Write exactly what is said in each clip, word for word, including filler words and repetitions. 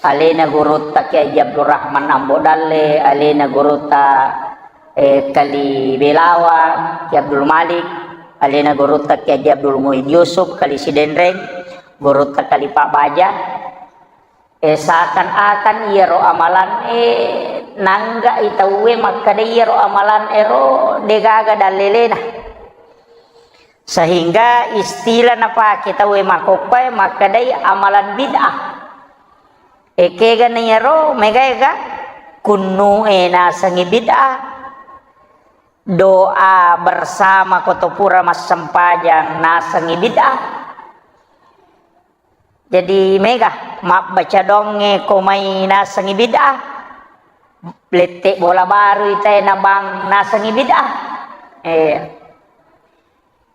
Alena gurutta Kiai Haji Abdul Rahman Ambo Dalle, alena gurutta, eh, Kali Belawa, Ki Abdul Malik, alena gurutta Kiai Haji Abdul Muin Yusuf, Kali Sidenreng, gurutta Kali Pak Baja. Eh, seakan-akan iyaro amalan, eh, nangga'i tauwe makkeda iyaro amalan ero degaga dallelena. Sehingga istilah napake tauwe makkokkoe makkedai amalan bid'ah. Ekega na iyaro, mega-ega kunnu'e nasengi bid'ah. Doa bersama ko to pura massempajang nasengi bid'ah. Jadi mega mabbaca doangnge ko mai nasengi bid'ah. Lette bola baru itae nabang nasengi bid'ah. Eh.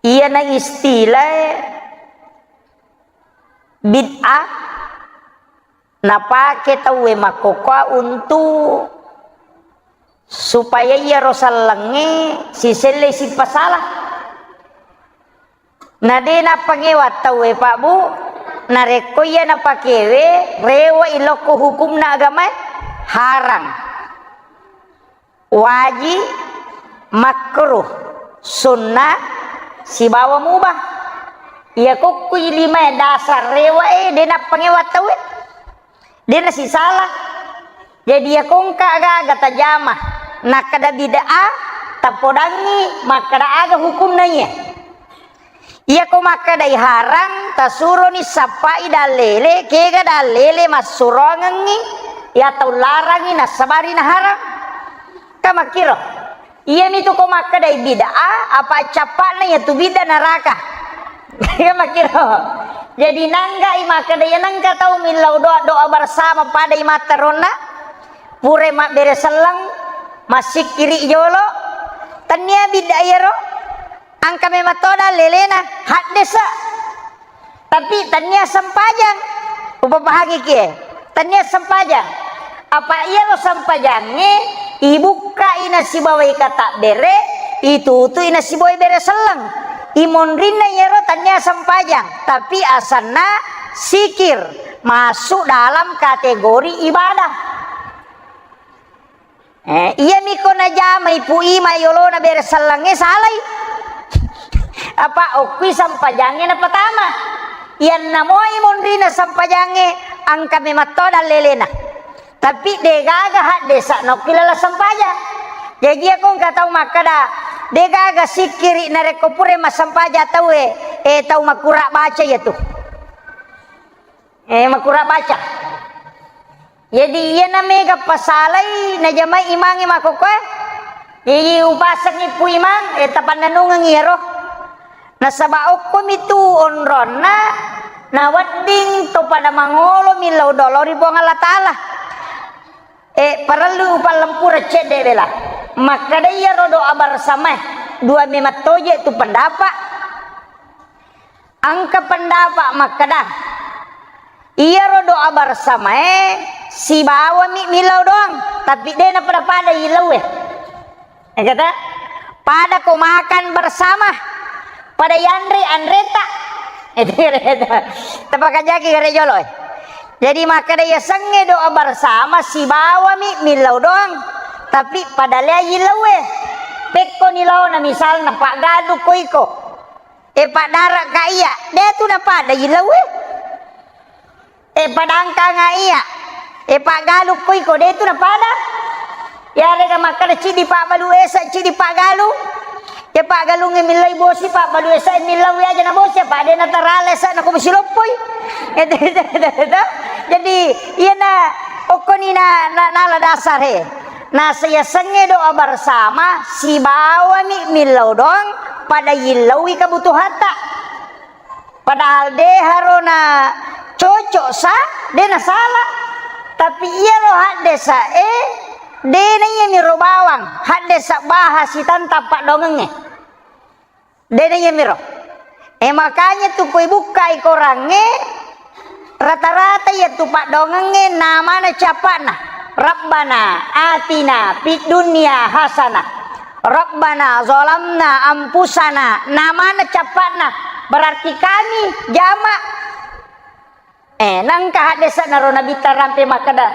Iyana istilah bid'ah napake tauwe makkokkoe untuk supaya iyaro sellengnge siselle sipasala. Na de nappangewa tauwe, Pak Bu, narekko iya napakewe, rewe ilokko hukumna agamae, harang, wajib, makruh, sunnah, sibawa mubah. Iya kokkui limae dasar rewe e, de nappangewa tauwe. De nasisala. Jadi, iya kongka aga-aga tajama, nakkeda bid'ah, tapodangngi makkeda aga hukumna iya. Iya ko makkedai harang, tasuroni sappai dallele, kega dallele massuroangengngi, iya tau larangi nassabari naharang. Ka makkiro. Iyamitu ko makkedai bid'ah, apa cappa'na iyatu bid'ah naraka. Iya makkiro. Jadi nangga'i makkeda iya nengka tau millau doa, doa bersama pada imatta ronna, pura mabbere selleng, massikkiri jolo, tennia bid'ah iyaro, engka memang to dallelena, haddesa. Tapi tennia sempajang. Upapahangi kie. Tennia sempajang. Apa iyaro sempajangnge ibukkai nasibawai katabbere, itutui nasibawai bere selleng. Imonrinna iyaro tennia sempajang, tapi asanna sikir, masuk dalam kategori ibadah. Eh, iyami ko najamai Pu Ima yolona bere sellengnge salai. Apa okkui sempajangnge napatama. Iyanna moi monrina sempajangnge, engka memang to dallelena. Tapi degaga haddesa nokki lala sempajang. Jaji iya ko engka tau makkeda, degaga sikkiri narekko pura massempajang tauwe, eh, tau makura baca iyatu. Eh, makura baca. Jadi, iyana mega pasalai najamai imangnge makkokkoe. Jadi, upasengi Pu Imang, eh, tapannanungeng iyaro. Nasaba okkomitu onronna nawedding to pada mangolo millau doa lao ri Puang Allah Taala. Eh, parellu upallempura cedde bela. Makkeda iyaro doa bersamae, dua memang toje tu pendapat. Engka pendapat makkeda, iyaro doa bersamae sibawami millau doang, tapi de napada-pada ilauwe. Engkata, pada ko makan bersama, pada yanre anreta. Tapakajaki gare jolo, eh. Jadi makkeda yasengnge doa bersama sibawami millau doang, tapi pada lea ilauwe. Pekko ni laona misalna paggalu ko iko. E paddaraka iya, de tu napada ilauwe. E padangkanga iya, e paggalukko iko, de tu napada. Yarega makkeda cidi pabbalu esa, cidi paggalu. E paggalungnge millai bosi, pabbalu esa millai aja na bosi, apa de natarale esa na ko bosi loppoi. Jadi iyana okkoni na, na, nala dasar he. Nasa yasengnge doa bersama, sibawami millau doang, pada yillaui kebutuhatta. Padahal de harona cocok sa, de nasala. Tapi iyaro haddesa e, de na iyamiro bawang, haddesa baha sitantang paddoangengnge. De na iyamiro. E, makanya tu koi bukkai korangnge, rata-rata iya tu paddoangengnge namana cappa'na. Rabbana atina fid dunya hasanah. Rabbana zalamna anfusana. Namana cappa'na. Berarti kami jama. Eh, nangka haddese'na ro Nabitta rampe makkeda,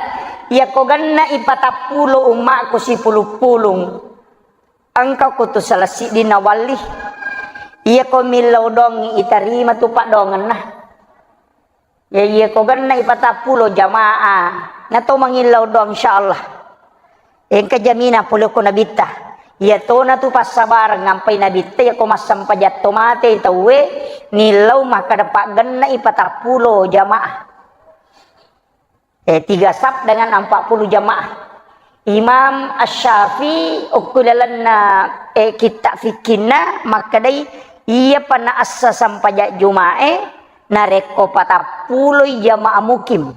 "Iyako genna'i patappulo ummakku sipulung-pulung, engka ko tu salah siddinna walli. Iyako millau doangngi itarima tu paddoangenna." Ya, iyako genna'i patappulo jamaah, na to mangillau doang, insyaallah. Engka jaminang pole ko Nabitta. Iya tona tu passabareng, ampai Nabitta, iyako massempajang to mate tauwe, nillau makkeda paggenna'i patappulo jamaah. Eh, tiga saf dengan empat puluh jamaah. Imam Asy-Syafi'i okko lalenna, eh, kitta fikkinna makkedai, iyapa naassa sempajang Juma'e narekko patappuloi jamaah mukim.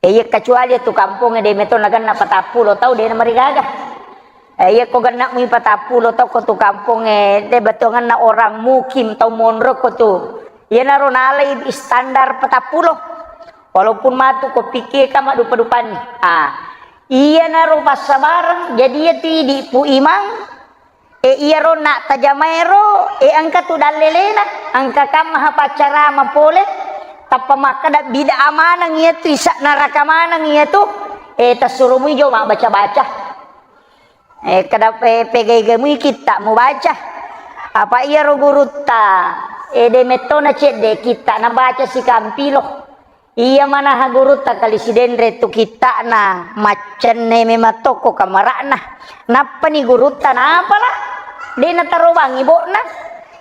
Eh, iya, kecuali tu kampongnge de metto nagenna patappulo tau, de namarigaga. Eh, iya, ko genna mui patappulo tau ko tu kampongnge, de bettuangenna orang mukim, tau monro ko tu. Iyanaro nalai standar patappulo. Walaupun matu ko pikir ka maddupa-dupanni. Ah, iyanaro passabareng, jadi iya tu idi pu imang, E, iyaro nattajamaero, e, engka tu dallelena, engka kammaha paccarama pole, tappa makkeda bid'ah maneng iyatu, isa neraka maneng iyatu, e, tassuro mui jo mabbaca-baca. E, kada, e, pegai-gai mui kitta mubaca. Apa iyaro gurutta, e, de mettona cedde kitta nabaca sikampilo. Iya manaha gurutta kali sidenre tu kitta'na, maccenne memang tokko kamara'na. Nappani gurutta napala, de natarobangi bo'na.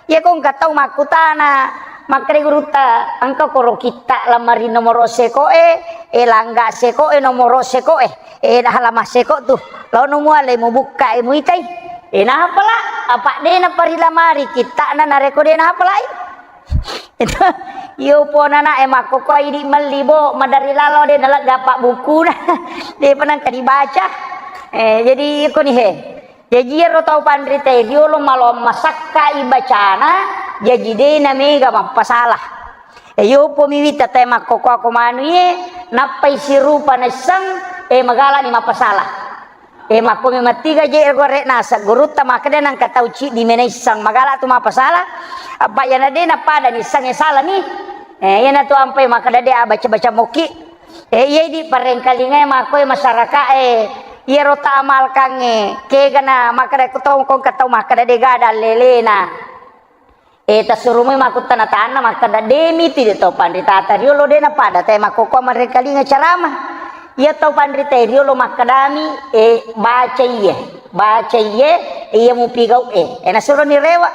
Iya ko engka tau makkutana, makkeda gurutta, "Engka koro kitta lamari nomoro seko'e, e langga seko'e, nomoro seko'e, e halaman seko tu. Laono muale mubukka e muitai." E napala, apa de naparilamari kitta'na nareko de napalai. Itu, iyo pona na, e, makkokkoe idi melli, bo, madari lalo de nalegga pabbukuna. De pa nengka dibaca. E, jadi iko ni he. Jaji iyaro tau panrita e riolo maloang masakka i bacana, jaji de namega mappasala. E, iyo po miwita te makkokkoako manu ye, nappai sirupa naisseng, e, magala ni mappasala. E, makko memang tiga je gore naseng gurutta makkeda nengka tau ciddi mena isseng magala tu mappasala. Apa iyana de napada ni isseng e salani. E, iyana tu ampai makkeda de abaca-baca mokki. E, iya idi parengkalinga e makko e masyarakat e, iyaro ta amalkan e, kegana makkeda ko tau, ko engka tau makkeda de gada lelena. E, tassuro moi makkutana tanna makkeda, "De miti de tau panritata riolo de napada te makkokkoe marengkalinga carama." Iya tau panrita riolo makkedami, e, "Baca iye, baca iye, iya mupigau e." E, nasuroni rewa.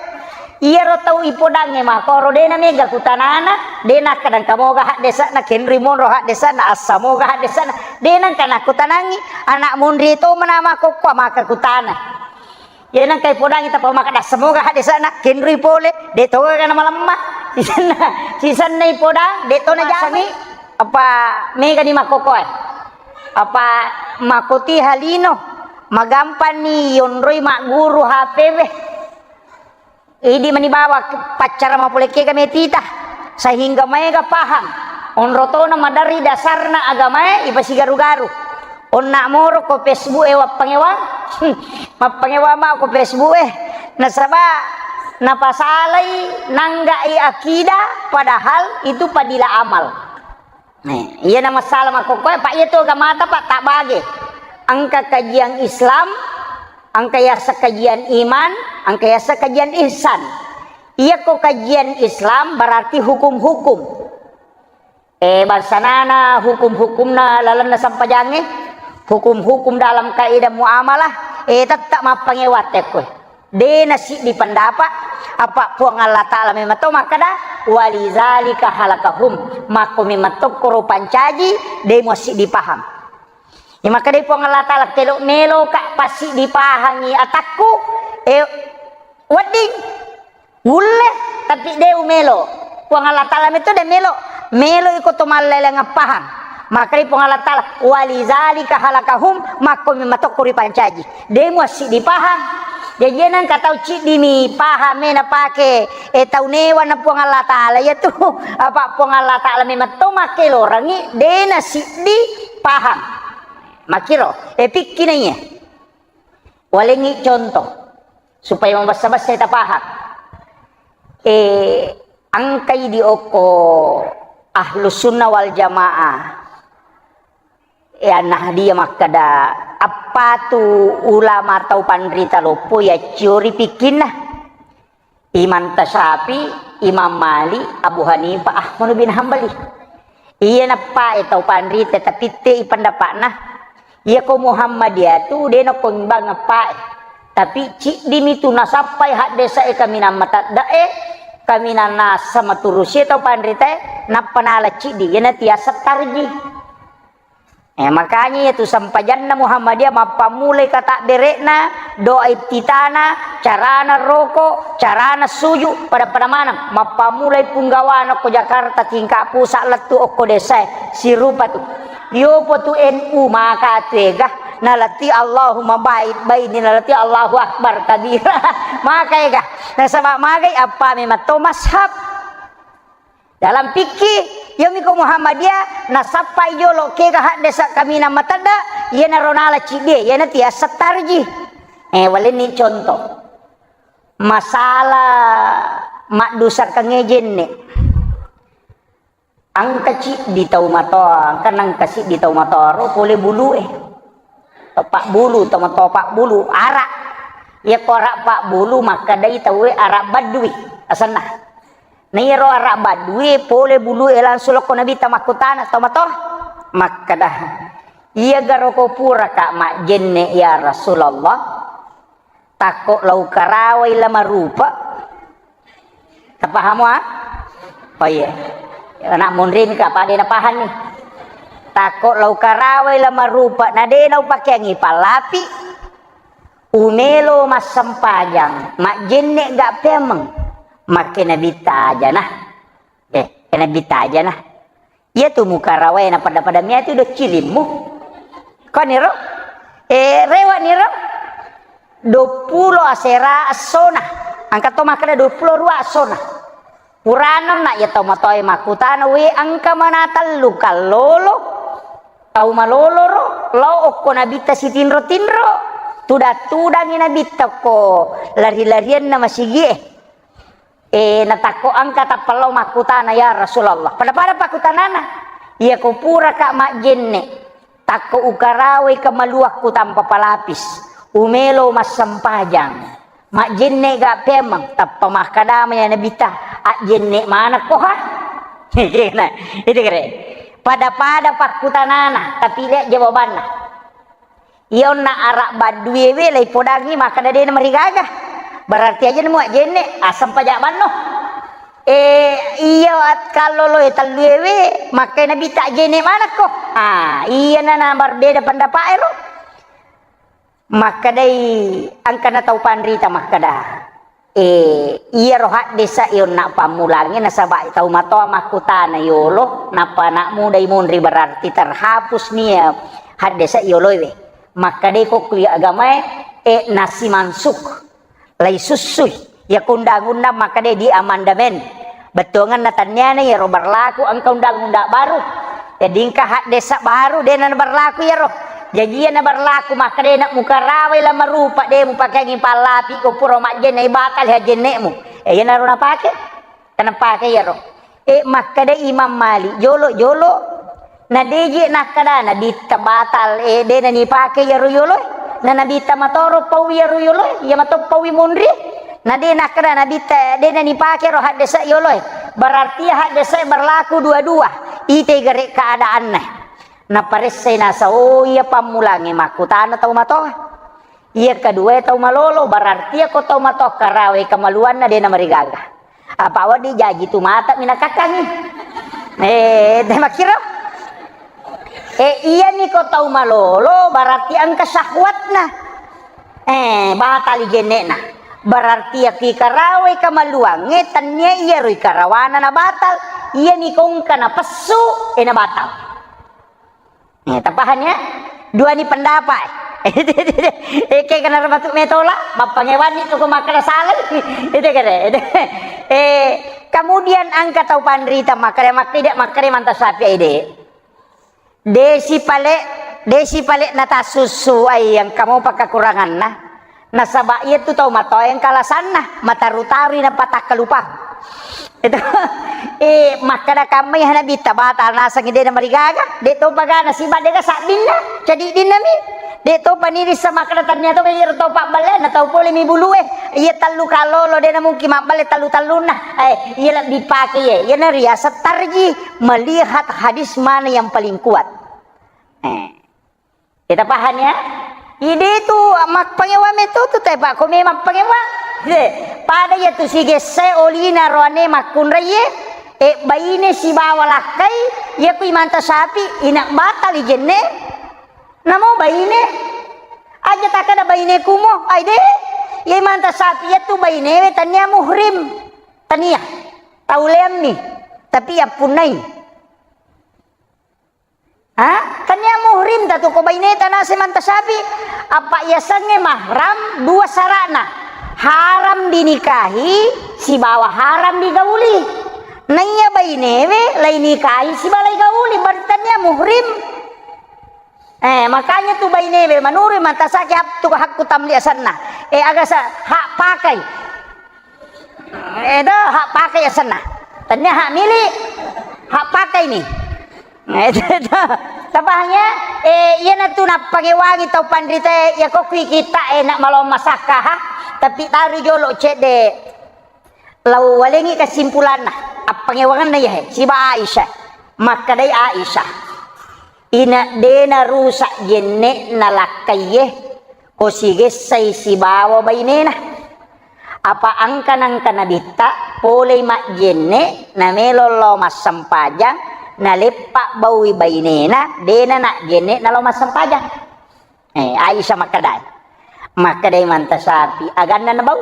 Iyaro tau ipodangnge makkoro de namega kutanana, de nakkeda engka moga haddese'na, kenri monro haddese'na, assa moga haddese'na, de nengka nakkutanangi, anak monri to mena makkokkoe maka kutana. Iya nengka ipodangi tappa makkeda, "Semoga haddese'na kenrui pole, de to ga namalemma." Sisenna, sisenna ipodang, de to najama. Apa mega ni makkokkoe. Apa makkoti halino, magampanni yonroi magguru H P we. Idi mani bawa paccara mapole kega metita, sehingga maega paham. Onro tona maderri dasarna agamae ipasigaru-garu. Onna moro ko Facebook e wappangewa, mappangewa ma ko Facebook e. Nasaba napasalai nanggai akidah, padahal itu fadilah amal. Eh, iyana masalah makkokkoe, Pak, iya tu agamata, Pak, tabbage. Engka kajian Islam, engka yaseng kajian iman, engka yaseng kajian ihsan. Iyako kajian Islam berarti hukum-hukum. Eh, bangsanana hukum-hukumna lalenna sempajangnge, hukum-hukum dalam kaidah muamalah, eh, tetap mappangewa tekko. De nasiddi pendapat, apa Puang Allah Ta'ala memang to makkeda, "Walizalika halakahum." Makko memang tokkoro pancaji, de muasiddi paham. Ya, makkedai Puang Allah Ta'ala, "Kelo melo ka passiddi pahangi atakku, eh, wedding, wulle, tapi de umelo." Puang Allah Ta'ala meto de melo, melo iko to malleleng pahang. Makkedai Puang Allah Ta'ala, "Walizalika halakahum," makko memang tokko ripancaji. De muasiddi pahang. Jaji nengka tau ciddi mi pahang me napake, eh, tau newa na Puang Allah Ta'ala, iya tu. Apa Puang Allah Ta'ala memang to makkelorangi, de nasiddi pahang. Makkiro, eh, pikki na iya. Walengngi contoh, supaya mabessa-bessa tapahang. Eh, engkai di okko Ahlus Sunnah wal Jamaah. E, An-Nahdiyah makkeda, appatu ulama tau panrita loppo yacciori pikkinna. Imam Tasyafi, Imam Malik, Abu Hanifah, Ahmad bin Hambali. Iya nappae tau panrita, tapi te i pendapatna. Iya ko Muhammadiyah tu de nako imbang nappae. Tapi ciddimi tu nasappai haddesa e kaminang matadda e, kaminang nasa maturusi tau panrita e, nappa nala ciddi, iyana tiasa tarji. Eh, makanya itu sempajanna Muhammadiyah mappammulai katabbere'na, doa iftitana, carana roko, carana suju, pada-pada maneng. Mappammulai punggawana ko Jakarta tingkat pusat lettu okko desa e, sirupa tu. Yopo tu N U maka tu ega, nalati Allahumma ba'id baini, nalati Allahu Akbar kabira. Maka ega. Nasaba magai appa memang to mashab. Dalam fikih, yomi ko Muhammadiyah, nasappai jolo kega haddesa kaminang matedda, iyanaro nala ciddie, iyana tiasa tarji. Eh, walenni contoh. Masalah maddusakkangnge jenne. Engka ciddi tau matoa, engka nengka siddi tau matoa ro pole bulue. Tau pabbulu, tau matoa pabbulu, ara. Iya ko ara pabbulu makkedai tauwe ara baddui asenna. Na iyaro ara baddui pole bulue langsung lokko Nabitta makkutana tau matoa. Makkeda, "Iya garo ko puraka majjenne ya Rasulullah?" Takko lao karawai la marupa. Tapahamo, ah? Oh iya. Anak munrin ka, apa de napahang ni. Takko lao karawai la marupa, na de naupakeangi pallapi. Umelo massempajang, majjenne ga peameng. Makke Nabitta aja nah. Eh, Nabitta aja nah. Iya tu mukarawae na pada-pada mia tu do cilimmu. Koniro? Eh, rewa niro? Dua puluh asera essona. Engka to makkeda dua puluh dua essona. Purana na iya tau matoe makkutana, "We, engka mana tellu kallolo? Tau malolo ro, lao okko Nabitta sitinro-tinro. Tudang-tudangi Nabitta ko lari-larianna masigie." Eh, natakko engka tappa lao makkutana, "Ya Rasulullah." Pada-pada pakkutanana, "Iya ko puraka majjenne, takko ukarawai kemaluakku tanpa palapis, umelo massempajang, majjenne ga peameng?" Tappa makkadama ya Nabitta, "Ajjenne manekko ha?" Nah, itu kere. Pada-pada pakkutanana, tapi lihat jawabanna. Iya onna ara badduewe laipodangi makkeda de namarigaga. Berarti aja nemu ajjenne, aseng paja banno. Eh, iya at-, kalloloe telluewe, makkai Nabitta ajjenne manekko. Ah, iya na, na berbeda pendapat ero. Makkedai engkana tau panrita makkeda. Eh, iyaro haddesa onna pammulangnge nasaba tau matoa makkutana yolo, nappa anak muda imonri berarti terhapus nia haddesa yoloe we. Makkedai ko kui agamae, eh, nasi mansuk. Lai sussui. Iya ko undang-undang makkeda di amandemen. Bettuangenna tenniana iyaro berlaku engka undang-undang baru. Jadi engka haddesa baru, de na berlaku iyaro. Jaji iya na berlaku makkeda de na mukarawai la marupa, de mupakeangi pallapi ko pura majjenne, batal hajjennemu. Eh, iyanaro napake. Kana pake iyaro. Eh, makkeda Imam Malik, jolo-jolo. Na deje nakkeda Nabitta batal, eh, de na nipake iyaro yoloe. Na Nabitta matoro paui iyaro yoloe, iya mato paui monri. Na de nakkeda Nabitta, de na nipake ro haddesa yoloe. Berarti haddesa berlaku dua-dua. Ite gare keadaanna. Naparessai nasa, oh, iya pammulangnge makkutana tau matoa. Iya kedua tau malolo, berarti iya ko tau matoa karawai kemaluanna de na marigaga. Apa wedding jaji tu mata minakakkangi. Eh, de makkiro. Eh, iya ni ko tau malolo, berarti engka syahwatna. Eh, batali jennekna. Berarti iya ki karawai kemaluangnge, tennia iyaro ikarawana na batal. Iya ni ko engka na pessu, eh, na batal. Eh, tapahang ya? Dua ni pendapat. Eh, ke kena matu metola, mappangewanni tu ko makkeda salai. Itu kere. Eh, kemudian engka tau panrita makkeda, makkeda, makkeda manta sapi ide. Desi pale, desi pale natasussu ai yang kamu pakkakuranganna. Nasaba iya tu tau matoa yang kalasanna, mataru-tarui na patakkalupa. Itu. Eh, makkeda kammai ha Nabitta, batal nasengngi, de' namarigaga, de' topa gana siba, de' ga sabbinna, cadiddinna mi. De' topa nirissa makkeda tannia to iyaro tau pabballe, na tau pole mi bulue. Iya tellu kallolo, de' namungkin mabballe tellu-tellunna. Eh, iya lebbi pake iye. Iyana riaseng tarjih, melihat hadis mana yang paling kuat. Eh. Kita paham ya? Ide tu mappangewa meto tu te, Pak. Ko memang pangewa. He, pada iya tu sigesse olina roane makkunraie, eh, baine sibawa lakkai, iya ku imanta sapi, ina batal ijenne. Namo baine. Aja takada baine kumo, ai de. Iya imanta sapi iya tu bainewe tania muhrim. Tania. Tau leammi. Tapi iya punnai. Ha? Tania muhrim tatu ko baineta nase manta sapi. Apa yasengnge mahram dua sarana. Haram dinikahi sibawa haram digauli. Naiya bainewe lai nikahi sibawa lai gauli, berarti tania muhrim. Eh, makanya tu bainewe manurui manta sapi hak-, tu hakku tamli asenna. Eh, agasa hak pakai. Eh, do, hak pakai asenna. Tania hak milik, hak pakai ni. Eh, do, do. Tapahang ya? Eh, iyana tu nappangewangi tau panrita, ya ko kui kita enak malong masakka, ha? Tapi taru jolo cedde. Lau walengi kesimpulanna, appangewangenna iya he, siba Aisyah. Makkedai Aisyah. Ina dena rusak jenne'na lakkaiye, ko sigessai sibawa bainena. Apa angka-nangka nabitta, polei majjenne, namelo lao massempajang, naleppa baui bainena, dena najjenne nalao massempajang. Eh, Aisyah makkedai. Makkedai manta sapi, aganna nabau.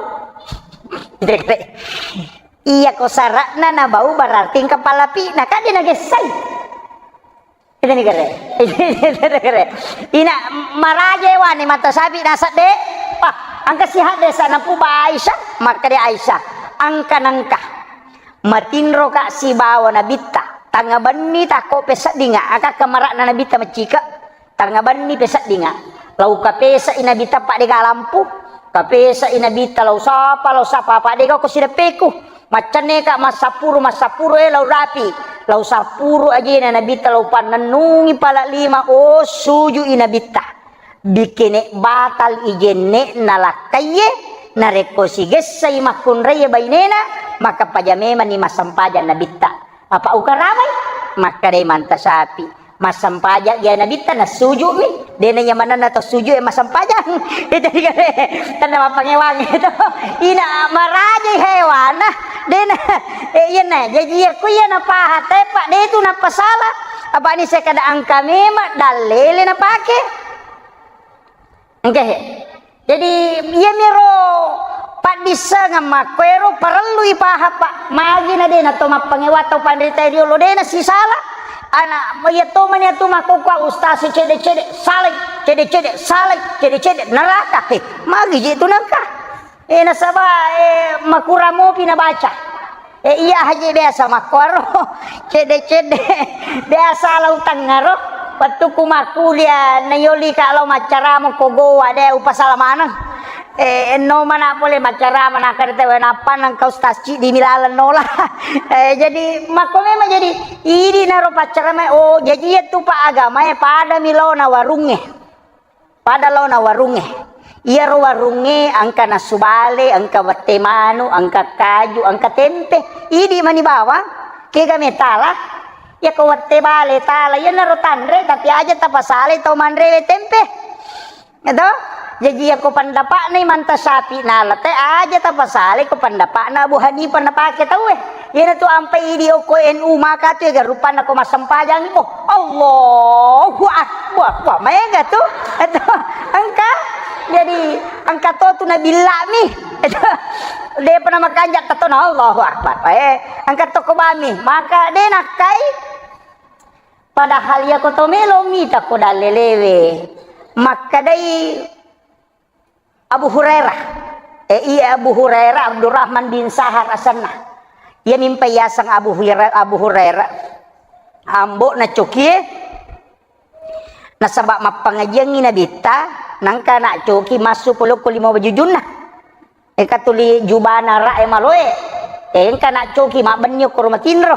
Iya ko sara'na nabau berarti engka palapi'na, kan de nagessai. Itani gare. Itani gare. Ina maraja ewane mata sapi nasab de. Wah, angka sihat desa napuba Aisyah, makkeda Aisyah, angka nangka. Matinroka sibawa nabitta. Tangnga benni takko peseddinga, aka kamara'na nabitta maccika. Tangnga benni peseddinga. Lau kapesai nabitta padega lampu. Kapesai nabitta lau sapa, lau sapa, padega ko sideppeku. Maccenneka massapuru, massapuru, eh, lau rapi. Lau sapuru ajena nabitta, lau pannennungi pala lima, oh, sujui nabitta. Bikene batal ijenne'na lakkaiye, narekko sigessai makkunraiye bainena, maka paja memanni massempajang nabitta. Apa ukaramai? Makkedai manta sapi. Massempajang iya nabitta nassuju'mi, dena iya manenna to sujud e massempajang. Itu digare, tenna mappangewangi itu. Ina marajai hewana, dena, eh, iyana, jaji iya ku iya napaha, tepa, de tu napasala. Apa ni sekada angka memang dallele napake. Engke he. Jadi, iyamiro paddissengeng makkoero parellu ipaha, Pak. Magi na de na to mappangewa tau panrita riolo, de na sisala. Ana, iya to mani atu makkokkoe ustaz cede-cede, salai, cede-cede, salai, cede-cede, neraka. He, magi je tu nengka. Eh, nasaba, eh, makurang mopi nabaca. Eh, iya haji biasa makkuaro. Cedde-cedde. Biasa lau tengngaro. Wettukku makkulia, nayolika lau maccaramo ko goa, de upasala maneng. Eh, enno mana pole maccarama, nakkeda tau, "Nappa nengka ustaz ciddi milaleng nola." Eh, jadi makko memang jadi idi naro paccarama, oh, jadi iya tu Pak agama e pada mi laona warungnge. Pada laona warungnge. Iyaro warungnge engka nasu bale, engka wette manu, engka kaju, engka tempe. Idi mani bawang, kega metala. Iyako wette bale tala, iyanaro tanre, tapi aja tapasalai tau manrewe tempe. Eto? Jaji iyako pendapatna Imam Syafi'i nala te aja tapasalai ko pendapatna Abu Hanifah napake tauwe. Iyanatu ampai idi okko N U maka tu ega rupanna ko massempajang, oh, Allahu Akbar. Wah, maega tu. Eto, engka. Jadi, engka to tu nabillami. Eto, depa namakanja tetona Allahu Akbar. Eh, engka to ko bami. Maka de nakkai. Padahal iyako to melo mita ko dallelewe. Makkedai Abu Hurairah. Eh, iya, Abu Hurairah, Abdurrahman bin Sahar asenna. Iya mimpa yaseng Abu Hurairah, Abu Hurairah. Ambo'na cokie. Nasaba mappangajiangngi nabitta, nangka na coki massu polokko lima wajujunna. Eka tuli jubana ra e maloe. Eh, engka na coki mabbenni okko rumah tinro.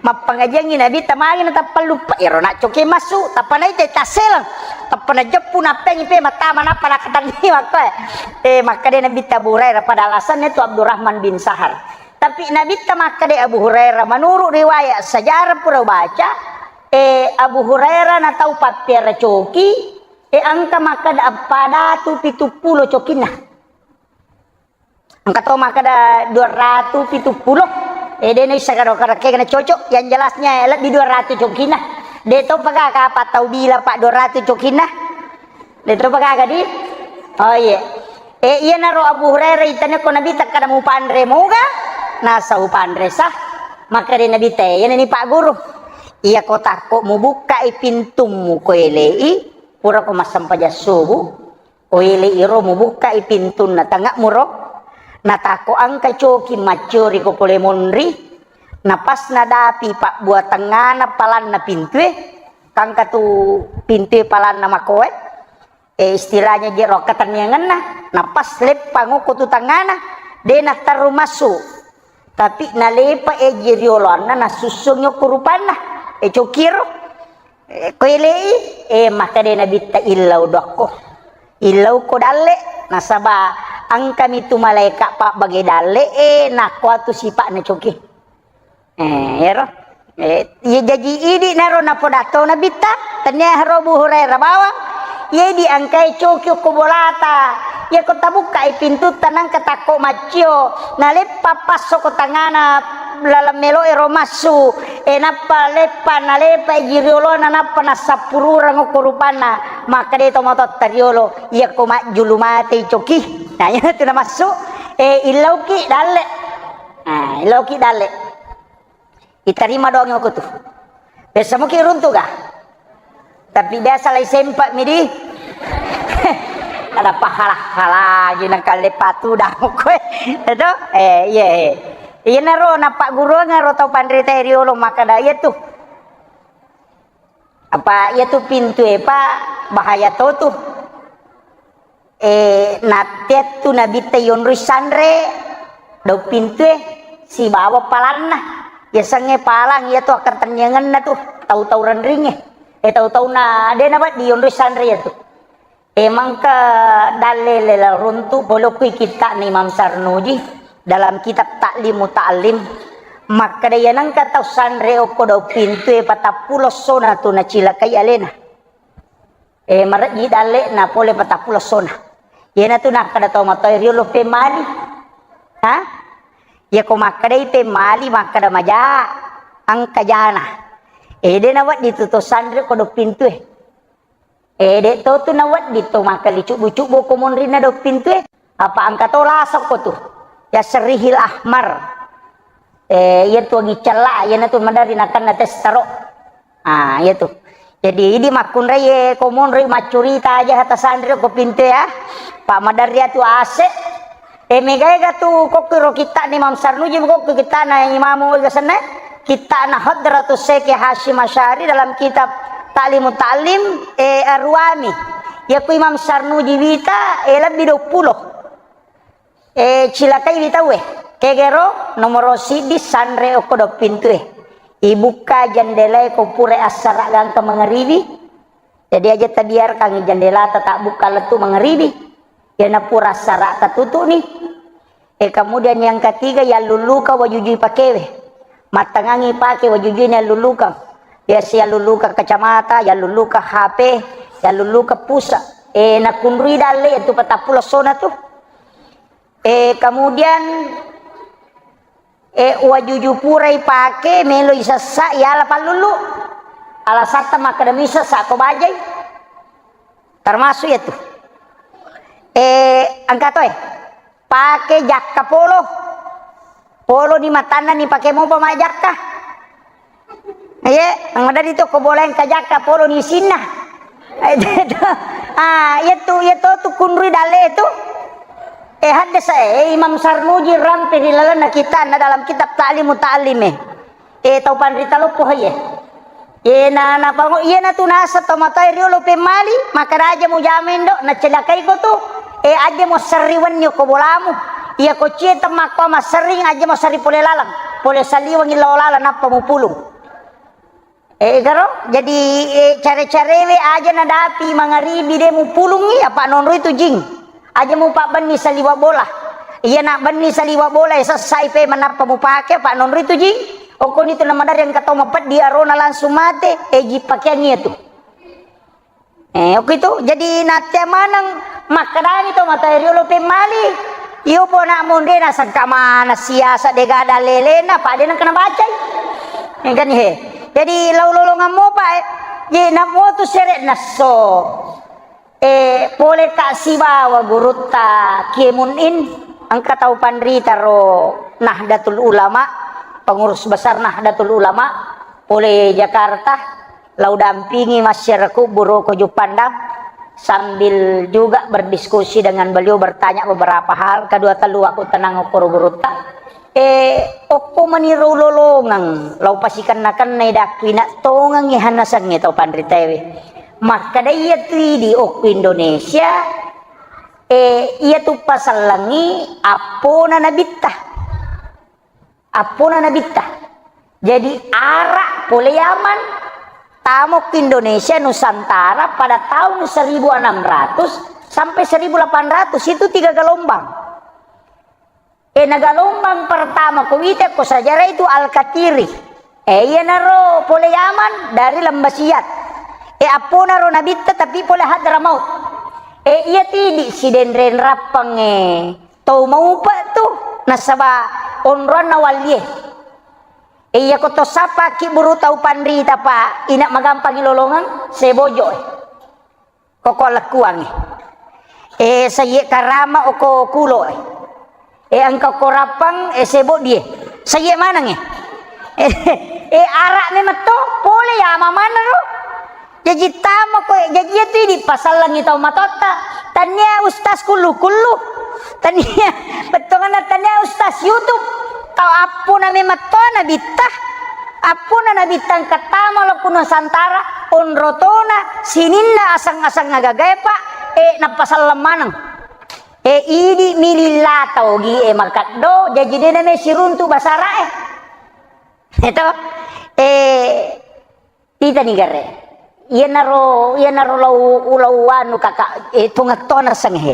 Mappangajiangngi Nabitta magi na tappa luppa. Ero na coki massu, tappa naita tasseleng. Tappa najeppu nappengi pe mattama nappa nakatanni makko, eh. Eh, makkeda Nabitta Abu Hurairah pada alasannya tu Abdurrahman bin Sahar. Tapi Nabitta makkeda Abu Hurairah, menurut riwayat sejarah pura baca, eh, Abu Hurairah na tau pappiara coki, eh, engka makkeda eppa datu pitu pulo cokinna. Engka to makkeda dua ratu pitu pulo. Eh, de naisseng karo karekke na cocok. Yang jelasnya lebbi dua ratu cokinna. De to pagaga apa tau bila pa dua ratu cokinna. De to pagaga di. Oh iya. Eh, iyanaro Abu Hurairah itane ko Nabitta kada mupanre moga. Nasa upanre sa. Makkeda Nabitta, eh, iyana ni Pak Guru. Iya ko takko mubukkai pintummu ko elei. Pura ko massempajang subuh. Oele iro mubukkai pintunna tange'muro, natako engka coki macciori ko pole monri, napas nadapi pabbuatengngana palanna pintue, kangka tu pintue palanna makoe, eh, istilahnya jero akkatenniangenna, napas leppang okko tu tengngana, de natterru massu. Tapi nalepa eji rioloanna, nasussungi okko rupanna, eh, cokiro. Eh, ko elei, eh, makkeda Nabitta illau dokko. Illau ko dalle, nasaba engkami tu malaika pabbage dalle, eh, nakko atu sipa'na coki. Eh, ero. Eh, iya jaji idi naro napodatto Nabitta, tania haro Abu Hurairah bawang. Iya idi engkai coki okko bolata. Iya ko tabukkai pintutta nangka takko maccio. Naleppa passo ko tangana laleng melo ero massu. E, nappa leppa, nalepa ji riolona, nappa nassappurureng okko rupanna. Makkeda tomatoatta riolo, iyakko majjulu matei coki. Nah, iyatu namassu, e, illauki dalle. Nah, illauki dalle. Itarima doang okko tu. Biasa muki runtu ga? Tapi biasa lai sempak mi di. Ada pahala-hala lagi nang kalle patu dah kowe. Itu? Eh, iya, iya. Iyanaro nappagguruangeng ro tau panrita riolo makkeda iyatu. Apa iyatu pintue pa bahaya to tu. Eh, natteattu Nabitta yonroi sanre daung pintue sibawa palanna. Yasengnge palang iyatu akkatenniangenna tu tau-tau renringnge. Eh, tau-tauna de nawedding yonroi sanre iyatu. Eh, mangka dalle lela runtu pole okko kitta'na Imam Sarnuji dalam kitab Ta'limu Ta'lim. Makkeda iyanengka tau sanre okko daung pintue patappulo essona tu nacilakai alena. Eh, marejji dalle'na pole patappulo essona. Iyanatu nakkeda tau matoa riolo pemmali. Ha? Iyako makkedai pemmali, makkeda maja, engka jana. Eh, de nawedding tu to sanre ko daung pintue. Eh, de to tu nawedding to makkali cubbu-cubbu ko monrinna daung pintue. Apa engka to lasokko tu. Ya serihil ahmar. Eh, iya tu agi cella, iyanatu maderri nakenna tes taro. Ah, iya tu. Jadi, idi makkunrai, eh, ko monri maccurita aja hata sanri ko pinte ya. Pak maderri atu ase. Eh, megaega tu kokki ro kitta'na Imam Sarnuji, kokki kitta'na Imamu Gasenna. Kitta'na Hadratus Syekh Hasyim Asy'ari dalam kitab Ta'limu Ta'lim, eh, Arwami. Ya ku Imam Sarnuji wita, eh, lebbi dua puluh. Eh, cilakai wi tauwe. Kegero nomoro siddi sanre okko daung pintue. Ibukka jendelae ko pura assara gangka mangaribi. Jadi aja tabiarkan jendelata tabbukka lettu mangaribi. Yana pura assara tatutu'ni. Eh, kemudian yang ketiga, yalluluka wajujui pakewe. Mattangangi pake wajujui yalluluka. Biasa yalluluka kacamata, yalluluka H P, yalluluka pulsa. Eh, nakunrui dalle itu patappulo essona tu. Eh, kemudian, eh, wajuju purai pake, melo isessa, yala pallulu. Alasatta makkeda misessa ko bajai. Termasuk ya tu. Eh, engka to, eh. Pake jakka polo. Polo ni matanna ni pake mopa majakka. Iye, maderri to ko bola engka jakka polo ni isinna. Ah, iya tu, iya to tu kunrui dalle tu. Eh, haddasa, eh, Imam Sarnuji rampe ri lalenna kitta'na dalam kitab Ta'limu Ta'lim, eh. Eh, tau panrita loppo, iye. Eh, na, na pango, iyanatu nasa tau matoa riolo pemmali, makkeda aja mujama indo, nacelakai ko tu. Eh, aja mo serri wenni ko bolamu. Iya ko cie temmakko massering aja massering pole laleng. Pole saliwengi lao laleng nappa mupulung. Eh, garo? Jadi, eh, care-carewe aja nadapi mangaribi de mupulungi, apa nonroi tu jing. Aja mupabbenni saliwa bola. Iya na benni saliwa bola, eh, sessai pe manappa mupake, apa nonroi tu jing. Okkoni tu namadari engka tau mapeddi arona langsung mate, eh, ji pakeang iya tu. Eh, okko itu, jadi nattea maneng makkedani to matoa riolo pemmali. Iyo pona monre nasengka mana siasa dega ada lelena, pa de nengka nabacai. Eh, kan he. Jadi lau lolongang mopa, eh. Ye namo tu sere nasso. Eh, pole tak sibawa gurutta Kiemun In, engka tau panrita ro Nahdlatul Ulama, pengurus besar Nahdlatul Ulama, pole Jakarta. Lau dampingi masyarakat Buroko Juppandang sambil juga berdiskusi dengan beliau, bertanya beberapa hal, kedua telu aku tenang okoro gurutta. Eh, okko maniro lolongeng, lau pasikenna-kennai dakku ina tongengi hanasengnge tau panritaewe. Makkeda iya tu idi okko Indonesia, eh, iya tu pasellengi appona nabitta. Appona nabitta. Jadi, ara pole Yaman, tamo ke Indonesia Nusantara pada tahun seribu enam ratus sampai seribu delapan ratus, itu tiga gelombang. Eh, na gelombang pertama ko wita ko sejarah itu Al-Katiri. Eh, iyanaro pole Yaman dari Lembah Siat. Eh, apponaro nabitta tapi pole Hadramaut. Eh, iya tidi sidenreng rappang, eh. Tau maupa tu, nasaba onroanna wallie. E, iya ko to sappa kibburu tau panrita pa, ina magampangi lolongeng, sebojo e. Koko lekkuang e. E, sayye karama oko kulo e. E, engka ko rappang, e, seboddi e. Sayye maneng e. E, e, ara memetto, pole ya mamana ro. Jaji tama koe, jaji iya tu idi pasallengi tau matotta. Tania ustaz kullu-kullu. Tania, bettuanna tania ustaz YouTube. Tau appuna memetto nabitta. Appuna nabitta engka tama lo ku Nusantara, onrotona, sininna aseng-aseng agagae, Pak. E, nappasalleng maneng. E, idi mililla tau gi, e, makaddo, jaji dena me siruntu basara e. Eto? E, Titani gare. Iyanaro, iyanaro lau, lau anu kaka, e, tongeng-tongeng seng he.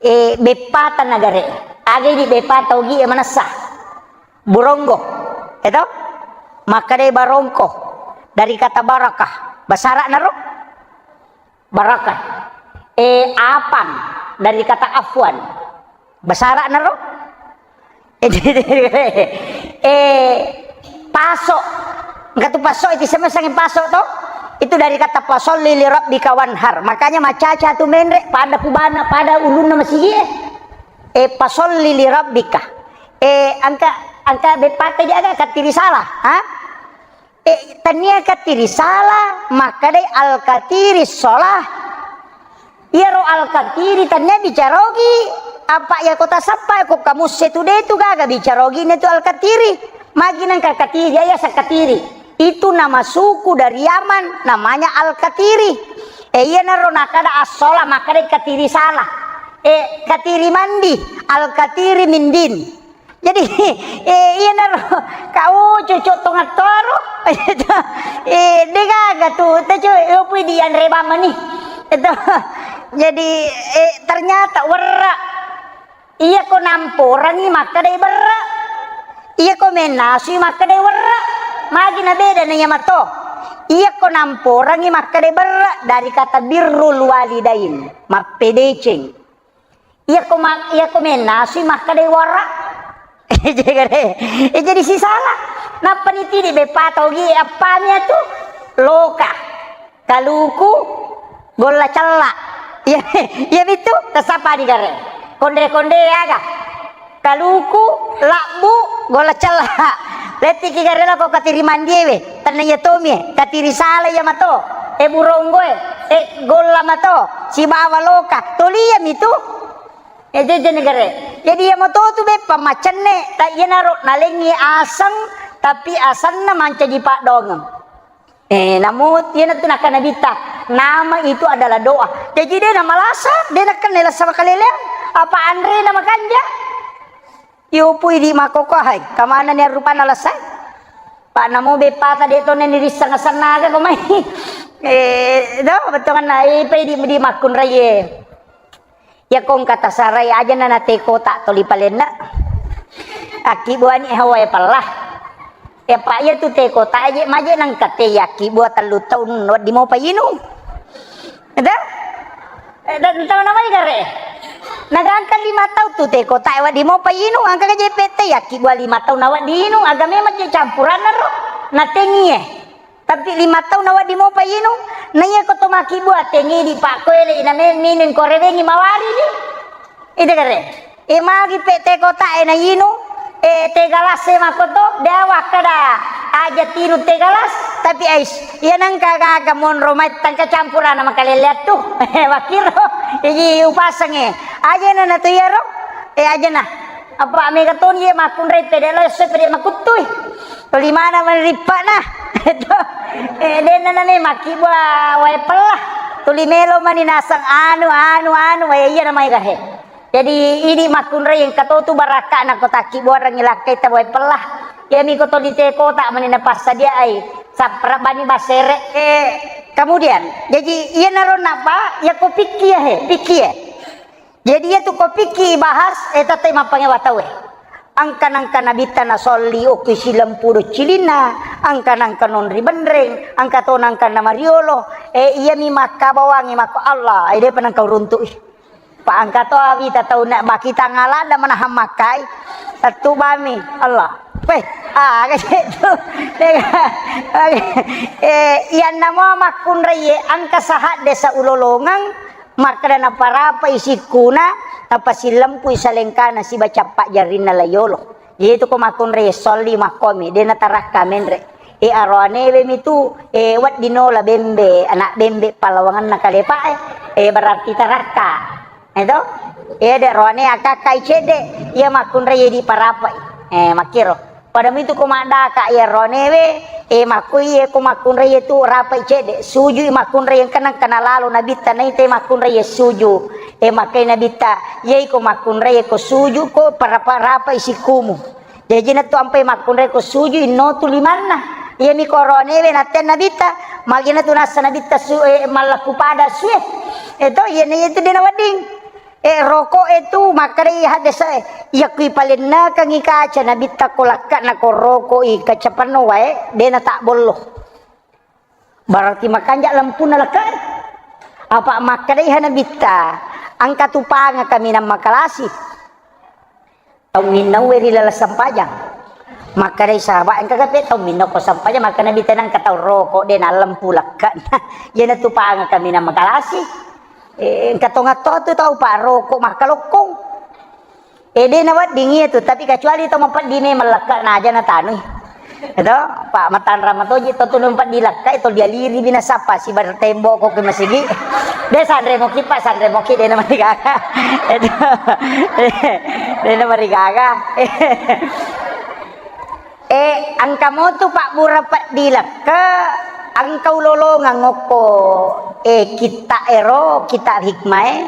E, beppata nagare. Aga idi beppata ogi e manessa. Buronggo. Eto? Makkadai barongko. Dari kata barakah. Basara naro? Barakah. E, apang. Dari kata afwan. Basara naro? Eh, paso. Engka tu paso, itu sama sange paso to. Itu dari kata fasolli li rabbika wanhar. Makanya macaca tu menre, pada pubana, pada ulunna masigi e. Eh, fasolli li rabbika. Eh, engka, engka beppata di aga katiri salah, ha? Eh, tania katiri salah, makkadai al-katiri sholah. Iyaro al-katiri tania bicarogi, apa iya ko tasappa ko kamusse tu de tu gaga bicarogi ne tu al-katiri. Magi nangka katiri, iya, iya sakatiri. Itu nama suku dari Yaman, namanya al-katiri. Eh, iyanaro nakada as-sholah, makkadai katiri salah. Eh, katiri mandi, al-katiri mindin. Jadi, eh, iyanaro, kau cucuk tongattoro. Eh, degaga tu, tecu, opui dianre bamani. Itu. Jadi, eh, ternyata werra. Iya ko namporangi makkadai berra. Iya ko mennasui makkadai werra. Magi na beda na iya mato. Iya ko namporangi makkadai berra dari kata birrul walidain, mappedeceng. Iya ko ma-, iya ko mennasui makkadai wara. Jadi, eh, jadi sisala. Nappa ni tidi beppa tau gi appami atu loka. Kaluku golla cella. Iya, iya mitu tasappa di gare. Konde-konde aga. Kaluku labbu golla cella. Lettiki gare lako katiri mandiewe. Tenna iya tomie. Katiri sala iya mato. E buronggoe. E golla mato. Sibawa loka. Toli iya mitu. E, jeje negare. Jadi iya mato tu beppa macenne, ta iyanaro nalengi aseng, tapi asenna mancaji paddoangeng. Eh, namu iyana tu nakkana Nabitta, nama itu adalah doa. Jadi de namalasa, de nakkenna lasa makaleleang, apa anre na makanja. Iupui di makkokkoe, hai, kamanani arupana lessai? Pa namo beppata de' to nenni risseng asenna aga ko mai. Eh, do, bettuanna, eh, pa idi, idi makkunraie. Iya ko engka tasarai aja na, na teh kotak toli palenna. Akkibuani hawa e pella. Iya pa iya tu teh kotak aja maje nangka teh yakkibua tellu taung wedding mopa inung. Ada? Eh, dan tahu namanya gare? Nagangka lima taung tu teh kotak wedding mopa inung, angka aja pete yakkibua lima taung na wedding inung, aga memang je campuranna ro. Na tengie. Tapi lima taung na wedding mopa inung, na iya ko to makkibua tengi di pakkoele ina me-, minung ko rewengi mawari ni. Ida gare. E magi pe teh kotak e na inung, e teh galas e makkoto, de' awakkada aja tinung teh galas, tapi ais, iya nangka gaga monro mai tangka campurana makalelleang tu. Makkiro, iji upasengnge. Aja na, na tu iyaro, e aja na. Apa mega toni ye makkunrai pede lo, so pede makuttui. Tuli mana mani rippana. Eh, denna nani makkibua wae pella. Tuli melo mani naseng anu, anu, anu, wae iya namai gahe. Jadi, idi makkunrai engka to tu barakka'na ko takkibbuarengngi lakkai tawwe pella. Iyami ko to di teh kotak mani napassadiaai sappara bani basere. Eh, kemudian, jadi iyanaro napa, ya ko pikki ya he, pikki ya. Jadi iya tu ko pikki bahas, eh, tette mappangewa tauwe. Angka nangka nabitta nasolli okki silempudo cilinna, angka nangka nonri benreng, angka to nangka namariolo, eh, iyami makkabawangi makko Allah, eh, depa nangka uruntu'i. Pa engka to awita tau na bakita ngalada manahang makkai. Tettu bami Allah. Weh, ah, aga cek tu. Eh, iyanna mo makkunrai ye, angka sahadde sa ulolongeng, makkeda naparapai sikkuna, napasilempui salengkana siba cappa jarrinna layolo. Jadi tu ko makkunrai solli makkomi, de natarakka menre. E, aroanewe mi tu, e, wedding nola bembe, anak bembe pallawangenna kalepa e, e, berarti tarakka. Eto? E, de roane akakkai cedde, iya makkunrai di parapai. E, makkiro. Pada mitu ko maddaka iya roanewe, e, makkui e ko makkunrai tu rapai cedde, sujui makkunrai engka nangka nalalo nabitta naita makkunrai suju. E, makkai nabitta, yai ko makkunrai ko suju ko parapa-, rapai sikkumu. Jaji na tu ampai makkunrai ko suju inno tu limanna. Iya mi koronewe natte nabitta, magina tu nassa nabitta su, eh, mallakku pada sue. Eh, to, iya na itu dena wedding. Eh, roko e tu makkadai haddesa e. Iya kui palennakangi kaca nabitta ko lakka na ko roko i kaca penno wae, dena tak bollo. Berarti makanja lempunna lekka. Apa makkedai ha nabitta, engka tu panga kaminang makalasi. Tau minnaue ri laleng sempajang. Makkedai sahabat, engka kape tau minna ko sempajang, makkeda nabitta engka tau roko de na lempu lekka. Iyana tu panga kaminang makalasi. Eh, engka tonga to tu tau pa roko makkalokkong. Eh, de nawedding iya tu, tapi kecuali to mapeddi memang lekka na aja na tanui. Eto, pa matanra matoji to tu mapeddi lekka, to dialiri bina sapa sibar tembok ko ke masigi. De sanre moki pa, sanre moki de na marigaga. Eto, de na marigaga. Eh, engka motu pabbura peddi lekka, engka ulolongeng okko, eh, kitta ero, kitta hikmae.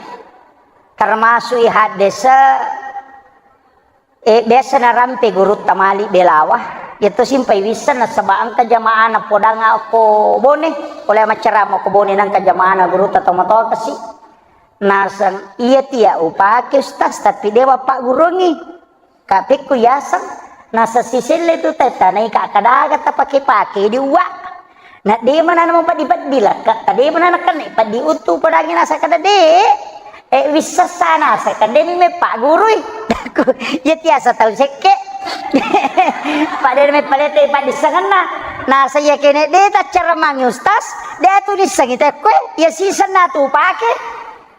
Termasuk i haddese, eh, biasa narampe gurutta mali belawa. Iya to simpai wisseng nasaba engka jamaahna podang okko Bone. Pole maccarama okko Bone nangka jamaahna gurutta tomatoa kasi. Naseng, iya tia upake Ustaz, tapi dewa paggurungi. Kapekku yaseng, naseng siselle tu tetta naika kadaga tapake-pake di uwa. Na de mana na mapeddi-peddi lekka, ta de mana na kenne peddi utu padangi nasa kada de. Eh, wissessa nasa kada mi meppagurui. Iya tiasa tau sekke. Pada me palete paddissengenna. Nasa iya kene de taccara mangi Ustaz, de tu nissengi tekkue, iya sisenna tu pake.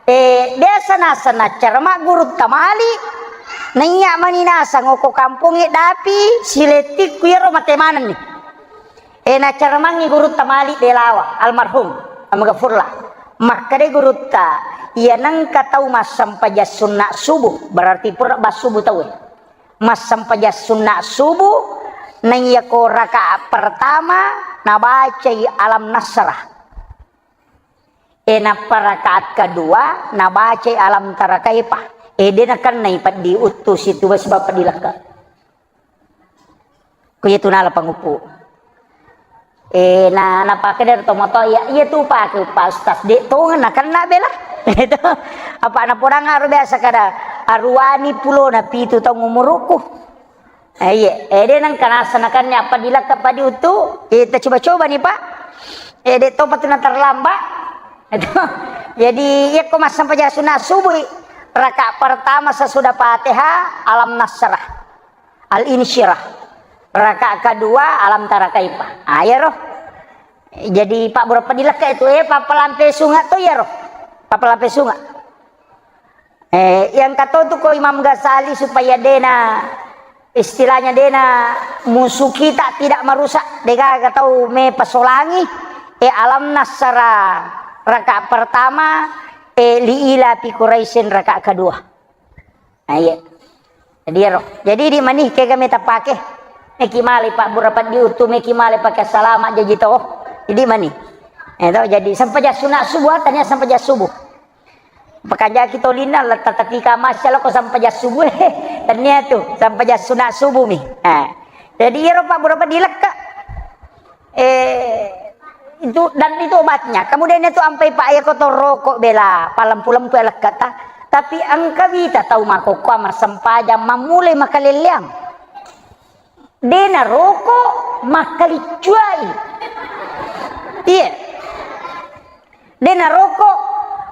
Eh, biasa naseng naccara maggurutta mali, naiya mani naseng okko kampongnge dapi, silettikku iyaro mate manenni. Eh, naccara mangi gurutta mali belawa, almarhum, almaghfurlah. Makkeda gurutta, iya nengka tau massempajang sunna subuh, berarti pura bassubuh tauwe. Massempajang sunna subuh, naiya ko rakaat pertama, nabacai alam nasrah. E, nappa rakaat kedua, nabacai alam tara kaifa. Eh, de nakennai peddi uttu situ basi bapa dilakka. Ko iya tu nala panguppu. Eh, na, napake dari tomoto, iya, iya tu pake Pak Ustaz. De tongeng nakenna bela. Itu. Apa napodang aro biasa kada aruani pulona pitu taung umuruku. Eh, iya, eh, de nengka nasa nakenna apa dilakka padi uttu. Eh, kita coba-coba nih, Pak. Eh, de topa tu na terlambat. Itu. Jadi, iya ko massempajang sunat subuh, rakaat pertama sesudah Fatihah, Alam Nasrah. Al-Insyirah. Rakaat kedua, Alam Tara Kaifa. Ah, iyaro. Jadi, Pak Bura pedilakka itu, eh, pappalampe sunga to iyaro. Pappalampe sunga. Eh, yang kata tu ko Imam Ghazali supaya dena, istilahnya dena musuh kita tidak merusak, degaga tau me pasolangi, eh, Alam Nasrah rakaat pertama, eh, li ila fi Quraisyin rakaat kedua. Nah, iya. Jadi, ero. Jadi, di mani kega meta pake. Meki male Pak Bura peddi uttu, meki male pake salama jaji to. Jadi mani. Eh, to, jadi sempajang sunat subuh, tania sempajang subuh. Pakajaki tolinna, letta tapi kamasya lako sempajang subuh, eh. Tania tu, sempajang sunat subuh mi. Nah. Jadi, ero Pak Bura pedilakka. Eh, itu, dan itu obatnya. Kemudian itu ampai Pak ya kotor rokok bela, palempu-lempu ya lekkata. Tapi engka wita tau makokkoa massempajang mammulai makalelleang. Dena rokok makkaliccuai. Iya. Dena rokok,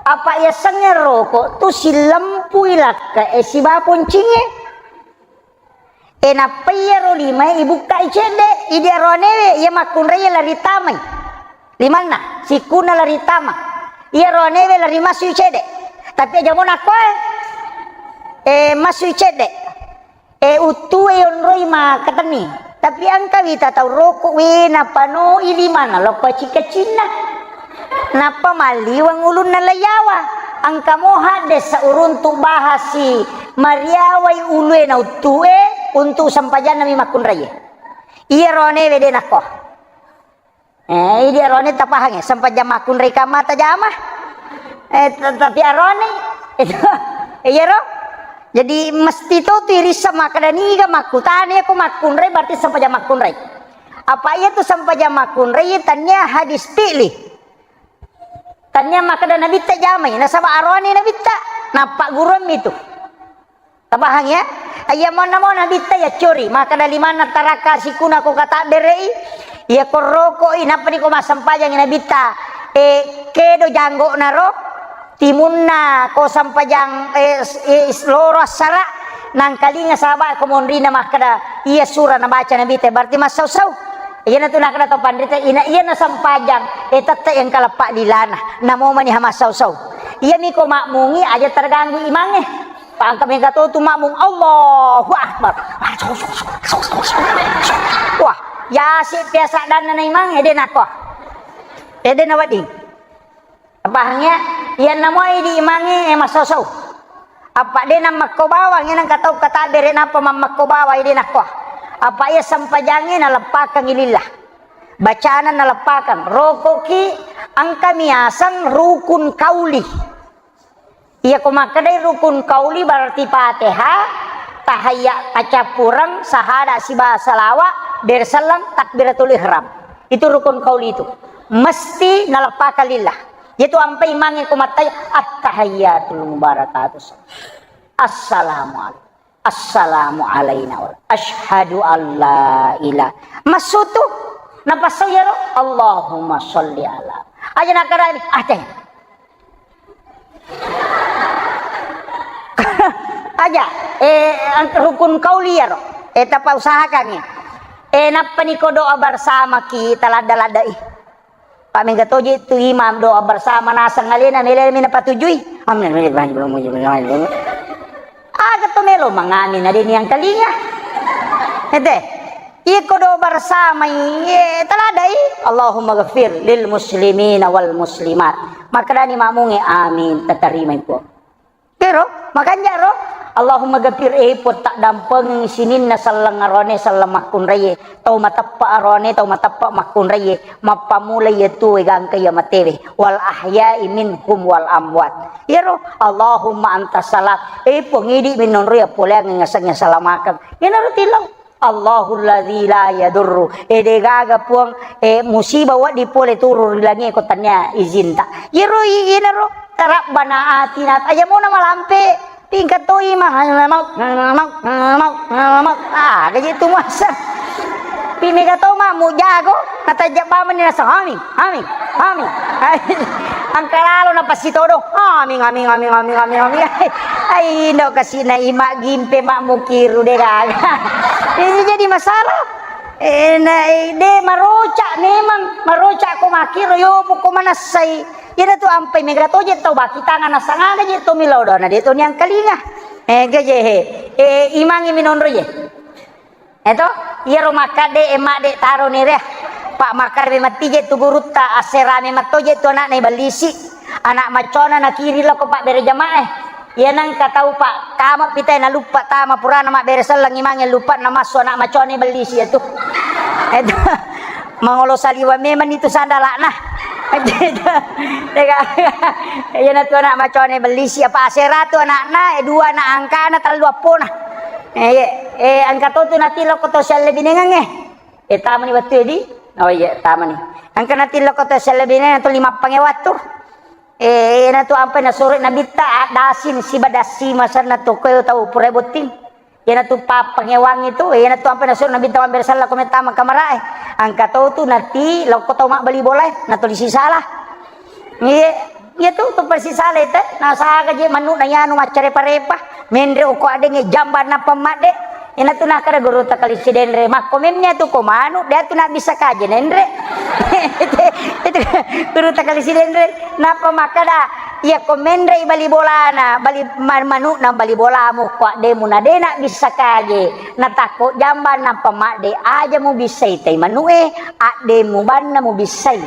apa yasengnge rokok tu silempui lakka e siba poncingnge. E, nappa iyaro limae ibukkai cedde, idi aroanewe iya makkunrai lari tamai. Limanna, sikkunna lari tama. Iya aroanewe lari masui cedde. Tapi aja mo nakkoe, e, masui cedde. E, uttue yonroi makkatenni. Tapi engka wita tau rokok we napanoi limanna lokko cika-cinna. Nappa malliweng ulunna laiyawa. Engka mo hadde sauruntu bahasi mariawai ulue na uttue untuk sempajanna mi makkunraie. Iya rone wede nakko. Eh, idi arone tapahange, sempajang makkunrai kamma tajama. Eh, t-, tapi arone itu, iya ro? Jadi mesti to tu irissa makkeda niga makkutana ko makkunrai berarti sempajang makkunrai. Apa iya tu sempajang makkunrai tania hadis fi'li. Tania makkeda nabitta jamai, nasaba arone nabitta, nappa guruammi tu. Tapahang ya? Iya mona mona nabitta ya curi, makkeda limanna taraka sikuna ko katabberei, iya ko rokoi, nappa ni ko massempajang nabitta, eh, kedo janggokna ro, timunna ko sempajang, eh, s-, eh, s-, loro assara, nangkalinga sahabat ko monrina makkeda, iya sura nabaca nabitta, berarti massau-sau. Iyana tu nakkeda to panrita, ina iyana sempajang, eh, tette yang kaleppa lilana, namo mani ha massau-sau. Iya mi ko makmungi aja terganggu imange. Pangka mega to tu makmung, Allahu Akbar. Wah, yasi biasa dan na imang, ede nako. Ede na wedding. Pahang ya? Iya namo idi imange, eh, masosau. Apa de na makko bawang, nang katau kata bere napa mammekko bawang, ede nako. Apa iya sempajange na leppakang ilillah. Bacana na leppakang. Rokoki engka miaseng rukun kauli. Iya ko makkedai rukun kauli berarti Fatihah, tahayya, tacappureng, sahada siba salawa, berselleng, takbiratul ihram. Itu rukun kauli itu. Mesti naleppakang lillah. Itu ampai imange ko mattai, at-tahiyyatul mubarakatuh. Assalamualaikum. Assalamu alaina wa asyhadu alla ilaha. Massutu. Napassau yaro. Allahumma sholli ala. Aja nakarani. Aja. Aja. Eh, ang-, rukun kauli yaro. Eh, tapa usahakan ya. Eh, nappa ni ko doa bersama ki taladda-ladda ih. Pak mega toje tu imam doa bersama naseng alena mele mena patujui. Amin. Aga to melo mangamin ade ni yang telinga. Ete. Iko doa bersama iye taladai. Allahumma ghafir lil muslimina wal muslimat. Makkedani makmunge amin, tatarima ipo. Kero, makanja ro. Allahumma ghafir, eh, Puang, taddampengengngi sininna selleng arone, selleng makkunraie, tau mateppa arone, tau mateppa makkunraie, mappamula iya tuwe gangka iya matewe, wal ahya'i minhum wal amwat. Iyaro, Allahumma anta salam, eh, Puang, idi minonro iya poleangngi ngaseng iya salamakeng. Iyanaro tilau. Allahul ladzi la yadurru. Eh, de gaga, Puang, eh, musibah wedding pole turu ri langie ko tania izinta. Iyaro i-, iyanaro, Rabbana atina, aja mona malampe. Tingkat toi mah, mau, mau, mau, mau. Ah, gaji tu muasa. Pi mega to ma mu jago, natajak bamani nasa, "Amin, amin, amin." Angka lalo na pasti todo. "Amin, amin, amin, amin, amin, amin." Ai, indo kasi na ima gimpe ma mukiru de gaga. Ini jadi masalah. Eh, na, eh, de maroca memang, maroca ko makiro yo poko manassai. Iyana tu ampai mega to je tau baki tangan nasangana je to milo dona de to niangkalinga. Eh, gaje he. Eh, imangi minonro je. Eto, iyaro makkadde, eh, madde taro ni re. Pak makkadde matti je tu gurutta, asserame matto je tu anakna ibellisi. Anak maccona nakiri lako pak bere jamaah. Iya nangka tau pak kama pitai naluppa tama purana mabbere selleng imange luppa namassu anak maccona ibellisi itu. Eto, mangolo saliwa memang itu sandalakna. Iya na tu anak maccona ibellisi apa asera tu anakna, eh, dua anak angkana, tallu appona. Eh, iya. Eh, engka to tu natilokko to siallebinengengnge. Eh, tamani wettu edi? Oh iya, tamani. Engka natilokko to siallebinengengnge to lima pange wattu. Eh, iyana tu ampai nasuro Nabitta, addasin siba dassi masanna to koe tau pura botting. Iyana tu pappangewangi tu, iyana tu ampai nasuro Nabitta mabbere sella ko mettama kamarae. Engka to tu nati lokko tau mabbali bolae, natuli sisala. Iya, iya tu, tu persis sale te. Nasaga je manu na yanu maccare parepa. Menre uko adenge jamba nappa madde. Ina tu nakara guru takali sidenre. Makko memnya tu ko manu, dia tu nak bisa kaje nenre. Itu guru takali sidenre. Napa makada? Iya ko menre bali bolana, bali ma-, manu na bali bolamu ko ademu na de nak bisa kaje. Natakko jamba nappa madde, aja mubissai tai manue, adde mubanna mubissai.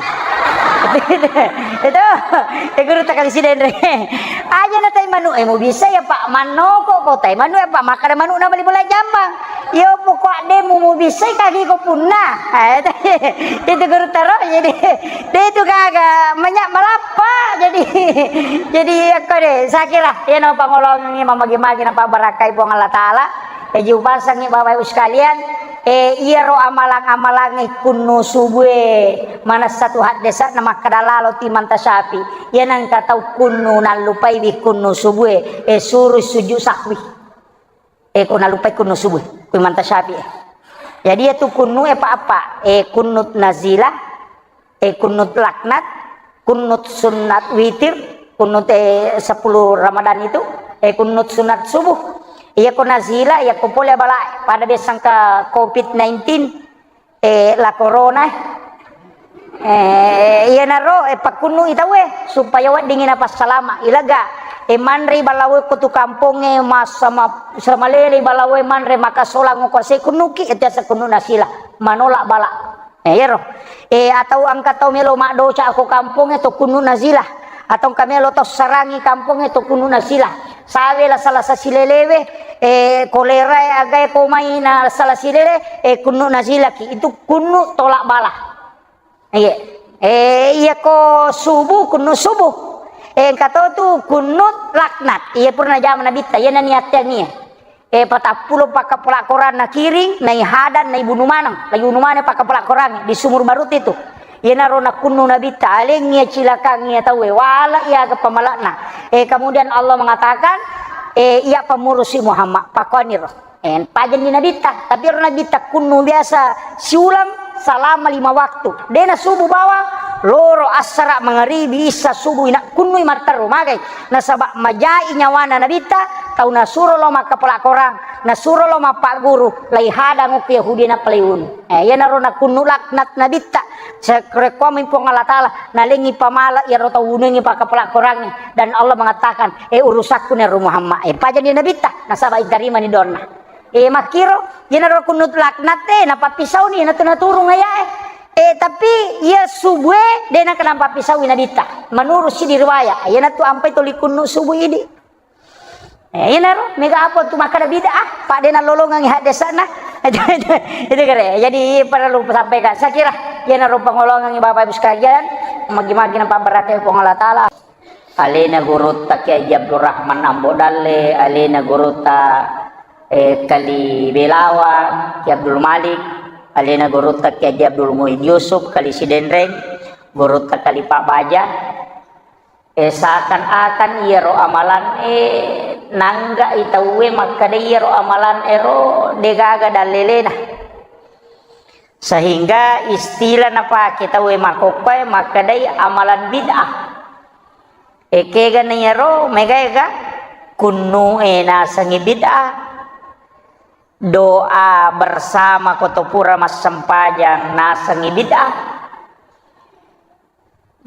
Itu, eh, guru takali sidenre. Aja na tai manue mubissai, apa mannoko ko tai manue, apa makkada manu na bali bola jambang. Yo poko adde mu mubissai kagi ko punna. Eh, itu guru taro, jadi, de itu gaga, manya malappa, jadi, jadi, aku de, saya kira, ya, no, pangolongi, mamagi-magi, napa barakai Puang Allah Ta'ala. Jadi upasangngi Bapak Ibu sekalian, eh, iyaro amalang-amalangnge kunnu subue manessa tu haddesa'na makkada lalo timanta Syafi. Iya nengka tau kunnu nallupaiwi kunnu subue, eh, suru sujud sahwi. Eh, ko nallupai kunnu subue, timanta Syafi, eh. Jadi iya tu kunnu e pa apa? Eh, kunnut nazilah, eh, kunnut laknat, kunnut sunat witir, kunnut, eh, sepuluh Ramadan itu, eh, kunnut sunat subuh. Iya ko nazila, iya ko pole bala pada biasa engka covid nineteen, eh, la corona, eh. Eh, iya naro, eh, pakkunnu i tauwe supaya weddingi napassalama. Ilaga, eh, manre balawe ko tu kampongnge masa ma-, samalele balawe manre maka solang ko se kunnuki, itu asa kunnu nasila, manolak bala. Eh, iyaro. Eh, atau engka tau melo maddoca ko kampongnge to kunnu nazila. Atau engka melo tau sarangi kampongnge to kunnu nazila. Sawe la salasa silelewe, eh, kolera e agae ko mai na sala silele, eh, kunnu nazilaki. Itu kunnu tolak bala. Iya. Eh, iya ko subuh, kunnu subuh. Eh, engka to tu kunnu laknat. Iya purna jama nabitta, iya nani atteang iya. Eh, patappulo pakkapola Quran nakiring, naihadang, naibunu maneng. Laibunu maneng pakkapola Quran di Sumur Barut itu. Iyanaro nakkunnu nabitta, alengngi cilakang iya tauwe, wala iya aga pamalakna. Eh, kemudian Allah mengatakan, eh, iya pamurusi Muhammad, pakoniro. Eh, pajanni nabitta, tapi ero nabitta kunnu biasa siulang selama lima waktu. Dena subuh bawang, loro, assara, mangaribi, issa, subuh, ina kunnui matteru magai. Nasaba majai nyawana nabitta, tau nasuro lo makkapola Korang, nasuro lo mappagguru, laihadang okko Yahudi nappa laiwunu. Eh, iyanaro nakunnu laknat nabitta. Sarekkuammi Puang Allah Ta'ala, nalengngi pamala iyaro tau wunungngi pakkapola Korangnge. Dan Allah mengatakan, eh, urusakku nero Muhammad. Eh, pajanni nabitta, nasaba itarimani donna. Eh, makkiro, iyanaro kunut laknat, eh, napappisauni, natu-, naturung ayae. Eh, tapi iya subue, de nakenna pappisaui nabitta. Menurut sidi riwayat, iyanatu ampai toli kunnu subuh idi. Eh, iyanaro, mega apa tu makkada bid'ah, pa de nalolongengngi haddesana. Itu, itu, itu kere. Jadi, perlu sampaikan. Saya kira, iyanaro pangolongengngi Bapak Ibu sekalian, magi-magi napabbarakahi Puang Allah Ta'ala. Alena gurutta Kiai Haji Abdul Rahman Ambo Dalle, alena gurutta, eh, Kali Belawa, Kiai Abdul Malik, alena gurutta Kiai Haji Abdul Muin Yusuf, Kali Sidenreng, gurutta Kali Pak Baja, Eh, seakan-akan iyaro amalan e nanggai tauwe makkeda iyaro amalan ero degaga dallelena. Sehingga istilah napake tauwe makkokkoe makkedai amalan bid'ah. Ekega na iyaro megaega kunnu e nasengi bid'ah. Doa bersama ko to pura massempajang nasengi bid'ah.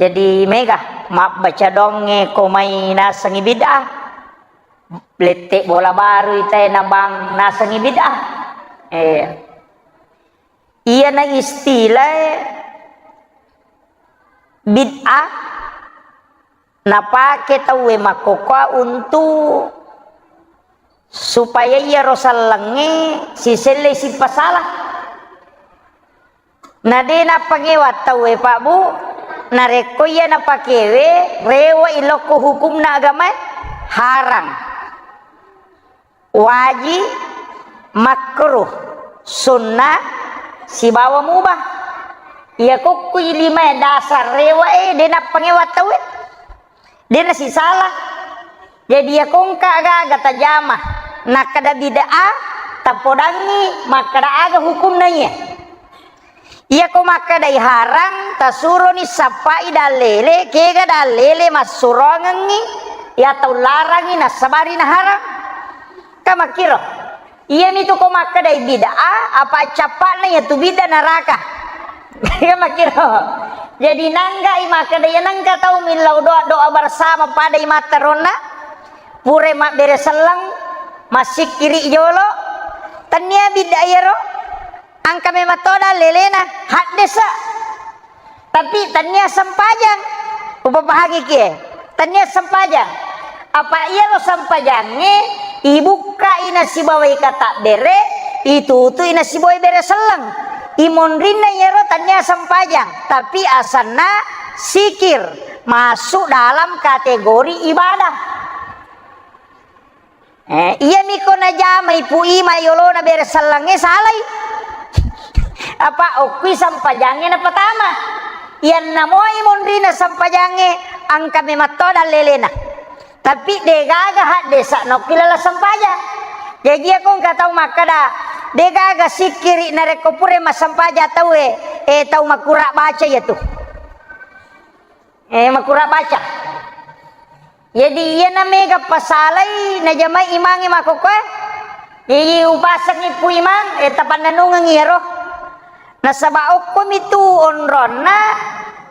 Jadi mega mabbaca doangnge ko mai nasengi bid'ah, lette bola baru itae nabang nasengi bid'ah. Eh, iyana istilah bid'ah napake tauwe makkokkoe untuk supaya iyaro sellengnge siselle sipasala. Na de nappangewa tauwe, Pak, Bu, narekko iya napakewe, rewa ilokko hukumna agamae, harang, waji, makruh, sunnah, sibawa mubah. Iya kokku limae dasar rewa e, de nappangewa tauwe. De nasisala. Jadi, iya kongka aga-aga tajama, nakkeda bid'ah, tapodangngi makkeda aga hukumna iya. Iya ko makkedai harang, tasuroni sappai dallele, kega dallele massurongengngi, iya tau larangi nassabari naharang. Ka makkiro. Iyamitu ko makkedai bid'ah, apa cappa'na iyatu bid'ah naraka. Iya makkiro. Jadi nanggai makkeda iya nengka tau millau doa, doa bersama pada imatta ronna, pura mabbere selleng, massikkiri jolo, tennia bid'ah iyaro, engka memang to dallelena, haddesa. Tapi tennia sempajang. Upapahangi kie. Tennia sempajang. Apa iyaro sempajangnge ibukkai nasibawai katabbere, itutui nasibawai bere selleng. Imonrinna iyaro tennia sempajang, tapi asanna sikir, masuk dalam kategori ibadah. Eh, iyami ko najamai Pu Ima yolona bere sellengnge salai. Apa okkui sempajangnge napatama. Iyanna moi monrina sempajangnge, engka memang to dallelena. Tapi degaga haddesa nokki lala sempajang. Jaji iya ko engka tau makkeda, degaga sikkiri narekko pura massempajang tauwe, eh, tau makkura baca iyatu. Eh, makkura baca. Jadi, iyana mega pasalai najamai imangnge makkokkoe. Jadi, upasengngi Pu Imang, eh, tapannennungeng iyaro. Nasaba okkomitu onronna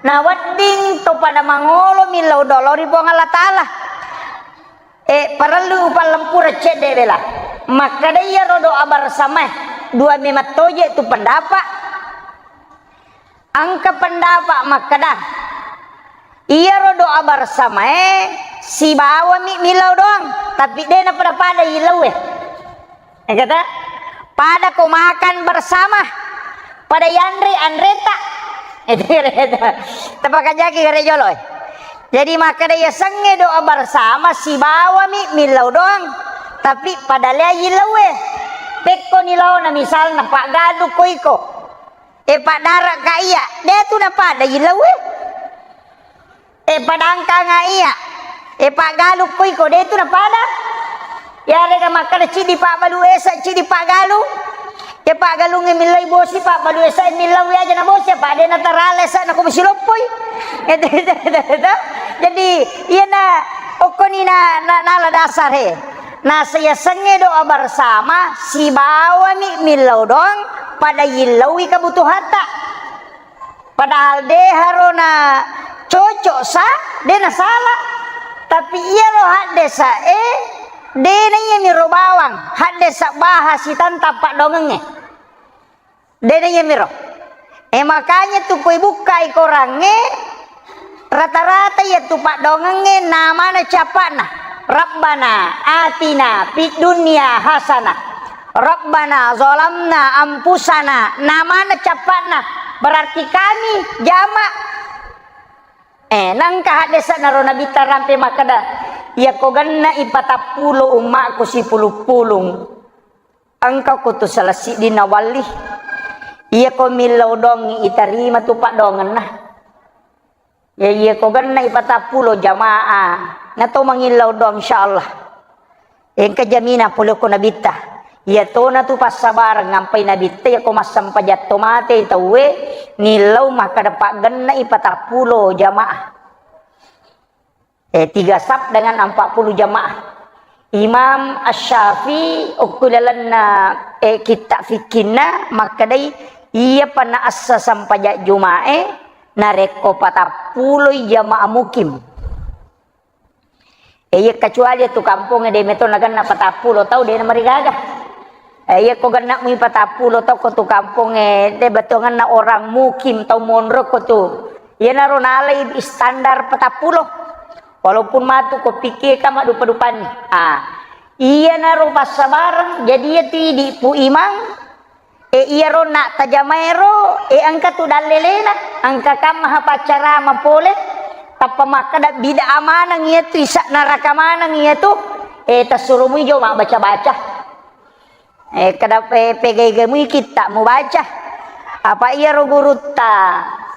nawedding to pada mangolo millau doa lao ri Puang Allah Ta'ala. Eh, parellu upallempura cedde bela. Makkeda iyaro doa bersamae, dua memang toje tu pendapat. Engka pendapat makkeda, iyaro doa bersamae sibawami millau doang, tapi de napada-pada yillauwe. Eh, kata, pada ko makan bersama, pada yanre anreta. Tapakajaki gare jolo, eh. Jadi makkeda yasengnge doa bersama sibawami millau doang, tapi pada lea yillauwe. Pekko ni laona misalna paggalu ko iko. E paddaraka iya, de tu napada yillauwe. E padangkanga iya, e paggalu ko iko, de tu napada. Yarega makkeda cidi pabbalu esa, cidi paggalu. E paggalungnge millai bosi, pabbalu esa millai aja na bosi, apa de natarala esa na ko masiloppoi. Jadi iyana okkoni na, na, nala dasar he. Nasa yasengnge doa bersama, sibawami millau doang pada yillaui kebutuhatta. Padahal de harona cocok sa, de nasala. Tapi iyaro haddesa e, de na iyamiro bawang, haddesa baha sitantang paddoangengnge. De na iyamiro. E, makanya tu koi bukkai korangnge, rata-rata iya tu paddoangengnge namana cappa'na. Rabbana atina fid dunya hasanah. Rabbana zalamna anfusana. Namana cappa'na. Berarti kami jama. Eh, nangka haddese'na ro Nabitta rampe makkeda, "Iyako genna'i patappulo ummakku sipulung-pulung, engka kutu sala siddi nawalli. Iyako millau doangngi itarima tu paddoangenna." Ya, iyako genna'i patappulo jamaah, nato mangillau doang, insyaallah. Engka jamina pole ko Nabitta. Iyatona tu passabareng ngampai Nabitta, iyako massempajang to mate tauwe, nillau makkeda paggenna'i patappulo jamaah. Eh, tiga saf dengan empat puluh jamaah. Imam Asy-Syafi'i okko lalenna, eh, kitta fikkinna makkedai, iyapa naassa sempajang Juma'e narekko patappuloi jamaah mukim. Eh, iya, kecuali tu kampongnge de meto nagenna patappulo tau, de namarigaga. Eh, iya, ko genna mui patappulo tau ko tu kampongnge, de betongenna orang mukim, tau monro ko tu. Iyanaro nalai standar patappulo. Walaupun matu ko pikir ka maddupa-dupanni. Ah, iyanaro passabareng, jadi iya tu idi pu imang, E, iyaro na tajamaero, e, engka tu dallelena, engka kammaha paccarama pole, tappa makkeda bid'ah maneng iyatu, isa neraka maneng iyatu, e, tassurumui jo mabbaca-baca. E, kada pe-, pegai-gaimui kitta mubaca. Apa iyaro gurutta,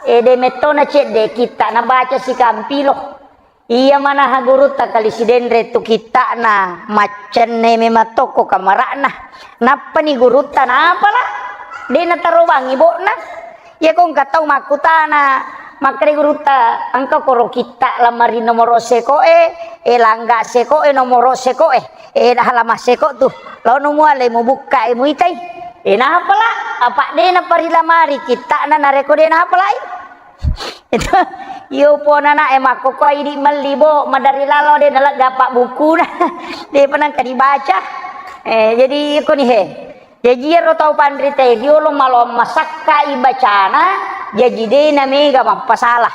e, de mettona cedde kitta nabaca sikampilo. Iya manaha gurutta kali Sidenre tu kitta'na, maccenne memang tokko kamara'na. Nappani gurutta napala, de natarobangi bo'na. Iya ko engka tau makkutana, makkeda gurutta, engka koro kitta lamari nomoro seko'e, e langga seko'e, nomoro seko'e, e halaman seko tu. Laono muale mubukka e muitai. E napala, apa de naparilamari kitta'na nareko de napalai. Itu, iyo pona na, e, makkokkoe idi melli, bo, madari lalo de nalegga apa bukuna. De pa nengka dibaca. E, jadi iko ni he. Jaji iyaro tau panrita e riolo malo masakka ibacana, jaji de namega mappasala.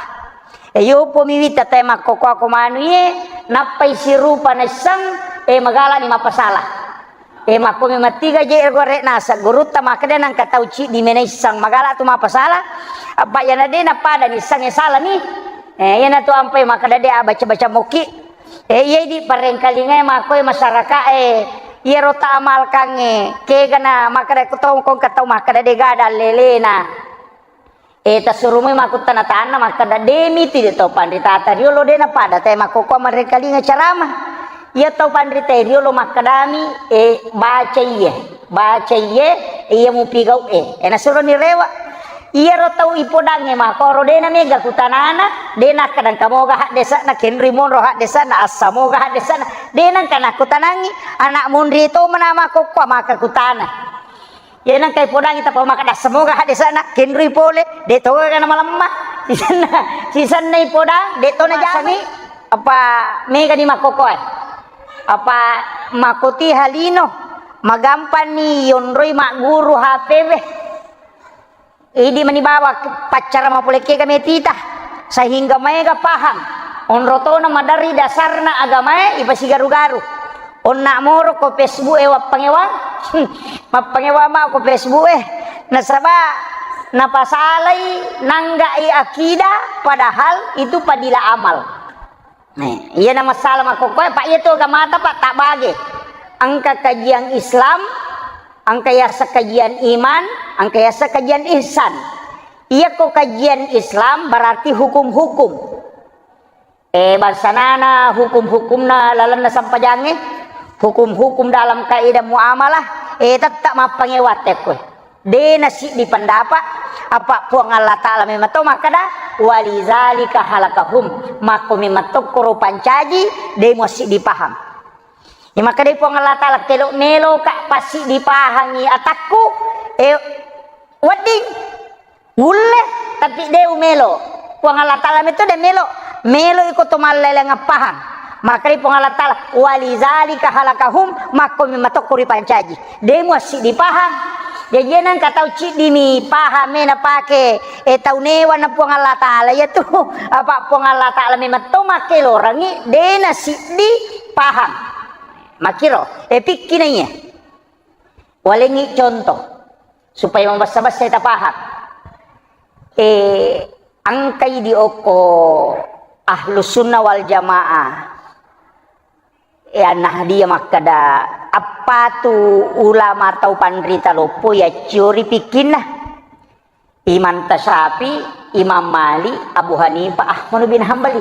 E, iyo po miwita te makkokkoe ko manu ye, nappai sirupa naisseng, e, magala ni mappasala. E, makko memang tiga je gore naseng gurutta makkeda nengka tau ciddi mena isseng magala tu mappasala. Apa iyana de napada ni isseng e sala ni. E, iyana tu ampai makkeda de abaca-baca mokki. E, iya idi parengkalinga e makko e masyarakat e. Iyaro ta amalkan e. Kega na makkeda ko tau, ko engka tau makkeda de gada lelena. E, tassurumui makkuttana-tana makkeda, "De mitu de tau panritata riolo de napada te makkokkoe marengkalinga carama." Iya tau panrita e riolo makkedami, e, "Baca iye, baca iye, iya mupigau e." E, nasuroni rewe. Iyaro tau ipodangnge makkoro de namega kutanana, de nakkeda engka moga haddese'na, kenrui monro haddese'na, assa moga haddese'na, de nengka nakkutanangi, anak monri to mena makkokkoe maka kutana. Iya nengka ipodangi tappa makkeda semoga haddese'na kenrui pole, de to ga namalemma. Sisenna, sisenna ipodang, de to najami. Apa mega ni makkokkoe. Apa makkoti halino, magampang ni yonroi magguru H P we. Idi mani bawa paccara mapole kega metita, sehingga maega paham. Onro tona madari dasarna agamae ipasigaru-garu. Onna moro ko Facebook e wappangewa, mappangewa ma ko Facebook e. Nasaba napasalai nanggai akidah, padahal itu fadilah amal. Nah, iya na masalah makkokkoe, Pak, iya tu agamata, Pak, tak bage. Engka kajian Islam, engka yasa kajian iman, engka yasa kajian ihsan. Iya ko kajian Islam berarti hukum-hukum. Eh, bangsanana hukum-hukumna lalenna sampajangnge, hukum-hukum dalam kaidah muamalah, eh, tetap mappangewa tekko. De nasiddi pendapat, apa Puang Allah Ta'ala memang to makkeda, "Walizalika halakahum." Makko memang tokkoro pancaji, de muasiddi paham. Iya makkeda Puang Allah Ta'ala, "Telo melo ka passiddi pahangi atakku, eh, wedding." Ulle, tapi de umelo. Puang Allah Ta'ala meto de melo. Melo iko to malleleng appahang. Makkedai Puang Allah Ta'ala, "Walizalika halakahum," makko memang tokko ripancaji. De muassiddi pahang. Jaji nengka tau ciddi mi pahang me napake, eh, tau newa na Puang Allah Ta'ala. Iya tu, apa Puang Allah Ta'ala memang to makkelorangi, de nasiddi Paham? Makkiro, eh, pikki na iya. Walengngi contoh, supaya mabessa-bessa tapaham. Eh, engkai di okko Ahlus Sunnah wal Jamaah. Eh, An-Nahdiyah makkeda, appatu ulama tau panrita loppo yacciori pikkinna. Imam Tasyafi, Imam Malik, Abu Hanifah, Ahmad bin Hambali.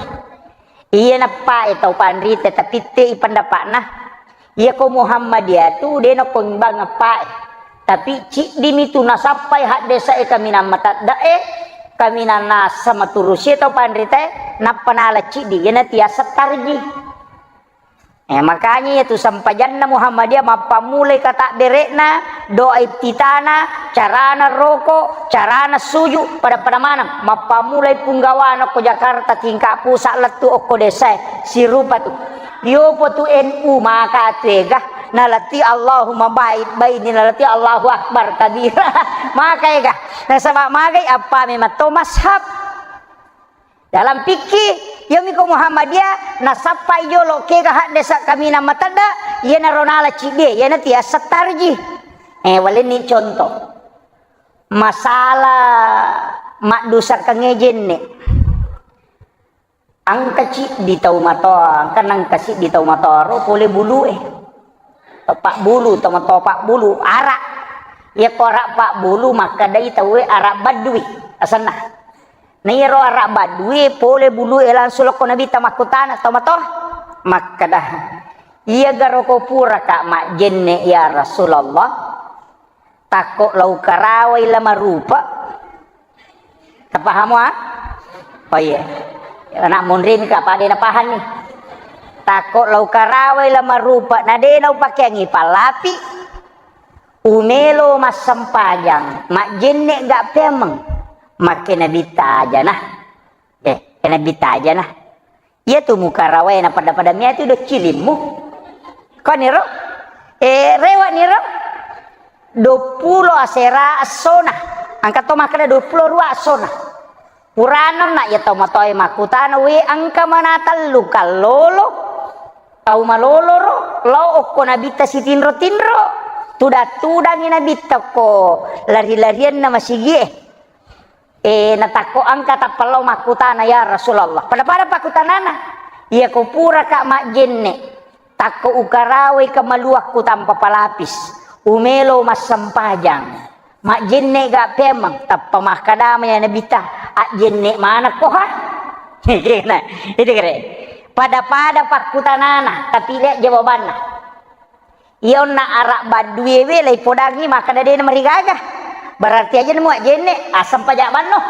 Iya nappae tau panrita tapi te ipendapa'na. Iya ko Muhammadiyah tu de nako imbang appae. Tapi ciddimi tu nasappai haddesa e kaminang matadda e, kaminang nasa maturusi tau panrita e, nappa nala ciddi. Iyana tiasa tarji. Eh, makanya iya tu sempajanna Muhammadiyah mappammulai katabbere'na, doa iftitana, carana roko, carana suju, pada-pada maneng. Mappammulai punggawana ko Jakarta tingkat pusat lettu okko desa e, sirupa tu. Yopo tu N U maka tu ega, nalati Allahumma ba'id baini, nalati Allahu Akbar kabira. Maka ega. Nasaba magai appa memang to mashab. Dalam fikih, yomi ko Muhammadiyah, nasappai jolo kega haddesa kaminang matedda, iyanaro nala ciddie, iyana tiasa tarji. Eh, walenni contoh. Masalah maddusakkangnge jenne. Engka ciddi tau matoa, engka nengka siddi tau matoa ro pole bulue. Tau pabbulu, tau matoa pabbulu, ara. Iya ko ara pabbulu makkedai tauwe ara baddui asenna. Na iyaro ara baddui pole bulue langsung lokko Nabitta makkutana tau matoa. Makkeda, "Iya garo ko puraka majjenne ya Rasulullah?" Takko lau karawai la marupa. Tapahamo, ah? Oh iya. Anak munri mi ka pade napahang ni. Takko lau karawai la marupa, na de nau pakeangi pallapi. Umelo massempajang, majjenne ga pemeng. Makke Nabitta aja nah. Eh, Nabitta aja nah. Iya tu mukarawai na pada-pada mia tu do cilimmu. Koniro? Eh, rewa niro? Dua puluh asera essona. Engka to makkeda dua puluh dua essona. Purana na iya tau matoa makkutana, "We, engka mana tellu kallolo?" Tau malolo ro, lao okko Nabitta sitinro-tinro. Tudang-tudangi Nabitta ko lari-larianna masigie. Eh, natakko engka tappa lao makkutana, "Ya Rasulullah." Pada-pada pakkutanana, "Iya ko puraka majjenne, takko ukarawai kamaluakku tanpa palapis, umelo massempajang, majjenne ga pemeng?" Tappa makkadama ya Nabitta, "Ajjenne manekko ha?" Kena, itu kere. Pada-pada pakkutanana, tapi lihat jawabanna. Iya onna ara baddue we laipodangi makkeda de namarigaga. Berarti aja nemu ajjenne, aseng paja banno.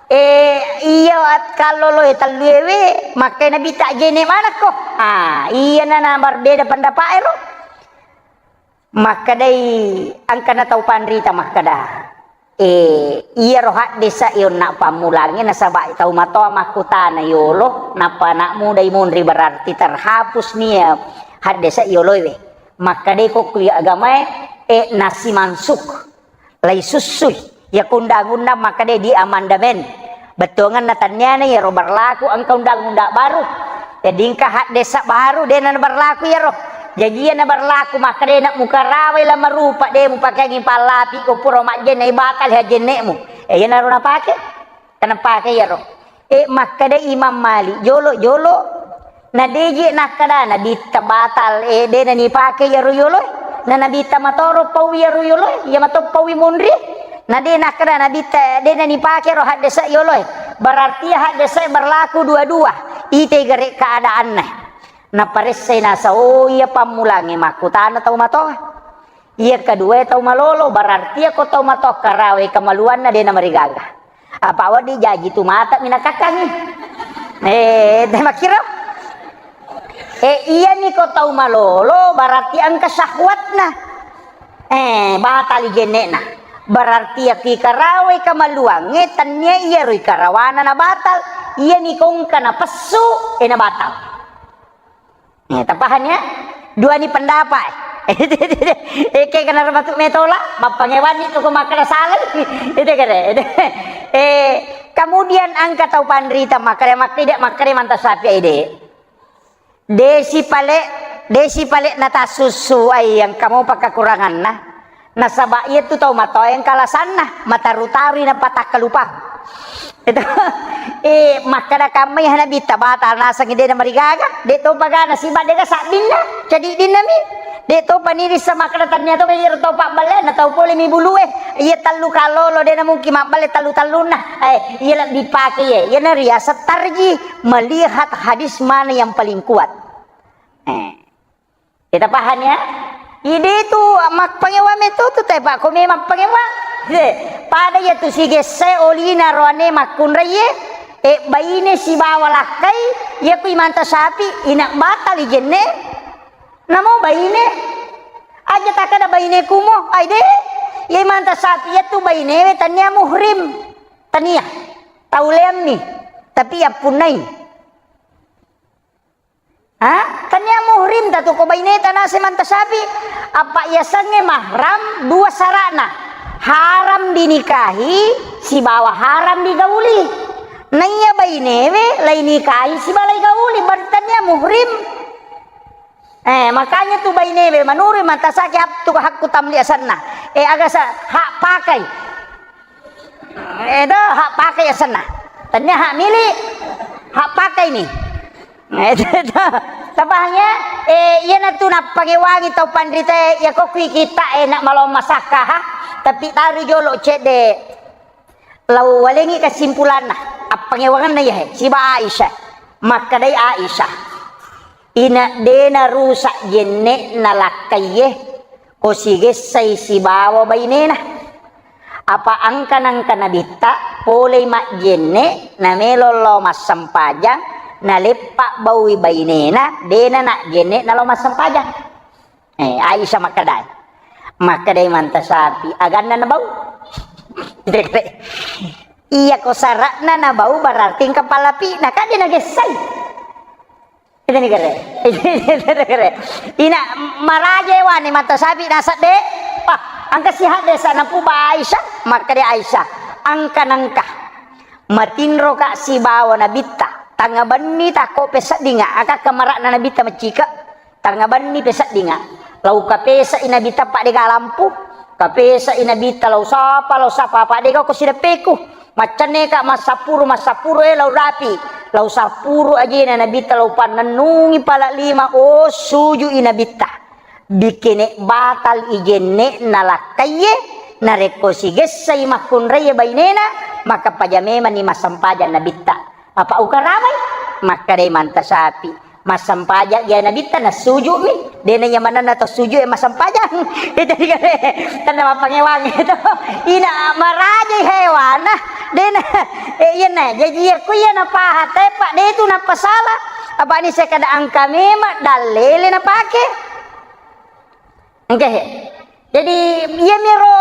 Eh, iya at-, kallolo e tellue we, makkai Nabitta ajjenne manekko. Ah, iya na, na berbeda pendapat ero. Makkedai engkana tau panrita makkeda. Eh, iyaro haddesa e onna pammulangnge nasaba tau matoa makkutana yolo, nappa anak muda i munri berarti terhapus nia haddesa yoloe we. Makkadai ko kui agamae, eh, nasi mansuk. Lai sussui. Iya ko undang-undang makkadai di amandemen. Bettuanganna tanniana iyaro berlaku engka undang-undang baru. Jadi engka haddesa baru de na berlaku iyaro. Jaji iya na berlaku makkadai na mukarawai la marupa de mupakeangi pallapi ko pura majjenne batal hajjennemu. Eh, iyanaro napake. Kana pake iyaro. Eh, makkada Imam Malik, jolo-jolo. Na deje nakkada Nabitta batal, eh, de na nipake iyaro yoloe. Na Nabitta matoro pau iyaro yoloe, iya mato paui munri. Na de nakkada Nabitta, de na nipake ro haddesa yoloe. Berarti haddesa berlaku dua-dua. Ite gare keadaanna. Naparessai nasa, oh, iya pammulangnge makkutana tau matoa. Iya kedua tau malolo, berarti iya ko tau matoa karawai kamaluanna de na marigaga. Apa wedding jaji tu mata minakakkangi. Eh, de makkiro. Eh, iya ni ko tau malolo, berarti engka syahwatna. Eh, batali jennekna. Berarti iya ki karawai kamaluangnge, tennia iya roi karawana na batal. Iya ni ko engka na pessu, eh, na batal. Eh, tapahang ya? Dua ni pendapat. Eh, kayak kena matu metola, mappangewani tu ko makkada salah. Itu kere. Eh, kemudian engka tau panrita makkada, makkada, makkada manta sapi ide. Desi pale, desi pale natassussu ai engka mopa kekuranganna. Nasaba iyatu tau matoa engka alasanna, mataru-tarui napatakkalupang. Itu, eh, makkada kammai hana bitta batal nasengngi de namarigaga, de topa gana siba de ga sabbinna, cadiddinna mi. De topa nirissa makkada tania to iyaro tau pabballe na tau pole mi bulue. Iya tallu kalolo de namungkin mabballe tallu-tallunna. Eh, iya lebbi pake iya. Iya nariaseng tarji melihat hadis mana yang paling kuat. Eh. Kita paham ya? Ide tu mappangewang metto tu, tapi ko memang mappangewang. Eh, pada iya tu sigesse olina roane makkunraie, eh, baine sibawa lakkai, iya ku imanta sapi, ina batal ijenne, namo baine. Aja takkada baine kumo, ai de, iya imanta sapi iya tu bainewe tania muhrim, tania. Tau leammi, tapi yappunnai. Ha? Tania muhrim tatu ko baineta nase manta sapi. Apa yasengnge mahram dua sarana. Haram dinikahi sibawa haram digauli. Naiya bainewe lai nikahi sibawa lai gauli, berarti tania muhrim. Eh, makanya tu bainewe manurui manta saki hak-, tu hakku tamli asenna. Eh, aga sa-, hak pakai. Eh, do, hak pakai asenna. Tania hak milik, hak pakai ni. Eh, tapahang ya? Eh, iyana tu nappangewangi tau panrita, ya kok kui kita enak malo masakka, ha? Tapi taru jolo cedde. Lau walengi kesimpulanna, appangewangenna iya he, siba Aisyah. Makkedai Aisyah, ina dena rusak jenne'na lakkaiye, ko sigessai sibawa bainena. Apa angka nangka nabitta, polei majjenne, namelo lao massempajang, naleppa baui bainena, dena najjenne nalao massempajang. Eh, Aisyah makkedai. Makkedai manta sapi, aganna nabau. Iya ko sara'na nabau berarti engka palapi'na, kan de nagessai. Itu ni kere. Itu ni kere. Ina maraja wani manta sapi nasadde. Wah, angka sihat desa napuba Aisyah, makkeda Aisyah. Angka nangka. Matinroka sibawa nabitta. Tangnga benni takko peseddinga, aka kamara'na nabitta macika. Tangnga benni peseddinga. Lau kapesai nabitta padega lampu. Kapesai nabitta lau sapa, lau sapa, padega ko sideppeku. Maccenneka massapuru, massapuru, eh, lau rapi. Lau sapuru ajena nabitta lau pannennungi pala lima, oh, sujui nabitta. Bikene batal ijenne nalakkaiye, narekko sigessai makkunraie bainena, maka paja memanni massempajang nabitta. Apa ukaramai? Makkedai manta sapi. Massempajang iya nabitta nassuju'mi. Dena iya manenna to sujud e massempajang. Itu dikare. Tenna mappangewangi itu. Ina marajai hewana. Dena, eh, iyana. Jaji iya ku iya napaha tepa de tu napasala. Apa ni sekada angka memang dalele napake. Engke he. Jadi, iyamiro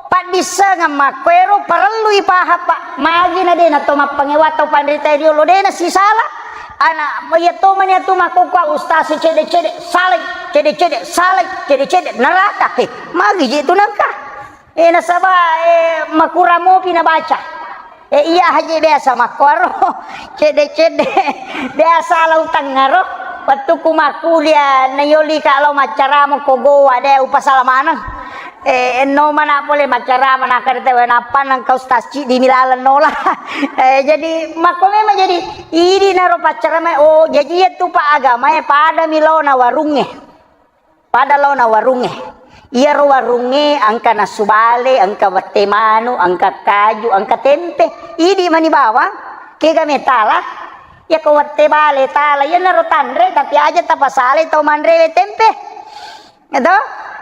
paddissengeng makkuero parellui pahang, Pak. Magi na de na to mappangewa tau panrita riolo de na sisala. Ana, iya to mani atu makkukua ustaz cede-cede, salai, cede-cede, salai, cede-cede, neraka. He, magi je tu nangka. Eh, nasaba, eh, makurang mopi nabaca. Eh, iya haji biasa makkoro. Cedde-cedde. Biasa lau tengaro. Wettukku makkuliah, nayolika lau maccarama ko goa, de upasala maneng. Eh, enno mana pole maccarama, nakkeda tau, "Nappa nengka ustaz cidi milaleng nola." Eh, jadi, makko memang jadi, idi naro paccarama, oh, jadi iya tu Pak agama, eh, pada milona warungnge. Pada laona warungnge. Iyaro warungnge engka nasu bale, engka wette manu, engka kaju, engka tempe. Idi mani bawang, kega metala. Iyako wette bale tala, iyanaro tanre, tapi aja tapasalai tau manrewe tempe. Eto?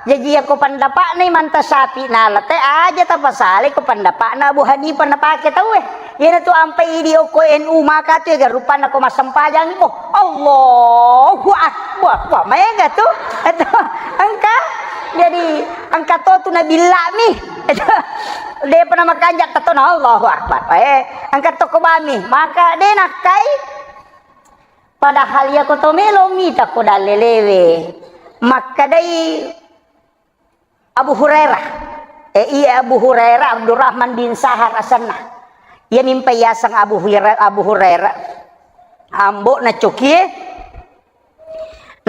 Jaji iyako pendapatna Imam Tasyafi'i nalate, aja tapasalai ko pendapatna Abu Hanifah napake tauwe. Iyanatu ampai idi okko N U maka tu ega rupanna ko massempajangi ko. Allahu Akbar. Wah, wah, maega tu. Engka. Jadi, engka to tu nabillami. Depa na makanja tetona Allahu Akbar. Eh, engka to ko bami. Maka de nakkai. Padahal iya ko to melo mita ko dallelewe. Makkedai Abu Hurairah. Eh, iya Abu Hurairah, Abdurrahman bin Sahar asenna. Iya mimpa yaseng Abu Hurairah, Abu Hurairah. Ambo'na cokie,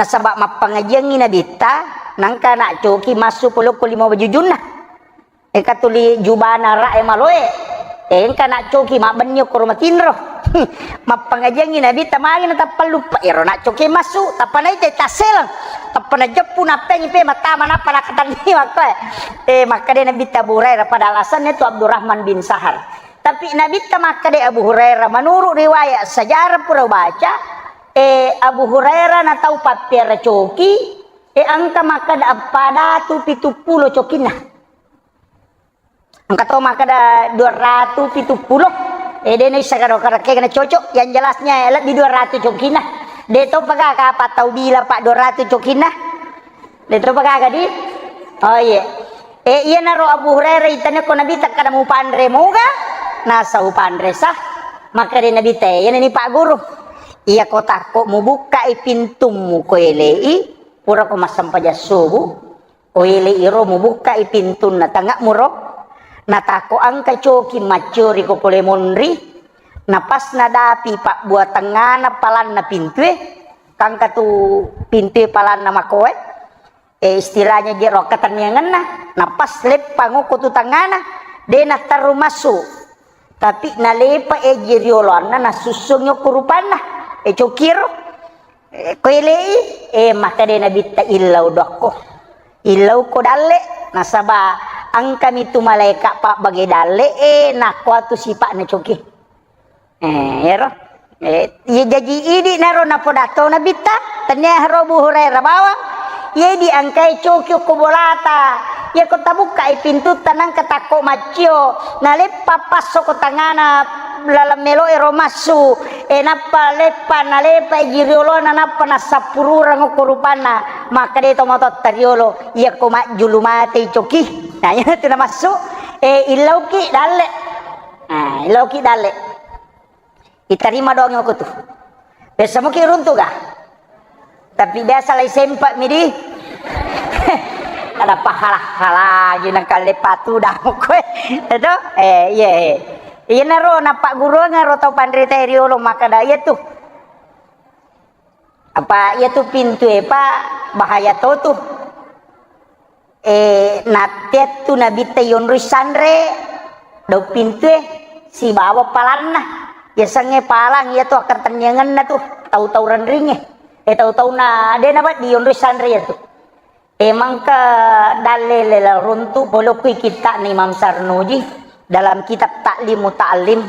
Nasaba mappangajiangngi Nabitta, nangka naccoki massu polokko lima wajujunna. Engka tuli jubana ra e maloe. Engka naccoki mabbenni okkoro matinro. Mappangajiangngi Nabitta magi natappa luppa. Ero naccoki massu, tappa naita tasseleng. Tappa najeppu nappengi pe mattama nappa nakatanni makkoe. Eh, makkeda Nabitta Abu Hurairah pada alasannya tu Abdurrahman bin Sahar. Tapi Nabitta makkeda Abu Hurairah, menurut riwayat sejarah pura baca, eh, Abu Hurairah na tau pappiara coki, eh, engka makkeda eppa datu pitu pulo cokinna. Engka to makkeda dua ratu pitu pulo. Eh, de naisseng karo karekkega na cocok. Yang jelasnya, eh, lebbi dua ratu cokinna. De to pagaga apa tau bila pa dua ratu cokinna. De to pagaga di? Oh, iya. Eh, iyanaro Abu Hurairah itanya ko Nabitta kada mupanre moga? Nasa upanre sah. Makkeda Nabitta, eh, iyana ni Pak Guru. Iya ko takko mubukkai pintummu ko elei, pura ko massempajang subuh. Ko elei iro mubukkai pintunna tangnga'muro, natakko engka coki macciori ko pole monri, napas nadapi pabbuatengngana palanna pintue, kangka tu pintue palanna makoe, eh, istilahnya jero akkatenniangenna, napas leppang okko tu tangngana, de natterru massu. Tapi nalepa eji rioloanna nasussungi okko rupanna, eh, cokiro. Eh, ko elei, eh, makkeda Nabitta illau dokko. Illau ko dalle, nasaba engkami tu malaeka pabbage dalle, eh, nakkuatu sipa'na coki. Eh, ero. Eh, iya jaji idi naro napodatto Nabitta, tania haro Abu Hurairah bawang. Iya idi engkai coki ko bolata. Iya ko tabukkai pintutta nangka takko maccio, naleppa passo ko tangana laleng melo ero massu, e nappa leppa nalepa iji riolona nappa nassappururang okko rupanna, makkeda to matotta riolo, iya ko majjulu matei coki. Nah, iya tu namassu, e illauki dalle. Nah, illauki dalle. Itarima doang okko tu. Biasa muki runtu ga? Tapi biasa lai sempa mi di. Ada pahala-hala lagi nang kale patu dah koe. Itu? Eh, iya, iya. Iya naro nappa guruang ro tau panrita riolo makkeda iya tu. Apa iya tu pintu e pa bahaya to tu. Eh, natteattu Nabitta yonroi sanre daung pintue sibawa palanna. Yasengnge palang iyatu akkatenniangenna tu tau-tau renringnge. Eh, tau-tauna de nawedding yonroi sanre iyatu. Eh, mangka dalle lela runtu polokkoi kitta'na Imam Sarnuji dalam kitab Ta'limu Ta'lim.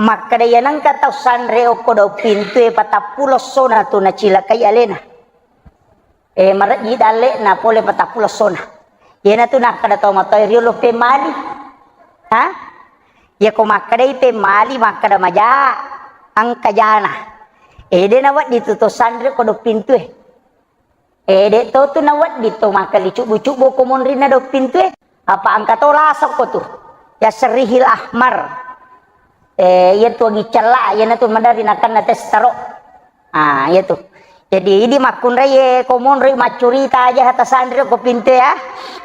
Makkeda iyanengka tau sanre okko daung pintue patappulo essona tu nacilakai alena. Eh, marejji dalle na pole patappulo essona. Iyanatu nakkeda tau matoa riolo pemmali. Ha? Iyako makkedai pemmali, makkeda maja, engka jana. Eh, de nawedding tu to sanre ko daung pintue. Eh, de to tu nawedding to makkeli cubbu-cubbu ko monrinna daung pintue. Apa engka to lasokko tu. Ya serihil ahmar. Eh, iya tu agi cella, iyanatu maderri nakenna testaro. Ah, iya tu. Jadi, idi makkunrai ye ko monri maccurita aja hata sanri ko pinte ya.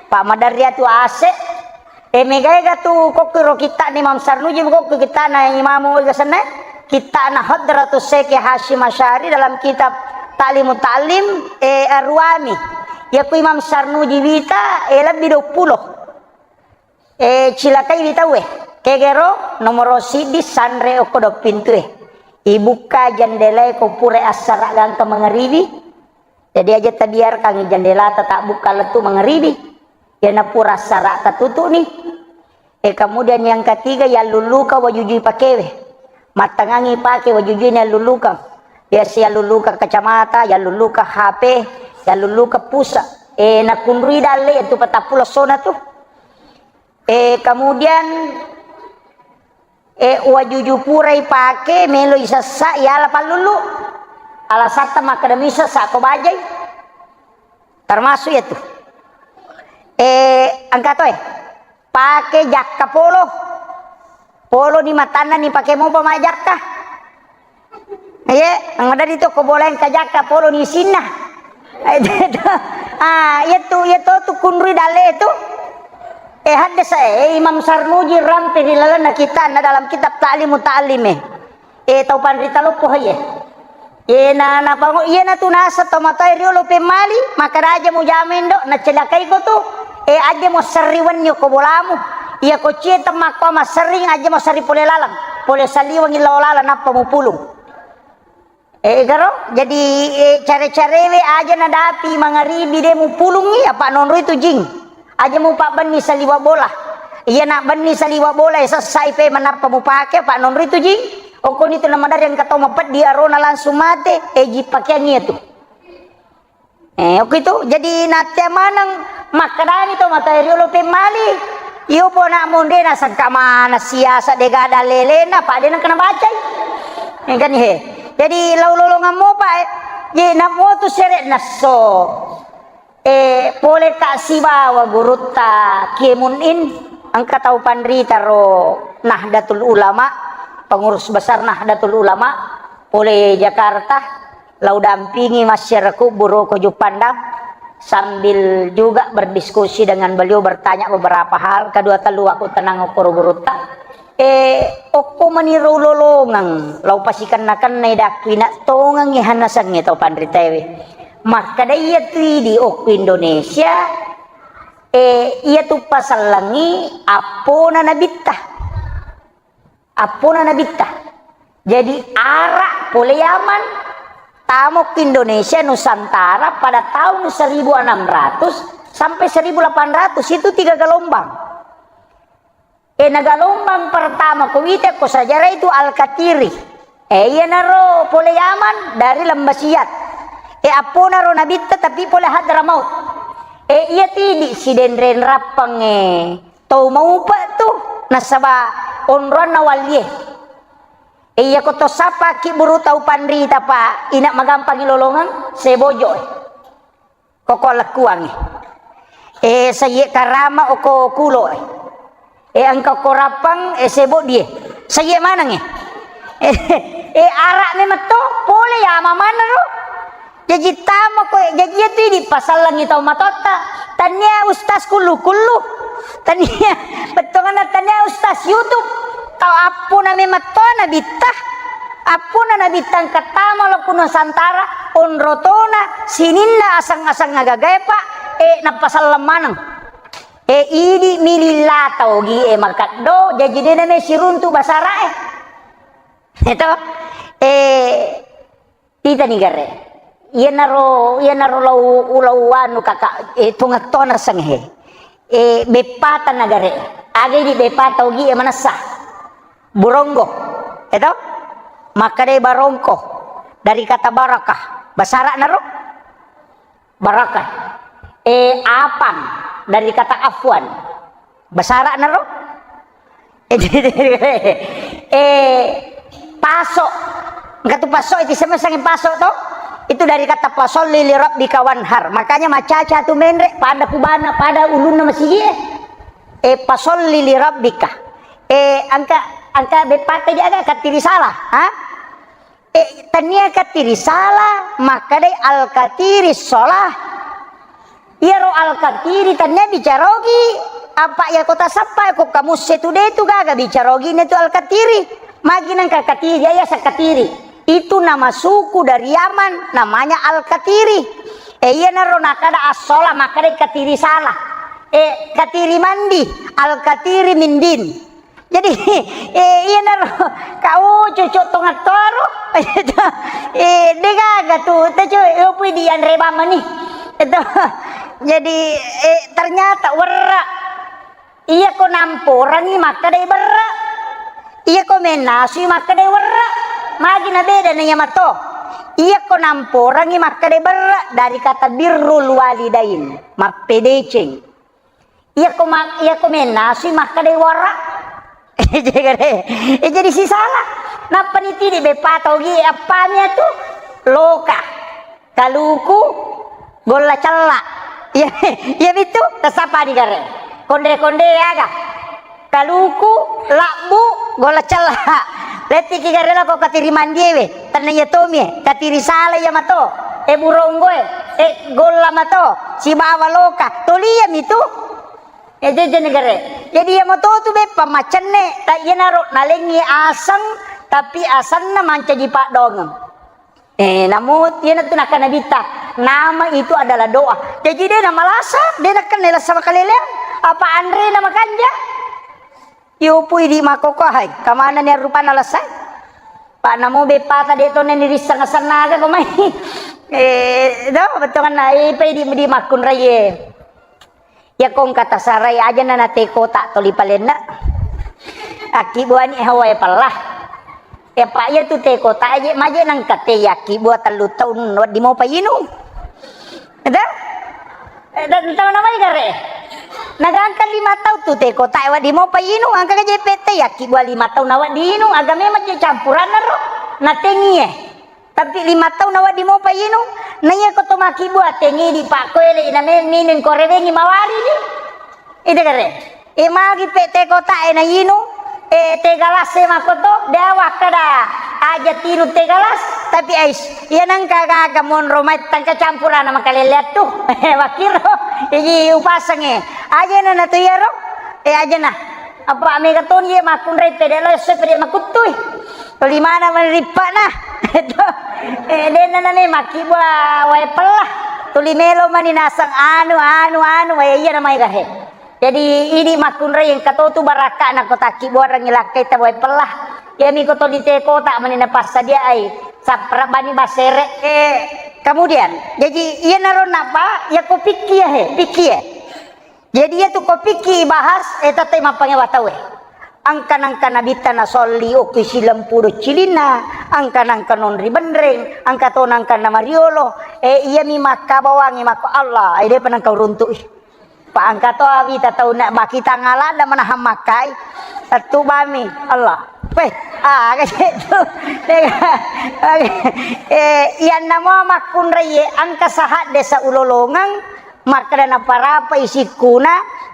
Pak maderri atu ase. Eh, mega ega tu kokki ro kitta ni Imam Sarnuji, kokki kitta na Imam ega senna. Kitta na Hadratus Syekh Hasyim Asy'ari dalam kitab Ta'limu Ta'lim, eh, Arwami. Ya ku Imam Sarnuji wita, eh, lebih dua puluh. Eh, cilakai wi tauwe. Kegero nomoro siddi sanre okko do pintue. Ibukka jendelae ko pura assara gangka mangaribi. Jadi aja tabiarkan jendelata tak buka lettu mangaribi. Yana pura assara tatutu ni. Eh, kemudian yang ketiga, yalluluka wajujui pakewe. Mattangangi pake wajujui ni yalluluka. Biasa yalluluka kacamata, yalluluka H P, yalluluka pusa. Eh, nakunrui dalle itu patappulo sona tu. Eh, kemudian, eh, wajuju purai pake, melo isessa, iala pallulu. Alasatta makkeda misessa ko bajai. Termasuk ya tu. Eh, engka to, eh. Pake jakka polo. Polo ni matanna ni pake mopa majakka. Iye, maderri to ko bola engka jakka polo ni sinna. Ah, iya tu, iya to tu kunrui dalle tu. Eh, haddasa, eh, Imam Sarnuji rampe ri lalenna kitab na dalam kitab Ta'limu Ta'lim, eh. Eh, tau panrita loppo, iye. E, na, napango-, iyanatu naseng to matoa riolo pemmali, makkeda aja mujama indo, nacelakai ko tu. E, aja mo serri wenni ko bolamu. Iya ko cie temmakko masserring, aja mo serri pole laleng. Pole saliwengi lao laleng, nappa mupulung. E, garo, jadi, e, care-carewe aja nadapi mangaribi de mupulungi, apa nonroi tu jing. Aja mupabbenni saliwa bola. Iya na benni saliwa bola, e, sessai pe manappa mupake, apa nonroi tu jing. Okkoni tu namadarri engka tau mapeddi arona langsung mate, e, ji pakeang iya tu. E, okko itu, jadi nattea maneng makkedani to matoa riolo pemmali. Iyo pona monre nasengka mana siasa de gada lelena, apa de nengka nabacai. E, kan, he. Jadi lau lolongang mopa, e. Ye, namo tu sere nesso. E, pole ka sibawa gurutta Kiai Munin, engka tau panrita ro Nahdlatul Ulama, pengurus besar Nahdlatul Ulama, pole Jakarta, lau dampingi masyarakat buru ko Juppandang, sambil juga berdiskusi dengan beliau, bertanya beberapa hal, kedua telu aku tenang okoro gurutta. E, okko maniro lolongeng, lau pasikenna-kennai dakku ina tongengi hanasengnge tau panritaewe. Makkeda iya tu idi okko Indonesia, e, iya tu pasellengi appona nabitta. Appona nabitta. Jadi, Arab pole Yaman, tamo ke Indonesia Nusantara pada tahun seribu enam ratus sampai seribu delapan ratus, itu tiga gelombang. E, na gelombang pertama ko wita ko sejarah itu Al-Katiri. E, iyanaro pole Yaman dari Lembah Siat. E, apponaro nabitta tapi pole Hadramaut. E, iya tidi sidenreng rappang, e, tau maupe tu nasaba onroanna wallie. E, iya ko to sappa ki buru tau panrita pa ina magampangi lolongeng sebojo, e. Koko lekkuangngi. E, Sayye Karama oko kulo, e. E, engka ko Rappang, e, Seboddi, e. Sayye maneng, e. E, e, Arab memetto, pole Yaman maneng ro. Jaji tamo ko, jaji iya tu idi pasallengi tau matotta. Tania ustaz kullu-kullu. Tania, bettuanna tania ustaz YouTube. Tau appona memetto nabitta. Appona nabitta engka tama lao ku Nusantara, onrotona, sininna aseng-aseng agagae, Pak, e, nappaselleng maneng. E, idi mililla tau gi, e, makaddo, jaji dena me siruntu basara, e. Eto, e, titani gare. Iyanaro, iyanaro lau, lau anu kaka, e, tungettona seng he. E, beppata nagare. Aga idi beppata ogi e manessa. Buronggo. Eto? Makkadai barongko. Dari kata barakah. Basara naro? Barakah. E, apang. Dari kata afwan. Basara naro? Eh, paso. Engka tu paso, itu sama sangi paso to. Itu dari kata fasolli li rabbika wanhar. Makanya macaca tu menre, pada kubana, pada ulunna masigi, eh. Eh, fasolli li rabbika. Eh, engka, engka beppata jaga katiri salah, ha? Eh, tania katiri salah, makkadai al-katiri sholah. Iyaro al-katiri tania bicarogi, apa iya kota sappa ko kamusse tu de tu gaga bicarogi ne tu al-katiri. Magi nangka katiri, iya sakatiri. Itu nama suku dari Yaman, namanya al-katiri. Eh, iyanaro nakada as-sholah, makkadai katiri salah. Eh, katiri mandi, al-katiri mindin. Jadi, eh, iyanaro, kau cucuk tongattoro, eh, degaga tu, tecu, opui dianre bamani. Itu, jadi, eh, ternyata werra. Iya ko namporangi makkadai berra. Iya ko mennasui makkadai werra. Magi na beda na iya mato. Iya ko namporangi makkadai berra dari kata birrul walidain, mappedeceng. Iya ko ma-, iya ko mennasui makkadai wara. Jadi, eh, jadi sisala. Nappa nitidi beppa tau gi appami atu loka. Kaluku golla cella. Iya, iya bitu tasapani gare. Konde-konde aga. Kaluku labbu golla cella. Lettiki gare lako katiri mandiewe. Tanna iya tomie, katiri sala iya mato. E buronggoe, e golla mato. Sibawa loka. Tolia mitu. E, jeje negare. Jadi iya mato tu beppa macenne, ta iyanaro nalengi aseng, tapi asenna mancaji paddongeng. Eh, namo iyanatu nakkeda Nabitta, nama itu adalah doa. Jaji de namalasa, de nakkenna lasa makaleleang, apa anrena makanja. Yupui di makkokkoe, hai, kamanani rupanna lasae? Pa namo beppata de to nani risseng asenna aga ko mai. Eh, do, bettuanna, eh, pa idi, di makkunraie. Iyako engka tasarai, ajana na teh kotak toli palenna. Akkibbuani hawae pella. Iya pa iyatu teh kotak aje maje nengka teh yakkibbua tellu taung wedding mopa inung. Ada? Eh, dan tahu namanya gare? Nagangka lima taung tu teh kotak wedding mopa inung, engka aja pete yakkibbua lima taung na wedding inung, aga memang je campuranna ro. Na tengie. Tapi lima taung na wedding mopa inung, na iya ko to makkibbua tengidi pakkoele na me-, minung ko rewengi mawari ni. Ida gare. E magi pe teh kotak e na inung, e teh galas e makoto, de wakkada aja tinung teh galas, tapi ais, iya nengka gaga monro mai tangka campurana makaleleang tu. Wakkiro, iji upasengnge. Ajana na tu iyaro, e ajana. Apa mega toni ye makkunrai pede lo, esso pede makuttui. Tuli mana mani rippana. Itu. Eh, denna nani makkibbua wae pella. Tuli melo mani naseng anu, anu, anu, wae iya namai gahe. Jadi, idi makkunrai engka to tu barakka'na ko takkibbuarengngi lakkai tawai pella. Iyami ko to di teh kotak mani napassadiaai. Sappara bani basere. Eh, kemudian, jadi iyanaro napa, ya ko pikki ya he, pikki ya. Jadi iya tu ko pikki ibahas, eh, tette mappangewa tauwe. Angka nangka nabitta nasolli okki silempudo cilinna, angka nangka nonri benreng, angka to nangka namariolo, eh, iyami makkabawangi makko Allah, eh, depa nangka uruntu'i. Pa engka to awita tau na bakita ngalada manahang makkai. Tettu bami Allah. Weh, ah, aga cek tu. Eh, iyanna mo makkunrai ye, engka sahadde sa ulolongeng, makkeda naparapai sikkuna,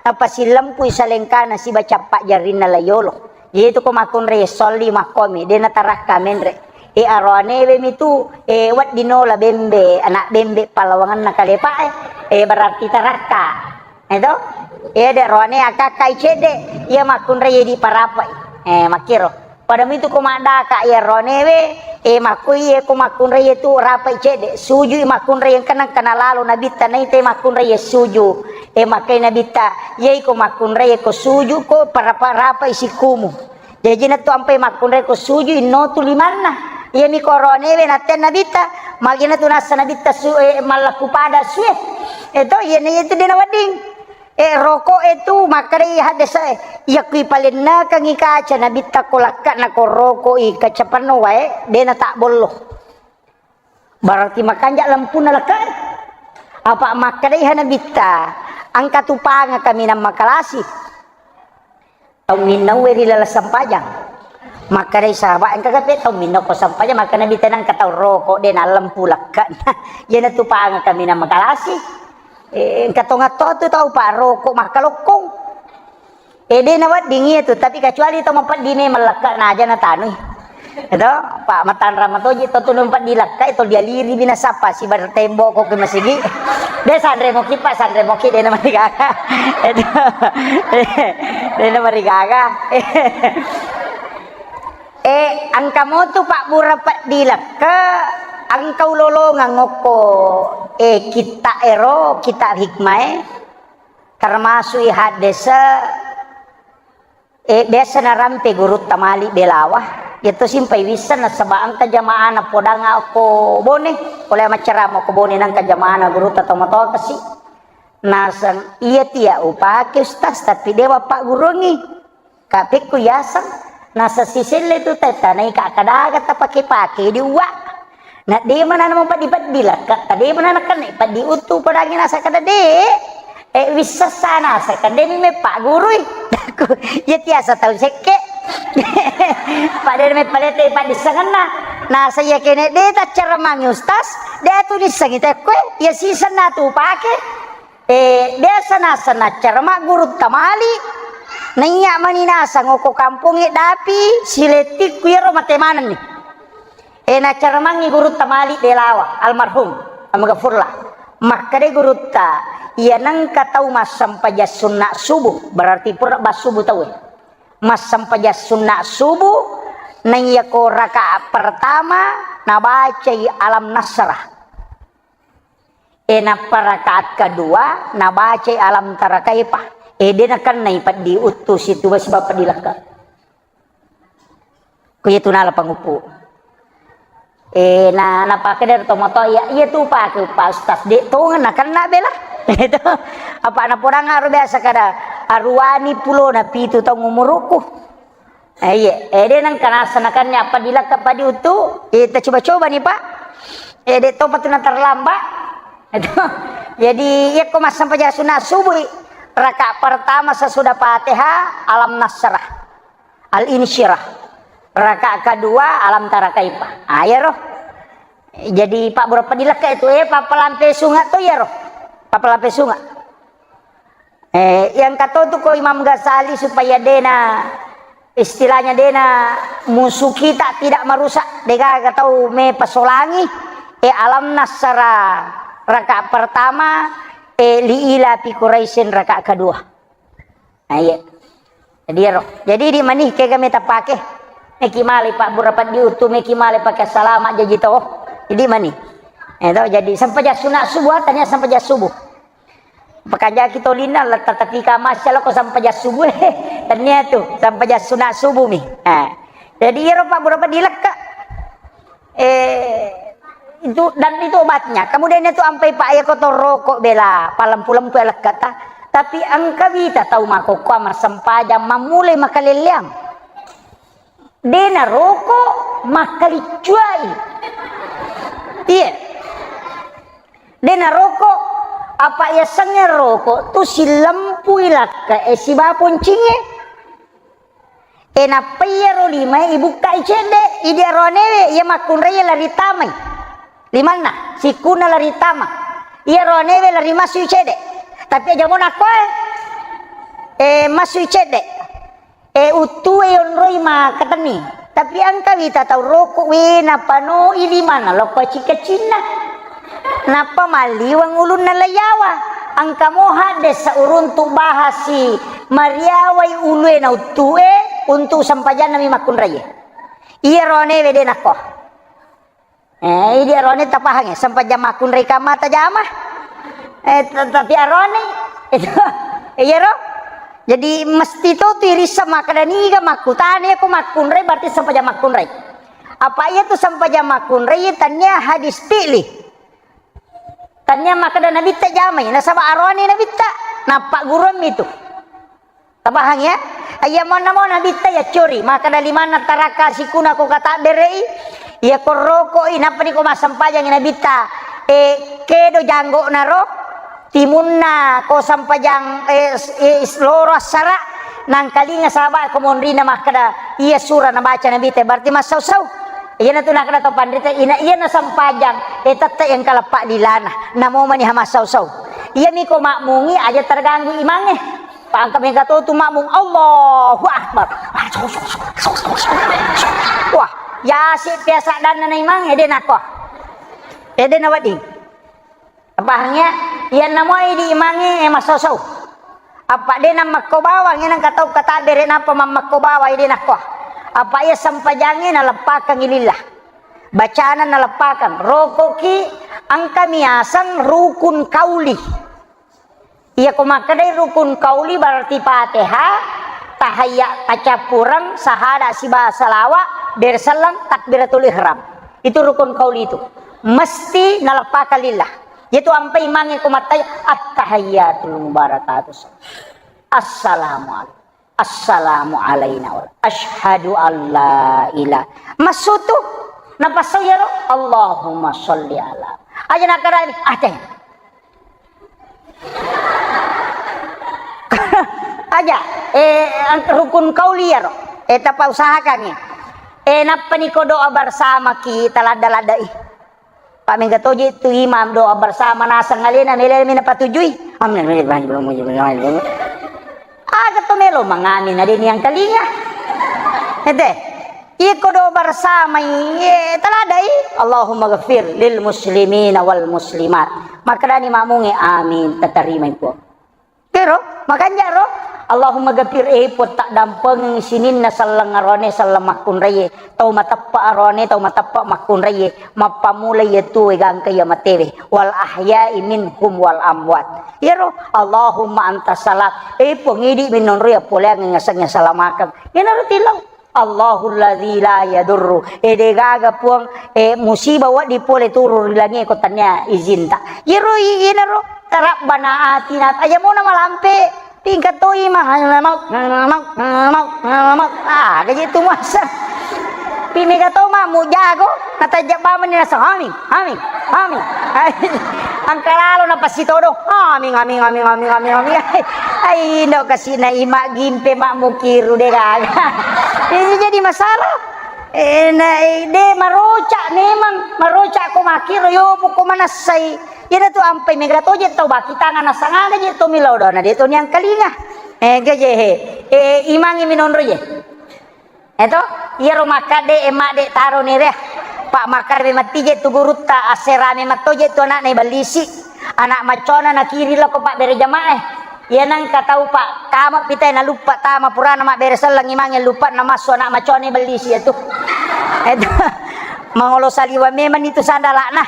napasilempui salengkana siba cappa jarrinna layolo. Jadi tu ko makkunrai ye solli makkomi, de natarakka menre. E, aroanewe mi tu, e, wedding nola bembe, anak bembe pallawangenna kalepa e, e, berarti tarakka. Eto? E, de roane akakkai cedde, iya makkunrai di parapai. E, makkiro. Pada mitu ko maddaka iya roanewe, e, makkui ye ko makkunrai ye tu rapai cedde, sujui makkunrai engka nangka nalalo nabitta naita makkunrai ye suju. E, makkai nabitta, yai ko makkunrai ye ko suju ko parapa-, rapai sikkumu. Jaji na tu ampai makkunrai ko suju inno tu limanna. Iyami ko roanewe nattea nabitta, magina tu nassa nabitta su, eh, mallakku pada sue. Eh, to, iyana iya tu dena wedding. Eh, roko e tu makkadai haddesae. Iya kui palennakangi kaca nabitta ko lakka na ko roko i kaca penno wae, dena tak bollo. Berarti makanja lempuna lekkae. Apa makkedai ha nabitta, engka tu panga kaminang makalasi. Tau minnaue ri laleng sempajang. Makkedai sahabat, engka kape tau minna ko sempajang, makkeda nabitta nengka tau roko, de na lempu lekka. Iyana tu panga kaminang makalasi. Eh, engka tonga to tu tau pa roko makkalokkong. Eh, de nawedding iya tu, tapi kecuali tau mapeddi memang lekka na aja natanui. Eto, pa matanra matoji to tu mapeddi lekka, to dialiri bina sapa sibar tembok ko ke masigi. De sanre moki pa, sanre moki de namarigaga. Eto, de namarigaga. Eh, engka motu pabbura peddi lekka, engka ulolongeng okko, eh, kitta ero, kitta hikmae. Termasuk i haddese, eh, biasa narampe gurutta mali belawa. Iya to simpai wisseng nasaba engka jamaana podang ko Bone, pole maccarama ko Bone nangka jamaana gurutta tomatoa kasi. Naseng, iya tia upake Ustaz, tapi dewa pagguruangngi. Ka pekku yaseng, nasa siselle tu tetta naika kadaga tapake-pake di uwa. Na de mana na mapeddi-peddi lekka, ta de mana na kenne peddi utu padangi nasa kada de. Eh, wissessa nasa kada mi meppagurui. Iya tiasa tau sekke. Pada me palete padissengenna. Nasa iya kene de taccara mangi Ustaz, de tu dissengi tekkue, iya sisenna tu pake. Eh, biasa naseng naccara maggurutta mali, naiya mani naseng okko kampongnge Dapi, silettikku iyaro mate manenni. Eh, naccara mangngi gurutta mali Belawa, almarhum, Amgafurlah. Makkeda gurutta, iya nengka tau massempajang sunna subuh, berarti pura bassubuh tauwe. Massempajang sunna subuh, naiyako rakaat pertama, nabacai Alam Nasrah. E, nappa rakaat kedua, nabacai Alam Tara Kaifa. E, de nakennai peddi uttu situ basi bapa dilekka. Ko iya tu nala panguppu. E, na, napakkeda to moto, iya, iya tu pake Pak Ustaz. De tongeng nakenna bela. Itu. Apa napodang aro biasa kada aruani pulona pitu taung umurukku. Eh, iya. Eh, de nengka nasanakannya apa dilekka padi uttu. Eh, kita coba-coba nih, Pak. Eh, de topa tu na terlambat. Itu. Jadi, iya ko massempajang sunat subuh, rakaat pertama sesudah Fatihah, Alam Nasrah. Al-Insyirah. Rakaat kedua, Alam Tara Kaifa. Ah, iya roh. Jadi, Pak Bura peddi lekka itu, eh, pappalampe sunga to iya roh. Pappalampe sunga. Eh, yang kata tu ko Imam Ghazali supaya dena, istilahnya dena musuh kita tidak merusak, degaga tau me pasolangi, eh, Alam Nasrah rakaat pertama, eh, li ila fi Quraisyin rakaat kedua. Nah, iya. Jadi, ero. Jadi, di mani kega meta pake. Meki male Pak Bura peddi uttu, meki male pake salama jaji to. Jadi mani. Eh, to, jadi sempajang sunat subuh, tania sempajang subuh. Pakanja ki tolinna, la tatatika masya lo ko sempajang subuh. Tania tu, sempajang sunat subuh mi. Eh. Jadi, ero Pak Bura peddi lekka. Eh, itu, dan itu obatnya. Kemudian itu ampai Pak ya kotor rokok bela, palempu-lempu ya lekkata. Tapi engka wita tau makokkoa massempajang mammulai makalelleang. Dena rokok makkaliccuai. Iya. Dena rokok, apa ya sengnge rokok tu silempui lakka e siba poncingnge. E, nappa iyaro limae ibukkai cedde, idi aroanewe, iya makkunraie lari tamai. Limanna, sikkunna lari tama. Iya aroanewe lari masui cedde. Tapi aja mo nakkoe, e, masui cedde. E, uttue yonroi makkatenni. Tapi engka wita tau rokok, we, napanoi limanna lokko cika-cinna. Nappa malliweng ulunna laiyawa. Engka mo haddesa uruntu bahasi mariawai ulue na uttue untu sempajanna mi makkunraie. Iya roanewe de nakko. Eh, idi arone tapahange, sempajang makkunrai kamma tajama. Eh, ta-, tapi arone, itu, iya ro? Jadi mesti to tu irissa makkeda niga makkutana ko makkunrai berarti sempajang makkunrai. Apa iya tu sempajang makkunrai, tania hadis fi'li. Tania makkeda Nabitta jamai, nasaba arone Nabitta, nappa guruammi tu. Tapahang ya? Iya monna mo Nabitta yaccori, makkeda limanna taraka sikuna ko katabberei, iya ko rokoi, nappa ni ko massempajangi Nabitta, eh, kedo janggona ro, timunna ko sempajang, eh, s-, eh, s-, loro assara, nangkalinga sahabat ko monrina makkeda, iya sura nabaca Nabitta, berarti massau-sau. Iyana tu nakkeda to panrita, ina iyana sempajang, eh, tette engka leppa lilana, namo mani ha massau-sau. Iya mi ko makmungi aja terganggu imangnge. Pangka mega to tu makmung, Allahu Akbar. Wah, yasi biasa danna na imang, ede nako. Ede na wedding. Pahang ya? Iyanna moi di imangnge, eh, massau-sau. Apa de nammakko bawang, enang katau katabbere napa mammakko bawang, ede nakko. Apa iya sempajangnge naleppakangngi lillah. Bacana naleppakang. Rokoki engka miaseng rukun kauli. Iya ko makkedai rukun kauli berarti Fatihah, tahayya, tacappureng, sahada siba salawa, berselleng, takbiratul ihram. Itu rukun kauli itu. Mesti naleppakang lillah. Yaitu ampai imangnge ko mattai, "At-tahiyyatul mubarakatuh. Assalamualaikum. Assalamu alaina wa asyhadu alla ilaha." Massutu. Napassau yaro, "Allahumma sholli ala." Aja nakkadani, "Ah, teh." Aja, eh, rukun kauli yaro. Eh, tapa usahakan ya. Eh, nappani ko doa bersama ki, taladda-laddai. Pak mega toje tu imam doa bersama naseng alena mele mena patujui. Amin. Aga to melo mangami na deni yang telinga. Ete. Iko doa bersama iye taladai. Allahumma ghafir lil muslimina wal muslimat. Makkedani makmunge amin, tatarima iku. Kero, makanja ro, Allahumma ghafir, eh, Puang, taddampengengngi sininna selleng aroane, selleng makkunraie, tau mateppa aroane, tau mateppa makkunraie, mappammula iya tuwe gangka iya matewe, wal ahya'i minhum wal amwat. Iyaro, Allahumma anta salam, eh, Puang, idi minonro iya poleangngi asengnge salamakeng. Iyanaro tilau. Allahul ladzi la yadurru. Eh, de gaga, Puang, eh, musibah wedding pole turun ri langie ko tania izinta. Iyaro i-, iyanaro, Rabbana atina, aja mona malampe. Tingkat toi mah, mau, mau, mau, mau. Ah, gaji tu masa. Pi mega to ma mu jago, natajak bamani nasa, amin, amin, amin. Angka lalo na pasti todo, amin, amin, amin, amin, amin, amin. Ai, ndo kasi na ima gimpe ma mukiru de gaga. Ini jadi masalah. Eh, na, eh, de maroca memang, maroca ko makiro yo ko manassai. Iyana tu ampai mega toje tau baki tangan nasangaga je to milodona de to niangkalinga. Eh, gaje he. Eh, imangi minonro je. Eto, iyaro makkadde e madde taro ni re. Pak makkadde matti je tu gurutta, asserame matto je tu anakna ibellisi. Anak maccona nakiri lako pak bere jamaah. Iya nangka tau pak tama pitai naluppa tama purana mabbere selleng imange luppa namassu anak maccona ibellisi itu. Eto, mangolo saliwa memang itu sandalakna.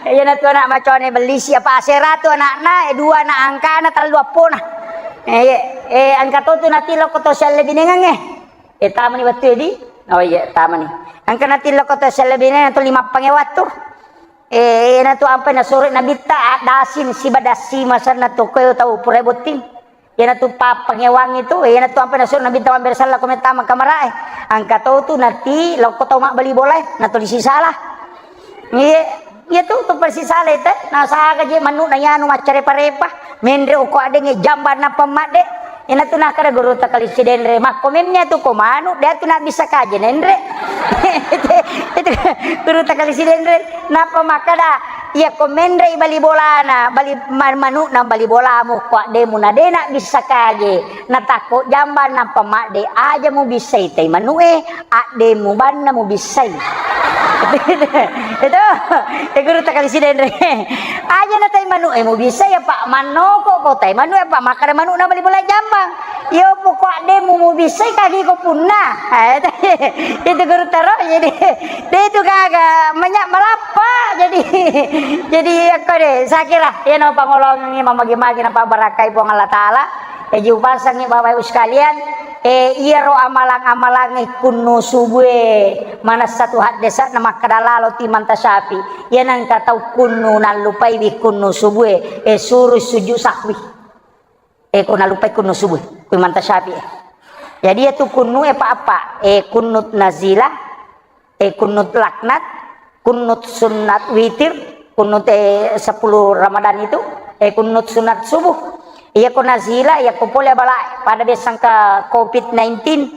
Iya na tu anak maccona ibellisi apa asera tu anakna, eh, dua anak angkana, tellu appona. Eh, iya. Eh, engka to tu natilokko to siallebinengengnge. Eh, tamani wettu edi? Oh iya, tamani. Engka natilokko to siallebinengengnge to lima pange wattu. Eh, ena tu ampai nasuro nabitta, ah, dasin siba dasi masanna to koe tau purai botting. Ena tu pappangewangi tu, ena tu ampai nasuro nabitta mabbere sella ko mettama kamarae. Engka to tu nati lokko tau mabbali bolae, natuli sisala. Iya, iya tu, tu persis sale te. Nasaga je manu na yanu maccarepa-repa. Menre uko adengnge jamba nappa madde. Ina tu nakara guru takali sidenre. Makko memnya tu ko manu, dia tu nak bisa kaje nenre. Itu guru takali sidenre. Nappa makkada, iya ko menre bali bolana, bali ma-, manu na bali bolamu ko addemu na de nak bisa kaje. Natakko jamba nappa madde, aja mubissai tai manue, adde mubanna mubissai. Itu, e guru takali sidenre. Aja na tai manue mubissai, apa mannoko ko tai manue, apa makkada manu na bali bola jambang. Yo poko adde mu mubissai kagi ko punna. Eh, itu guru taro, jadi, de itu gaga, banyak merapa, jadi, jadi, aku deh, saya kira, ya, no, pangolongi, mamagi-magi, napa barakai Puang Allah Ta'ala. Jaji upasengngi Bapak Ibu sekalian, eh, iyaro amalang-amalangnge kunnu subue manessa tu haddesa'na makkada lalo timanta syafi. Iya nengka tau kunnu nallupaiwi kunnu subue, eh, suru sujud sahwi. Eh, ko nallupai kunnu subue, ku imanta syafi, eh. Jadi iya tu kunnu e pa apa? Eh, kunnut nazilah, eh, kunnut laknat, kunnut sunnat witir, kunnut, eh, sepuluh Ramadan itu, eh, kunnut sunat subuh. Iya ko nazila, iya ko pole bala pada biasa engka covid nineteen,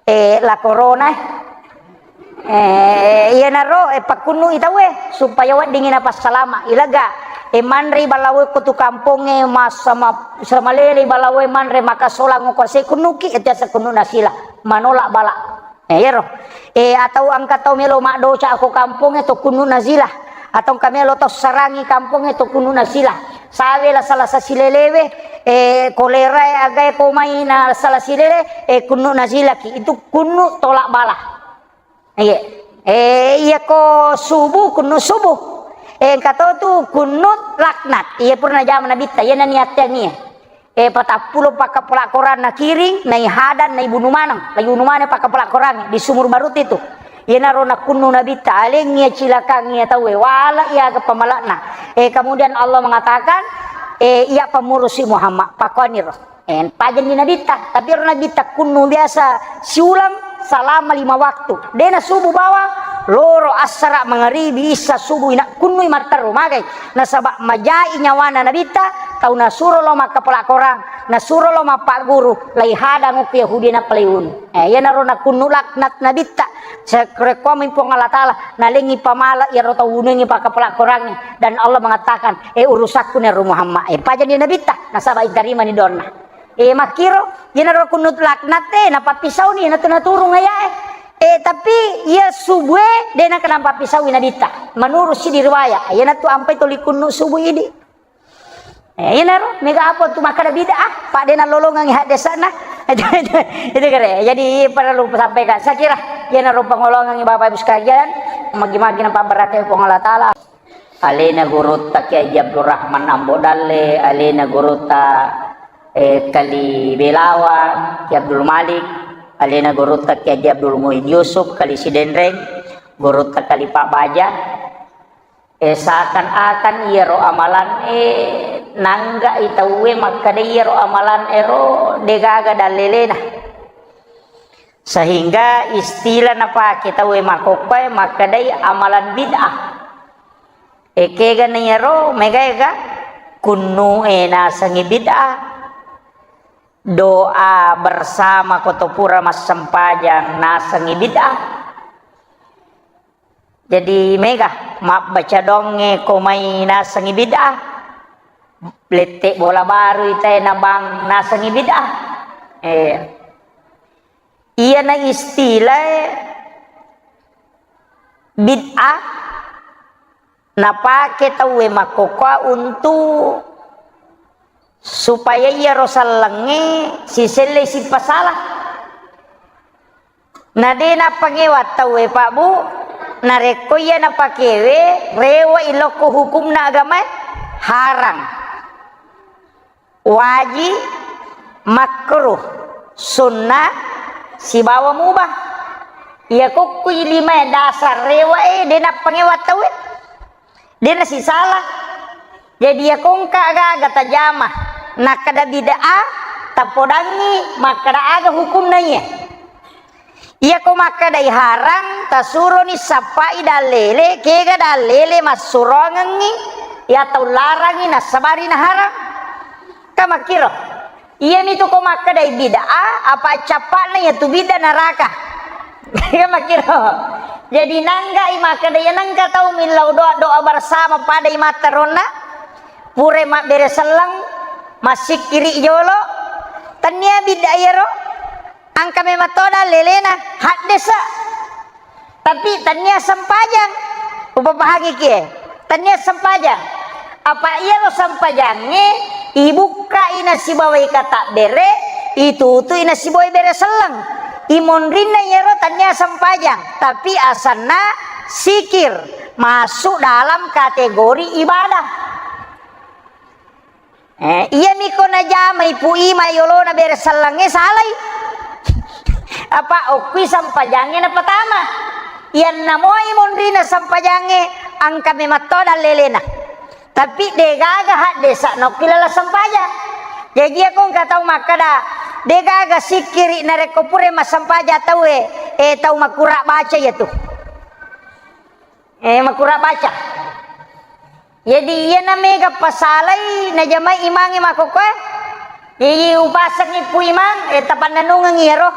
eh, la corona, eh. Eh, iya naro, eh, pakkunnu i tauwe supaya weddingi napassalama. Ilaga, eh, manrei balawe ko tu kampongnge, masa ma-, samalele balawe manre makasolang ko se kunnuki, itu asa kunnu nasila, manolak bala. Eh, iyaro. Eh, atau engka tau melo maddoca ko kampongnge to kunnu nazila. Atau engka melo tau sarangi kampongnge to kunnu nazila. Sawe la salasa silelewe, eh, kolera e agae ko mai na sala silele, eh, kunnu nazilaki. Itu kunnu tolak bala. Iya. Eh, iya ko subuh, kunnu subuh. Eh, engka to tu kunnu laknat. Iya purna jama nabitta, iya nani atteang iya. Eh, patappulo pakkapola Quran nakiring, naihadan, naibunu maneng, naibunu maneng pakkapola Quran di Sumur Barut itu. Iyanaro nakkunnu nabitta, alengngi cilakangngi tauwe, wala iya aga pamalakna. Eh, kemudian Allah mengatakan, eh, iya pamurusi Muhammad, pakoniro. Eh, pajanni nabitta, tapi ero nabitta kunnu biasa siulang selama lima waktu. Dena subuh bawang, loro, assara, mangaribi, isa, subuh, ina kunnui matteru magai. Nasaba majai nyawana nabitta, tau nasuro lo makkapola Quran, nasuro lo mappagguru, lai hadang okko Yahudi nappa lai unu. Eh, iyanaro nakunnu laknat nabitta. Sekrekkuammi Puang Allah Ta'ala, nalengi pamala iyaro tau unungi pakkapola Qurangnge. Dan Allah mengatakan, eh, urusakku nero Muhammad. Eh, pajanni nabitta, nasaba itarimani donna. Eh, makkiro, iyanaro kunnu laknat, eh, napappisauni, natu naturung ayae. Eh, tapi iya subue, dena kenapa pisaui nabitta. Menurut si di riwayat, iyanatu ampai toli kunnu subuh idi. Eh, iyanaro, mega apa tu makkeda bid'ah, pa de nallolongengngi haddesana. Itu, itu, itu kere. Jadi, perlu sampaikan. Saya kira, iyanaro pangolongengngi Bapak Ibu sekalian, magi-magi napabberatkan Puang Allah Ta'ala. Alena gurutta Kiai Haji Abdul Rahman Ambo Dalle, alena gurutta, eh, Kali Belawa, Kiai Abdul Malik, alena gurutta Kiai Haji Abdul Muin Yusuf, Kali Sidenreng, gurutta Kali Pak Baja. Eh, seakan-akan iyaro amalan, eh, nanggai tauwe makkeda iyaro amalan ero degaga dallelena. Sehingga istilah napake tauwe makkokkoe makkedai amalan bid'ah. Ekega na iyaro, mega-ega kunnu'e nasengi bid'ah. Doa bersama ko to pura massempajang nasengi bid'ah. Jadi mega mabbaca doangnge ko mai nasengi bid'ah. Lette bola baru itae nabang nasengi bid'ah. Eh. Iyana istilah bid'ah napake tauwe makkokkoe untuk supaya iyaro sellengnge siselle sipasala. Na de nappangewa tauwe, Pak Bu, narekko iya napakewe, rewa ilokko hukumna agamae, harang. Wajib, makruh, sunnah, sibawa mubah. Iya kokkui limae dasar rewae, de nappangewa tauwe. De nasisala. Jadi iya kongka aga-aga tajama, nakkeda bid'ah, tapodangngi makkeda aga hukumna iya. Iyako makkedai harang, tasuroni sappai dallele, kega dallele massurongengngi, iya tau larangi nassabari naharang. Ka makkiro. Iyamitu ko makkedai bid'ah, apa cappa'na iyatu bid'ah naraka. Ka makkiro. Jadi nanggai makkeda iya nengka tau millau doa, doa bersama pada imatta ronna, pura mabbere selleng, massikkiri jolo, tennia bid'ah iyaro. Engka memang to dallelena, haddesa. Tapi tennia sempajang. Upapahangi kie. Tennia sempajang. Apa iyaro sempajangnge ibukkai nasibawai katabbere, itutui nasibawai bere selleng. Imonrinna iyaro tennia sempajang. Tapi asanna sikir masuk dalam kategori ibadah. Eh, iyami ko najamai Pu Ima yolona bere sellengnge salai. Apa okkui sempajangnge napatama. Iyanna moi monrina sempajangnge engka memang to dallelena. Tapi degaga haddesa nokki lala sempajang. Jaji iyako engka tau makkeda degaga sikkiri narekko pura massempajang tauwe, eh, tau makura baca iyatu. Eh, makura baca. Jadi, iyana mega pasalai najamai imangnge makkokkoe. Jadi, upasengngi Pu Imang, eh, tapannennungengngi iyaro.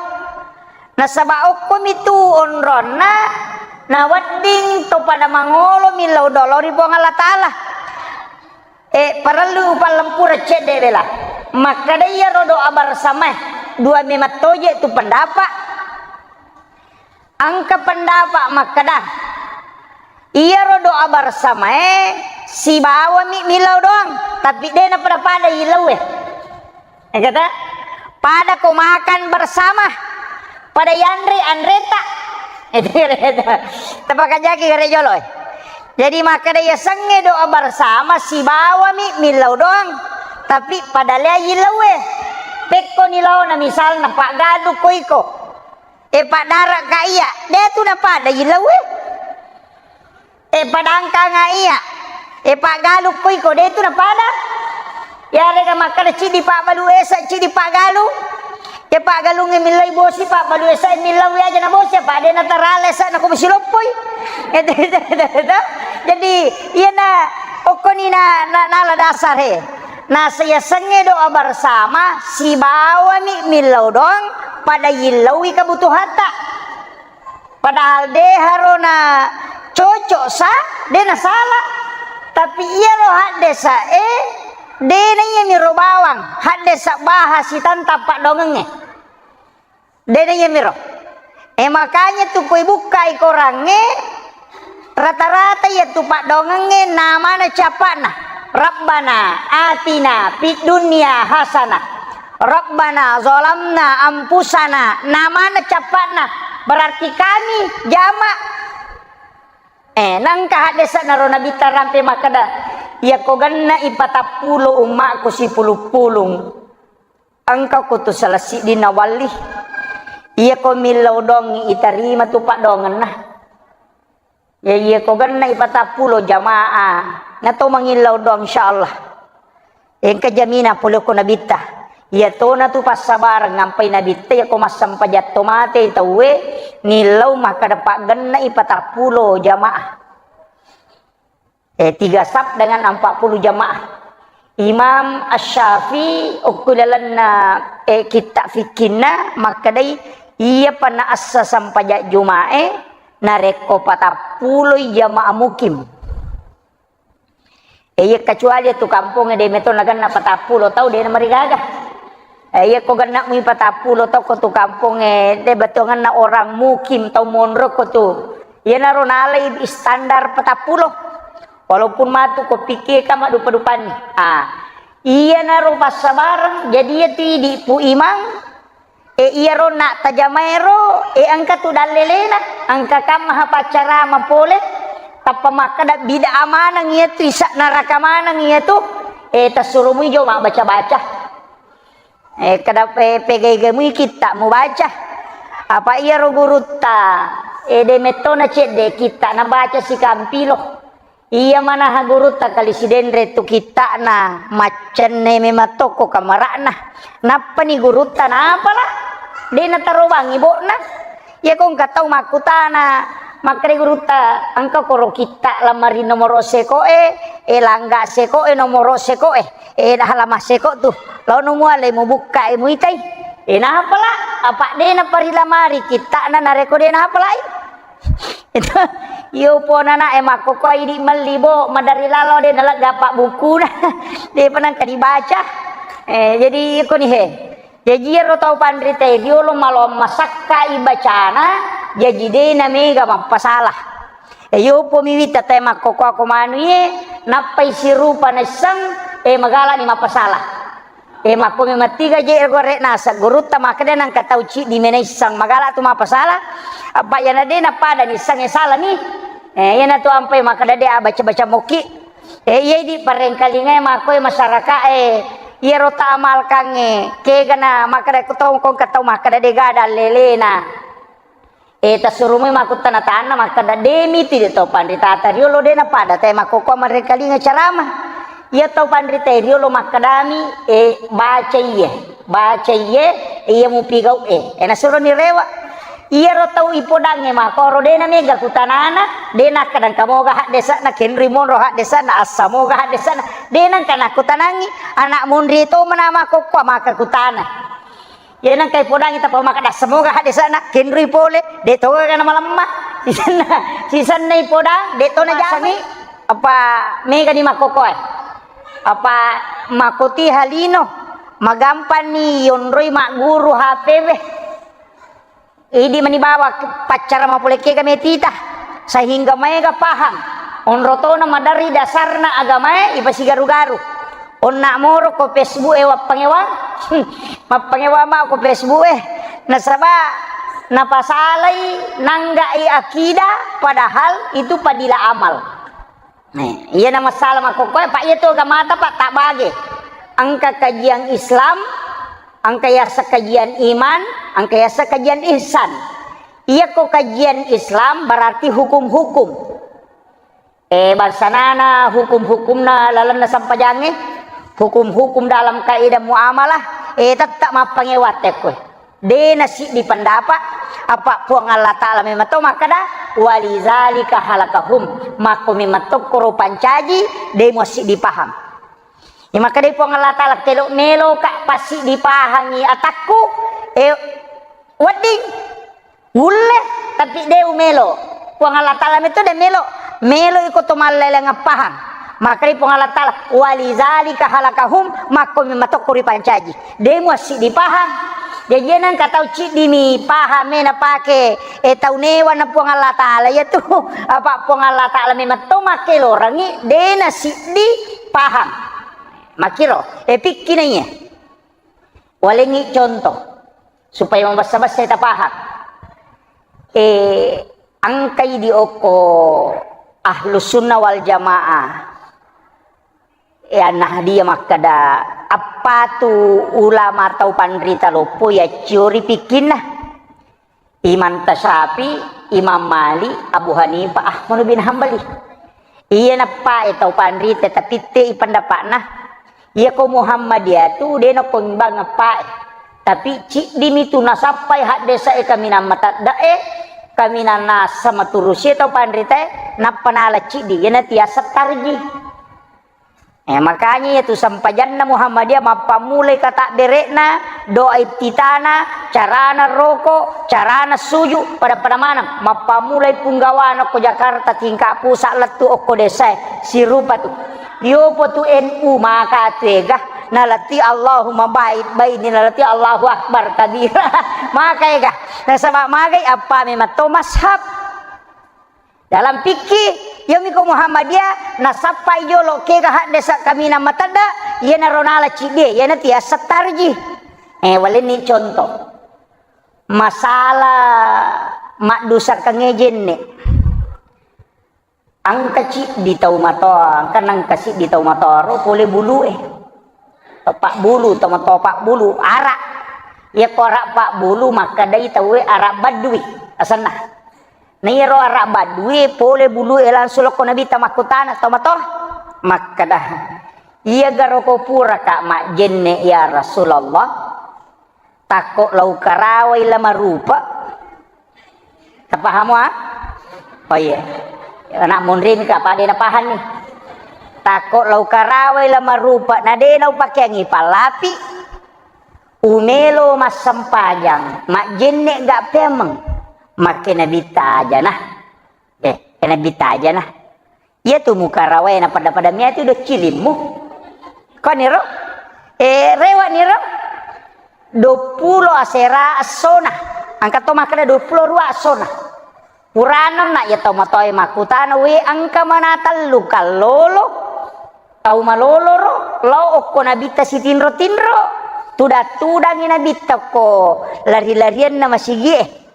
Nasaba okkomitu onronna nawedding to pada mangolo millau doa lao ri Puang Allah Ta'ala. Eh, parellu upallempura cedde bela. Makkeda iyaro doa bersamae, dua memang toje tu pendapat. Engka pendapat makkeda, iyaro doa bersamae sibawami millau doang, tapi de napada-pada yillauwe. Engkata, pada ko makan bersama, pada yanre anreta. Tapakajaki gare jolo, eh. Jadi makkeda yasengnge doa bersama sibawami millau doang, tapi pada lea yillauwe. Pekko ni laona misalna paggalu ko iko. E paddaraka iya, de tu napada yillauwe. E padangkanga iya, e paggalukko iko, de tu napada. Yarega makkeda cidi pabbalu esa, cidi paggalu. E paggalungnge millai bosi, pabbalu esa millai aja na bosi, apa de natarala esa na ko bosi loppoi. Jadi iyana okkoni na, na, nala dasar he. Nasa yasengnge doa bersama, sibawami millau doang pada yillaui kebutuhatta. Padahal de harona cocok sa, de nasala. Tapi iyaro haddesa e, de na iyamiro bawang, haddesa baha sitantang paddoangengnge. De na iyamiro. E, makanya tu ko ibukkai korangnge, rata-rata iya tu paddoangengnge namana cappa'na. Rabbana atina fid dunya hasanah. Rabbana zalamna anfusana. Namana cappa'na. Berarti kami jama. Eh, nangka haddesa naro Nabitta rampe makkeda, "Iyako genna ipatappulo ummaku sipulung-pulung, engka kutu salah siddinna walli. Iyako millau doangngi itarima tu paddoangenna." Ya, iya ko genna ipatappulo jamaah, na to mangillau doang, insyaallah. Engka jaminan pole ko Nabitta. Iya tona tu passabareng ngampai Nabitta, iya ko massempajang to mate tauwe, ngillau makkeda paggenna ipatappulo jamaah. Eh, tiga saf dengan empat puluh jamaah. Imam Asy-Syafi'i okko lalenna, eh, kitta fikkinna makkedai, iya pa naassa sempajang Juma'e narekko patappuloi jamaah mukim. Eh, iya kecuali tu kampongnge de meto nagenna patappulo tau de namarigaga. Eh, iya ko genna mui patappulo tau ko tu kampongnge de betongenna orang mukim tau monro ko tu. Iyanaro nalai standar patappulo. Walaupun matu ko pikir ka maddupa-dupanni. Ah, iyanaro passabareng, jadi iya tu idi Pu Imang, e, iyaro na tajamaero, e, engka tu dallelena, engka kammaha paccarama pole, tappa makkeda bid'ah maneng iya tu, isa neraka maneng iya tu, e, tassuro mui jo mabbaca-baca. Eh, kada pe-, pegaiga mui kitta mubaca. Apa iyaro gurutta, eh, de mettona cedde kitta nabaca sikampilo. Iya manaha gurutta kali sidenre tu kittana, maccenne memang tokko kamara'na. Nappani gurutta napala, de natarobangi bo'na. Iya ko engka tau makkutana, makkeda gurutta, engka koro kitta lamari nomoro sekoe, eh, langga sekoe, nomoro sekoe. Eh, dah lama seko tu. Laono muale mubukka, eh, muitai. Eh, napala? Apa de naparilamari kittana nareko de napalai? Itu, iyo pona na, eh, makkoko idi melli bo, madari lalo de nalegga apa bukuna. De penang ka dibaca. Eh, jadi iko ni he. Jaji iyaro tau panrita riolo maloang masakka ibacana, jaji de namega mappasala. E, yopo mi witta tae makkokkoa ko manu iye, nappai sirupa naisseng, e, magalani mappasala. E, makko memang tiga je gore nasa gurutta makkeda nangka tau ciddi mena isseng magala tu mappasala. Apa iyana de napada ni isseng e salani. E, iyana tu ampai makkeda de abaca-baca mokki. E, iya idi parengkalingae makkoe masyarakae, iyaro taamalkangnge, kegana makkeda ko tau, ko engka tau makkeda de gada lelena. E, tassurumoi makkuttana tanna makkeda, "De miti de to panritata riolo de napada tae makkokkoa marengkalinga carama." Iya tau panritae riolo makkedami, e, "Baca iye, baca iye, iya mupigau e." E, nasuroni rewa. Iyaro tau ipodangnge makkoro de namega kutanana, de nakkeda engka moga haddesana, kenrui monro haddesana, assa moga haddesana, de nangka nakkutanangi, anak monri to mana makkokkoa maka kutana. Iya nengka ipodangi tappa makkeda semoga haddesana kenrui pole, de to ga namalemma. Sisenna, sisenna ipodang, de to najamai. Apa mega ni makkokkoe. Apa makkoti halino, magampanni yonroi magguru H P we. Idi mani bawa paccara mapole kega metita, sehingga maega paham. Onro tona madari dasarna agamae ipasigaru-garu. Onna moro ko Facebook e wappangewa, mappangewa ma ko Facebook e. Nasaba napasalai nanggai akidah, padahal itu fadilah amal. Nah, iya na masalah makkokkoe, Pak, iya tu agamata, Pak, tak bage. Engka kajian Islam, engka yasa kajian iman, engka yasa kajian ihsan. Iya ko kajian Islam berarti hukum-hukum. Eh, bangsanana hukum-hukumna lalenna sampajangnge, hukum-hukum dalam kaidah muamalah, eh, tetap mappangewa tekkoe. De nasiddi pendapat, apa Puang Allah Ta'ala memang to makkeda, "Walizalika halakahum." Makko memang tokkoro pancaji, de muassiddi paham. Iya makkedai Puang Allah Ta'ala, "Telo melo ka passiddi pahangi atakku, eh, wedding." Ulle, tapi de umelo. Puang Allah Ta'ala metto de melo. Melo iko to mallaleng pahang. Makkedai Puang Allah Ta'ala, "Walizalika halakahum," makko memang tokko ripancaji. De muassiddi pahang. Jaji nengka tau ciddi mi pahang me napake, eh, tau newa na Puang Allah Ta'ala. Iya tu, apa Puang Allah Ta'ala memang to makkelorangi, de nasiddi Paham? Makkiro, eh, pikki na iya. Walengngi contoh, supaya mabessa-bessa tapaham. Eh, engkai di okko Ahlus Sunnah wal Jamaah. Eh, An-Nahdiyah makkeda, appatu ulama tau panrita loppo yacciori pikkinna. Imam Tasyafi, Imam Malik, Abu Hanifah, Ahmad bin Hambali. Iya nappae tau panrita, tapi te i pendapatna. Iya ko Muhammadiyah tu de nako imbang nappae. Tapi ciddimi tu nasappai haddesa e kaminang matadda e, kaminang nasa maturusi tau panrita e, nappa nala ciddi, iyana tiasa tarji. Eh, makanya iya tu sempajanna Muhammadiyah mappammulai katabbere'na, doa iftitana, carana roko, carana suju, pada-pada maneng. Mappammulai punggawana ko Jakarta tingkat pusat lettu okko desa e, sirupa tu. Yopo tu N U maka tu ega, nalati Allahumma ba'id baini, nalati Allahu Akbar kabira. Maka ega. Nasaba magai appa memang to mashab. Dalam fikih, yomi ko Muhammadiyah, nasappai jolo kega haddesa kaminang matadda, iyanaro nala ciddie, iyana tiasa tarji. Eh, walenni contoh. Masalah maddusakkangnge jenne. Engka ciddi tau matoa, engka nengka siddi tau matoa ro pole bulue. Pabbulu, tau matoa pabbulu, arak. Iya ko arak pabbulu, makkedai tauwe arak baddui, asenna. Na iyaro arak baddue pole bulue langsung lokko Nabitta makkutana tau matoa. Makkeda, "Iya garo ko puraka majjenne ya Rasulullah? Takko lau karawai la marupa." Tapahamo, ah? Oh iya. Anak munrin ka pada na paham nih. Takko lau karawai la marupa, na de nau pakeangi pallapi. Umelo massempajang, majjenne ga pemeng. Makke Nabitta aja nah. Eh, Nabitta aja nah. Iya tu mukarawai na pada-pada mia tu do cilimmu. Koniro? Eh, rewa niro? Dua puluh asera essona. Engka to makkeda dua puluh dua essona. Purana na iya tau matoa makkutana, "We, engka mana tellu kallolo?" Tau malolo ro, lao okko Nabitta sitinro-tinro. Tudang-tudangi Nabitta ko lari-larianna masigie.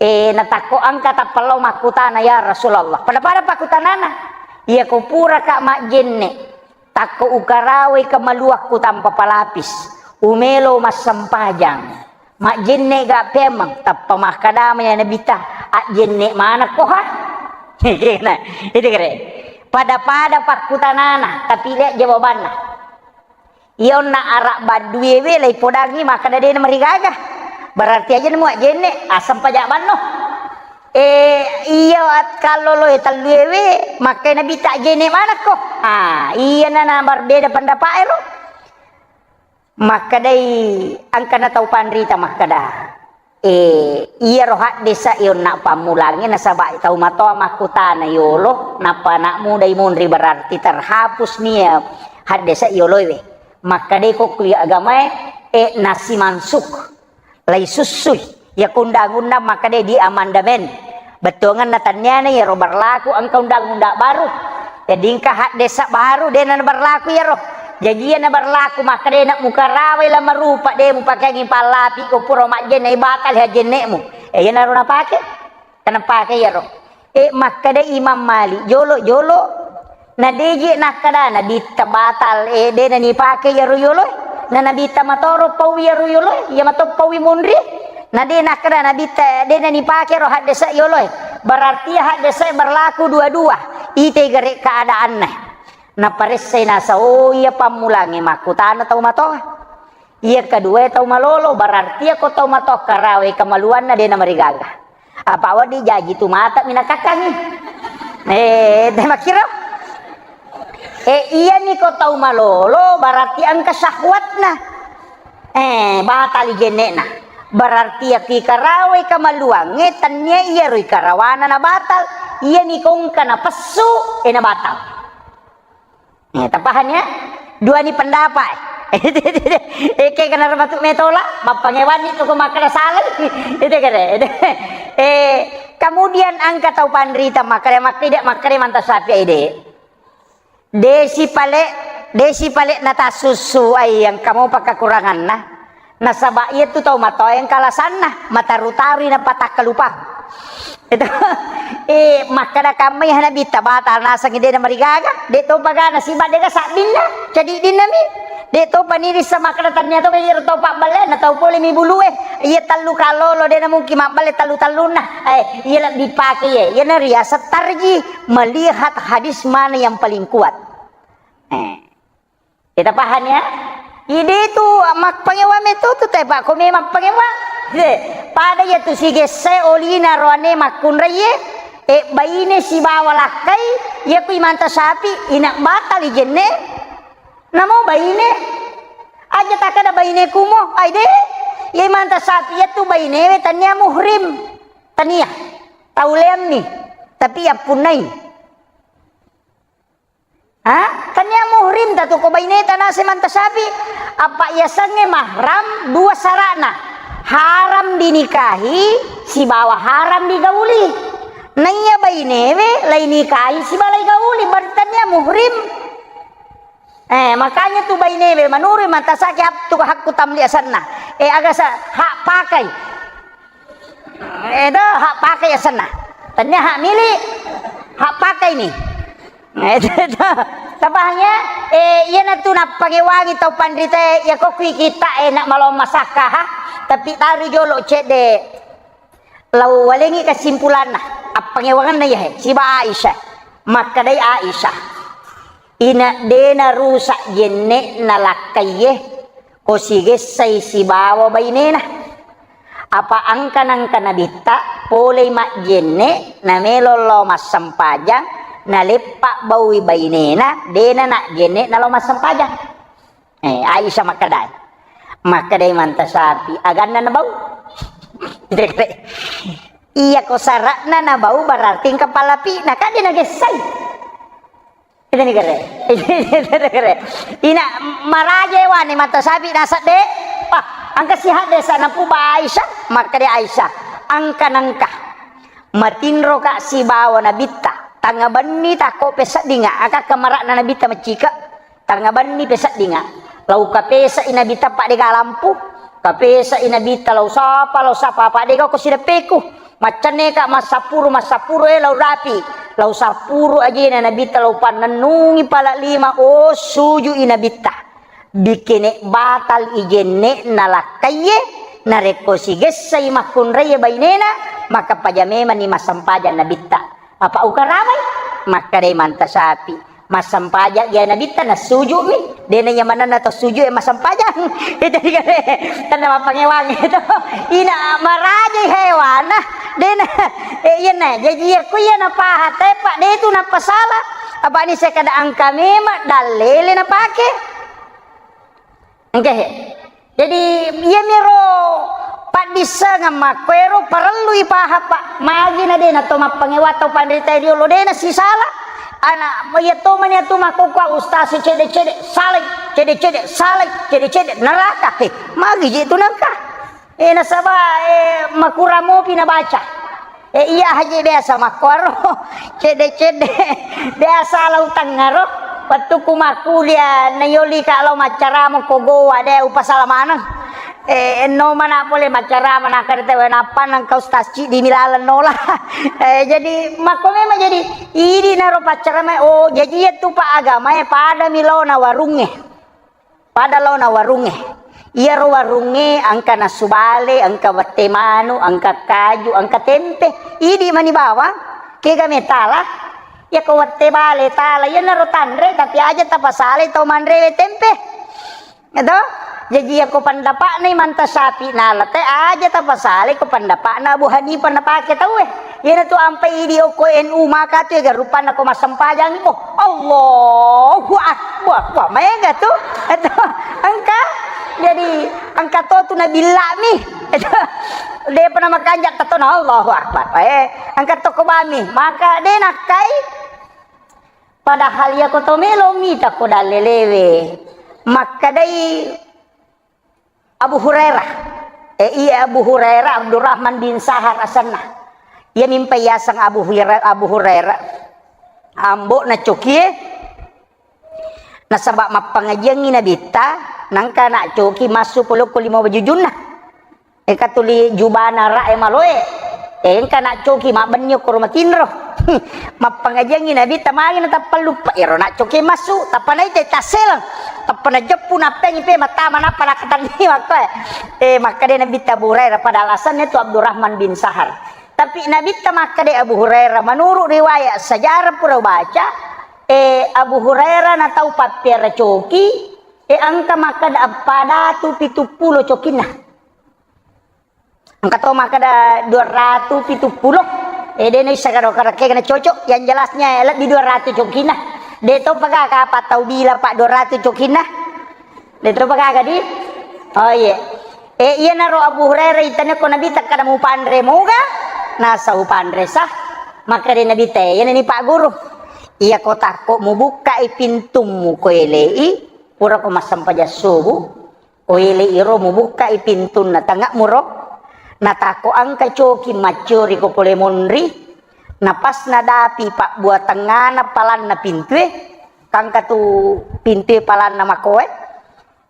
Eh, natakko engka tappa lao makkutana, "Ya Rasulullah." Pada-pada pakkutanana, "Iya ko puraka majjenne, takko ukarawai kamaluakku tanpa palapis, umelo massempajang, majjenne ga pemeng?" Tappa makkadama ya Nabitta, "Ajjenne manakko ha?" Nah, itu kere. Pada-pada pakkutanana, tapi lihat jawabanna. Iya onna arak badduewe laipodangi makkeda de namarigaga. Berarti aja nemu ajjenne, aseng paja banno. Eh, iya at-, kalloloe telluewe, makkai Nabitta ajjenne manakko. Ah, iya nana berbeda pendapat ero. Makkedai engkana tau panrita makkeda. Eh, iyaro haddesa onna pammulangnge nasaba tau matoa makkutana yolo, nappa anak muda imunri berarti terhapus nia haddesa yoloe. Makkedai ko kuliah agamae, eh, nasi mansuk, lai sussui. Iya ko undang-undang makkedai di amandemen. Bettuangenna tenniana iyaro berlaku engka undang-undang baru. Jadi engka haddesa baru, de na berlaku iyaro. Jaji iya na berlaku makkeda de na mukarawai la marupa, de mupakeangi pallapi ko pura majjenne, batal hajjennemu. Eh, iyanaro napake. Kana pake iyaro. Eh, makkeda Imam Malik, jolo-jolo na deje nakkeda Nabitta batal, eh, de na nipake iyaro yoloe. Na Nabitta matoro pau iyaro yoloe, iya mato paui munri. Na de nakkeda Nabitta, de na nipake ro haddesa yoloe. Berarti haddesa berlaku dua-dua. Ite gare keadaanna. Naparessai nasa, oh, iya pammulangnge makkutana tau matoa. Iya kedua tau malolo, berarti iya ko tau matoa karawe kamaluanna de namarigaga. Apa wedding jaji tu mata minakakkangi. Eh, de makkiro. Eh, iya ni ko tau malolo, berarti engka syahwatna. Eh, batal jennekna. Berarti iya ki karawe kamaluangnge, tennia iyaro karawana na batal. Iya ni ko engka napessu, eh, na batal. Eh, tapahang ya? Dua ni pendapat. Eh, kayak kena matu metola, mappangewan ni tu ko makkeda salah. Itu kere. Eh, kemudian engka tau panrita makkeda, makkeda, makkeda manta sapi ide. Desi pale, desi pale natassussu ai engka mopa kekuranganna. Nasaba iyatu tau matoa engka alasanna, mataru-tarui napatakkalupa. Itu, eh, makkada kammai Nabitta batal nasengngi de namarigaga, de topa gana siba de ga sabbinna, cadiddinna mi. De topa nirissa makkada tania to iyaro tau pabballe na tau pole mi bulue. Iya tallu kalolo de namungkin mabballe tallu-tallunna. Eh, iya lebbi pake iya. Iya nariaseng tarji melihat hadis mana yang paling kuat. Eh. Kita paham ya? Ide tu mappangewa metu tu te, Pak, ko memang pangewa. Eh, pada iya tu sigesse olina roane makkunraiye, eh, baine sibawa lakkai, iya ku imanta sapi, ina batal ijenne. Namo baine. Aja takkada baine kumo, ai de. Iya imanta sapi iya tu bainewe tania muhrim. Tania. Tauleammi. Tapi yappunnai. Ha? Tania muhrim tatu ko baineta nase manta sapi. Apa yasengnge mahram dua sarana. Haram dinikahi sibawa haram digauli. Naiya bainewe lai nikahi sibawa lai gauli, berarti tania muhrim. Eh, makanya tu bainewe manurui manta sapi tu hakku tamli asenna. Eh, aga sa hak pakai. Edo hak pakai asenna. Tania hak milik, hak pakai ni. Edo, edo. Tapahang ya? Eh, iya natu nappangewangi tau panrita, ya kok kui kita enak malong masakka, ha? Tapi taru jolo cedde. Lau walengi kesimpulanna, appangewanganna iya he, siba Aisyah. Makkedai Aisyah, ina dena rusak jenne'na lakkaiye, ko sigessai sibawa bainena. Apa angka nangka nabitta polei majjenne, namelo lao massempajang, naleppa baui bainena, dena najjenne nalao massempajang. Eh, Aisyah makkedai. Makkedai manta sapi, aganna nabau. Iya ko sara'na nabau berarti engka palapi'na, kan de nagessai. Itu ni kere. Itu ni kere. Ina maraja wane mata sapi nasab de. Wah, angka sihat de sana puba Aisyah, maka de Aisyah. Angka nangka. Matinro ka sibawa nabitta. Tanga benni tako peseddinga, aka kamara'na nabitta macika. Tanga benni peseddinga. Lau kapesai nabitta pa de ga lampu. Kapesai nabitta lau sapa, lau sapa pa de ga ko sideppeku. Maccenneka massapuru, massapuru, eh, lau rapi. Lau sapuru ajena nabitta lau pannennungi pala lima, oh, sujui nabitta. Bikene batal ijenne nalakkaiye, narekko sigessai makkunraiye bainena, maka paja memanni massempajang nabitta. Apa ukaramai? Makkedai manta sapi. Massempajang iya nabitta nassuju'mi, dena iya manenna to sujud e massempajang. Itu dikare, tenna mappangewangi itu. Ina marajai hewana, dena, eh, iyana, jaji iya ku iya napaha tepa, de tu napasala. Apa ni sekada angka memang dalele napake. Engke he. Jadi, iyamiro paddissengeng makkuero parellui paha, Pak. Magi na de na to mappangewa tau panrita riolo, de na sisala. Ana, iya to mani atu makkokkoe ustaz cede-cede, salai, cede-cede, salai, cede-cede, neraka. He, magi je tu nengka. Eh, nasaba, eh, makurang mopi nabaca. Eh, iya haji biasa makkoro. Cedde-cedde. Biasa lau tengaro. Wettukku makkuliah, nayolika lau maccarama ko Gowa, de upasala maneng. Eh, enno mana pole maccarama, naka de tewe nappa nengka ustaz ciddi milaleng nola. Eh, jadi, makko memang jadi, idi naro paccarama, oh, jadi iya tu Pak agama, eh, pada mi laona warungnge. Pada laona warungnge. Iyaro warungnge engka nasu bale, engka wette manu, engka kaju, engka tempe. Idi mani bawang, kega metala. Yako wette bale tala, iyanaro tanre, tapi aja tapasalai tau manrewe tempe. Eto? Jaji yako pendapatna Imam Tasyafi'i nala te aja tapasalai ko pendapatna Abu Hanifah napake tauwe. Iyanatu ampai idi okko N U maka tu ega rupanna ko massempajang ko. Allahu Akbar. Wah, wah, maega tu. Eto, engka. Jadi, engka to tu nabillami. Eto, depa namakanja tatona Allahu Akbar. Eh, engka to ko bami. Maka de nakkai. Padahal iya ko to melo mita ko dallelewe. Makkedai Abu Hurairah. Eh, iya Abu Hurairah, Abdurrahman bin Sahar asenna. Iya mimpa yaseng Abu Hurairah, Abu Hurairah. Ambo na cokie. Nasaba mappangajiangngi Nabitta, nangka naccoki massu polokko lima wajujunna. Eka tuli jubana ra e maloe. Engka naccoki mabbenni okkoro matinro. Mappangajiangngi Nabitta magi natappalluppa. Ero naccoki massu, tappa naita tasseleng. Tappa najeppu nappengi pe mattama nappa nakatanni makkoe. Eh, makkeda Nabitta Abu Hurairah pada alasannya tu Abdurrahman bin Sahar. Tapi Nabitta makkeda Abu Hurairah, menurut riwayat sejarah pura baca, eh, Abu Hurairah na tau pappiara coki, eh, engka makkeda eppa datu pitu pulo cokinna. Engka to makkeda dua ratu pitu pulo. Eh, de naisseng karo karekkega na cocok. Yang jelasnya, eh, lebbi dua ratu cokinna. De to pagaga apa tau bila pa dua ratu cokinna. De to pagaga di. Oh, iya. Eh, iyanaro Abu Hurairah itanya ko Nabitta kada mupanre moga. Nasa upanre sah. Makkeda Nabitta, eh, iyana ni Pak Guru. Iya ko takko mubukkai pintummu ko elei, pura ko massempajang subuh. Ko elei iro mubukkai pintunna tangak muro, natakko engka coki macciori ko pole monri, napas nadapi pabbua tengngana palanna pintue, kangka tu pintue palanna makoe,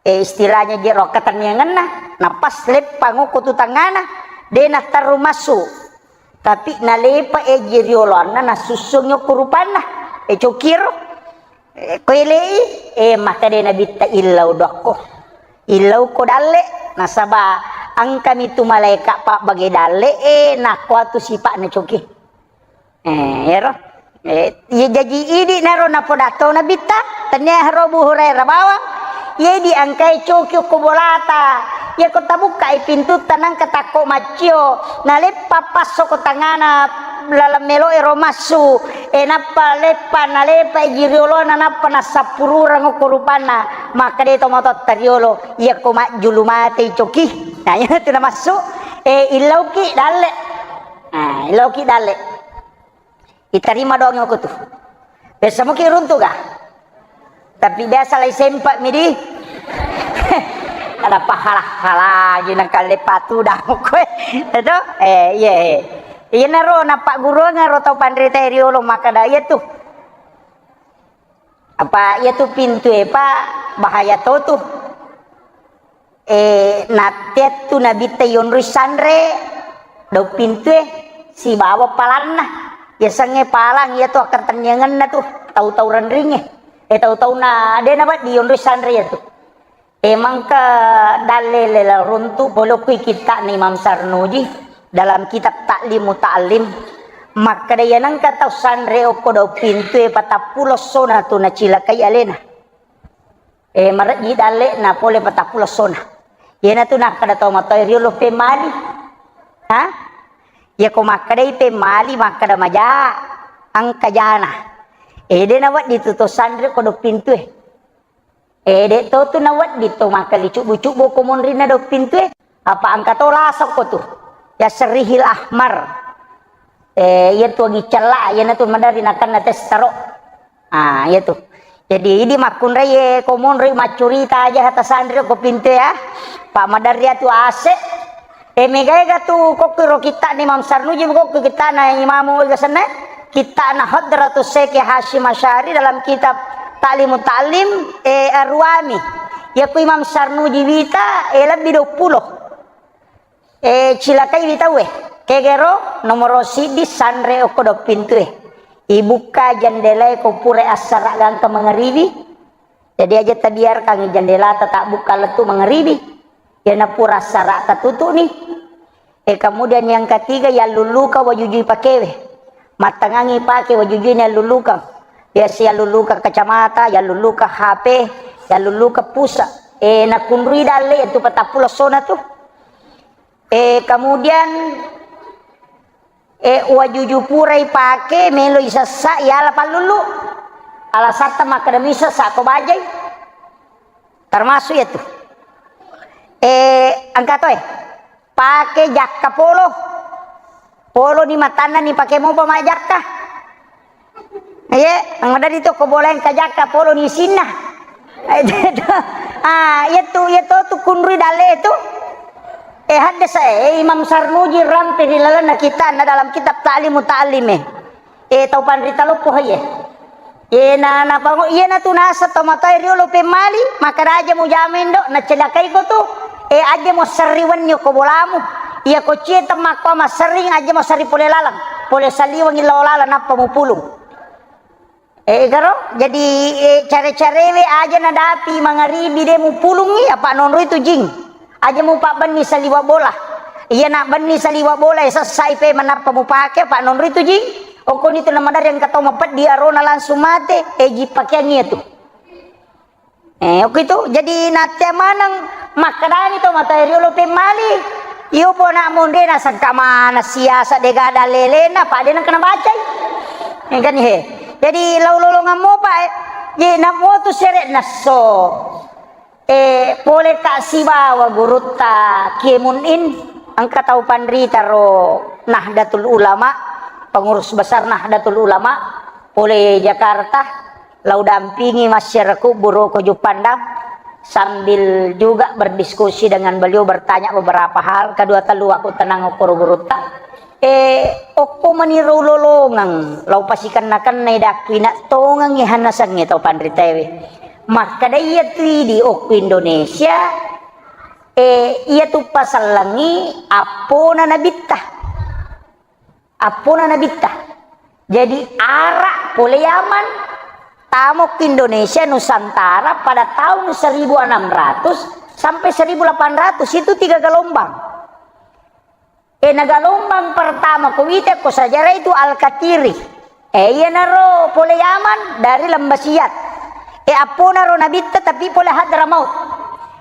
eh, istilahnya jero katenniangenna, napas leppa ngoko tu tengngana, de naterru massu. Tapi nalepa eji rioloanna nasussungi okko rupanna, eh, cokiro. Eh, ko elei, eh, makkeda Nabitta illau dokko. Illau ko dalle, nasaba engkami tu malaeka pabbage dalle, eh, nakkuatu sipa'na coki. Eh, ero. Eh, iya jaji idi naro napodatto Nabitta, tania haro Abu Hurairah bawang. Iya idi engkai coki ko bolata. Iya ko tabukkai pintutta nangka takko maccio, naleppa passo ko tangana laleng melo ero massu, e nappa leppa, nalepa i jiriolona, nappa nassappurureng okko rupanna, makkeda to matotta riolo, iya ko majjulu matei coki. Nah, iya tu namassu, e, illauki dalle. Nah, illauki dalle. Itarima doang okko tu. Biasa muki runtu ga? Tapi biasa lai sempa mi di. Ada pahala-hala lagi nang kalle patu dah koe. Itu? Eh, iya, iya. Iyanaro nappagguruang ro tau panrita riolo makkeda iya tu. Apa iya tu pintu e pa bahaya to tu. Eh, natteattu Nabitta yonroi sanre daung pintue sibawa palanna. Yasengnge palang iyatu akkatenniangenna tu tau-tau renringnge. Eh, tau-tauna de nawedding yonroi sanre iyatu. Eh, mangka dalle lela runtu polokkoi kitta'na Imam Sarnuji dalam kitab Ta'limu Ta'lim. Makkeda iya nengka tau sanre okko daung pintue patappulo essona tu nacilakai alena. Eh, marejji dalle'na pole patappulo essona. Iyanatu nakkeda tau matoa riolo pemmali. Ha? Iya ko makkedai pemmali, makkeda maja, engka jana. Eh, de nawedding tu to sanre ko daung pintue. Eh, de to tu nawedding to makkeda cubbu-cubbu ko monrinna daung pintue. Apa engka to lasokko tu. Yasrihil ahmar. Eh, iya tu agi cella, iyanatu maderri nakenna testaro. Ah, iya tu. Jadi, idi makkunrai ye ko monroi maccurita aja hata sanri ko pinte ya. Pak maderri atu ase. Eh, megaega tu kokki ro kitta'na Imam Sarnuji, kokki kitta'na Imamu ega senna. Kitta'na Hadratus Syekh Hasyim Asy'ari dalam kitab Ta'limu Ta'lim, eh, Arwami. Iya ku Imam Sarnuji wita, eh, lebbi dua puluh. Eh, cilakai wi tauwe. Kegero nomoro siddi sanre okko daung pintue. Ibukka jendelae ko pura assara gangka mangaribi. Jadi aja tabiarkan jendelata tabbukka lettu mangaribi. Yana pura assara tatutu'ni. Eh, kemudian yang ketiga, yallulluka wajujui pakewe. Mattangangi pake wajujui ni yallulluka. Biasa yallulluka kacamata, yallulluka H P, yallulluka pulsa. Eh, nakunrui dalle itu patappulo essona tu. Eh, kemudian, eh, wajuju purai pake, melo isessa, yala pallulu. Alasatta makkeda misessa ko bajai. Termasuk ya tu. Eh, engka to, eh. Pake jakka polo. Polo ni matanna ni pake mopa ma jakka. Iye, maderri to ko bola engka jakka polo ni isinna. Ah, iya tu, iya to tu kunrui dalle tu. Eh, haddasa, eh, Imam Sarnuji rampe ri lalenna kitta'na dalam kitab Ta'limu Ta'lim, eh. Eh, tau panrita loppo, iye. Iyena napango iyena tu naseng to matoa riolo pemmali, makkeda aja mujama indo, nacelakai ko tu. E, aja mo serri wenni ko bolamu. Iya ko cie temmakko masserring, aja mo serri pole laleng. Pole saliweng lao laleng nappa mupulung. E, garo, jadi, e, care-carewe aja nadapi mangaribi de mupulungi, apa nonroi tu jing. Aja mupabbenni saliwa bola. Iya na benni saliwa bola, e, sessai pe manappa mupake, apa nonroi tu jing. Okkoni tu namadari engka tau mapeddi arona langsung mate, e, ji pakeang iya tu. E, okko itu, jadi nattea maneng makkedani to matoa riolo pemmali. Iyo pona monre nasengka mana siasa de gada lelena, pade nengka nabacai. E, kan he. Jadi lau lolongang mopa, e, je namo tu sere nasso. E, pole ta sibawa gurutta Kiemun In, engka tau panrita ro Nahdlatul Ulama, pengurus besar Nahdlatul Ulama, pole Jakarta, lau dampingi masyarakat Buroko Juppandang, sambil juga berdiskusi dengan beliau, bertanya beberapa hal, kedua telu aku tenang okoro gurutta. E, okko maniro lolongeng, lau pasikenna-kennai dakku ina tongengi hanasengnge tau panritaewe. Makkeda iya tu idi okko Indonesia, e, iya tu pasellengi appona nabitta. Appona nabitta. Jadi ara pole Yaman, tamo ke Indonesia Nusantara pada tahun seribu enam ratus sampai seribu delapan ratus, itu tiga gelombang. E, na gelombang pertama ko wita ko sejarah itu Al-Katiri. E, iyanaro pole Yaman dari Lembah Siat. E, apponaro nabitta tapi pole Hadramaut.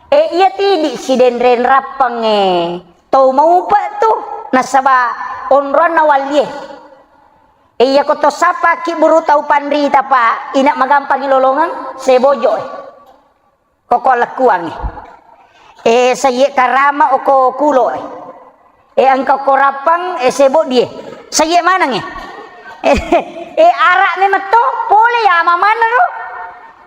E, iya tidi sidenreng rappang, e, tau maupa tu nasaba onroanna wallie. E, iya ko to sappa kibburu tau panrita pa ina magampangi lolongeng sebojo, e. Koko lekkuangngi. E, sayye karama oko kulo, e. E, engka ko rappang, e, sebo die. Sayye maneng, e. E, e, ara memetto, pole ya mamana ro.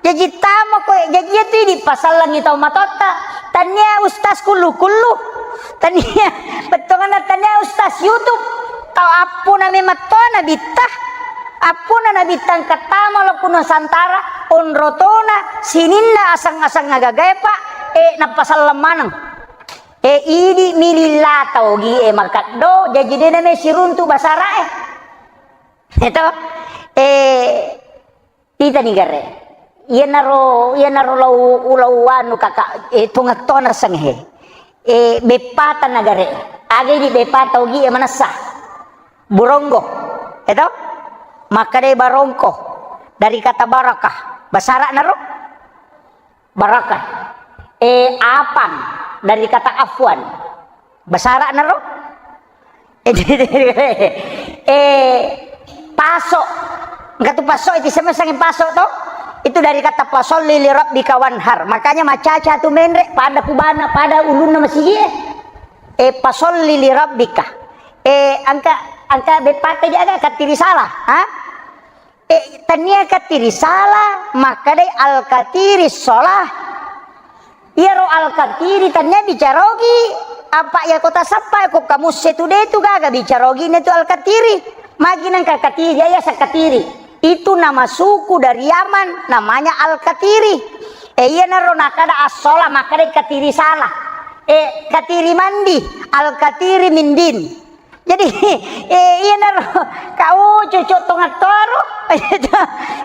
Jaji tamo ko, jaji itu idi pasallangi tau matotta. Tania ustaz kullu-kullu. Tania, bettonganna tania ustaz YouTube. Tau appuna memetto nabitta. Appuna nabitta engka tama lo ku Nusantara, onrotona, sininna aseng-aseng agagae, Pak, e, nappa selleng maneng. E, idi mililla tau gi, e, makaddo, jaji dena me siruntu basara, e. Eto, e, itani gare. Iyanaro, iyanaro lau, lau anu kaka, e, tungetto narseng he. E, beppata nagare. Aga idi beppata ogi e manessa. Buronggo. Eto? Makkadai barongko. Dari kata barakah. Basara naro? Barakah. E, apang. Dari kata afwan. Basara naro? Eh, paso. Engka tu paso, itu sama sangi paso to. Itu dari kata fasalli li rabbika wanhar. Makanya macaca tu menre, pada kubana, pada ulunna masigi. Eh, fasalli li rabbika. Eh, engka, engka beppata jaga katiri salah. Ha? E, tania katiri salah, makkadai al-katiri sholah. Iyaro al-katiri tania bicarogi, apa iya kota sappa ko kamusse tu de tu gaga bicarogi ne tu al-katiri. Magi nangka katiri, iya sakatiri. Itu nama suku dari Yaman, namanya al-katiri. E, iyanaro nakada as-sholah, makkadai katiri salah. E, katiri mandi, al-katiri mindin. Jadi, eh, iyanaro, kau cucuk tongattoaro,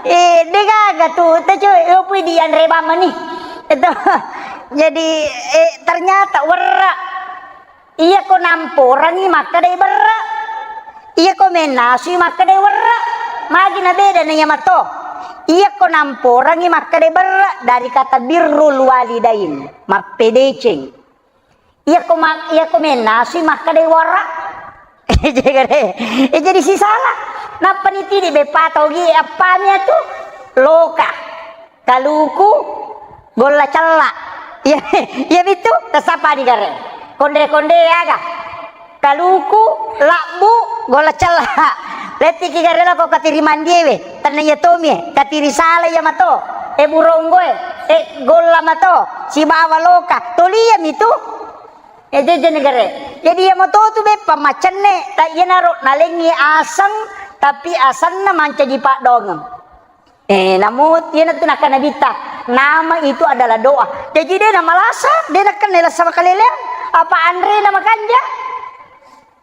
eh, degaga tu, tecu, opui dianre bamani. Itu. Jadi, eh, ternyata werra. Iya ko namporangi makkadai berra. Iya ko menasui makkadai werra. Magi na beda na iya mato. Iya ko namporangi makkadai berra dari kata birrul walidain, mappedeceng. Iya ko ma-, iya ko mennasui makkadai wara. Jadi, eh, jadi sisala. Nappa nitidi beppa tau gi appami atu loka. Kaluku golla cella. Iya, iya bitu tasapani gare. Konde-konde aga. Kaluku labbu golla cella. Lettiki gare lako katiri mandiewe. Tanna iya tomie, katiri sala iya mato. E buronggoe, e golla mato. Sibawa loka. Toli iya mitu. E, jeje negare. Jadi iya mato tu beppa macenne, ta iyanaro nalengngi aseng, tapi asenna mancaji paddongeng. Eh, namo iyanatu nakkeda Nabitta, nama itu adalah doa. Jaji de namalasa, de nakkenna lasa makaleleang, apa anrena makanja.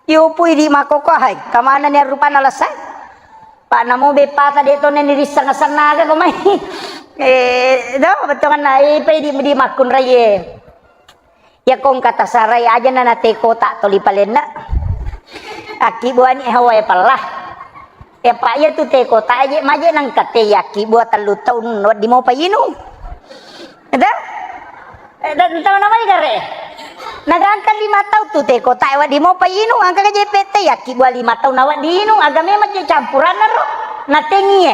Iupui di makkokkoe, hai, kamanani arupana lasa. Pa namo beppata de to nani risseng asenna aga ko mai. Eh, do, bettuanna, eh, pa idi, di makkunraie. Iyako engka tasarai, ajana na teh kotak toli palenna. Akkibbuani hawae pella. Iya, pa iyatu teh kotak aje, maje nengka teh yakkibbua tellu taung, wedding mopa inung. Eda? Eh, dan tahu namanya gare? Nagangka lima taung tu teh kotak, wedding mopa inung, engka ka jeppe teh yakkibbua lima taung, na wedding inung, aga memang je campuranna ro, na tengie.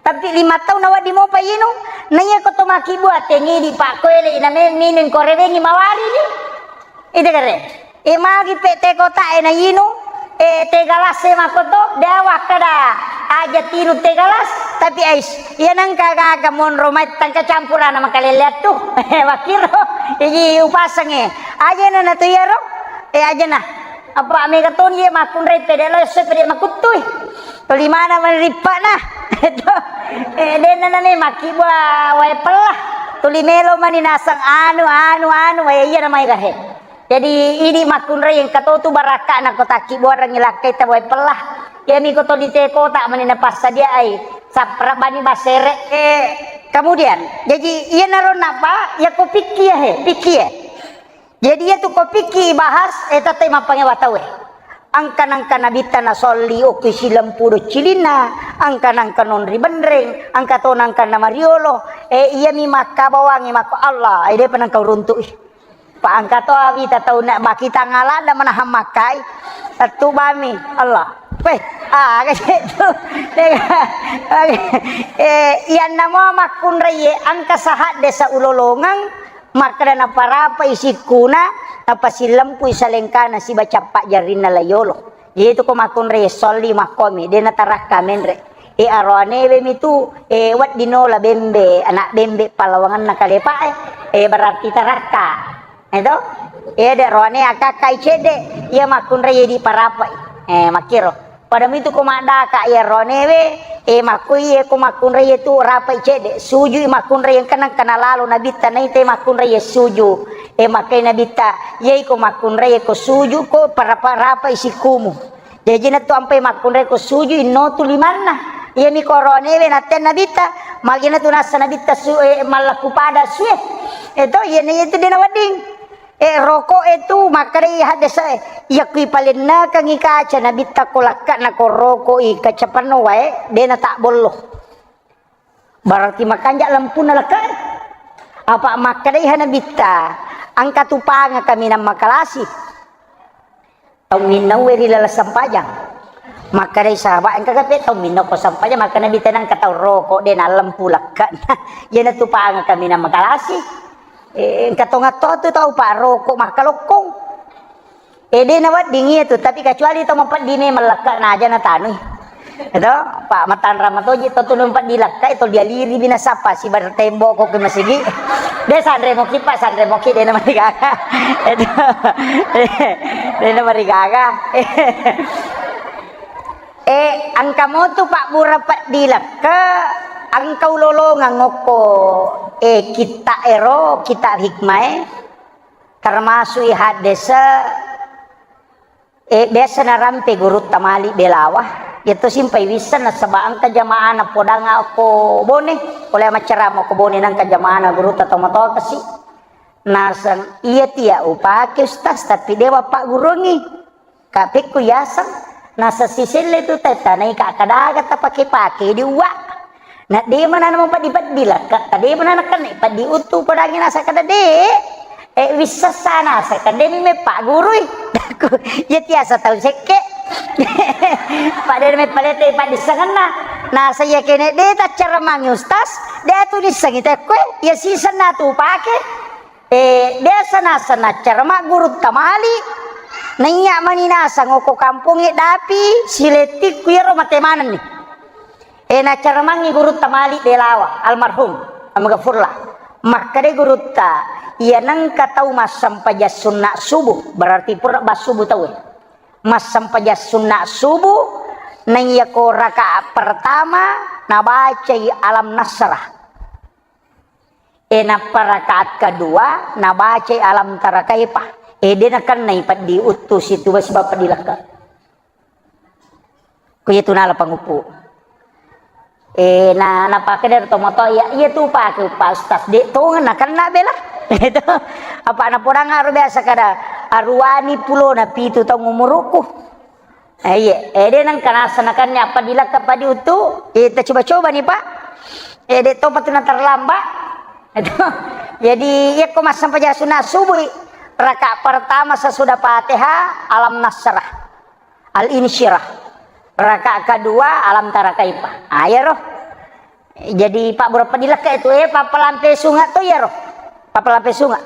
Tapi lima taung na wedding mopa inung, na iya ko to makkibbua tengi di pakkoele, na me-, minung ko rewengi mawari ni. Ida gare. E magi pe teh kotak e na inung, e teh galas e makkoto, de wakkeda aja tinung teh galas, tapi ais, iya nengka gaga monro mai tangka campurana makaleleang tu. Makkiro, iji upasengnge. Ajana na tu iyaro, e ajana. Apa mega toni ye makkunrai pede lo, se pede makuttui. Tuli mana mani rippana. Eh, dena nane makkibbua wae pella. Tuli melo mani naseng anu, anu, anu, wae iya namai gahe. Jadi, ini makkunrai engka to tu barakka'na ko takkibbuarengngi lakkai tawai pella. Iyami ko to di teh kotak mani napassadiaai. Sapra bani basere. Eh, kemudian, jadi iyanaro napa, ya ko pikki ya he, pikki ya. Jadi iyatu ko pikki bahas, eh, tette mappangewa tauwe. Angka nangka nabitta nasolli okki silempu do cilinna, angka nangka nonri benreng, angka to nangka namariolo, eh, iyami makkabawangi makko Allah, eh, depa nangka uruntu'i. Pa engka to awita tau na baki tangala da manahang makkai. Tettu bami Allah. Weh, aga ceddu. Eh, iyanna mo makkunrai ye engka sahadde sa ulolongeng, makkeda naparapai sikkuna, napasilempui salengkana siba cappa jarrinna layolo. Jadi tu ko makkunrai ye solli makkomi, de natarakka menre. E, aroanewe mitu, e, wedding nola bembe, anak bembe pallawangenna kalepa e, e, berarti tarakka. Eto? E, de roane akakkai cedde, iya makkunrai di parapai. E, makkiro. Pada mitu ko maddaka iya roanewe, e, makkui, e, ko makkunrai tu rapai cedde, sujui makkunrai engka nangka nalalo nabitta naita makkunrai suju. E, makkai nabitta, yai ko makkunrai ko suju ko parapa-, rapai sikkumu. Jaji na tu ampai makkunrai ko suju inno tu limanna. Iyami ko roanewe natte nabitta, magina tu nassa nabitta su, e, mallakku pada sue. Eto, iyana itu dena wedding. E, roko e tu makkedai haddesae, iya kui palennakengi kaca nabitta ko lakka na ko roko i kaca penno wae, dena tak bollo. Berarti makanja lempuna lekka. Apa makkedai ha nabitta, engka tu panga kaminang makalasi. Tau minnaue ri laleng sempajang. Makkedai sahabat, engka kape tau minnau ko sempajang, makkeda nabitta engka tau roko de nalempu lekka. Iyana tu panga kaminang makalasi. Eh, engka tongatto tu tau pa roko makkalokkong. Eh, de nawedding iya tu, tapi kecuali to mapeddi memang lekka na aja natanui. Eto, pa matanra matoji to tu mapeddi lekka, to dialiri bina sapa si bar tembok ko ke masigi. De sanre moki pa, sanre moki de namarigaga. Eto, de namarigaga. Eh, engka motu pabbura peddi lekka, engka ulolongeng okko, eh, kitta ero, kitta hikmae. Termasuk i haddese, eh, biasa narampe gurutta mali belawa. Iyatu simpai wisseng nasaba engka jamaana podang ko Bone, pole maccarama ko Bone nangka jamaana gurutta tomatoa kasi. Naseng, iya tia upake Ustaz, tapi dewa paggurungi. Kapekku yaseng, naseng siselle tu tetta naika kadaga tapake-pake di uwa. Na de mana mau peddi-peddi lekka, ta de mana nakkenna peddi utu padangi nasa kada de. Eh, wissessa nasa kada mi meppagurui. Iya tiasa tau sekke. Pada me palete peddi sangenna. Nasa iya kene de taccara mangi Ustaz, de atu nissengi tekkue, iya sisenna tu pake. Eh, biasa naseng naccara maggurutta mali, naiya mani naseng okko kampongnge Dapi, silettikku iyaro mate manenni. Eh, naccara mangi gurutta mali Belawa, almarhum, Amgafurlah. Makkedai gurutta, iya nengka tau massempajang sunna subuh, berarti pura bassubuh tauwe. Massempajang sunna subuh, naiyako rakaat pertama, nabacai Alam Nasrah. E, nappa rakaat kedua, nabacai Alam Tara Kaifa. E, de nakennai peddi uttu situ basi bapa dilekka. Ko iya tu nala panguppu. E, na, napake dari tomoto, iya, iya tu pake Pak Ustaz. De tongeng nakenna bela. Itu. Apa napodang aro biasa kada aruani pulona pitu taung umurukku. Eh, iya, eh, de nengka nasanakannya apa dilakka padi utu, eh, kita coba-coba nih, Pak. Eh, de topa tu terlambat. Itu. Jadi, iya ko massempajang sunat subuh, rakaat pertama sesudah Fatihah, Alam Nasrah, Al-Insyirah. Rakaat kedua, Alam Tara Kaifa. Ah, iya roh. Jadi, Pak, berapa dilakka itu, eh, papa lampe sunga tu, iya roh. Papa lampe sunga.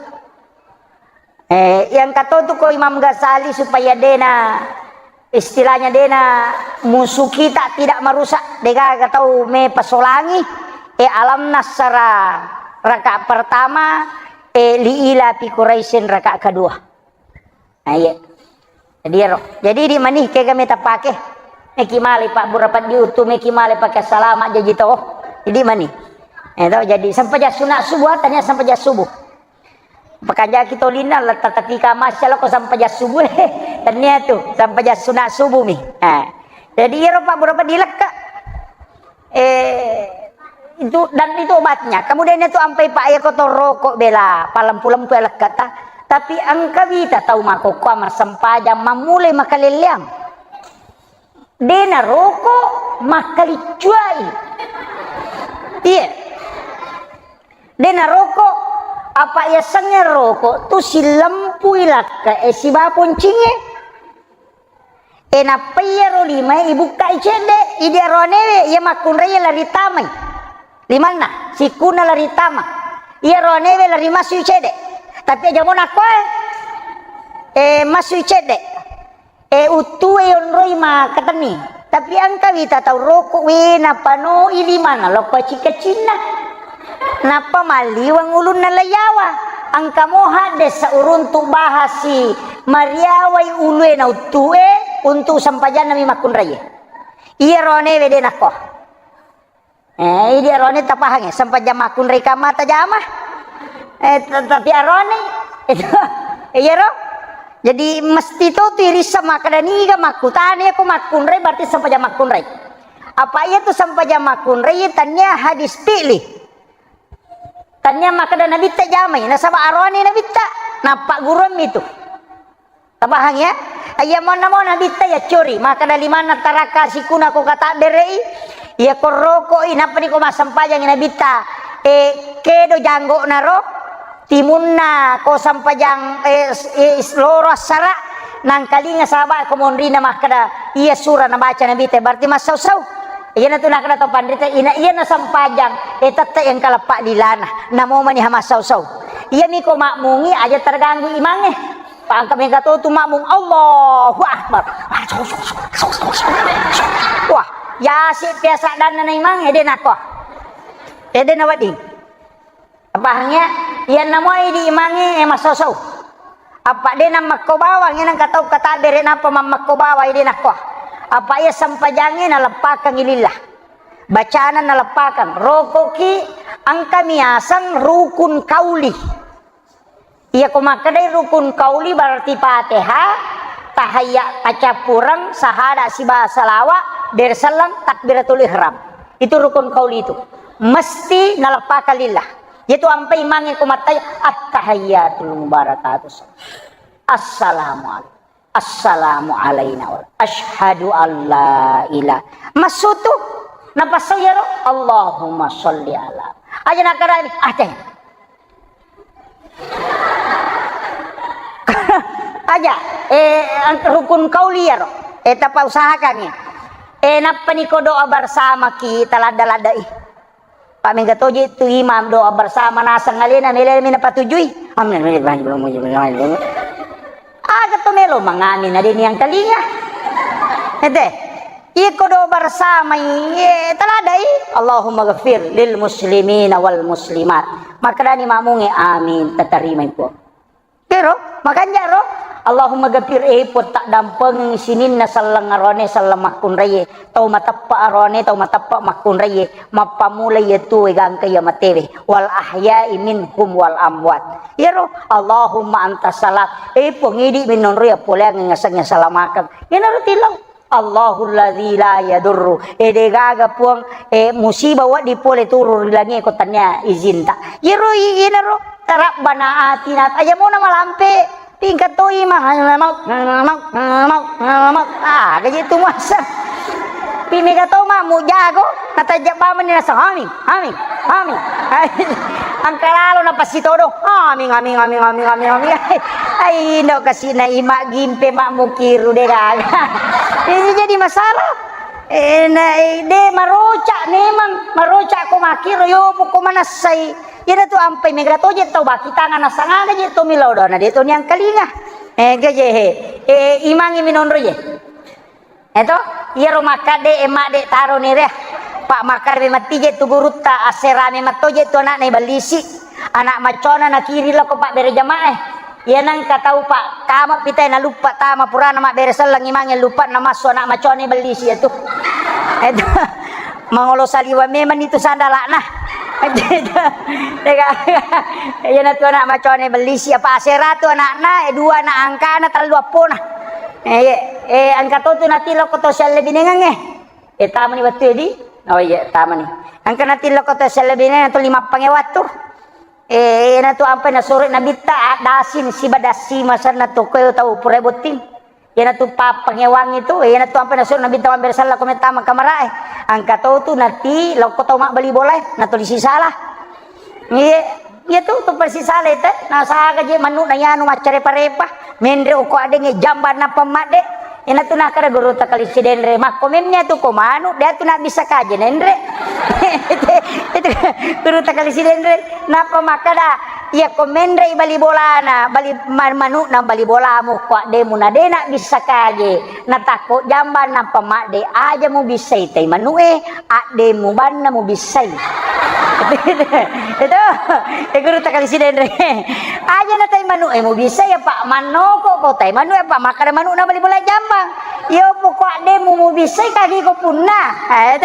Eh, yang katotu ko Imam Ghazali supaya dena, istilahnya dena musuh kita tidak merusak, degaga tau me pasolangi, eh, Alam Nasrah rakaat pertama, eh, li ila fi Quraisyin rakaat kedua. Nah, iya. Jadi, ero. Jadi, di mani kega meta pake. Meki male, Pak, berapa diutu, meki male pake salama jaji to. Jadi, mani. Eh, to, jadi, sempajang sunat subuh, tania sempajang subuh. Pakanjaki tolinna, letta tapika masya lako sempajang subuh. Tania tu, sempajang sunat subuh mi. Eh. Jadi, ero, Pak, berapa dilekka. Eh, itu, dan itu obatnya. Kemudian itu ampai Pak ya kotor rokok bela, palempu-lempu ya lekkata. Tapi engka wita tau makokkoa massempajang mammulai makalelleang. Dena rokok makkaliccuai. Iya. Dena rokok, apa ya sengnge rokok tu silempui lakka e siba poncingnge. E, nappa iyaro limae ibukkai cedde, idi aroanewe, iya makkunrai lari tamai. Limanna, sikkunna lari tama. Iya aroanewe lari masui cedde. Tapi aja mo nakkoe, e, masui cedde. E, uttue yonroi makkatenni. Tapi engka wita tau roko, we, napanoi limanna, lokko cika-cinna. Nappa malliweng ulunna laiyawa. Engka mo haddesa uruntu bahasi mariawai ulue na uttue untu sempajanna mi makkunraie. Iya roanewe de nakko. Eh, idi arone tapahangi, sempajang makkunrai kamma tajama. Eh, te-, tapi arone itu, iya ro. Jadi mesti to tu irissa makkeda niga makkutana, iya ko makkunrai berarti sempajang makkunrai. Apa iya tu sempajang makkunrai, tania hadis fi'li. Tania makkeda Nabitta jamai, nasaba arone Nabitta, nappa guruammi tu. Tapahang ya? Iya monna mo Nabitta ya cori, makkeda limanna taraka sikuna ko katabberei, iya ko rokoi, nappa ni ko massempajangi Nabitta, eh, kedo janggokna ro, timunna ko sempajang, eh, s-, eh, s-, loro assara, nangkalinga sahabat ko monrina makkeda, iya sura nabaca Nabitta, berarti massau-sau. Iyana tu nakkeda to panrita, ina iyana sempajang, eh, tette engka leppa lilana, namo maniha massau-sau. Iya mi ko makmungi aja terganggu imangnge. Pangka mega to tu makmung, Allahu Akbar. Wah, yasi biasa danna na imang, ede nakko. Ede na wedding. Pahang ya? Iyanna moi di imangnge, eh, massosou. Apa de nammekko bawang, iya nengka tau katabbere nappa mammekko bawang, ede nakko. Apa iya sempajangnge naleppakangngi lillah. Bacana naleppakang. Rokoki engka miaseng rukun kauli. Iya ko makkedai rukun kauli berarti Fatihah, tahayya pacappureng, sahada siba salawa, berselleng, takbiratul ihram. Itu rukun kauli itu. Mesti naleppakang lillah. Yaitu ampai imangnge ko mattai, "At-tahiyyatul mubarakatuh. Assalamualaikum. Assalamu alaina wa asyhadu alla ilaha." Massutu. Napassau yaro, "Allahumma sholli ala." Aja nakkarani, ate. Aja, eh, rukun kauli yaro. Eh, tapa usahakan ya. Eh, nappani ko doa bersama ki taladda-laddai. Pak mega toje tu imam doa bersama naseng alena mele mena patujui. Amin. Aga to melo mangami na deni yang telinga. Ente. Iko doa bersama iye taladai. Allahumma ghafir lil muslimina wal muslimat. Makkedani makmunge amin, tatarima ipo. Ero, makanja ro, Allahumma ghafir, eh, Puang, taddampengengngi sininna selleng aroane, selleng makkunraie, tau mateppa aroane, tau mateppa makkunraie, mappamula iya tuwe gangka iya matewe, wal ahya'i minhum wal amwat. Iyaro, Allahumma antas salam, eh, Puang, idi minonro iya poleangngi ngasengnge salamakeng. Iyanaro tilau. Allahul ladzi la yadurru. Eh, de gaga, Puang, eh, musibah wedding pole turun ri langie ko tania izinta. Iyaro i-, iyanaro, Rabbana atina, aja mona malampe. Tingkat to imang, mau, mau, mau, mau. Ah, gaji tu masa. Pi mega to mamu jago, natajak bamani nasa, amin, amin, amin. Angka lalo na pasitodo, amin, amin, amin, amin, amin, amin. Ai, no kasina ima gimpe mak mukiru de gaga. Ini jadi masalah. Eh, na, eh, de maroca memang, maroca ko makiro yo ko manassai. Iyana tu ampai mega toje tau baki tangan nasangana je to milo dona de to niangkalinga. Eh, gaje he. Eh, imangi minonro je. Eto, iyaro makkadde, eh, madde taro ni re. Pak makkadde matti je tu gurutta, asserame matto je tu anakna ibellisi. Anak maccona nakiri lako Pak bere jamaah. Iya nangka tau Pak kama pitai naluppa tama purana mabbere selleng imange luppa namassu anak maccona ibellisi itu. Eto, mangolo saliwa memang itu sandalakna. Iya natu anak maccona ibellisi apa asera tu anakna, eh, dua anak angkana, tellu appona. Eh, iya. Eh, engka to tu natilokko to sellebinengengnge. Eh, tamani wettu edi? Oh iya, tamani. Engka natilokko to sellebinengengnge to lima pange wattu. Eh, iyana tu ampai nasuro nabitta addasin siba dassi masanna to koe tau pura botting. Iyana tu pappangewang itu, iyana tu ampai nasuro nabitta mabbere sella ko mettama kamarae. Engka to tu nati lokko tau mabbali bolae, natuli sisala. Iya, iya tu, tu persis sale te. Nasaga je manu na yanu maccare parepa. Menre uko adengnge jamba nappa madde. Ina tu nakara guru takali sidenre. Makko memnya tu ko manu, dia tu nak bisa kaje nenre. Itu guru takali sidenre. Nappa makkada, iya ko menre bali bolana, bali ma-, manu na bali bolamu ko addemu na de nak bisa kaje. Natakko jamba nappa madde, aja mubissai tai manue, adde mubanna mubissai. Itu, eh, guru takali sidenre. Aja na tai manue mubissai, apa mannoko ko tai manue, apa makkada manu na bali bola jambang. Iyo poko addemu mubissai kagi ko punna. Eh,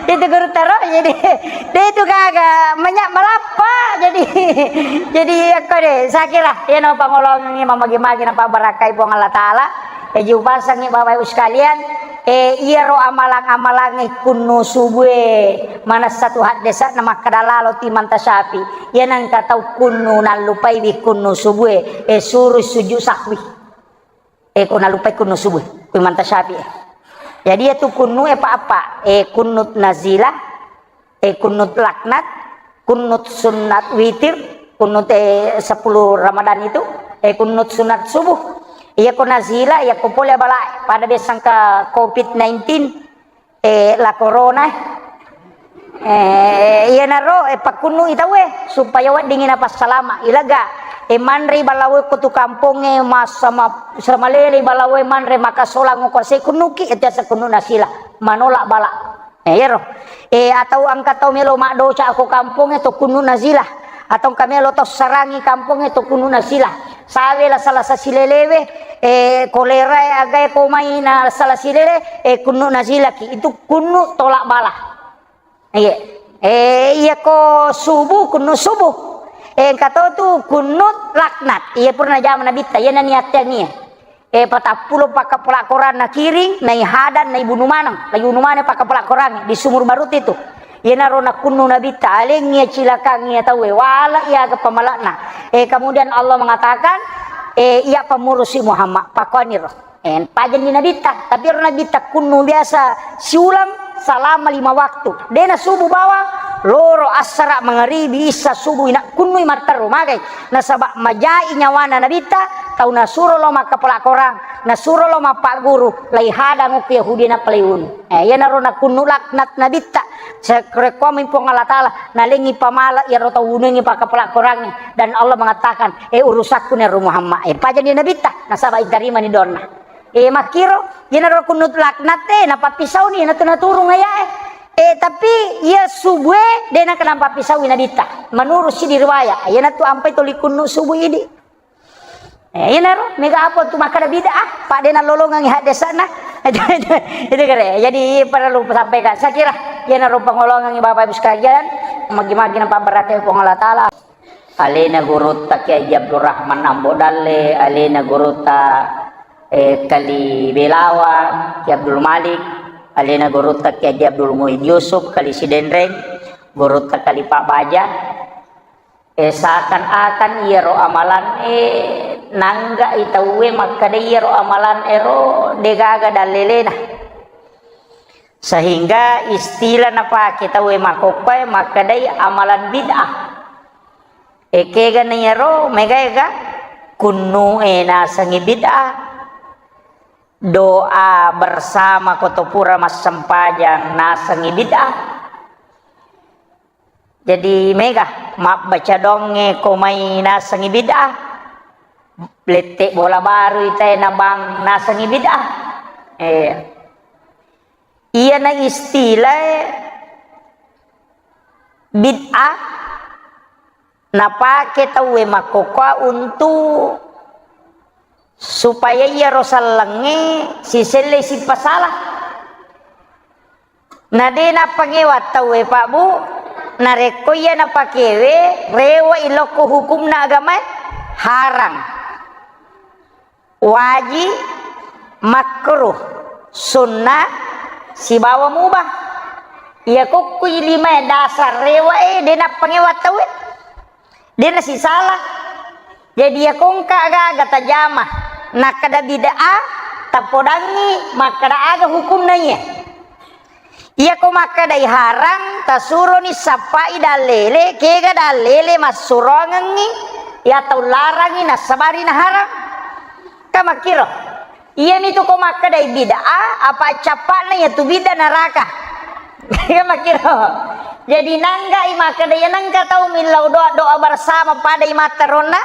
itu guru taro, jadi, de itu gaga, banyak malappa, jadi, jadi, aku deh, saya kira, ya, no, pangolongi, mamagi-magi, napa barakai Puang Allah Ta'ala. Jaji upasengngi Bapak Ibu sekalian, eh, iyaro amalang-amalangnge kunnu subue manessa tu haddese'na makkeda lalo timanta syafi. Iya nengka tau kunnu nallupaiwi kunnu subue, eh, suru sujud sahwi. Eh, ko nallupai kunnu subue, timanta syafi. Jadi iya tu kunnu e pa apa? Eh, kunnut nazilah, eh, kunnut laknat, kunnut sunnat witir, kunnut, eh, sepuluh Ramadan itu, eh, kunnut sunat subuh. Iya ko nazila, iya ko pole bala pada biasa engka covid nineteen, eh, la corona, eh, iyanaro, eh, pakkunnu i tauwe supaya weddingi napassalama. Ilaga, eh, manrei balawe ko tu kampongnge, masa ma-, samalele balawe manre makasolang ko se kunnuki, itu asa kunnu nasila, manolak bala. Eh, iyaro. Eh, atau engka tau melo maddosa ko kampongnge to kunnu nazila. Atau engka melo tau sarangi kampongnge to kunnu nazila. Sawe la salasa silelewe, eh, kolera e agae ko mai na sala silele, eh, kunnu nazilaki. Itu kunnu tolak bala. Iya. Eh, iya ko subuh, kunnu subuh. Eh, engka to tu kunnu laknat. Iya purna jama nabitta, iya naniatte nia. Eh, patappulo pakkapola Korang nakiring, naihadang, naibunu maneng. Laibunu maneng pakkapola Korang di Sumur Barut itu. Iyanaro nakkunnu nabitta, alengngi cilakangngi tauwe, wala iya aga pamalakna. Eh, kemudian Allah mengatakan, eh, iya pamurusi Muhammad, pakuaniro. Eh, pajanni nabitta, tapi ro nabitta kunnu biasa siulang selama lima waktu. Dena subuh bawang, loro, assara, mangaribi, issa, subuh, ina kunnui matteru magai. Nasaba majai nyawana nabitta, tau nasuro lo makkapola Korang, nasuro lo mappagguru, laihadang okko Yahudi nappa laiwunu. Eh, iyanaro nakunnu laknat nabitta. Sekrekkomi Puang Allah Ta'ala, nalengi pamala iyaro tau wunungi pakkapola Korangnge. Dan Allah mengatakan, eh, urusakku nero Muhammad. Eh, pajanni nabitta, nasaba itarimani donna. Eh, makkiro, iyanaro kunnu laknat e, napappisauni, natu naturung ayae. Eh, tapi iya subue, dena kenapa pisaui nabitta. Menurut sidi riwayat, iyanatu ampai toli kunnu subuh idi. Eh, iyanaro, mega apa tu makkeda bid'ah, pa de nallolongengngi haddesana. Itu kere. Jadi perlu sampaikan. Saya kira iyanaro pangolongengngi Bapak Ibu sekalian, magi-magi napabbarakkai Puang Allah Taala. Alena gurutta Kiai Haji Abdurrahman Ambo Dalle, alena gurutta, eh, Kali Belawa, Kiai Abdul Malik, alena gurutta Kiai Haji Abdul Muin Yusuf, Kali Sidenreng, gurutta Kali Pak Baja. Eh, seakan-akan iyaro amalan, eh, nanggai tauwe makkeda iyaro amalan ero degaga dallelena. Sehingga istilah napake tauwe makkokkoe makkedai amalan bid'ah. Ekega na iyaro, mega ega kunnu'e nasengi bid'ah. Doa bersama ko to pura massempajang nasengi bid'ah. Jadi mega mabbaca doangnge ko mai nasengi bid'ah. Lette bola baru itae nabang nasengi bid'ah. Eh. Iyana istilah bid'ah napake tauwe makkokkoe untuk supaya iyaro sellengnge siselle sipasala. Na de nappangewa tauwe, Pak Bu, narekko iya napakewe, rewe'i lokko hukumna agamae, harang. Waji, makruh, sunnah, sibawa mubah. Iya kokkui limae dasar rewe'e, de nappangewa tauwe. De nasisala. Jadi iya kongka gaga tajama, nakkeda bid'ah, tappodangngi makkeda aga hukumna iya. Iyako makkedai harang, tasuroni sappai dallele, kega dallele massuroangengngi, iya tau larangi nassabari naharang. Ka makkiro. Iyamitu ko makkedai bid'ah, apa cappa'na iyatu bid'ah naraka. Ka makkiro. Jadi nanggai makkeda iya nengka tau millau doa, doa bersama padai matteronna,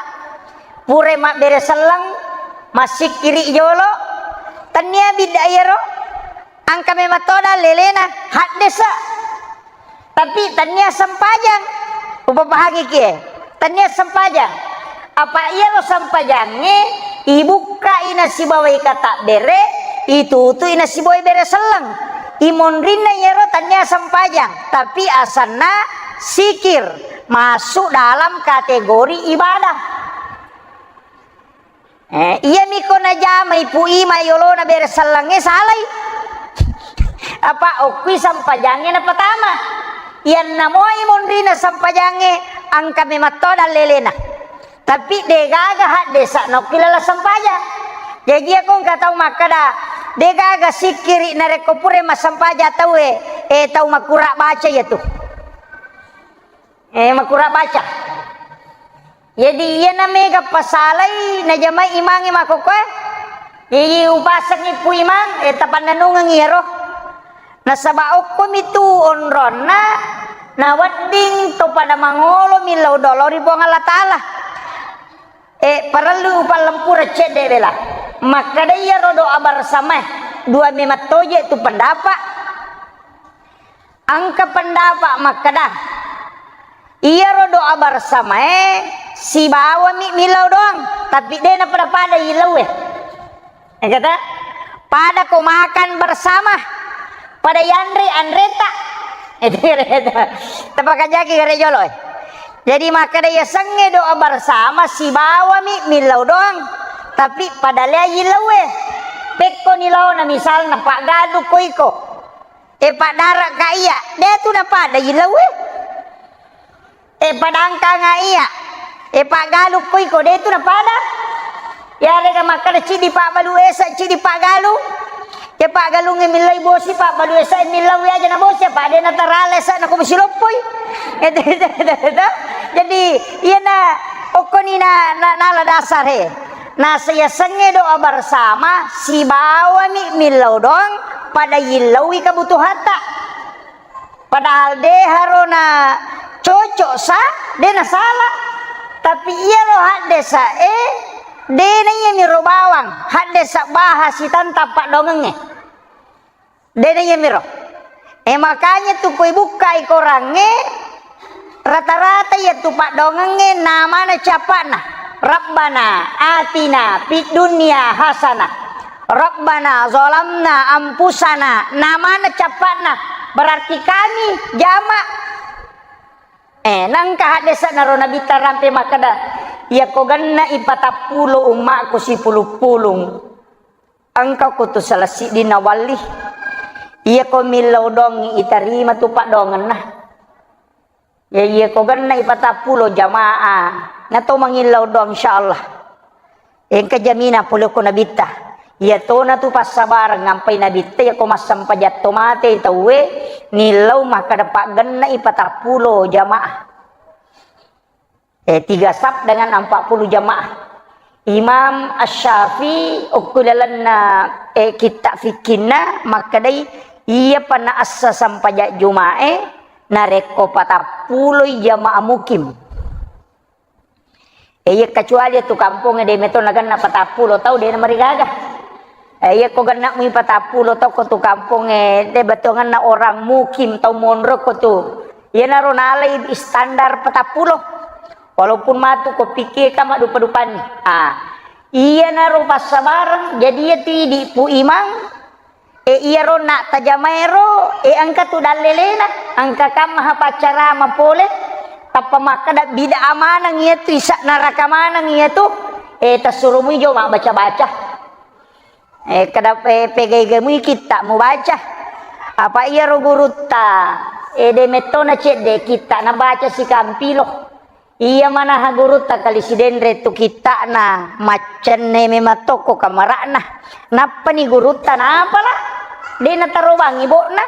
pura mabbere selleng, massikkiri jolo, tennia bid'ah iyaro. Engka memang to dallelena, haddesa. Tapi tennia sempajang. Upapahangi kie. Tennia sempajang. Apa iyaro sempajangnge ibukkai nasibawai katabbere, itutui nasibawai bere selleng. Imonrinna iyaro tennia sempajang. Tapi asanna sikir masuk dalam kategori ibadah. Eh, iyami ko najamai Pu Ima yolona bere sellengnge salai. Apa okkui sempajangnge napatama. Iyanna moi monrina sempajangnge engka mematto dallelena. Tapi degaga haddesa nokki lala sempajang. Jaji iya ko engka tau makkeda degaga sikkiri narekko pura massempajang tauwe, eh, tau makkura baca iyatu. Eh, makkura baca. Jadi iyana mega pasalai najamai imangnge makkokkoe. Jadi upasengngi Pu Imang, eh, tapannennungeng iyaro. Nasaba okkomi tu onronna nawedding to pada mangolo millau doa lao ri Puang Allah Taala. Eh, parellu upallempura cedde bela. Makkeda iyaro doa bersamae, dua memattoje tu pendapat. Engka pendapat makkeda, iyaro doa bersamae sibawami millau doang, tapi de napada-pada yillauwe. Engkata, pada ko makan bersama, pada yanre anreta. Tapakajaki gare jolo, eh. Jadi makkeda yasengnge doa bersama sibawami millau doang, tapi pada lea yillauwe. Pekko ni laona misalna paggalu ko iko. E paddaraka iya, de tu napada yillauwe. E padangkanga iya, e paggalukko iko, de tu napada. Yarega makkeda cidi pabbalu esa, cidi paggalu. E paggalungnge millai bosi, pabbalu esa millai aja na bosi, apa de natarala esa na ko bosi loppoi. Jadi iyana okkoni na, na, nala dasar he. Nasa yasengnge doa bersama, sibawami millau doang, pada yillaui kebutuhatta. Padahal de harona cocok sa, de nasala. Tapi iyaro haddesa e, de na iyamiro bawang, haddesa baha sitantang paddoangengnge. De na iyamiro. E, makanya tu koi bukkai korangnge, rata-rata iya tu paddoangengnge namana capa'na. Rabbana atina fid dunya hasanah. Rabbana zalamna anfusana. Namana cappa'na. Berarti kami jama. Eh, nangka haddese'na ro Nabitta rampe makkeda, "Iyako genna'i patappulo ummaku sipulung-pulung, engka ko tu salah siddi nawalli. Iyako millau dongi itarima tu paddoangenna." Ya, iyako genna'i patappulo jamaah, na to mangillau doang, insyaallah. Engka jaminan pole ko Nabitta. Iya tona tu passabareng, ampai Nabitta, iyako massempajang to mate tauwe, nillau makkeda paggenna'i patappulo jamaah. Eh, tiga saf dengan empat puluh jamaah. Imam Asy-Syafi'i okko lalenna, eh, kitta fikkinna makkedai, iya pa naassa sempajang Juma'e narekko patappuloi jamaah mukim. Eh, iya kecuali tu kampongnge de meto nagenna patappulo tau de namarigaga. Eh, iya ko genna mui patappulo tau ko tu kampongnge de betongenna orang mukim tau monro ko tu. Iyanaro nalai standar patappulo. Walaupun matu ko pikirka maddupa-dupanni. Ah, iyanaro passabareng, jadi iya tu idi Pu Imang, eh, iyaro na tajamaero, eh, engka tu dallelena, engka kamma ha paccarama pole, tappa makkeda bid'ah maneng iya tu, isa neraka maneng iya tu, eh, tassuro mui jo mabbaca-baca. Eh, kada pe-, pegai-gai mui kitta mubaca. Apa iyaro gurutta, eh, de mettona cedde kitta nabaca sikampilo. Iya manaha gurutta kali sidenre tu kittana, maccenne memang tokko kamara'na. Nappani gurutta napala, de natarobangi bo'na.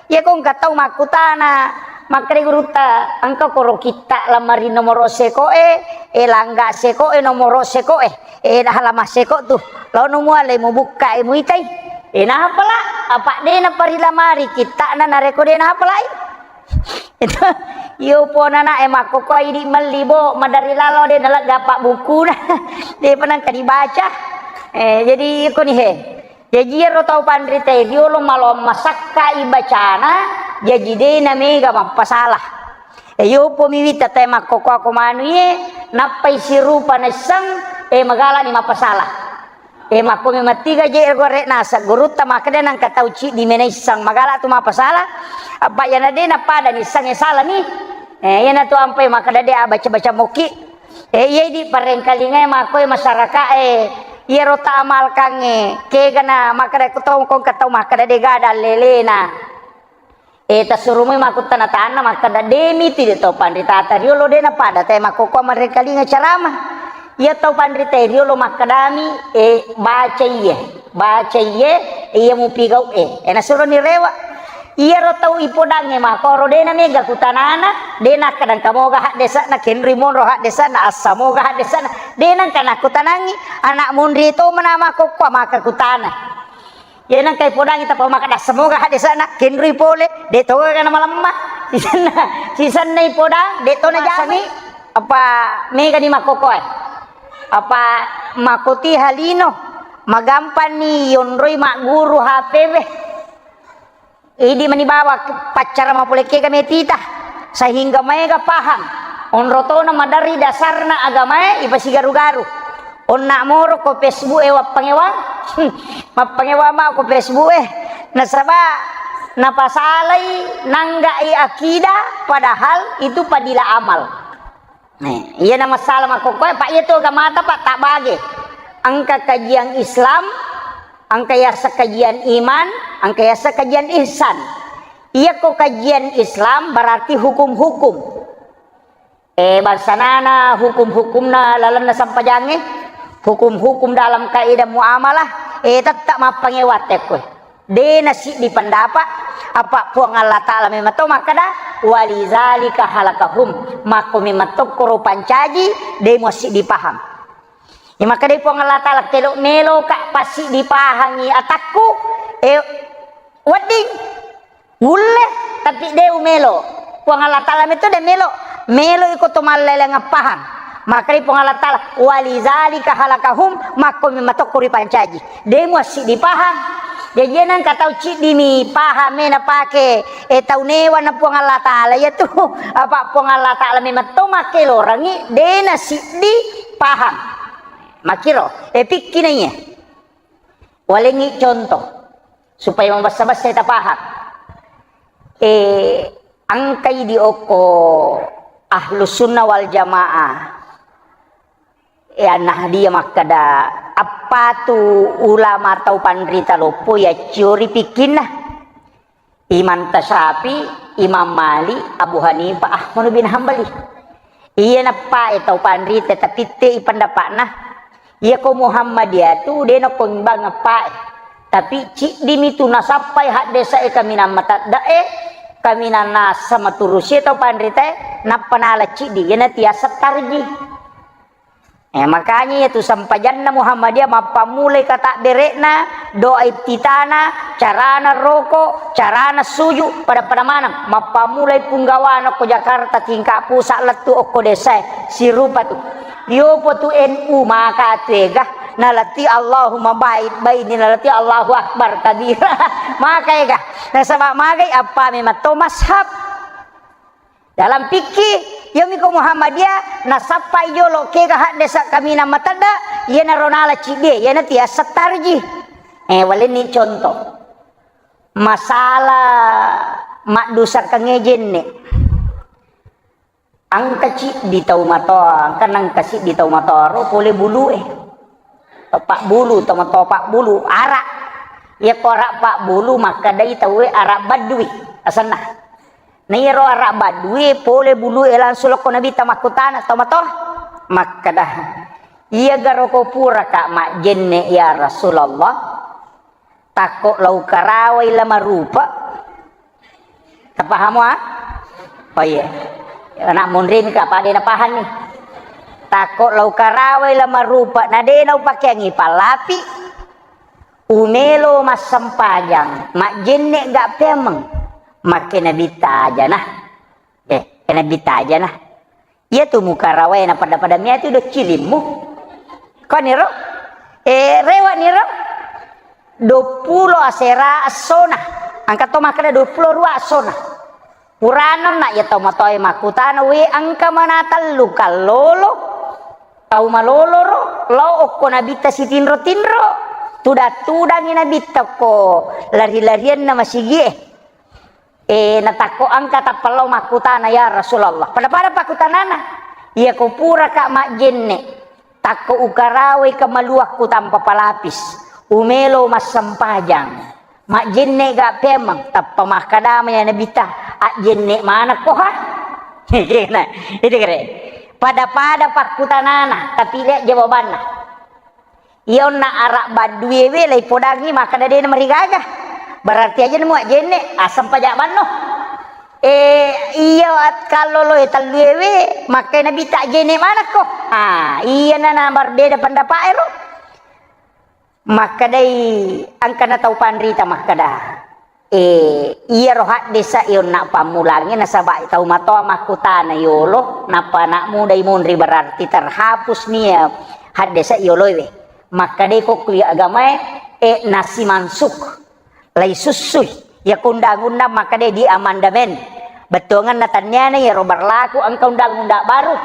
Iya ko engka tau makkutana, makkeda gurutta, engka koro kitta lamari nomoro sekoe, eh, langga sekoe, nomoro sekoe, eh, halaman seko tu. Laono muale mubukka e muitai. Eh, napala, apa de naparilamari kittana narekko de napalai. Itu, iyo pona na e makkokkoe idi melli bo, madari lalo de nalegga apa bukuna. De pa nengka dibaca. Eh, jadi iko ni he. Jaji iyaro tau panritae riolo maloang masakkai bacana, jaji de namega mappasala. E, yopo mi wita tae makkokkoako manui e, nappai sirupa naisseng, e, magalani mappasala. E, makko memang tiga je ero gore naseng gurutta makkeda nengka tau ciddi me naisseng magala tu mappasala. Apa iyana de napada nisseng e salani. E, iyana tu ampai makkeda de abaca-baca mokki. Eh, iya idi parengkalingae makkoe masyarakae, iyaro taamalkangnge, kegana makkeda ko tau, ko engka tau makkeda de gaga dallelena. Eh, tassuro moi makkuttana tanna makkeda de miti de to panritata riolo de napada tae makkokkoe marengkalinga carama. Iya tau panritae riolo makkedami, eh, baca iye, baca iye, iya mupigau e. Eh, nasuroni rewa. Iyaro tau ipodangnge makkoro de namega kutanana, de nakkeda engka moga haddese'na, kenrui monro haddese'na, assa moga haddese'na, de nengka nakkutanangi, ana monri to mena makkokkoe maka kutana. Iya nengka ipodangi tappa makkeda assa moga haddese'na, kenrui pole, de to gaga namalemma. Sisenna, sisenna ipodang, de to najamai. Apa mega ni makkokkoe? Apa makkoti halino, magampanni yonroi magguru H P we. Idi mani bawa paccara mapole kega metita, sehingga maega paham. Onro tona maderri dasarna agamae ipasigaru-garu. Onna moro ko Facebook e wappangewang, mappangewang ma ko Facebook e. Nasaba napasalai nanggai akidah, padahal itu fadilah amal. Nah, iya na masalah makkokkoe, Pak, iya tu agamata, Pak, tak bage. Engka kajian Islam, engka yasa kajian iman, engka yasa kajian ihsan. Iya ko kajian Islam berarti hukum-hukum. Eh, bangsanana hukum-hukumna lalenna sampajangnge, hukum-hukum dalam kaidah muamalah, eh, tetap mappangewang tekkoe. De nasiddi pendapat, apa Puang Allah Ta'ala memang to makkeda, "Walizalika halakahum." Makko memang tokkoro pancaji, de muassiddi paham. Ya, makkedai Puang Allah Ta'ala, "Kelo meloka passiddi pahangi atakku, eh, wedding, wulle, tapi de umelo." Puang Allah Ta'ala metto de melo, melo iko to malleleng pahang. Makkedai Puang Allah Ta'ala, "Walizalika halakahum," makko memang tokko ripancaji. De muassiddi pahang. Jaji nengka tau ciddimi pahang me napake, eh, tau newa na Puang Allah Ta'ala, iya tu. Apa Puang Allah Ta'ala memang to makkelorangi, de nasiddi Paham? Makkiro, eh, pikki naiya. Walengngi contoh, supaya mabessa-bessa tapaham. Eh, engkai di okko Ahlus Sunnah wal Jamaah. Eh, An-Nahdiyah makkeda, appatu ulama tau panrita loppo yacciori pikkinna. Imam Tasyafi, Imam Malik, Abu Hanifah, Ahmad bin Hambali. Iya nappae tau panrita tapitte i pendapatna. Iya ko Muhammadiyah tu de nako imbang nappae. Tapi ciddimi tu nasappai haddesa e kaminang matadda e, kaminang nasa maturusi tau panrita e, nappa nala ciddi, iyana tiasa tarji. Eh, makanya iya tu sempajanna Muhammadiyah mappammulai katabbere'na, doa iftitana, carana roko, carana suju, pada-pada maneng. Mappammulai punggawana ko Jakarta tingkat pusat lettu okko desa e, sirupa tu. Yopo tu N U maka tu ega, nalati Allahumma baid baini, nalati Allahu Akbar kabira. Maka ega. Nasaba magai appa memang to mashab. Dalam fikih, yomi ko Muhammadiyah, nasappai jolo kega haddesa kaminang matadda, iyanaro nala ciddie, iyana tiasa tarji. Eh, walenni contoh. Masalah maddusakkangnge jenne. Engka ciddi tau matoa, engka nengka siddi tau matoa ro pole bulue. Tau pabbulu, tau matoa pabbulu, arak. Iya ko arak pabbulu, makkedai tauwe arak baddui, asenna. Na iyaro arak baddue pole bulue langsung lokko Nabitta makkutana tau matoa. Makkeda, "Iya garo ko puraka majjenne ya Rasulullah? Takko lau karawai la marupa." Tapahamo, ah? Oh iya. Anak munrin ka pade napahang nih. Takko lau karawai la marupa, na de nau pakeangi pallapi. Umelo massempajang, majjenne ga peameng, makke Nabitta aja nah. Eh, ke Nabitta aja nah. Iya tu mukarawae na pada-pada mia tu do cilimmu. Koniro? Eh, rewa niro? Dua puluh asera essona. Angka to makkeda dua puluh dua essona. Purana na iya tau matoae makkutana, "We, engka mana tellu kallolo?" Tau malolo ro, lao okko Nabitta sitinro-tinro. Tudang-tudangi Nabitta ko lari-larianna masigie. Eh, natakko engka tappa lao makkutana, "Ya Rasulullah." Pada-pada pakkutanana, "Iya ko puraka majjenne, takko ukarawai kemaluakku tanpa palapis, umelo massempajang. Majjenne ga peameng?" Tappa makkadama ya Nabitta, "Ajjenne manekko ha?" Kena, itu kere. Pada-pada pakkutanana, tapi lihat jawabanna. Iya onna arak baddue we laipodangi makkeda de namarigaga. Berarti aja nemu ajjenne, asam pajak banno. Eh, iya at-, kallolo e tellue we, makkai Nabitta ajjenne manekko. Ah, iya na, na berbeda pendapat ero. Makkedai engkana tau panrita makkeda, eh, iyaro haddesa e onna pammulangnge nasaba tau matoa makkutana yolo, nappa anak muda i monri berarti terhapus nia haddesa yoloe we. Makkedai ko ku agamae, eh, nasi mansuk. Laisussui. Iya ko undang-undang makkeda di amandemen. Bettuangenna tenniana iyaro berlaku engka undang-undang baru.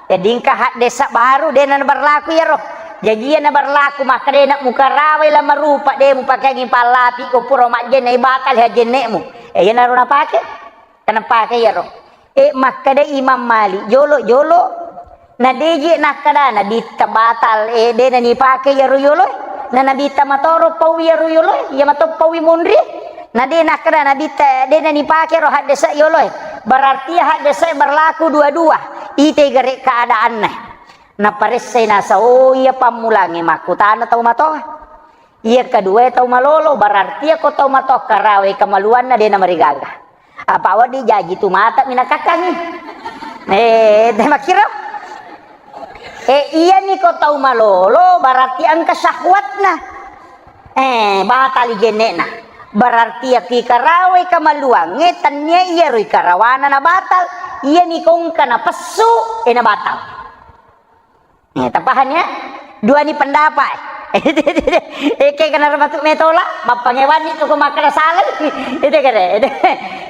Jadi engka haddesa baru de na berlaku iyaro. Jaji iya na berlaku makkeda na mukarawai la marupa de mupakeangi pallapi ko pura majjenne batal hajjennemu. Eh, iyanaro napake. Kana pake iyaro. Eh, makkeda Imam Malik, jolo-jolo, na deje nakkeda Nabitta batal, eh, de nanipake iyaro yoloe. Na Nabitta matoro paui iyaro yoloe, iya mato paui monri. Na de nakkeda Nabitta, de nanipake ro haddesa yoloe. Berarti haddesa berlaku dua-dua. Ite gare keadaanna. Naparessai nasa, oh, iya pammulangnge makkutana tau matoa. Iya kedua tau malolo, berarti iya ko tau matoa karawe kemaluanna de namarigaga. Apa wedding jaji tu mata minakakkangi. Eh, de makkiro. Eh, iyani ko tau malolo, berarti engka syahwatna. Eh, batali jenne'na. Berarti iya ki karawe kemaluangnge, tennia iyaro karawana na batal. Iyani ko engka napessu, eh, na batal. Eh, tapahang ya? Duani pendapat. Eh, kayak kena termasuk metola, mappangewani tu ko makkeda salah. Itu kere.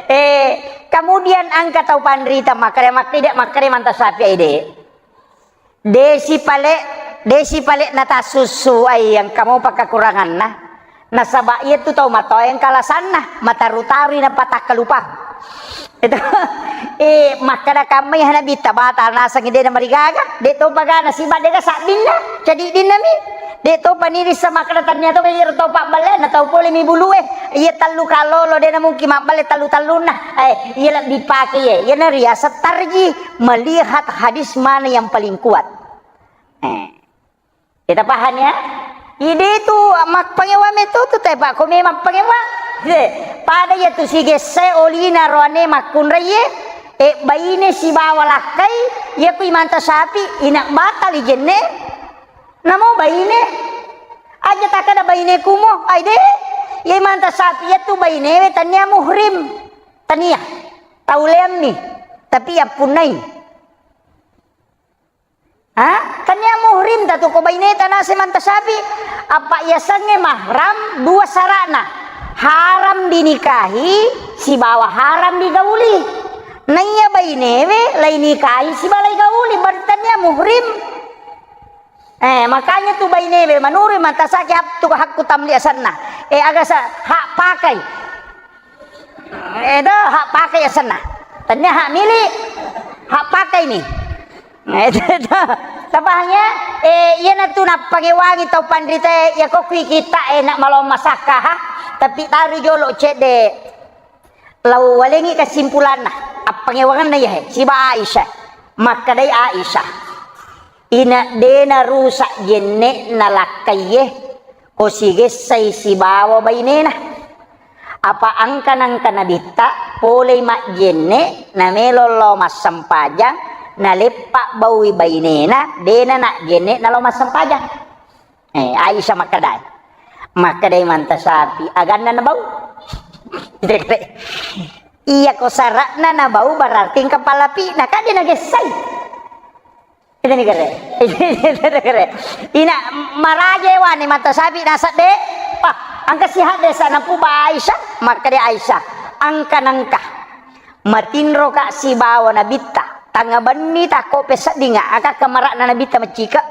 Eh, kemudian engka tau panrita makkeda, makkeda, makkeda manta sapi ide. Desi pale, desi pale natassussu ai engka mopa kekuranganna. Nasaba iyatu tau matoa engka alasanna, mataru-tarui napatakkalupa. Itu, eh, makkada kammai Nabitta batal nasengngi de namarigaga, de topa gana siba de ga sabbinna, cadiddinna mi. De topa nirissa makkada tannia to iyaro tau pabballe na tau pole mi bulue. Iya tellu kalolo de namungkin mabballe tellu-tellunna. Eh, iya lebbi pake iye. Iyana riaseng tarji melihat hadis mana yang paling kuat. Eh. Kita paham ya? Ide tu mappangewa meto tu te, Pak. Ko memang pangewa. Ye, pada iya tu sigesse olina roane makkunrai ye, eh, baine sibawa lakkai, iya ku imanta sapi, ina batal ijenne. Namo baine. Aja takada baine kumo, ai de. Iya imanta sapi iya tu baine we tania muhrim. Tania. Tauleammi. Tapi ya punai. Ha? Tania muhrim tatu ko baineta nase manta sapi. Apa yasengnge mahram dua sarana. Haram dinikahi sibawa haram digauli. Naiya bainewe lai nikahi sibawa lai gauli, berarti tania muhrim. Eh, makanya tu bainewe manurui manta saki hak-, tu hakku tamli asenna. Eh, aga sa hak pakai. Edo hak pakai asenna. Tania hak milik, hak pakai ni. Edo, edo. Tapahang ya? Eh, iya natu nappangewangi tau panrita, ya kok kui kita enak malo masakka, ha? Tapi taru jolo cedde. Lau walengi kesimpulanna, appangewanganna iya he, siba Aisyah. Makkadai Aisyah. Ina dena rusak jenne'na lakkaiye, ko sigessai sibawa bainena. Apa angka-nangka nabitta polei majjenne, namelo lao massempajang, naleppa baui bainena, dena najjenne nalao massempajang. Eh, Aisyah makkedai. Makkedai manta sapi, aganna nabau. Iya ko sara'na nabau berarti engka palapi'na, kan de nagessai. Itani gare. Itani gare. Ina maraja wani mata sapi nasabbe. Ah, angka sihat desa napuba Aisyah, makkade Aisyah, angka nangka. Matinro ka sibawa nabitta. Tangnga benni tako peseddinga, aka kamara'na nabitta macika.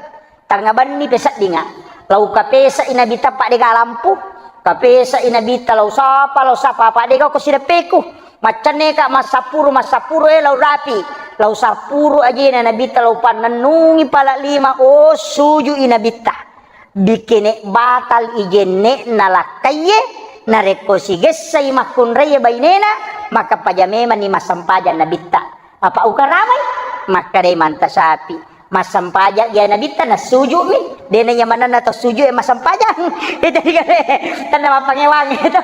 Tangnga benni peseddinga. Lau kapesai nabitta padega lampu. Kapesai nabitta lau sapa, lau sapa, padega ko sideppeku. Maccenneka massapuru, massapuru, eh, lau rapi. Lau sapuru ajena nabitta lau pannennungi pala lima, oh, sujui nabitta. Bikene batal ijenne nalakkaiye, narekko sigessai makkunraiye bainena, maka paja memanni massempajang nabitta. Apa ukaramai? Makkadai manta sapi. Massempajang iya nabitta nassuju'mi, dena iya manenna to sujue massempajang. Itu digare, tenna mappangewang itu.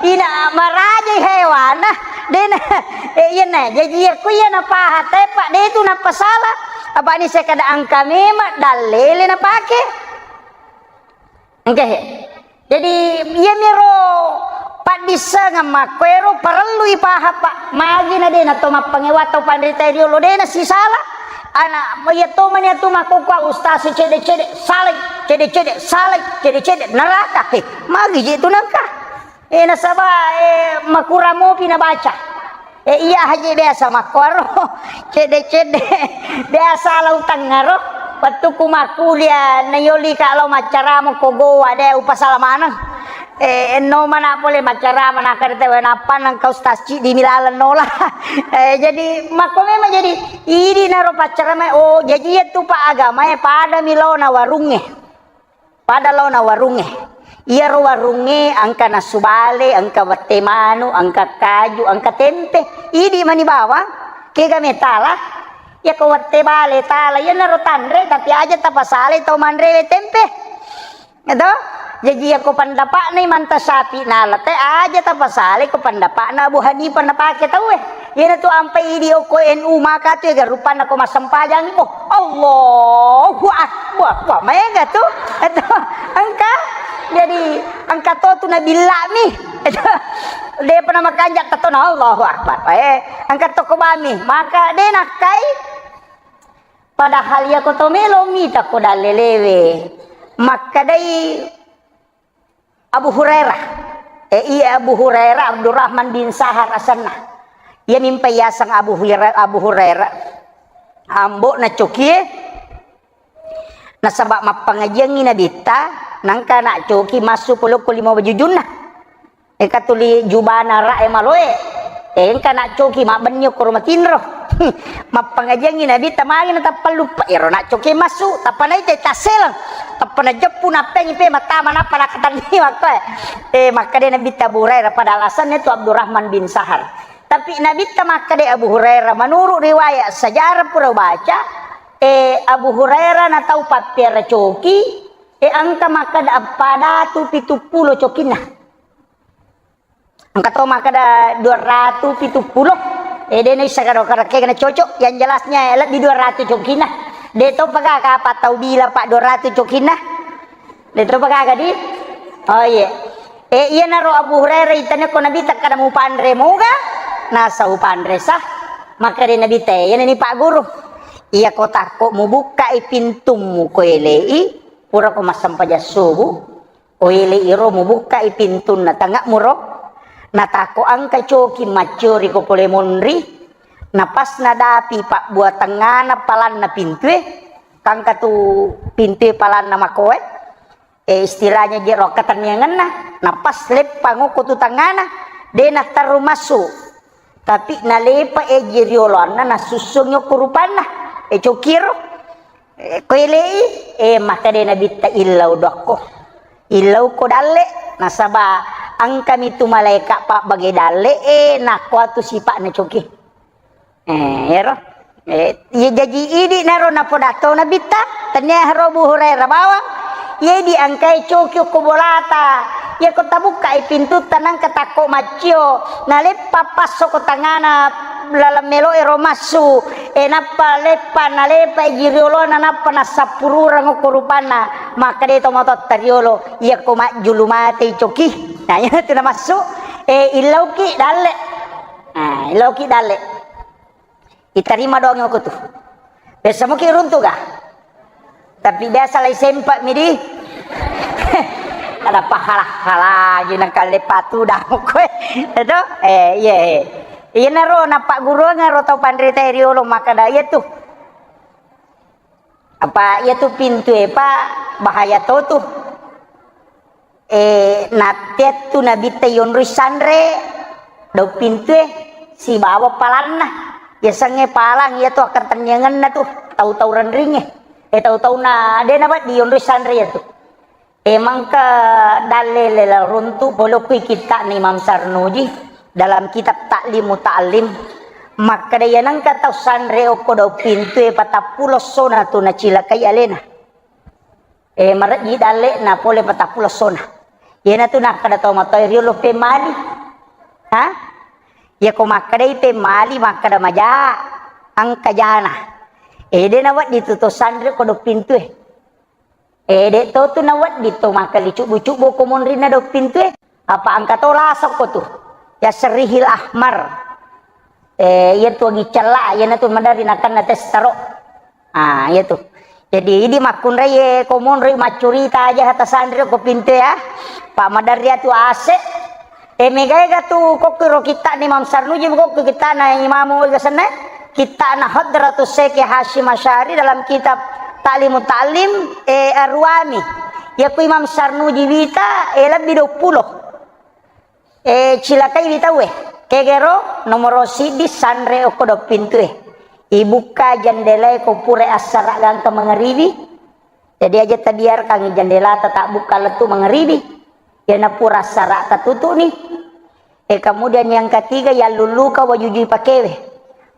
Ina marajai hewana, dena, eh, iyana, jaji iya ku iya napaha tepa, de tu napasala. Apa ni sekada angka memang dallele napake. Engke he. Jadi, iyamiro paddissengeng makkuero parellu ipaha, Pak. Magi na dena to mappangewa tau panrita riolo dena sisala. Ana, iya to mani atu makkokkoe ustaz cede-cede, salai, cede-cede, salai, cede-cede, neraka. He, magi je tu nangka. Eh, nasaba, eh, makura mopi nabaca. Eh, iya haji biasa makkuaro. Cedde-cedde. Biasa lau tengngaro. Wettukku makkulia, nayolika lau maccarama ko goa, de upasala maneng. Eh, enno mana pole maccarama, nakadete we nappa nengka ustaz ciddi milaleng nola. Eh, jadi makko memang jadi idi naro paccarama, oh, jadi iya tu Pak agama, eh, pada milona warungnge. Pada laona warungnge. Iyaro warungnge engka nasu bale, engka wette manu, engka kaju, engka tempe. Idi mani bawang, kega metala. Iyako wette bale tala, iyanaro tanre, tapi aja tapasalai tau manrewe tempe. Eto? Jaji iyako pendapatna Imam Tasyafi'i nala te aja tapasalai ko pendapatna Abu Hanifah napake tauwe. Iyanatu ampai idi okko N U maka tu ega rupanna ko massempajang ko. Allahu Akbar. Wah, maega tu. Eto, engka. Jadi, engka to tu nabillami. Eto, depa namakanja tetona Allahu Akbar. Eh, engka to ko bami. Maka de nakkai. Padahal iyako to melo mita ko dallelewe. Makkadai Abu Hurairah. Eh, iya Abu Hurairah, Abdurrahman bin Sahar asenna. Iya mimpa yaseng Abu Hurairah, Abu Hurairah. Ambo'na cokie, Nasaba mappangajiangngi Nabitta, nangka naccoki massu polokko lima wajujunna. Engka tuli jubana ra e maloe. Engka naccoki mabbenni okkoro matinro. Mappangajiangngi Nabitta magi natappa luppa. Ero naccoki massu, tappa naita tasseleng. Tappa najeppu nappengi pe matama nappa nakatanni makkoe. Eh, makkeda Nabitta Abu Hurairah pada alasannya tu Abdurrahman bin Sahar. Tapi Nabitta makkeda Abu Hurairah, menurut riwayat sejarah pura baca, eh, Abu Hurairah na tau pappiara coki, eh, engka makkeda eppa datu pitu pulo cokinna. Engka to makkeda dua ratu pitu pulo. Eh, de naisseng karo karekkega na cocok. Yang jelasnya, eh, lebbi dua ratu cokinna. De to pagaga apa tau bila pa dua ratu cokinna. De to pagaga di? Oh, iya. Eh, iyanaro Abu Hurairah itane ko Nabitta kada mupanre moga? Nasa upanre sah. Makkeda Nabitta, eh, iyana ni Pak Guru. Iya ko takko mubukkai pintummu ko elei, pura ko massempajang subuh. Oele iro mubukkai pintunna tanga'muro, natako engka coki macciori ko pole monri, napas nadapi pabbua tengngana palanna pintue, kangka tu pintue palanna makoe, eh, istilahnya jero akkatenniangenna, napas leppang okko tu tengngana, de natterru massu. Tapi nalepa eji rioloanna nasussungi okko rupanna, eh, cokiro. Eh, ko elei, eh, makkeda Nabitta illau dokko. Illau ko dalle, nasaba engkami tu malaeka pabbage dalle, eh, nakko atu sipa'na coki. Eh, ero. Eh, iya jaji idi naro napodatto Nabitta, tania haro Abu Hurairah bawang. Iya idi engkai coki okko bolata. Iya ko tabukkai pintutta nangka takko maccio, naleppa passo ko tangana laleng melo ero massu, e nappa leppa, nalepa i riolona, nappa nassappurureng okko rupanna, makkeda tomatoatta riolo, iyakko majjulu matei coki. Nah, iyatu namassu, e, illauki dalle. Nah, illauki dalle. Itarima doang okko tu. Biasa muki runtu ga? Tapi biasa lai sempat mi di. Ada pahala-hala lagi nang kalle patu dah koe. Itu? Eh, iya, iya. Iyanaro nappagguruang ro tau panrita riolo makkeda iya tu. Apa iya tu pintu e pa bahaya to tu. Eh, natteattu Nabitta yonroi sanre daung pintue sibawa palanna. Yasengnge palang iyatu akkatenniangenna tu tau-tau renringnge. Eh, tau-tauna de nawedding yonroi sanre iyatu. Eh, mangka dalle lela runtu pole okko kitta'na Imam Sarnuji dalam kitab Ta'limu Ta'lim. Makkeda iya nengka tau sanre okko daung pintue patappulo essona tu nacilakai alena. Eh, marejji dalle'na pole patappulo essona. Iyanatu nakkeda tau matoa riolo pemmali. Ha? Iyako makkedai pemmali, makkeda maja, engka jana. Eh, de nawedding tu to sanre ko daung pintue. Eh, de to tu nawedding to makkeda cubbu-cubbu ko monrinna daung pintue. Apa engka to lasokko tu. Ya serihil ahmar. Eh, iya tu agi cella, iyanatu maderri nakenna testaro. Ah, iya tu. Jadi, idi makkunrai ye ko monri maccurita aja hata sanri ko pinte ya. Pak maderri atu ase. Eh, megaega tu kokki ro kitta'na Imam Sarnuji, kokki kitta'na Imam Ega senna. Kitta'na Hadratus Syekh Hasyim Asy'ari dalam kitab Ta'limu Ta'lim, eh, Arwami. Ya ku Imam Sarnuji wita, eh, lebbi dua puluh. Eh, cilakai wi tauwe. Kegero nomoro siddi sanre okko daung pintue. Ibukka jendelae ko pura assara gangka mangaribi. Jadi aja tabiarkan jendelata tabbukka lettu mangaribi. Yana pura assara tatutu'ni. Eh, kemudian yang ketiga, yalluluka wajujui pakewe.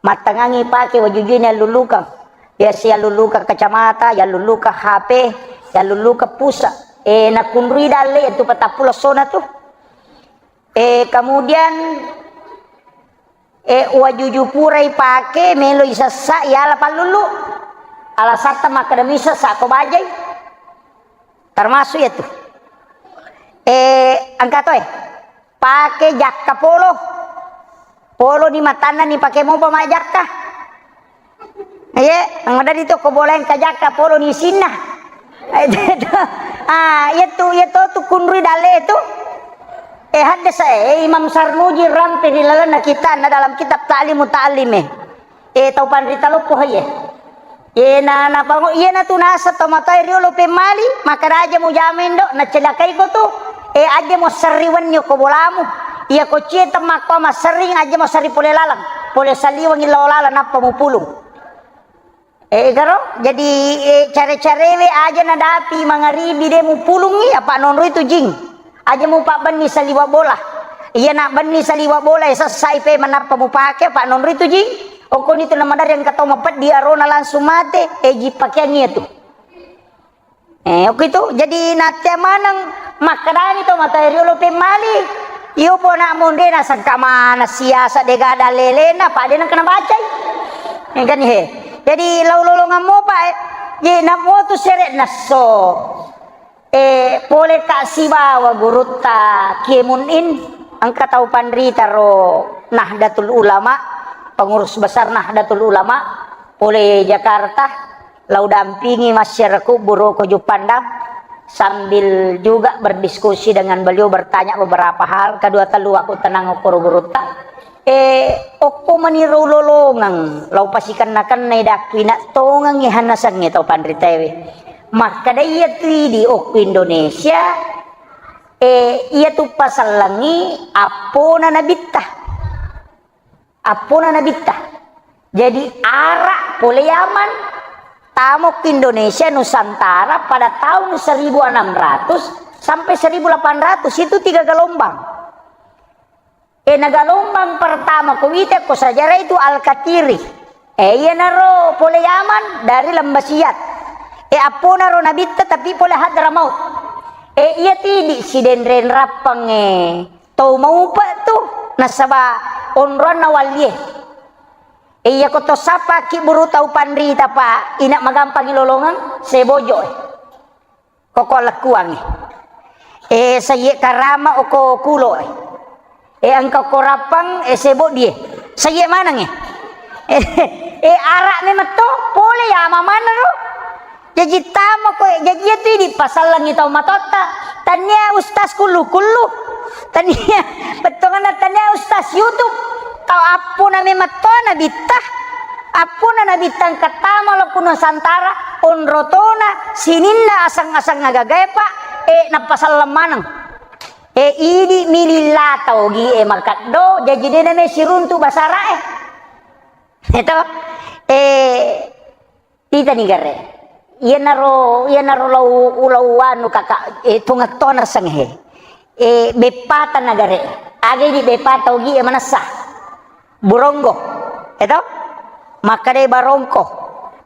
Mattangangi pake wajujui yallulukang. Biasa yallulukang kacamata, yallulukang H P, yallulukang pulsa. Eh, nakunrui dalle itu patappulo essona tu. Eh, kemudian, eh, wajuju purai pake, melo isessa, yala pallulu. Alasatta makkeda misessa ko bajai. Termasuk ya tu. Eh, engka to, eh. Pake jakka polo. Polo ni matanna ni pake mopa ma jakka. Iye, maderri to ko bola engka jakka polo ni isinna. Ah, iya tu, iya to tu kunrui dalle tu. Eh, haddasa, eh, Imam Sarnuji rampe ri lalenna kitta'na dalam kitab Ta'limu Ta'lim, eh. Eh, tau panrita loppo, iye. Iyena napango, iyena tu naseng tomatoae riolo pemmali, makkeda aja mujama indo, nacelakai ko tu. E, aja mo serri wenni ko bolamu. Iya ko cie temmakko masserring, aja mo serri pole laleng. Pole saliwengi lao laleng nappa mupulung. E, garo, jadi, e, care-carewe aja nadapi mangaribi de mupulungi, apa nonroi tu jing. Aja mupabbenni saliwa bola. Iya na benni saliwa bola, e, sessai pe manappa mupake, apa nonroi tu jing. Okkoni tu namaderri engka tau mapeddi arona langsung mate, e, ji pakeang iya tu. E, okko itu, jadi nattea maneng makkedani to matoae riolo pemmali. Iyo pona monre nasengka mana siasa de gada lelena, pa de nengka nabacai. E, kan, he. Jadi lau lolongang mopa, e. Ye, namo tu sere nesso. E, pole ka sibawa gurutta Kiemun In, engka tau panrita ro Nahdlatul Ulama, pengurus besar Nahdlatul Ulama, pole Jakarta, lau dampingi masyarakat Buroko Juppandang, sambil juga berdiskusi dengan beliau, bertanya beberapa hal, kedua telu aku tenang okoro gurutta. E, okko maniro ulolongeng, lau pasikenna-kennai dakku ina tongengi hanasengnge tau panritaewe. Makkeda iya tu idi okko Indonesia, e, iya tu pasellengi appona nabitta. Appona nabitta. Jadi, ara pole Yaman, tamo ke Indonesia Nusantara pada tahun seribu enam ratus sampai seribu delapan ratus, itu tiga gelombang. E, na gelombang pertama ko wita ko sejarah itu Al-Katiri. E, iyanaro pole Yaman dari Lembah Siat. E, apponaro nabitta tapi pole Hadramaut. E, iya tidi sidenreng rappangnge. Tau maupa tu, nasaba onroanna wallie. E, iya ko to sappa kibburu tau panrita pa, ina magampangi lolongeng, sebojo e. Koko lekkuangnge. E, sayye karama oko kulo e. E, engka ko rappang, e, sebo die. Sayye maneng e. E, e, ara memetto, pole ya mamana ro. Jaji tama ko, jaji iya tu idi pasallengi tau matotta. Tania ustaz kullu-kullu. Tania, bettuanna tania ustaz YouTube. Tau appona memetto nabitta. Appona nabitta engka tama lo ku Nusantara, onrotona, sininna aseng-aseng agagae, Pak, e, nappasalleng maneng. E, idi mililla tau gi e makeddo, jaji dena me siruntu basara e. Eto, e, Itani gare. Iyanaro, iyanaro lau, lau anu kaka, e, tungetto naseng he. E, beppata nagare. Aga idi beppata ogi e manessa. Buronggo. Eto? Makkadai barongko.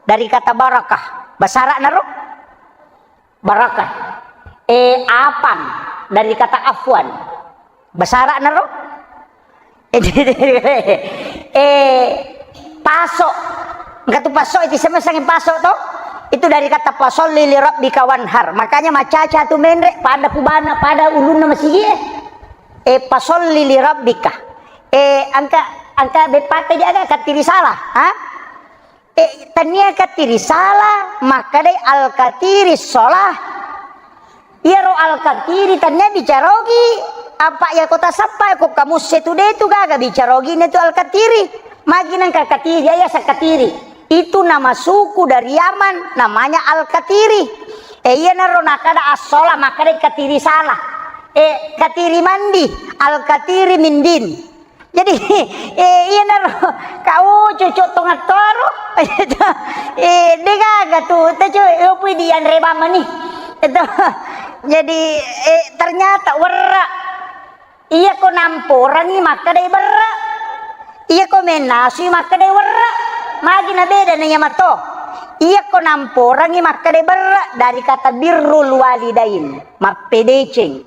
Dari kata barakah. Basara naro? Barakah. E, apang. Dari kata afwan. Basara naro? E, paso. Engka tu paso, itu sama sangi paso to. Itu dari kata fasolli li rabbika wanhar. Makanya macaca tu menre, pada pubana, pada ulunna masigi e. E, fasolli li rabbika. E, engka, engka beppata jaga katiri salah. Ha? E, tania katiri salah, makkadai al-katiri sholah. Iyaro al-katiri tania bicarogi, apa iya ko tasappa ko kamusse tu de tu gaga bicarogi ne tu al-katiri. Magi nengka katiri, iya sa katiri. Itu nama suku dari Yaman, namanya al-katiri. E, iyanaro nakada as-sholah, makkadai katiri salah. E, katiri mandi, al-katiri mindin. Jadi, e, iyanaro, kau cucuk tongattoro. E, degaga tu, tecu, opui di anre bamani. Itu. Jadi, e, ternyata werra. Iya ko namporangi makkadai berra. Iya ko mennasui makkadai werra. Magi na beda na iya mato. Iya ko namporangi makkadai berra dari kata birrul walidain, mappedeceng.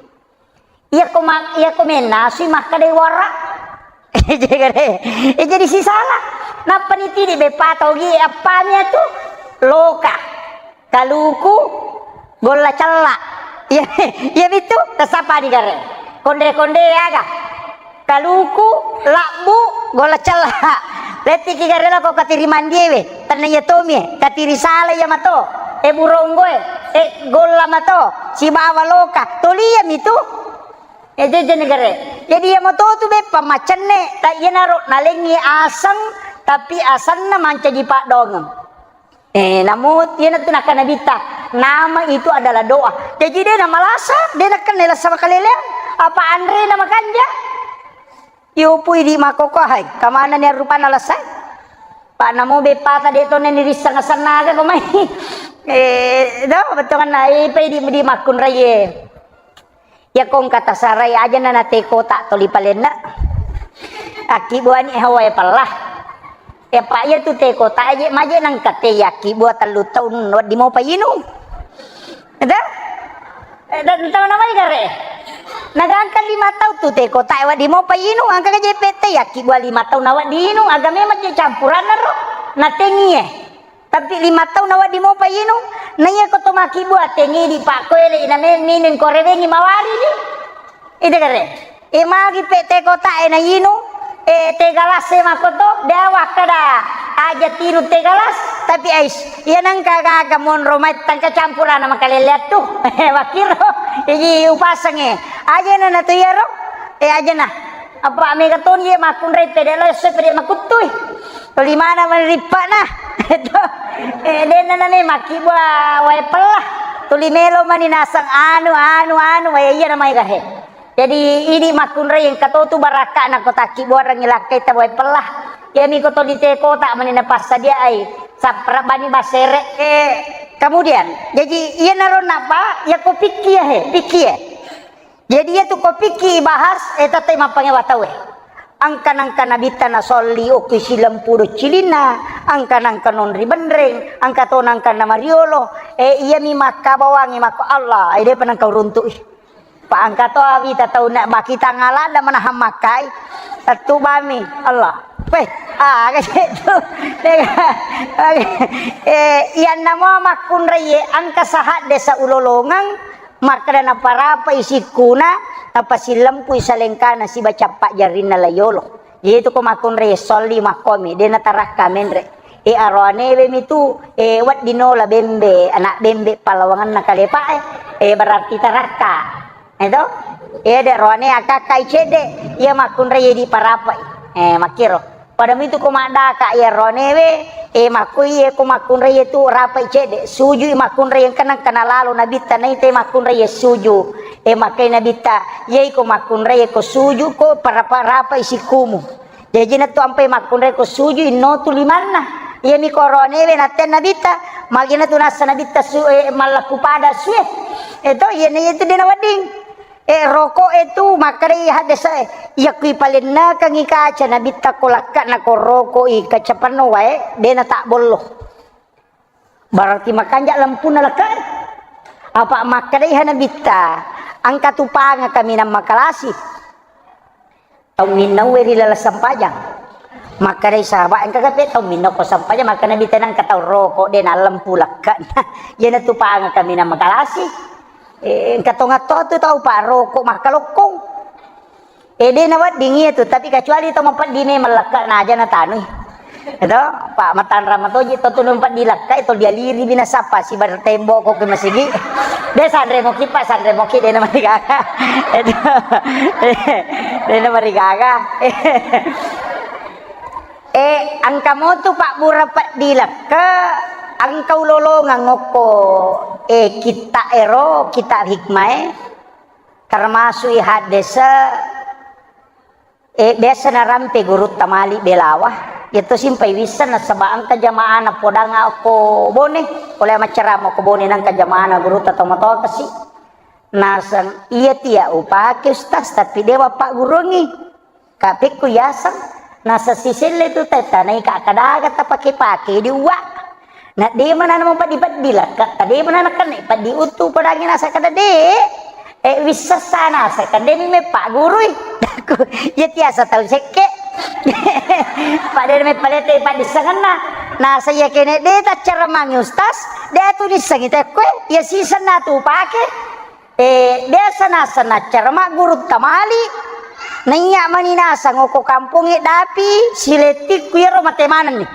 Iya ko ma-, iya ko mennasui makkadai wara. Jadi, e, jadi sisala. Nappa nitidi beppa tau gi appami atu loka. Kaluku golla cella. Iya, iya bitu tasapani gare. Konde-konde aga. Kaluku labbu golla cella. Lettiki gare lako katiri mandiewe. Tenna iya tomie. Katiri sala iya mato. E buronggoe. E golla mato. Sibawa loka. Toli iya mitu. E, jeje negare. Jadi iya mato tu beppa macenne, ta iyanaro nalengngi aseng, tapi asenna mancaji paddongeng. Eh, namo iyanatu nakkeda Nabitta, nama itu adalah doa. Jaji de namalasa, de nakkenna lasa makaleleang, apa anrena makanja. Iupui di makkokkoe, hai, kamanani rupanna lasae. Pa namo beppata de tonna nirisseng asenna aga ko mai. Eh, do, bettuanna, eh, pa idi, idi makkunraie. Iyako engka tasarai ajana na teh kotak toli palenna. Akkibbuani hawae pella. Eppa iyatu teh kotak aje, maje nengka teh yakkibbua tellu taung, wedding mopa inung. Eda? Eh, da-, tau namai gare. Nagangka lima taung tu teh kotak, wedding mopa inung, engka gaje pette yakkibbua lima taung na wedding inung, aga memang je campuranna ro. Na tengie. Tapi lima taung na wedding mopa inung, na iyako to makkibbua teh ngidi pakkoele, ina me-, minung ko rewengi mawari ni. Ida gare. E magi pe teh kotak e na inung, e teh galas e makkoto, de wakkeda aja tinung teh galas, tapi ais, iya nengka gaga monro mai tangka campurana makaleleang tu. Wakkiro, iji upasengnge. Ajana na tu iyaro, e ajana. Apa mega toni ye makkunrai pede lo, esso pede makuttui. Tuli mana mani rippana. Itu. Eh, denna nani makkibbua wae pella. Tuli melo mani naseng anu, anu, anu, wae iya namai gahe. Jadi, idi makkunrai engka to tu barakka'na ko takkibbuarengngi lakkai ta wae pella. Iyami ko tuli teh kotak mani napassadiaai. Sapra bani basere. Eh, kemudian, jadi iyanaro napa, ya ko pikki ya he, pikki ya. Jadi, iyatu ko pikki ibahas, eh, tette mappangewa tauwe. Engka nangka Nabitta nasolli okko silempu doccilinna, engka nangka nonri benreng, engka to nangka namariolo, eh, iyami makkabawangi makko Allah, eh, depa nangka uruntu'i. Pa engka to awita tau na bakita ngalada manahang makkai, tettu bami Allah. Weh, ah, kaje tu. Eh, iyanna mo makkunrai, eh, engka sahadde sa ulolongeng, Makkeda naparapai sikkuna, napasilempui salengkana siba cappa jarrinna layolo. Jadi tu ko makkunrai solli makkomi, de natarakka menre. E aroanewe mitu, e wedding nola bembe, anak bembe palawangenna kalepae, e berarti tarakka. Eto? E de roane akakkai cedde, iya makkunrai diparapai. E makkiro. Pada mitu ko maddaka iya roanewe, e, makkoi, e, ko makkunrai tu rapai cedde, sujui makkunrai engka nangka nalalo Nabitta naitai makkunrai suju. E, makkai Nabitta, iyai ko makkunrai ko suju ko parapa-, rapai sikkumu. Jaji natu ampai makkunrai ko suju inno tu limanna. Iyami ko roanewe natten Nabitta, magina tu nassa Nabitta su-, e, mallakku pada sue. E to, iyana iyatu dena wedding. Eh, roko e tu makkedai haddese'e, iya kui palennekengngi kaca Nabitta ko lakka na ko roko i kaca penno wae, de na tabbollo. Berarti makanja lempunna lekka e. Apa makkedai ha Nabitta, engka tu panga kaminang makalasi. Tau minnaue ri laleng sempajang. Makkedai sahabat, engka kape tau minna ko sempajang, makkeda Nabitta nengka tau roko, de na lempu lekka. Iyana tu panga kaminang makalasi. Eh, engka tongatto tu tau pa roko makkalokkong. Eh, de na wedding iya tu, tapi kecuali tau mapeddi memang lekka na aja na tanui. Eto, pa matanra matoji to tu mapeddi lekka, to dialiri bina sapa si bar tembok ko ke masigi. De sanre moki pa, sanre moki de na marigaga. Eto, de na marigaga. Eh, engka motu pabbura peddi lekka, engka ulolongeng okko, eh, kitta ero, kitta hikmae, termasuk i haddese, eh, biasa narampe gurutta mali belawa, iya to simpai wisseng nasaba engka jamaana podang okko Bone, pole maccarama okko Bone nangka jamaana gurutta tomatoa kasi. Naseng, iya tia upake Ustaz, tapi dewa pagguruangngi. Kapekku yaseng, naseng siselle tu tetta, naika kadaga tapake-pake di uwa. Na de mana na mapeddi-peddi lekka, ta de mana na kenne peddi utu padangi nasa kada de. Eh, wissessa nasa kada mi mepaggurui. Iya tiasa tau sekke. Pada mepalete padissengenna. Nasa iya kene de taccara mangi Ustaz, de tu nissengi tekkue, iya sisenna tu pake. Eh, biasa naseng naccara maggurutta mali. Naiya mani naseng okko kampongnge Dapi, silettikku iyaro mate manenni.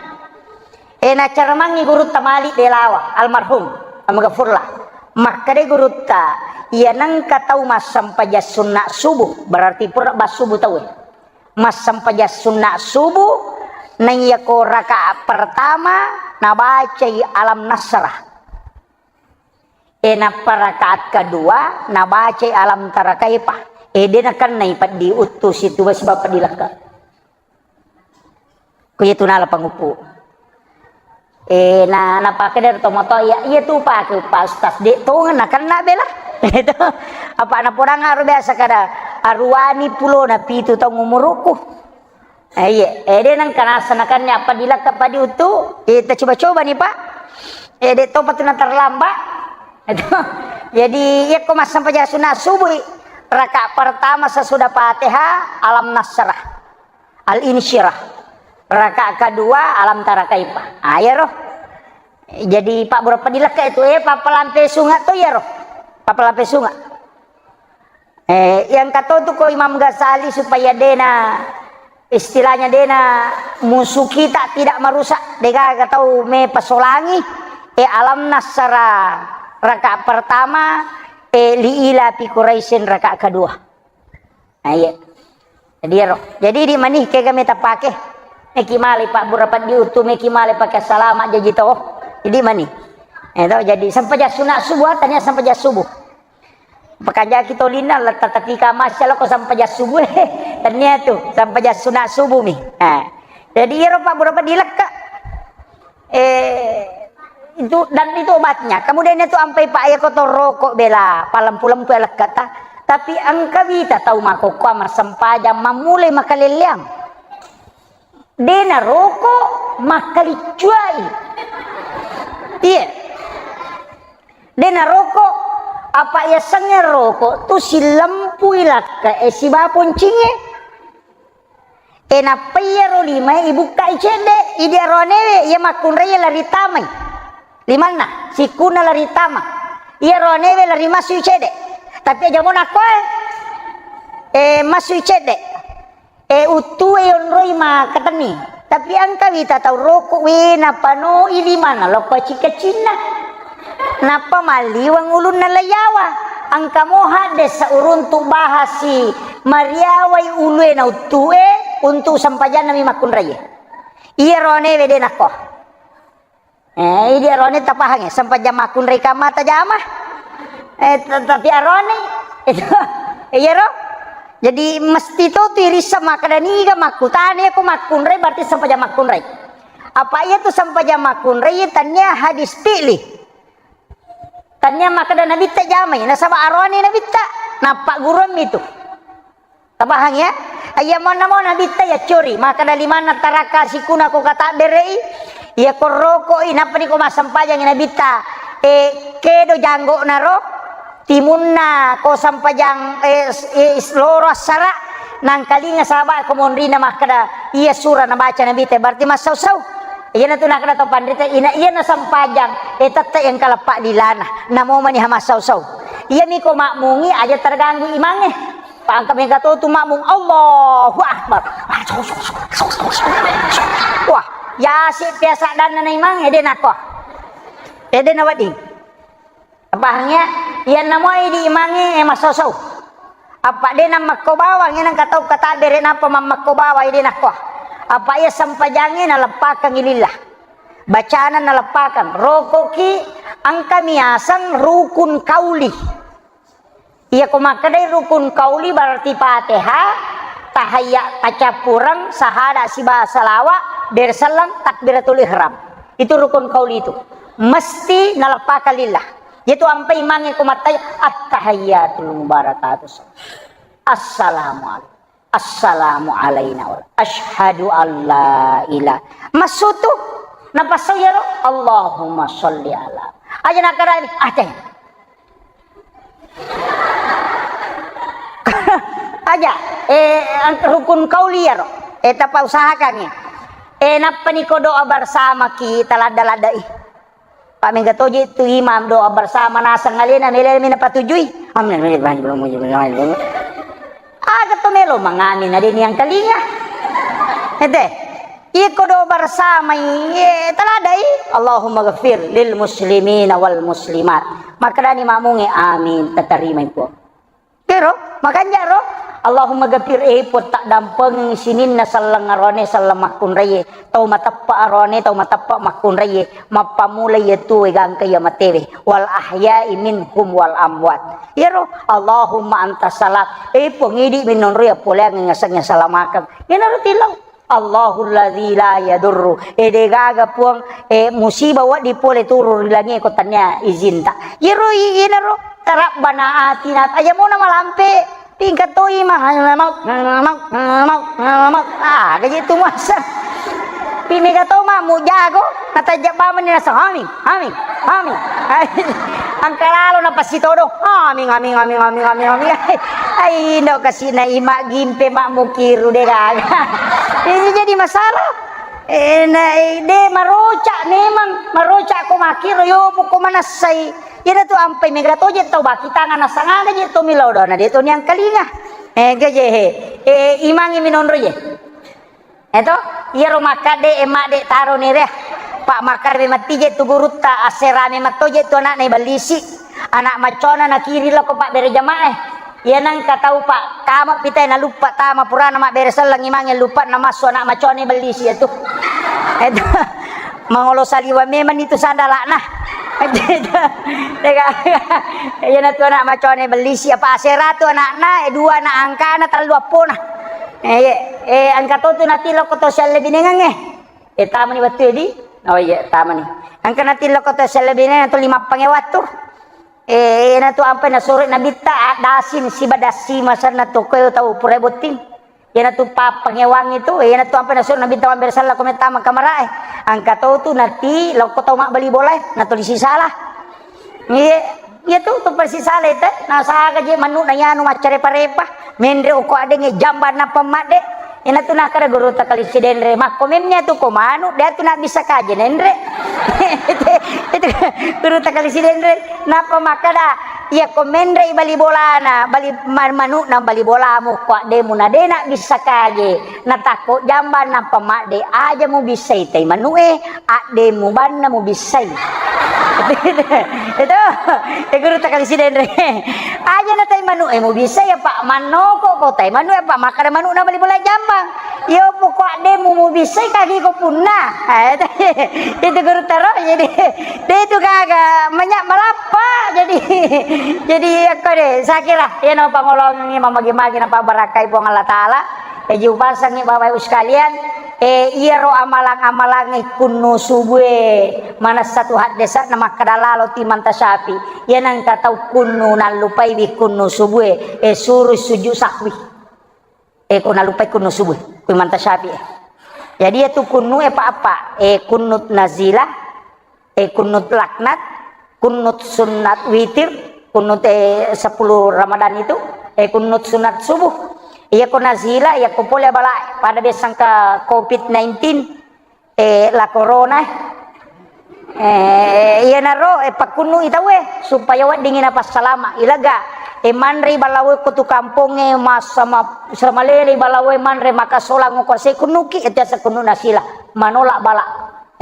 Eh, naccara mangngi gurutta mali belawa, almarhum, almaghfurlah. Makkeda gurutta, iya nengka tau massempajang sunna subuh, berarti pura bassubuh tau. Massempajang sunna subuh, Naiyako rakaat pertama nabacai Alam Nasrah. E, nappa rakaat kedua nabacai Alam Tara Kaifa. E, de nakennai peddi uttu situ sibawa peddi lekka. Ko iya tu nala panguppu. E, na, napakkeda to moto, iya, iya tu pake Pak Ustaz, de tongeng nakenna bela. Itu. Apa napodang aro biasa kada aruwani pulona pitu taung umurukku. Eh, iya, eh, de nengka nasanakannya apa dilakka padi utu, eh, kita coba-coba nih, Pak. Eh, de topa tu terlambat. Itu. Jadi, iya ko massempajang sunat subuh, rakaat pertama sesudah Fatihah, Alam Nasrah, Al-Insyirah. Rakaat kedua, Alam Tara Kaifa. Ah, iya roh. Jadi, Pak, berapa dilakka itu, eh, Pak, pelampe sunga tu, iya roh. Pak, pelampe sunga. Eh, yang kata tu ko Imam Ghazali supaya dena, istilahnya dena musuh kita tidak merusak, degaga tau me pesolangi, eh, Alam Nasrah rakaat pertama, eh, li ila fi Quraisyin rakaat kedua. Nah, iya. Jadi, ero. Jadi, di mani kega meta pake. Meki male Pak, berapa diutu, meki male pakai salama jaji to. Jadi mani. Eh, to, jadi sempajang sunat subuh, tania sempajang subuh. Pakanja ki tolinna, letta tatika masya lako sempajang subuh. Tania tu, sempajang sunat subuh mi. Nah, jadi ero Pak, berapa dilekka. Eh, itu, dan itu obatnya. Kemudian itu ampai Pak ya kotor rokok bela, palempu-lempu ya lekka ta. Tapi engka wita tau makokkoa massempajang mammulai makalelleang. Dena rokok makkaliccuai. Iya. Dena rokok, apa yasengnge rokok tu silempui lakka e siba poncingnge. E nappa iyaro limae ibukkai cedde, idi aroanewe iya makkunrai lari tamai. Limanna, sikkunna lari tama. Iya aroanewe lari masui cedde. Tapi aja mo nakkoe, e, masui cedde. E, uttue yonroi makkatenni. Tapi engka wita tau rokok, we, napanoi limanna, lokko cika-cinna. Nappa malliweng ulunna laiyawa. Engka mo haddesa uruntu bahasi mariawai ulue na uttue untuk sempajanna mi makkunraie. Iya roanewe de nakko. Eh, idi arone tapahangnge, sempajang makkunrai kamma tajama. Eh, te-, tapi arone. Itu, iya ro? Jadi mesti to tu irissa makkeda niga makkutana, iya ko makkunrai berarti sempajang makkunrai. Apa iya tu sempajang makkunrai, tania hadis fi'li. Tania makkeda nabitta jamai, nasaba arone nabitta, nappagguruammi tu. Tapahang ya? Iya mona mo nabitta ya curi, makkeda limanna taraka sikuna ko katabberei, iya ko rokoi, nappa ni ko massempajang nabitta, eh, kedo janggokna ro, timunna ko sempajang, eh, s-, eh, s-, loro assara, nangkalinga sahabat ko monrina makkeda, iya sura nabaca nabitta, berarti massau-sau. Iyana tu nakkeda to panrita, ina iya nasempajang, eh, tette yang kaleppa lilana, namo mani ha massau-sau. Iya mi ko makmungi aja terganggu imangnge. Pangka mega to tu makmung, Allahu Akbar. Wah, yasi biasa dan na imang, ede nako. Ede na wedding. Pahang ya? Iyanna moi di imangnge, eh, massosou. Apa de nammakko bawang, ya nangka tau katabbere napa mammakko bawang, ede nakko. Apa iya sempajangnge naleppakang lillah. Bacana naleppakang. Rokoki engka miaseng rukun kauli. Iya ko makkedai rukun kauli berarti Fatihah, tahayya, tacappureng, sahada siba salawa, berselleng, takbiratul ihram. Itu rukun kauli itu. Mesti naleppakang lillah. Itu ampai imangnge ko mattai, at-tahayyatul mubarakatuh. Assalamualaikum. Assalamu alaina wa asyhadu alla ilaha. Massutu. Napassau yaro. Allahumma sholli ala. Aja nakadani. Aja. Aja. Eh, ang-, rukun kauli yaro. Eh, tapa usahakan ya. Eh, nappa niko doa bersama ki taladda-laddai. Pak mega toje tu imam doa bersama naseng alena mele mena patujui. Amin. Aga to melo mangamin ade ni yang kalinga. Ede. Iko doa bersama iye taladai. Allahumma ghafir lil muslimina wal muslimat. Makkedani makmungnge amin, tatarima ipo. Kero, makanja ro, Allahumma ghafir, eh, Puang, taddampengengngi sininna selleng aroane, selleng makkunraie, tau mateppa aroane, tau mateppa makkunraie, mappamula iya tuo, gangka iya matewe, wal ahya'i minhum wal amwat. Iyaro, Allahumma antas salam, eh, Puang, idi minonro iya poleang ngasengnge salamakeng. Iyanaro tilau. Allahul ladzi la yadurru. Eh, de gaga, Puang, eh, musibah wedding pole turun ri langie ko tania izinta. Iyaro i-, iyanaro, Rabbana atina, aja mona malampe. Tingkat toi mah, mau, mau, mau, mau. Ah, gaji tu masa. Pi mega to mah mu jago, natajak bamani nasa, amin, amin, amin. Angka lalo na pasti todo. Amin, amin, amin, amin, amin, amin. Ai, ndo kasi na ima gimpe mak mukiru de gaga. Ini jadi masalah. Eh, na, eh, de maroca memang, maroca ko makiro yo ko manassai. Iyana tu ampai mega toje tau baki tangan nasangana je to milo dona de to niangkalinga. Eh, gaje he. Eh, imangi minonro je. Eto, iyaro makkadde, eh, madde taro nere. Pak makkadde matti je tu gurutta, asserame matto je tu anakna ibellisi. Anak maccona nakiri lako Pak bere jamaah. Iya nengka tau Pak, tama pitai naluppa tama purana mabbere selleng imange luppa namassu anak maccona ibellisi iyatu. Eto, mangolo saliwa memang itu sandalakna. Iya natu anak maccona ibellisi apa asera tu anakna, eh, dua anak angkana, tellu appona. Eh, iya. Eh, engka to tu natilokko to siallebinengengnge. Eh, tamani wettu edi? Oh iya, tamani. Engka natilokko to siallebinengengnge to lima pange wattu. Eh, iyanatu ampai nasuro nabitta, ah, dasin siba dasi masanna to koe tau pura botting. Iyanatu pappangewangi tu, iyanatu ampai nasuro nabitta mabbere sella ko mettama kamarae. Engka to tu nati lokko tau mabbali bolae, natuli sisala. Iya, iya tu, tu persisala itu. Nasaga je manu na yanu maccarepa-repa. Menre uko adenge jamba nappa madde. Ina tu nakada guru takali sidenre. Makko memnya tu ko manu, dia tu nak bisa kaje nenre. Itu guru takali sidenre. Nappa makada, iya ko menre bali bolana, bali man-, manu na bali bolamu ko ademu na de nak bisa kaje. Natakko jamba nappa madde, aja mu bissai tai manue, adde mu banna mu bissai. Itu, eh, guru takali sidenre. Aja na tai manue mu bissai, apa mannoko ko tai manue, apa makkada manu na bali bola jambang. Iyo poko adde mu mu bissai kagi ko punna. Eh, itu guru taro, jadi, de itu gaga, banyak malappa. Jadi, jadi, aku deh, saya kira, ya, no, pangolongi, mamagi-magi, nampak barakai Puang Allah Ta'ala. Eh, jiupasangngi Bapak Ibu sekalian, eh, iyaro amalang-amalangnge kunnu subue, manessa tu haddesa'na makkada lalo ti manta syafi. Iya nengka tau kunnu nallupaiwi kunnu subue, eh, suru sujud sahwi. Eh, ko nallupai kunnu subue, kui manta syafi, eh. Jadi iya tu kunnu e pa apa? Eh, kunnut nazilah, eh, kunnut laknat, kunnut sunnat witir, kunnut, eh, sepuluh Ramadan itu, eh, kunnut sunat subuh. Iya ko nazila, iya ko pole bala pada biasa engka covid nineteen, eh, la corona, eh. Eh, iya naro, eh, pakkunnu i tauwe, supaya weddingi napassalama. Ilaga, eh, manrei balawe ko tu kampongnge, masa ma-, samalele balawe manre makasolang ko se kunnuki, eh, tiasa kunnu nasila, manolak bala.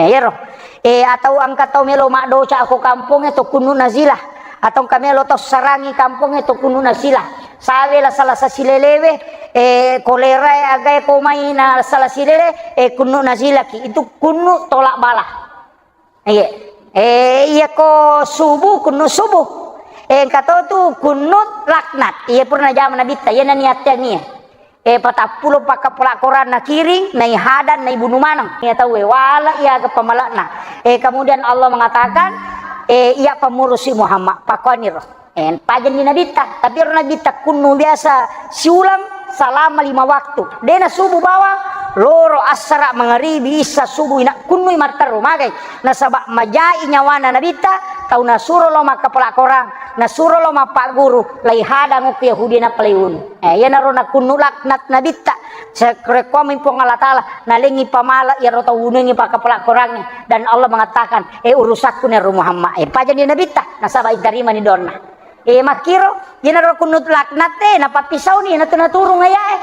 Eh, iyaro. Eh, atau engka tau melo maddoca ko kampongnge to kunnu nazila. Atau engka melo tau sarangi kampongnge to kunnu nazila. Sawe la salasa silelewe, eh, kolera e agae ko mai na salasa silele, eh, kunnu nazilaki. Itu kunnu tolak bala. Iya. Eh, iya ko subuh, kunnu subuh. Eh, engka to tu kunnu laknat. Iya purna jama nabitta, iya nani atteangi. Eh, patappulo pakkapola Quran nakiring, naihadang, naibunu maneng. Iya tauwe, wala iya aga pamalakna. Eh, kemudian Allah mengatakan, eh, iya pamurusi Muhammad, pakoniro. Eh, pajanni nabitta, tapi ro nabitta kunnu biasa siulang salama lima waktu. Dena subuh bawang, loro, assara, mangaribi, issa, subuh, ina kunnui matteru, magai. Nasaba majai nyawana nabitta, tau nasuro lo makkapola Quran, nasuro lo mappagguru, laihadang okko Yahudi nappa laiunu. Eh, iyanaro nakunnu laknat nabitta. Sekrekkomi Puang Allah Ta'ala, nalengi pamala iyaro tau unungi pakkapola Qurangnge. Dan Allah mengatakan, eh, urusakku nero Muhammad. Eh, pajani nabitta, nasaba itarimani donna. Eh, makkiro, iyanaro kunnu laknat e, napappisauni, natu naturung ayae.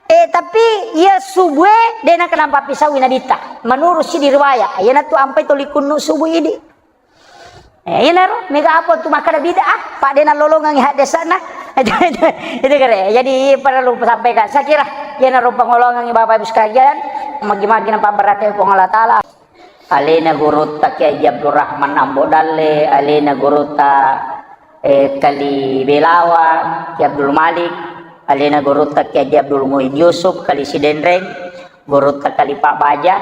Eh, tapi iya subue, de nakenna pappisaui nabitta. Menurut sidi riwayat, iyanatu ampai tuli kunnu subuh idi. Eh, iyanaro, mega apa tu makkada bid'ah, pa de nalolongengi haddesana. Itu kere. Jadi perlu sampaikan. Saya kira iyanaro pangolongengngi Bapak Ibu sekalian, magi-magi napabberate Puang Allah Taala. Alena gurutta Kiai Haji Abdul Rahman Ambo Dalle, alena gurutta, eh, Kali Belawa, Kiai Abdul Malik, alena gurutta Kiai Haji Abdul Muin Yusuf, Kali Sidenreng, gurutta Kali Pak Baja.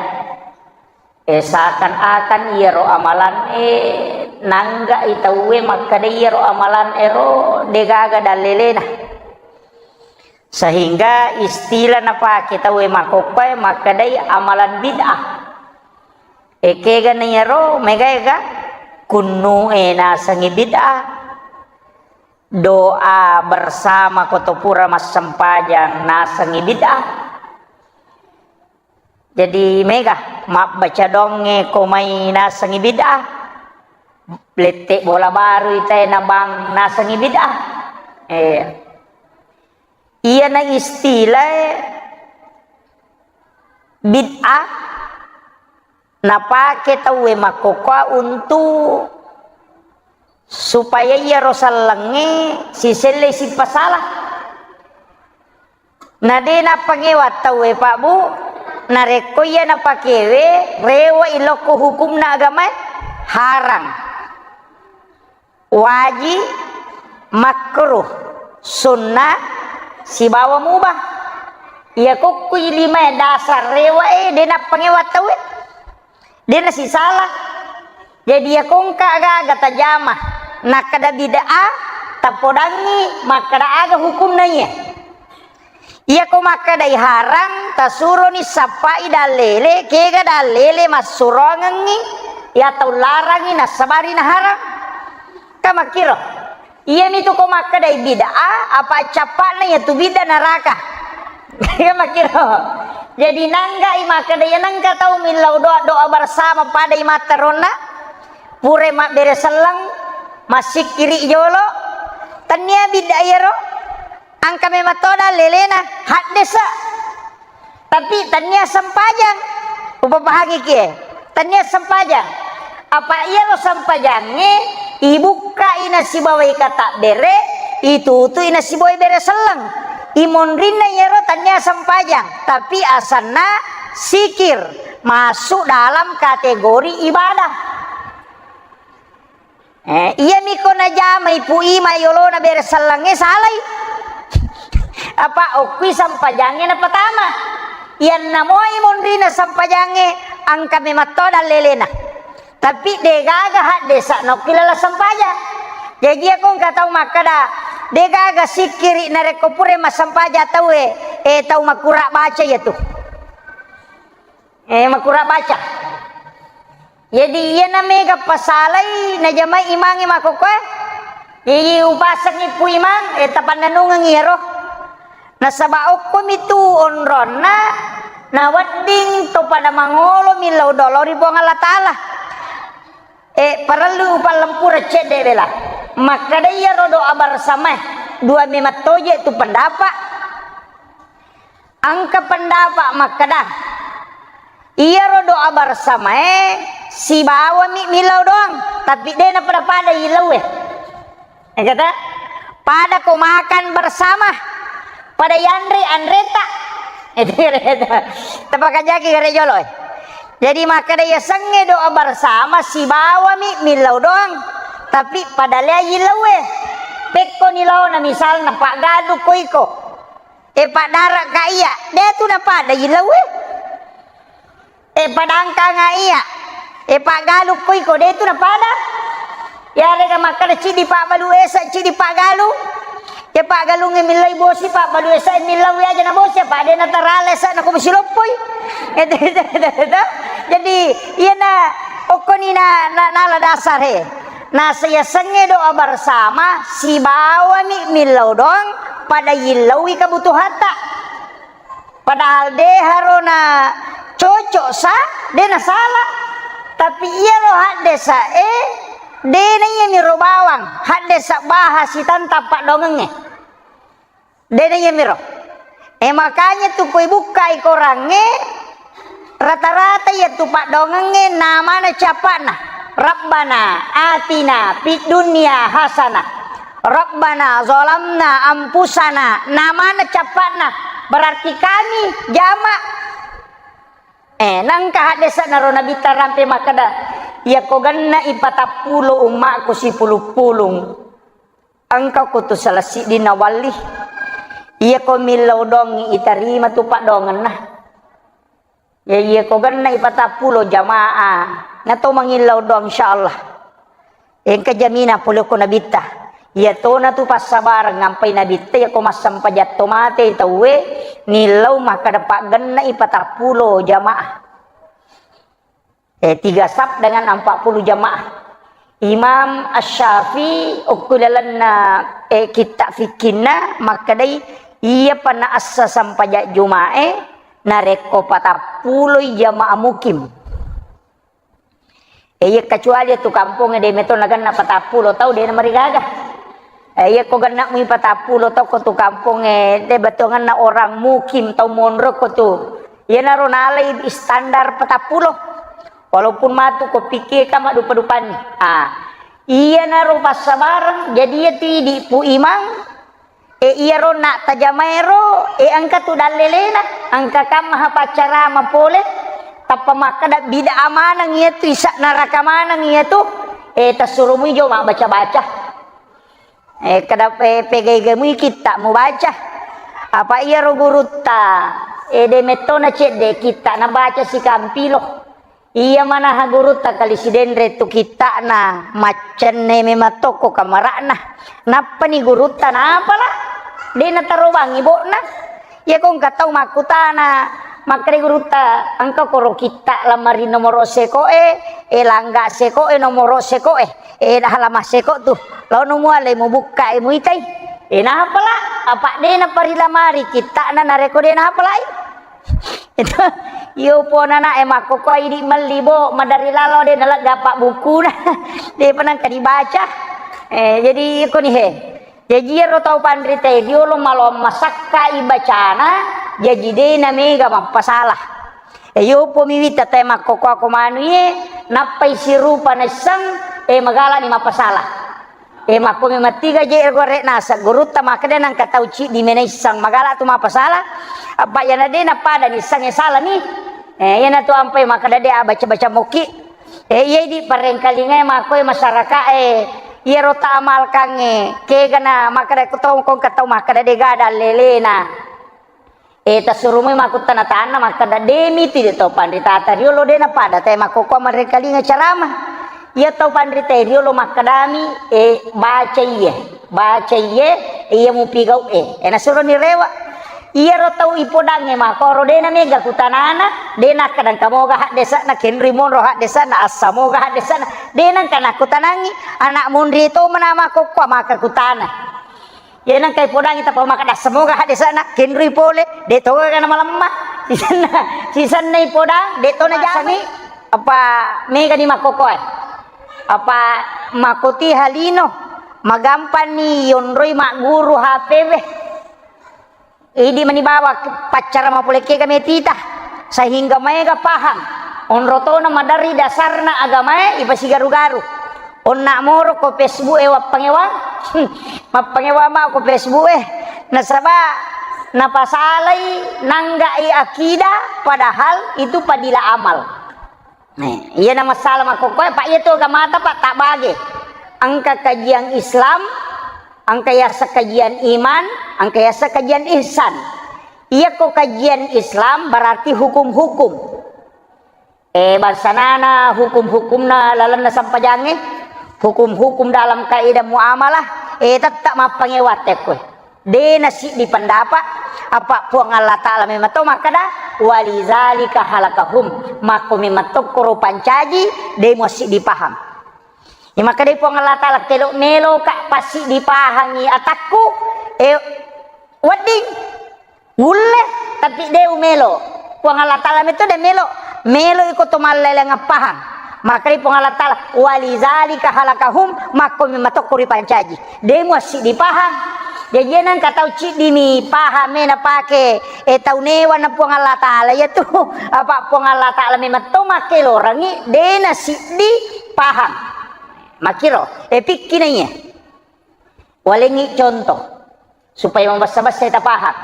Eh, seakan-akan iyaro amalan, eh, nangga'i tauwe makkeda iyaro amalan ero degaga dallelena. Sehingga istilah napake tauwe makkokkoe makkedai amalan bid'ah. Ekega na iyaro megaega kunnu'e nasengi bid'ah. Doa bersama ko to pura massempajang nasengi bid'ah. Jadi mega mabbaca doangnge ko mai nasengi bid'ah. Lette bola baru itae nabang nasengi bid'ah. Eh. Iyana istilah bid'ah napake tauwe makkokkoe untuk supaya iyaro sellengnge siselle sipasala. Na de nappangewa tauwe, Pak Bu, narekko iya napakewe, rewe'i lokko hukumna agamae, harang, wajib, makruh, sunnah, sibawa mubah. Iya kokkui limae dasar rewe'e, de nappangewa tauwe. De nasisala. Jadi iya kongka aga-aga tajama nakkeda bid'ah, tapodangngi makkeda aga hukumna iya. Iya ko makkedai harang, tasuroni sappai dallele, kega dallele massurongengngi iya tau larangi nassabari naharang. Ka makkiro. Iyamitu ko makkedai bid'ah, apa cappa'na iyatu bid'ah naraka. Iya makkiro. Jadi nangga'i makkeda iya nengka tau millau doa, doa bersama padai matteronna, pura mabbere selleng, massikkiri jolo, tennia bid'ah iyaro, engka memang to dallelena, haddesa. Tapi tennia sempajang. Upapahangi kie. Tennia sempajang. Apa iyaro sempajangnge ibukkai nasibawai katabbere, itutui nasibawai bere selleng. Imonrinna iyaro tennia sempajang, tapi asanna sikir, masuk dalam kategori ibadah. Eh, iyami ko najamai Pu Ima yolona bere sellengnge salai. Apa okkui sempajangnge napatama. Iyanna moi monrina sempajangnge, engka memang to dallelena. Tapi degaga haddesa nokki lala sempajang. Jaji iya ko engka tau makkeda, degaga sikkiri narekko pura massempajang tauwe, eh, tau makura baca iyatu. Eh, makura baca. Jadi, iyana mega pasalai najamai imangnge makkokkoe. Jadi, upasengi Pu Imang, eh, tapannennungengi iyaro. Nasaba okkomitu onronna nawedding to pada mangolo millau doa lao ri Puang Allah Taala. Eh, parellu upallempura cedde bela. Makkeda iyaro doa bersamae, dua memettoje tu pendapat. Engka pendapat makkeda, iyaro doa bersamae sibawami millau doang, tapi de napada-pada yillauwe. Engkata, pada ko makan bersama, pada yanre anreta. Tapakajaki gare jolo, eh. Jadi makkeda yasengnge doa bersama sibawami millau doang, tapi pada lea yillauwe. Pekko ni laona misalna paggalu ko iko. E paddaraka iya, de tu napada yillauwe. E padangkanga iya, e paggalukko iko, de tu napada. Yarega makkeda cidi pabbalu esa, cidi paggalu. E paggalungnge millai bosi, pabbalu esa millau aja na bosi, apa de natarala esa na ko bosi loppoi. Jadi iyana okkoni na, na, nala dasar he. Nasa yasengnge doa bersama, sibawami millau doang, pada yillaui kebutuhatta. Padahal de harona cocok sa, de nasala. Tapi iyaro haddesa e, de na iyamiro bawang, haddesa baha sitantang paddongengnge. De na iyamiro. E, makanya tu koi bukkai korangnge, rata-rata iya tu paddongengnge namana cappa'na. Rabbana atina fid dunya hasanah Rabbana zalamna anfusana, namana cappa'na, berarti kami jama. Eh, nangka haddese'na ro Nabitta rampe makkeda, "Iyako genna'i patappulo ummakku sipulung-pulung, engka ko tu salah siddinna walli. Iyako millau doangngi itarima tu paddoangenna." Ya, iya ko genna'i patappulo jamaah, na to mangillau doang, insyaallah. Engka jaminang pole ko Nabitta. Iya tona tu passabareng ngampai Nabitta, iya ko massempajang to mate tauwe, nillau makkeda paggenna'i patappulo jamaah. Eh, tiga saf dengan empat puluh jamaah. Imam Asy-Syafi'i okko lalenna, eh, kitta fikkinna makkedai, iya pa naassa sempajang Juma'e narekko patappuloi jamaah mukim. Eh, iya kecuali tu kampongnge de meto nagenna patappulo tau, de namarigaga. Eh, iya ko genna mui patappulo tau ko tu kampongnge, de betongenna orang mukim, tau monro ko tu. Iyanaro nalai standar patappulo. Walaupun matu ko pikir ka maddupa-dupanni. Ah, iyanaro passabareng, jadi iya tu idi Pu Imang, eh, iyaro na tajamaero, eh, engka tu dallelena, engka kamma ha paccarama pole, tappa makkeda bid'ah maneng iyatu, isa neraka maneng iyatu, eh, tassurumui jo mabbaca-baca. Eh, kada pe-, pegai-gamui kitta mubaca. Apa iyaro gurutta, eh, de mettona cedde kitta nabaca sikampilo. Iya manaha gurutta kali sidenre tu kitta'na, maccenne memang tokko kamara'na. Nappani gurutta napala, de natarobangi bo'na. Iya ko engka tau makkutana, makkeda gurutta, engka koro kitta lamari nomoro seko'e, eh, langga seko'e, nomoro seko'e, eh, halaman seko tu. Laono muale mubukka e muitai. Eh, napala, apa de naparilamari kitta'na narekko de napalai. Itu, iyo pona na e makkokkoe idi melli bo, madari lalo de nalegga apa bukuna. De pa nengka dibaca. Eh, jadi iko ni he. Jaji iyaro tau panrita e riolo maloang masakkai bacana, jaji de namega mappasala. E, yopo mi wita tae makkokkoako manu e, nappai sirupa naisseng, e, magalani mappasala. E, makko memang tiga je gore nasa gurutta makkeda nengka tau ciddi mena isseng magala tu mappasala. Apa yana de napada nisseng e salani. E, yana tu ampai makkeda de abaca-baca mokki. Eh, iya idi parengkalingae makkoe masyarakae, iyaro taamalkangnge, kegana makkeda ko tau, ko engka tau makkeda de gaga lelena. Eh, tassurumoi makkuttana tanna makkeda, de miti de tau panritata riolo de napada tae makkokkoe marengkalinga carama. Iya tau panrita riolo makkedami, eh, baca iye, baca iye, iya mupigau e. Eh, nasuroni rewa. Iyaro tau ipodangnge makkoro de namega kutanana, de nakkeda engka moga haddese'na, kenrui monro haddese'na, assa moga haddese'na, de nengka nakkutanangi, ana monri to mena makkokkoe maka kutana. Iya nengka ipodangngi tappa makkeda assa moga haddese'na, kenrui pole, de to gaga namalemma. Sisenna, sisenna ipodang, de to najamai. Apa megani makkokkoe. Apa makkoti halino, magampangni yonroi magguru H P we. Idi mani bawa paccara mapolekega metita, sehingga maega paham. Onrotona maderri dasarna agamae ipasigaru-garu. Onna moro ko Facebook e wappangewa, mappangewa ma ko Facebook e. Nasaba napasalai nanggai akidah, padahal itu fadilah amal. Eh, iyana masalah makkokkoe, Pak, iya tu agamata, Pak, tabbage. Engka kajian Islam, engka yaseng kajian iman, engka yaseng kajian ihsan. Iyako kajian Islam berarti hukum-hukum. Eh, bangsanana hukum-hukumna lalenna sempajangnge, hukum-hukum dalam kaidah muamalah, eh, tetap mappangewa tekkoe. De nasiddi pendapat, apa Puang Allah Ta'ala memang to makkeda, "Walizalika halakahum." Makko memang tokkoro pancaji, de muassiddi paham. Iya makkedai Puang Allah Ta'ala, "Kelo meloka passiddi pahangi atakku, eh, wedding, wulle, tapi de umelo." Puang Allah Ta'ala metto de melo, melo iko to malleleng paham. Makkedai Puang Allah Ta'ala, "Walizalika halakahum," makko memang tokko ripancaji. De muassiddi paham. Jaji nengka tau ciddimi paham e napake, eh, tau newana Puang Allah Ta'ala, iya tu. Apa Puang Allah Ta'ala memang to makkelorangi, de nasiddi paham. Makkiro, eh, pikkina iye. Walengngi contoh, supaya mabessa-bessai tapahang.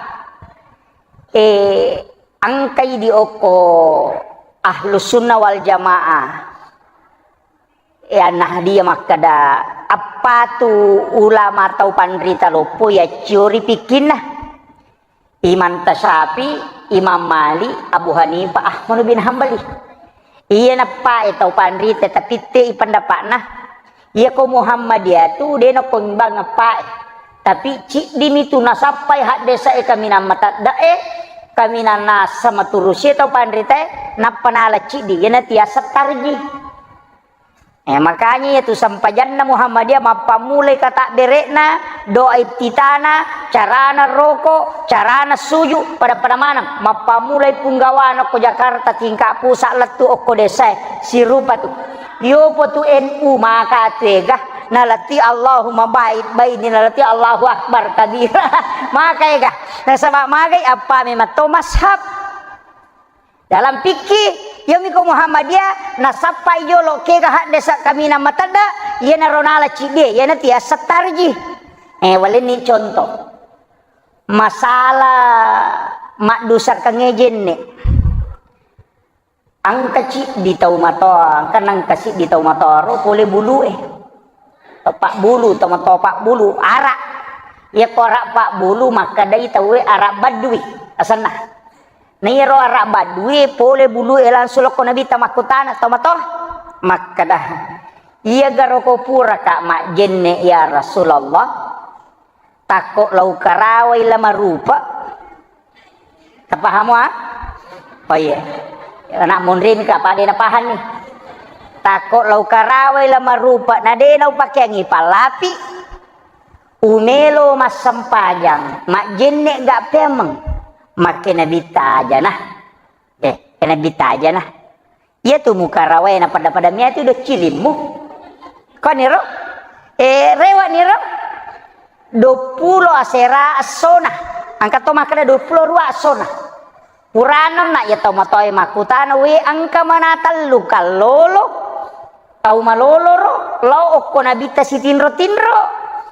Eh, engkai di okko Ahlus Sunnah wal Jamaah. Eh, An-Nahdiyah makkeda, appa tu ulama tau panrita loppo yacciori pikkinna. Imam Tasyafi, Imam Malik, Abu Hanifah, Ahmad bin Hambali. Iya nappae tau panrita, tapi te i pendapatna. Iya ko Muhammadiyah tu de nako imbang nappae. Tapi ciddimi tu nasappai haddesa e kaminang matadda e, kaminang nasa maturusi tau panrita e, nappa nala ciddi, iyana tiasa tarji. Eh, makanya iya tu sempajanna Muhammadiyah mappammulai katabbere'na, doa iftitana, carana roko, carana suju, pada-pada maneng. Mappammulai punggawana ko Jakarta tingkat pusat lettu okko desa e, sirupa tu. Yopo tu N U maka tu ega, nalati Allahumma ba'id baini, nalati Allahu Akbar kabira. Maka ega. Nasaba magai appa memang to mashab. Dalam fikih, yomi ko Muhammadiyah, nasappai jolo kega haddesa kaminang matadda, iyanaro nala ciddi, iyana tiasa tarji. Eh, walenni contoh. Masalah maddusakkangnge jenne. Engka ciddi tau matoa, engka nengka siddi tau matoa ro pole bulu e. Pabbulu, tau matoa pabbulu, ara. Iya ko ara pabbulu, makkedai tauwe ara baddui, asenna. Na iyaro ara baddui pole bulu e langsung lokko Nabitta makkutana tau matoa. Makkeda, iya garo ko puraka majjenne ya Rasulullah? Takko lau karawai la marupa. Tapahamu, ah? Oh iya. Anak munrin ka, apa de napahang ni? Takko lau karawai la marupa, na de naupakeangi pallapi. Umelo massempajang, majjenne ga peameng. Makke nabitta aja nah. Eh, nabitta aja nah. Iya tu mukarawai na pada-pada mia tu do cilimmu. Kau niro? Eh, rewa niro? Dua puluh asera essona. Angka to makkeda dua puluh dua essona. Purana na iya tau matoe makkutana, we engka mana tellu kallolo, tau malolo ro, lao okko nabitta sitinro-tinro,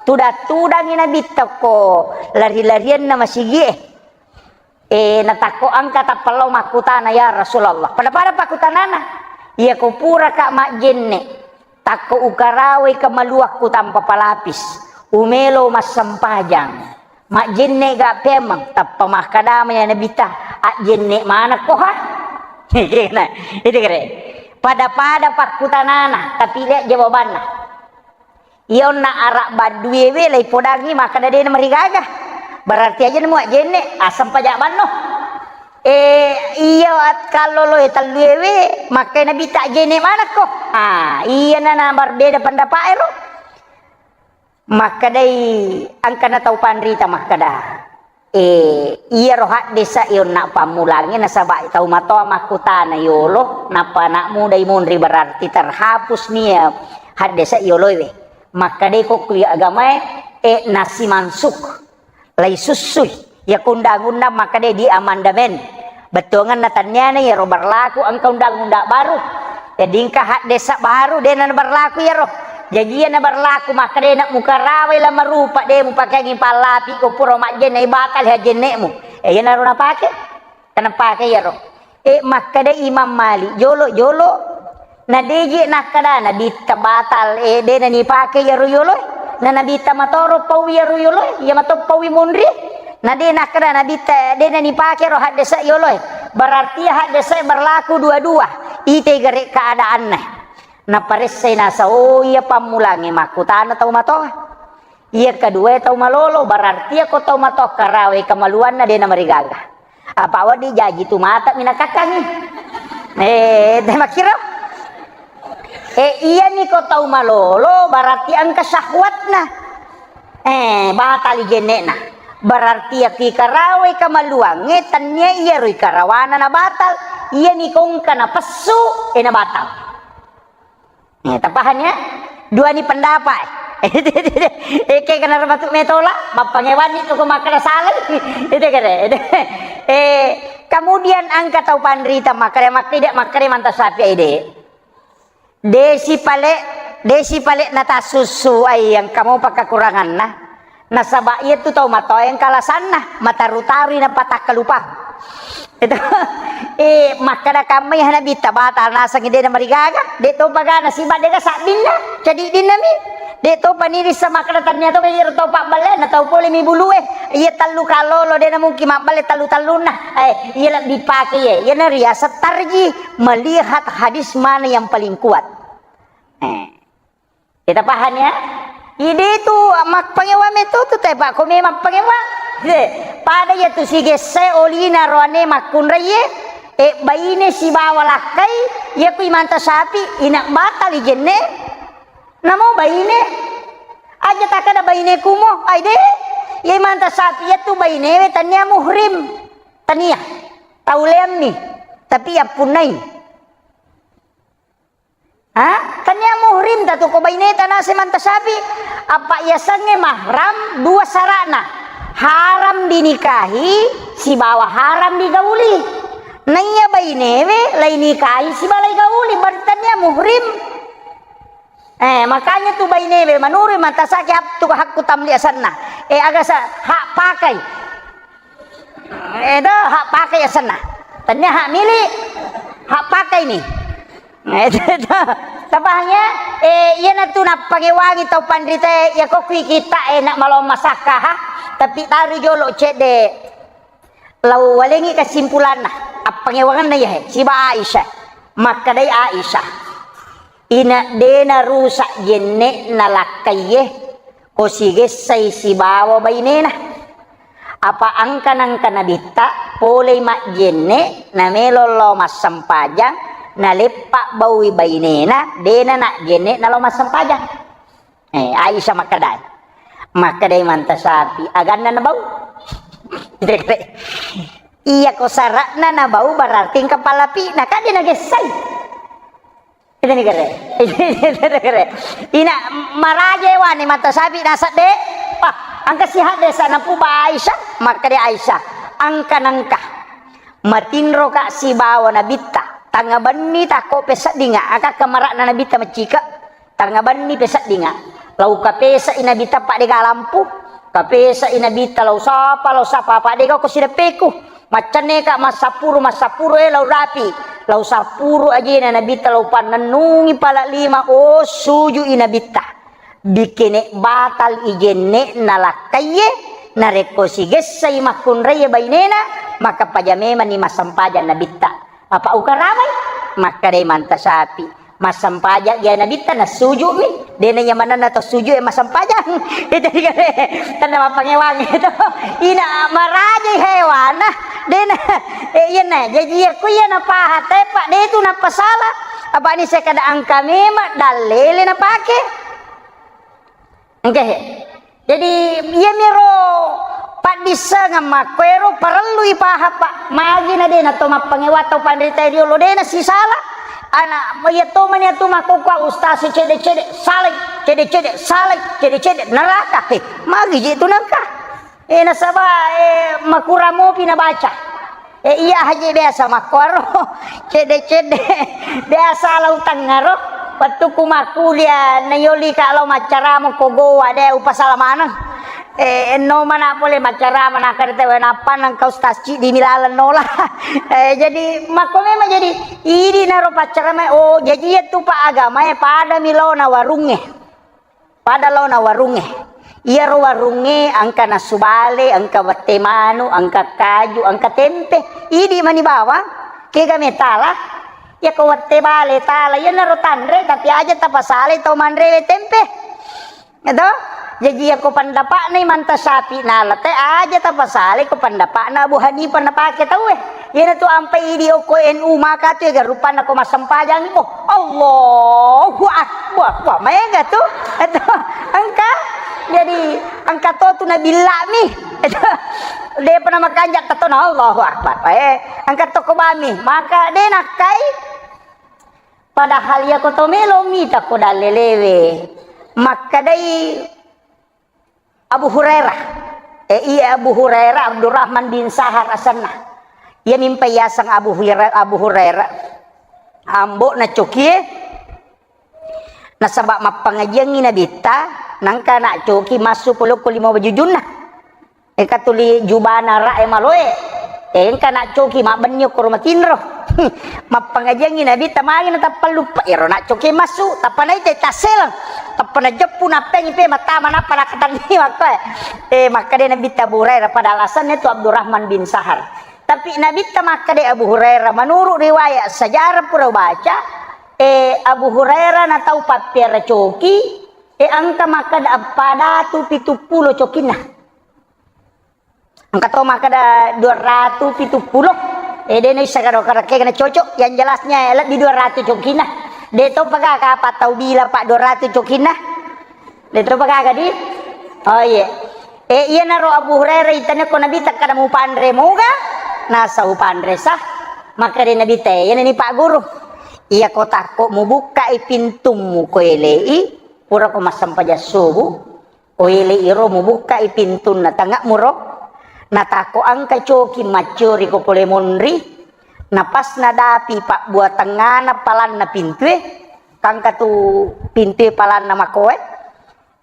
tudang-tudangi nabitta ko lari-larianna masigie. Eh, natakko engka tappa lao makkutana, ya Rasulullah. Pada-pada pakkutanana, iya ko puraka majjenne, takko ukarawai kemaluakku tanpa palapis, umelo massempajang, majjenne ga pemeng, tappa makkadama ya nabitta, ajjenne manakko ha? Nah, itu kere. Pada-pada pakkutanana, tapi lihat jawabanna. Iya onna ara badduewe laipodangi makkeda de namarigaga. Berarti aja nemu ajjenne, aseng paja banno. Eh, iya at-, kalloloe telluewe, makkai nabitta ajjenne manakko. Ah, iya na, na berbeda pendapat ero. Makkedai engkana tau panrita makkeda. Eh, iyaro haddesa e onna pammulangnge nasaba tau matoa makkutana yolo, nappa anak muda i monri berarti terhapus nia haddesa yoloe. Makkedai ko kui agamae, eh, nasimansuk. Lai sussui. Iya ko undang-undang makkedai di amandemen. Bettuangenna tanniana iyaro berlaku engka undang-undang baru. Jadi engka haddesa baru, de na berlaku iyaro. Jaji iya na berlaku makkeda de na mukarawai la marupa, de mupakeangi pallapi ko pura majjenne, batal hajjenne'mu. Eh, iyanaro napake. Kenapa pake iyaro? Eh, makkeda Imam Malik, jolo-jolo. Na deje nakkeda nabitta batal, eh, de na nipake iyaro yolo. Na nabitta matoro pau iyaro yolo, iya mato paui monri. Na de nakkeda nabitta, de na nipake ro haddesa yolo. Berarti haddesa berlaku dua-dua. Ite gare keadaanna. Naparessai nasa, oh, iya pammulangnge makkutana tau matoa. Iya kedua tau malolo, berarti iya ko tau matoa karawai kemaluanna de namarigaga. Apa wedding jaji tu mata minakakkangi. Eh, de makkiro. Eh, iya ni ko tau malolo, berarti engka syahwatna. Eh, batali jenne'na. Berarti iya ki karawai kemaluangnge, tennia iyaro ikarawana na batal. Iya ni ko engka napessu, eh, na batal. Eh, tapahang ya? Dua ni pendapat. Eh, kayak kena matu metola, mappangewanni tu ko makkeda salah. Itu kere. Eh, kemudian engka tau panrita makkeda, makkeda, makkeda manta sapi ide. Desi pale, desi pale natasussu ai yang kamu pakkakuranganna. Nasaba iyatu tau matoa engka alasanna, mataru-tarui napatakkalupa. Itu, eh, makkada kamma iya Nabitta, batal nasengngi, de' namarigaga, de' topa gana siba, de' ga sabbinna, cadiddinna mi. De' topa nirissa makkada tannia to, iyaro tau pabballe, na tau pole mi bulue. Iya tallu kalolo, de' namungkin mabballe tallu-tallunna. Eh, iya lebbi pake iya. Iyana riaseng tarji, melihat hadis mana yang paling kuat. Eh. Kita paham ya? Ide tu mappangewa meto tu, te, Pak, ko memang pangewa. He, pada iya tu sigesse olina roane makkunraie, e, baine sibawa lakkai, iya ku imanta sapi, ina batal ijenne. Namo baine, aja takada baine kumo, ai de, iya imanta sapi iya tu bainewe tania muhrim. Tania. Tauleammi. Tapi yappunnai. Ha? Tania muhrim tatu ko baineta nase manta sapi. Apa yasengnge mahram dua sarana. Haram dinikahi sibawa haram digauli. Naiya bainewe lai nikahi sibawa lai gauli, berarti tania muhrim. Eh, makanya tu bainewe manurui manta sapi hak tu hakku tamli asenna. Eh, aga sa hak pakai. Eh, do, hak pakai asenna. Tania hak milik, hak pakai ni. Eh, tapahang ya? Eh, iyana tu nappangewangi tau panrita, iya ko kui kita, eh, nak malo masakka, ha? Tapi taru jolo cedde. Lau walengi kesimpulanna, appangewanganna iya, he, siba Aisyah. Makkedai Aisyah, ina dena rusak jenne'na lakkaiye, ko sigessai sibawa bainena. Apa angka-nangka Nabitta polei majjenne, namelo lao massempajang, naleppa baui bainena, dena najjenne nalao massempajang. Eh, Aisyah makkedai. Makkedai manta sapi, aganna nabau? Iya ko sara'na nabau berarti engka palapi'na, kan de nagessai. Itani kere. Itani kere. Ina maraja ewani mata sapi nasabbe. Wah, angka sihat desa napuba Aisyah, makkeda Aisyah, angka nangka. Matinroka sibawa nabitta. Tangnga benni takko peseddinga, aka kamara'na nabitta maccika. Tangnga benni peseddinga. Lau kapesai nabitta padega lampu. Kapesai nabitta lau sapa, lau sapa, padega ko sideppeku. Maccenneka massapuru, massapuru, eh, lau rapi. Lau sapuru ajena nabitta, lau pannennungi pala lima, oh, sujui nabitta. Bikene batal ijenne'na lakkaiye, narekko sigessai makkunraiye bainena, maka paja memanni massempajang nabitta. Apa ukaramai? Makkedai manta sapi. Massempajang iya nabitta, nassuju'mi. Dena iya manenna to sujud e massempajang. Itu dikare. Tenna mappangewang itu. Ina marajai hewana. Dena, eh, iyana. Jaji iya ku iya napaha tepa, de tu napasala. Apa ni sekada angka memang dallele napake. Engke. Jadi, iyamiro paddissengeng makkuero parellu ipaha, Pak. Magi na de na to mappangewa tau panrita riolo, de na sisala. Ana, iya to mani atu makkukua ustaz cede-cede, salai, cede-cede, salai, cede-cede, neraka. He, magi je tu nengka. Eh, nasaba, eh, makurang mopi nabaca. Eh, iya haji biasa makkuaro. Cedde-cedde. Biasa lau tengngaro. Wettukku makkulia, nayoli ka lau maccarama ko goa, de upasala maneng. Eh, enno mana pole maccarama, nakada tewe nappa nengka ustaz cidi milaleng nola. Eh, jadi makko memang jadi idi naro paccarama, oh, jaji iya tu pa agama e pada mi laona warungnge. Pada laona warungnge. Iyaro warungnge engka nasu bale, engka wette manu, engka kaju, engka tempe. Idi mani bawang, kega metala. Iyako wette bale tala, iyanaro tanre, tapi aja tapasalai tau manrewe tempe. Eto? Jaji iyako pendapatna Imam Syafi'i nala te aja tapasalai ko pendapatna Abu Hanifah napake tauwe. Iyanatu ampai idi okko N U maka tu ega rupanna ko massempajang mo. Allahu Akbar. Wah, maega tu. Eto, engka. Jadi, engka to tu nabillami. Eto, depa namakanja tetona Allahu Akbar. Eh, engka to ko bami. Maka de nakkai. Padahal iyako to melo mita ko dallelewe. Makkedai Abu Hurairah. Eh, iya Abu Hurairah, Abdurrahman bin Sahar asenna. Iya mimpa yaseng Abu Hurairah, Abu Hurairah. Ambo'na cokie. Nasaba mappangajiangngi Nabitta, nangka naccoki massu polokko lima wajujunna. Engka tuli jubana ra e maloe. E, engka naccoki mabbenni okkoro matinro. Mappangajiangngi Nabitta magi natappa luppa. Ero naccoki massu, tappa naita tasseleng. Tappa najeppu nappengi pe mattama nappa nakatanni makkoe. E, makkeda Nabitta Abu Hurairah pada alasanna tu Abdurrahman bin Sahar. Tapi Nabitta makkeda Abu Hurairah, menurut riwayat sejarah pura baca, e, Abu Hurairah na tau pappiara coki, e, engka makkeda eppa datu pitu pulo cokinna. Engka to makkeda dua ratu pitu pulo. E, de naissa karo karekke kena cocok. Yang jelasnya, e, lebbi dua ratu cokinna. De to pagaga apa tau bila pa dua ratu cokinna. De to pagaga di. Oh, iya. E, iyanaro Abu Hurairah itane ko Nabitta kada mupanre moga. Nasa upanre sa. Makkeda Nabitta, e, iyana ni Pak Guru. Iya ko takko mubukkai pintummu ko elei, pura ko massempajang subuh. Ko elei ro mubukkai pintunna tangnga'muro, natako engka coki macciori ko pole monri, napas nadapi pabbuatengngana palanna pintue, kangka tu pintue palanna makoe,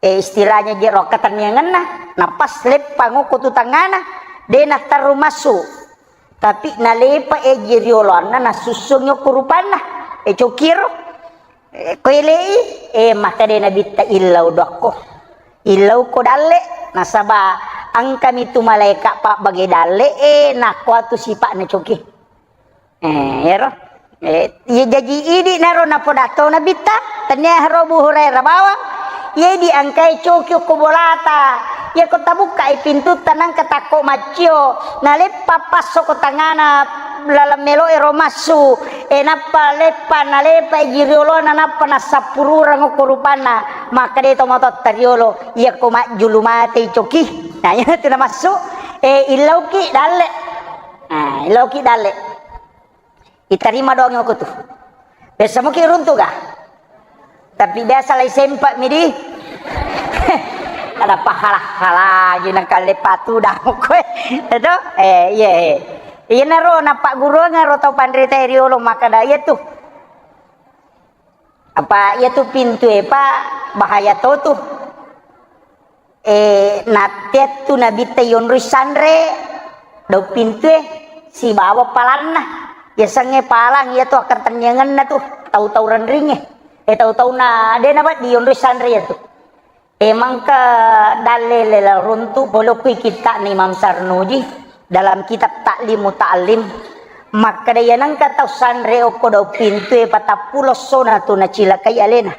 e, istilahnya jero katenniangenna, napas leppang okko tu tangngana, de natterru massu. Tapi nalepa eji rioloanna nasussungi okko rupanna, e, cokiro. E, ko elei, e, makkeda Nabitta illau dokko. Illau ko dalle, nasaba engkami tu malaika pabbage dalle, e, nakko atu sipa'na coki. E, ero. E, iya jaji idi naro napodatto Nabitta, tania haro Abu Hurairah bawang. Iya idi engkai coki okko bolata. Iya ko tabukkai pintutta nangka takko maccio, naleppa passo ko tangana laleng melo ero massu, e, nappa leppa, nalepa ji riolona, nappa nassappururang okko rupanna, makkeda to matotta riolo, iya ko majjulu matei coki. Nah, iya tu namassu, e, illauki dalle. Nah, illauki dalle. Itarima doang okko tu. Biasa muki runtu ga? Tapi biasa lai sempak mi di. Ada pahala-halagi nangka leppa tu dah koe. Edo? Eh, iya, iya. Iyanaro nappagguruang ro tau panrita riolo makkeda iya tu. Apa iya tu pintu e pa bahaya to tu. E, natteattu Nabitta yonroi sanre daung pintue sibawa palanna. Yasengnge palang iyatu akkatenniangenna tu tau-tau renringnge. E, tau-tauna de nawedding yonroi sanre iyatu. E, mangka dalle lela runtu pole okkui kitta'na Imam Sarnuji dalam kitab Ta'limu Ta'lim. Makkeda iyanengka tau sanre okko daung pintue patappulo essona tu nacilakai alena.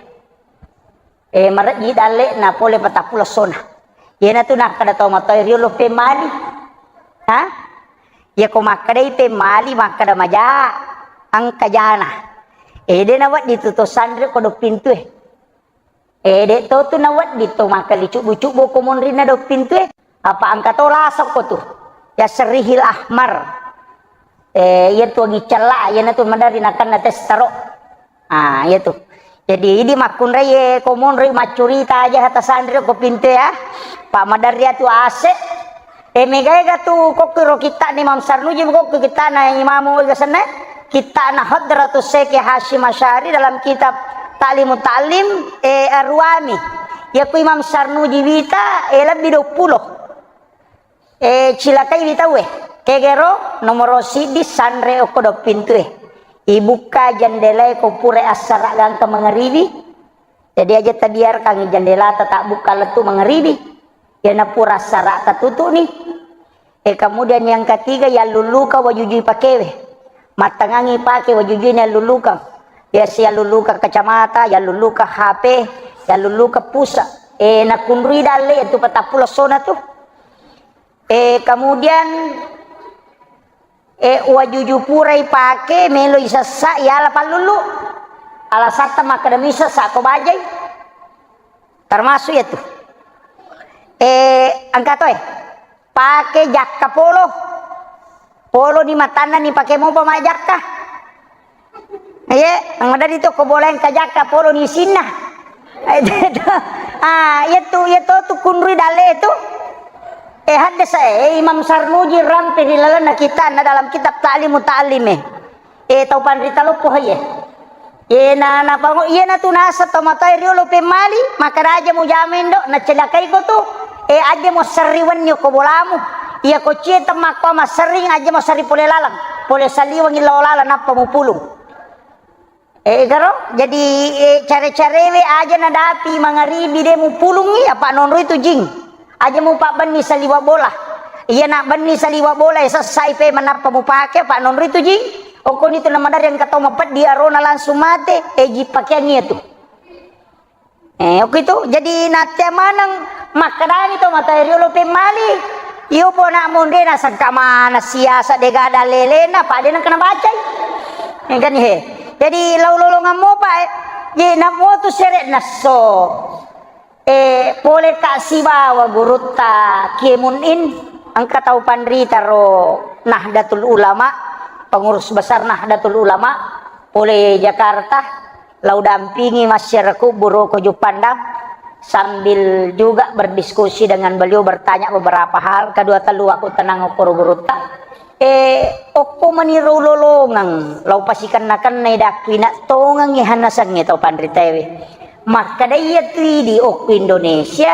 E, marejji dalle'na pole patappulo essona. Iyanatu nakkeda tau matoa riolo pemmali. Ha? Iyako makkedai pemmali, makkeda maja, engka jana. E, de nawedding tu to sanre ko daung pintue. E, de to tu nawedding to makkeda cubbu-cubbu ko monrinna daung pintue. Apa engka to lasokko tu. Yasseng Rihil Ahmar. E, iyatu agi cella, iyanatu maderri nakenna testaro. Ah, iyatu. Jadi, idi makkunrai e ko monri maccurita aja hata sanri ko pinte ya. Pak maderri atu ase. E, mega-ega tu kokki ro kitta'na Imam Sarnuji, kokki kitta'na Imam Ega Senne, kitta'na Hadratus Syekh Hasyim Asy'ari dalam kitab Ta'limu Ta'lim, e, Arwami. Yaku Imam Sarnuji wita, e, lebbi dua puluh. E, cilakai wi tauwe. Kegero nomoro siddi sanre okko do pintue. Ibukka jendelae ko pura assara gangka mangaribi. Jadi aja tabiarkan jendelata tabbukka lettu mangaribi. Yana pura assara tatutu'ni. E, kemudian yang ketiga, yalluluka wajujui pakewe. Mattangangi pake wajujui yalluluka. Biasa yalluluka kacamata, yalluluka H P, yalluluka pusa. E, nakunrui dalle itu patappulo essona tu. E, kemudian, e, wajuju purai pake, melo isessa, yala pallulu. Alasatta makkeda misessa ko bajai. Termasuk ya tu. E, engka to e. Pake jakka polo. Polo ni matanna ni pake mopa ma jakka. Iye, maderri to ko bola engka jakka polo ni isinna. Ah, iya tu, iya to tu kunrui dalle tu. E, haddasa e, Imam Sarnuji rampe ri lalenna kitabna dalam kitab Ta'limu Ta'lim e. E, tau panrita loppo haye. Iyena napango, iyena tu naseng tau matoae riolo pemmali, makkeda aja mujama indo, nacelakai ko tu. E, aja mo serri wenni ko bolamu. Iya ko cie temmakko masserring, aja mo serri pole laleng. Pole saliwengi lao laleng nappa mupulung. E, garo, jadi, e, care-carewe aja nadapi mangaribi de mupulungi, apa nonroi tu jing. Aja mupabbenni saliwa bola. Iya nabbenni saliwa bola, e, sessai pe manappa mupake, apa nonroi tu jing. Okkoni tu namadarri engka tau mapeddi arona langsung mate, e, ji pakeang iya tu. E, okko itu, jadi nattea maneng makkedani to matoae riolo pemmali. Iyo pona monre nasengka mana siasa de gada lelena, pa de nengka nabacai. E, kan, he. Jadi lau lolongang mopa, e. Jadi namo tu sere nesso. E, pole ka sibawa gurutta Kiemun In, engka tau panrita ro Nahdlatul Ulama, pengurus besar Nahdlatul Ulama, pole Jakarta, lau dampingi masyarakat Buroko Juppandang, sambil juga berdiskusi dengan beliau, bertanya beberapa hal, kedua telu aku tenang okoro gurutta. E, okko maniro lolongeng, lau pasikenna-kennai dakku ina tongengi hanasengnge tau panritaewe. Makkeda iya tu idi okko Indonesia,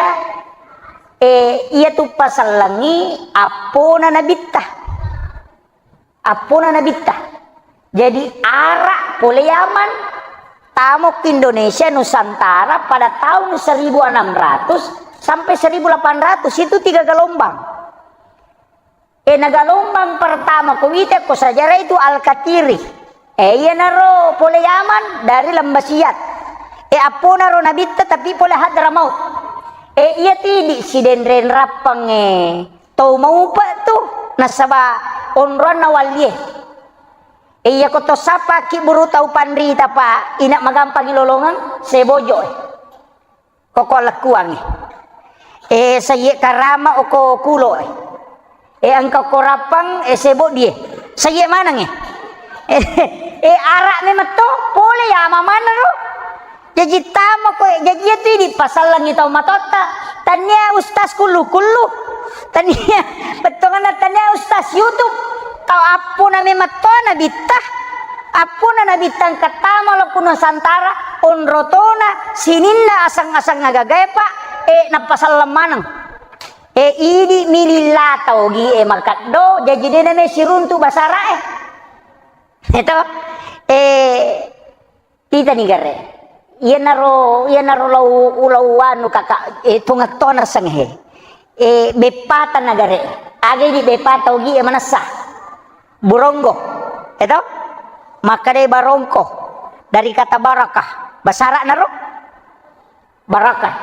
e, iya tu pasellengi appona nabitta. Appona nabitta. Jadi, ara pole Yaman, tamo ke Indonesia Nusantara pada tahun seribu enam ratus sampai seribu delapan ratus, itu tiga gelombang. E, na gelombang pertama ko wita ko sejarah itu Al-Katiri. E, iyanaro pole Yaman dari Lembah Siat. E, apponaro nabitta tapi pole Hadramaut. E, iya tidi sidenreng rappang, e. Tau maupa tu, nasaba onroanna wallie. E, iya ko to sappa kibburu tau panrita pa, ina magampangi lolongeng, sebojo, e. Koko lekkuang, e. E, sayye karama oko kulo, e. E, engka ko rappang, e, sebo die. Sayye maneng, e. E, e, ara memetto, pole ya mamana ro. Jaji tama ko, jaji iya tu idi pasallengi tau matotta. Tania ustaz kullu-kullu. Tania, bettuanna tania ustaz YouTube. Tau appona memetto nabitta. Appona nabitta engka tama lo ku Nusantara, onrotona, sininna asang-asang agagae, Pak, e, napasalleng maneng. E, idi mililla tau gi, e, makeddo, jaji dena me siruntu basara, e. Eto, e, Itani gare. Iyanaro, iyanaro lau, lau anu kaka, e, tungeng tona seng he. E, beppata na gare. Aga idi beppata ogi e manessa. Buronggo. Eto? Makkadai barongko. Dari kata barakah. Basara naro? Barakah.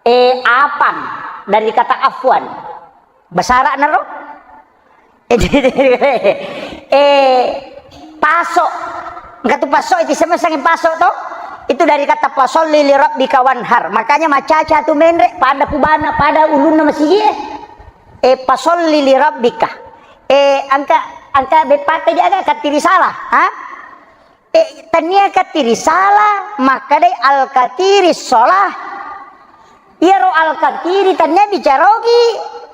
E, apang. Dari kata afwan. Basara naro? E, paso. Engka tu paso, itu sama sangi paso to. Itu dari kata fasolli li rabbika wanhar. Makanya macaca tu menre pada pubana, pada ulunna masigi e. E, fasolli li rabbika. E, engka, engka beppata dia aga kattiri salah, ha? E, tania kattiri salah, makkadai al-katiri sholah. Iyaro al-katiri tania bicarogi,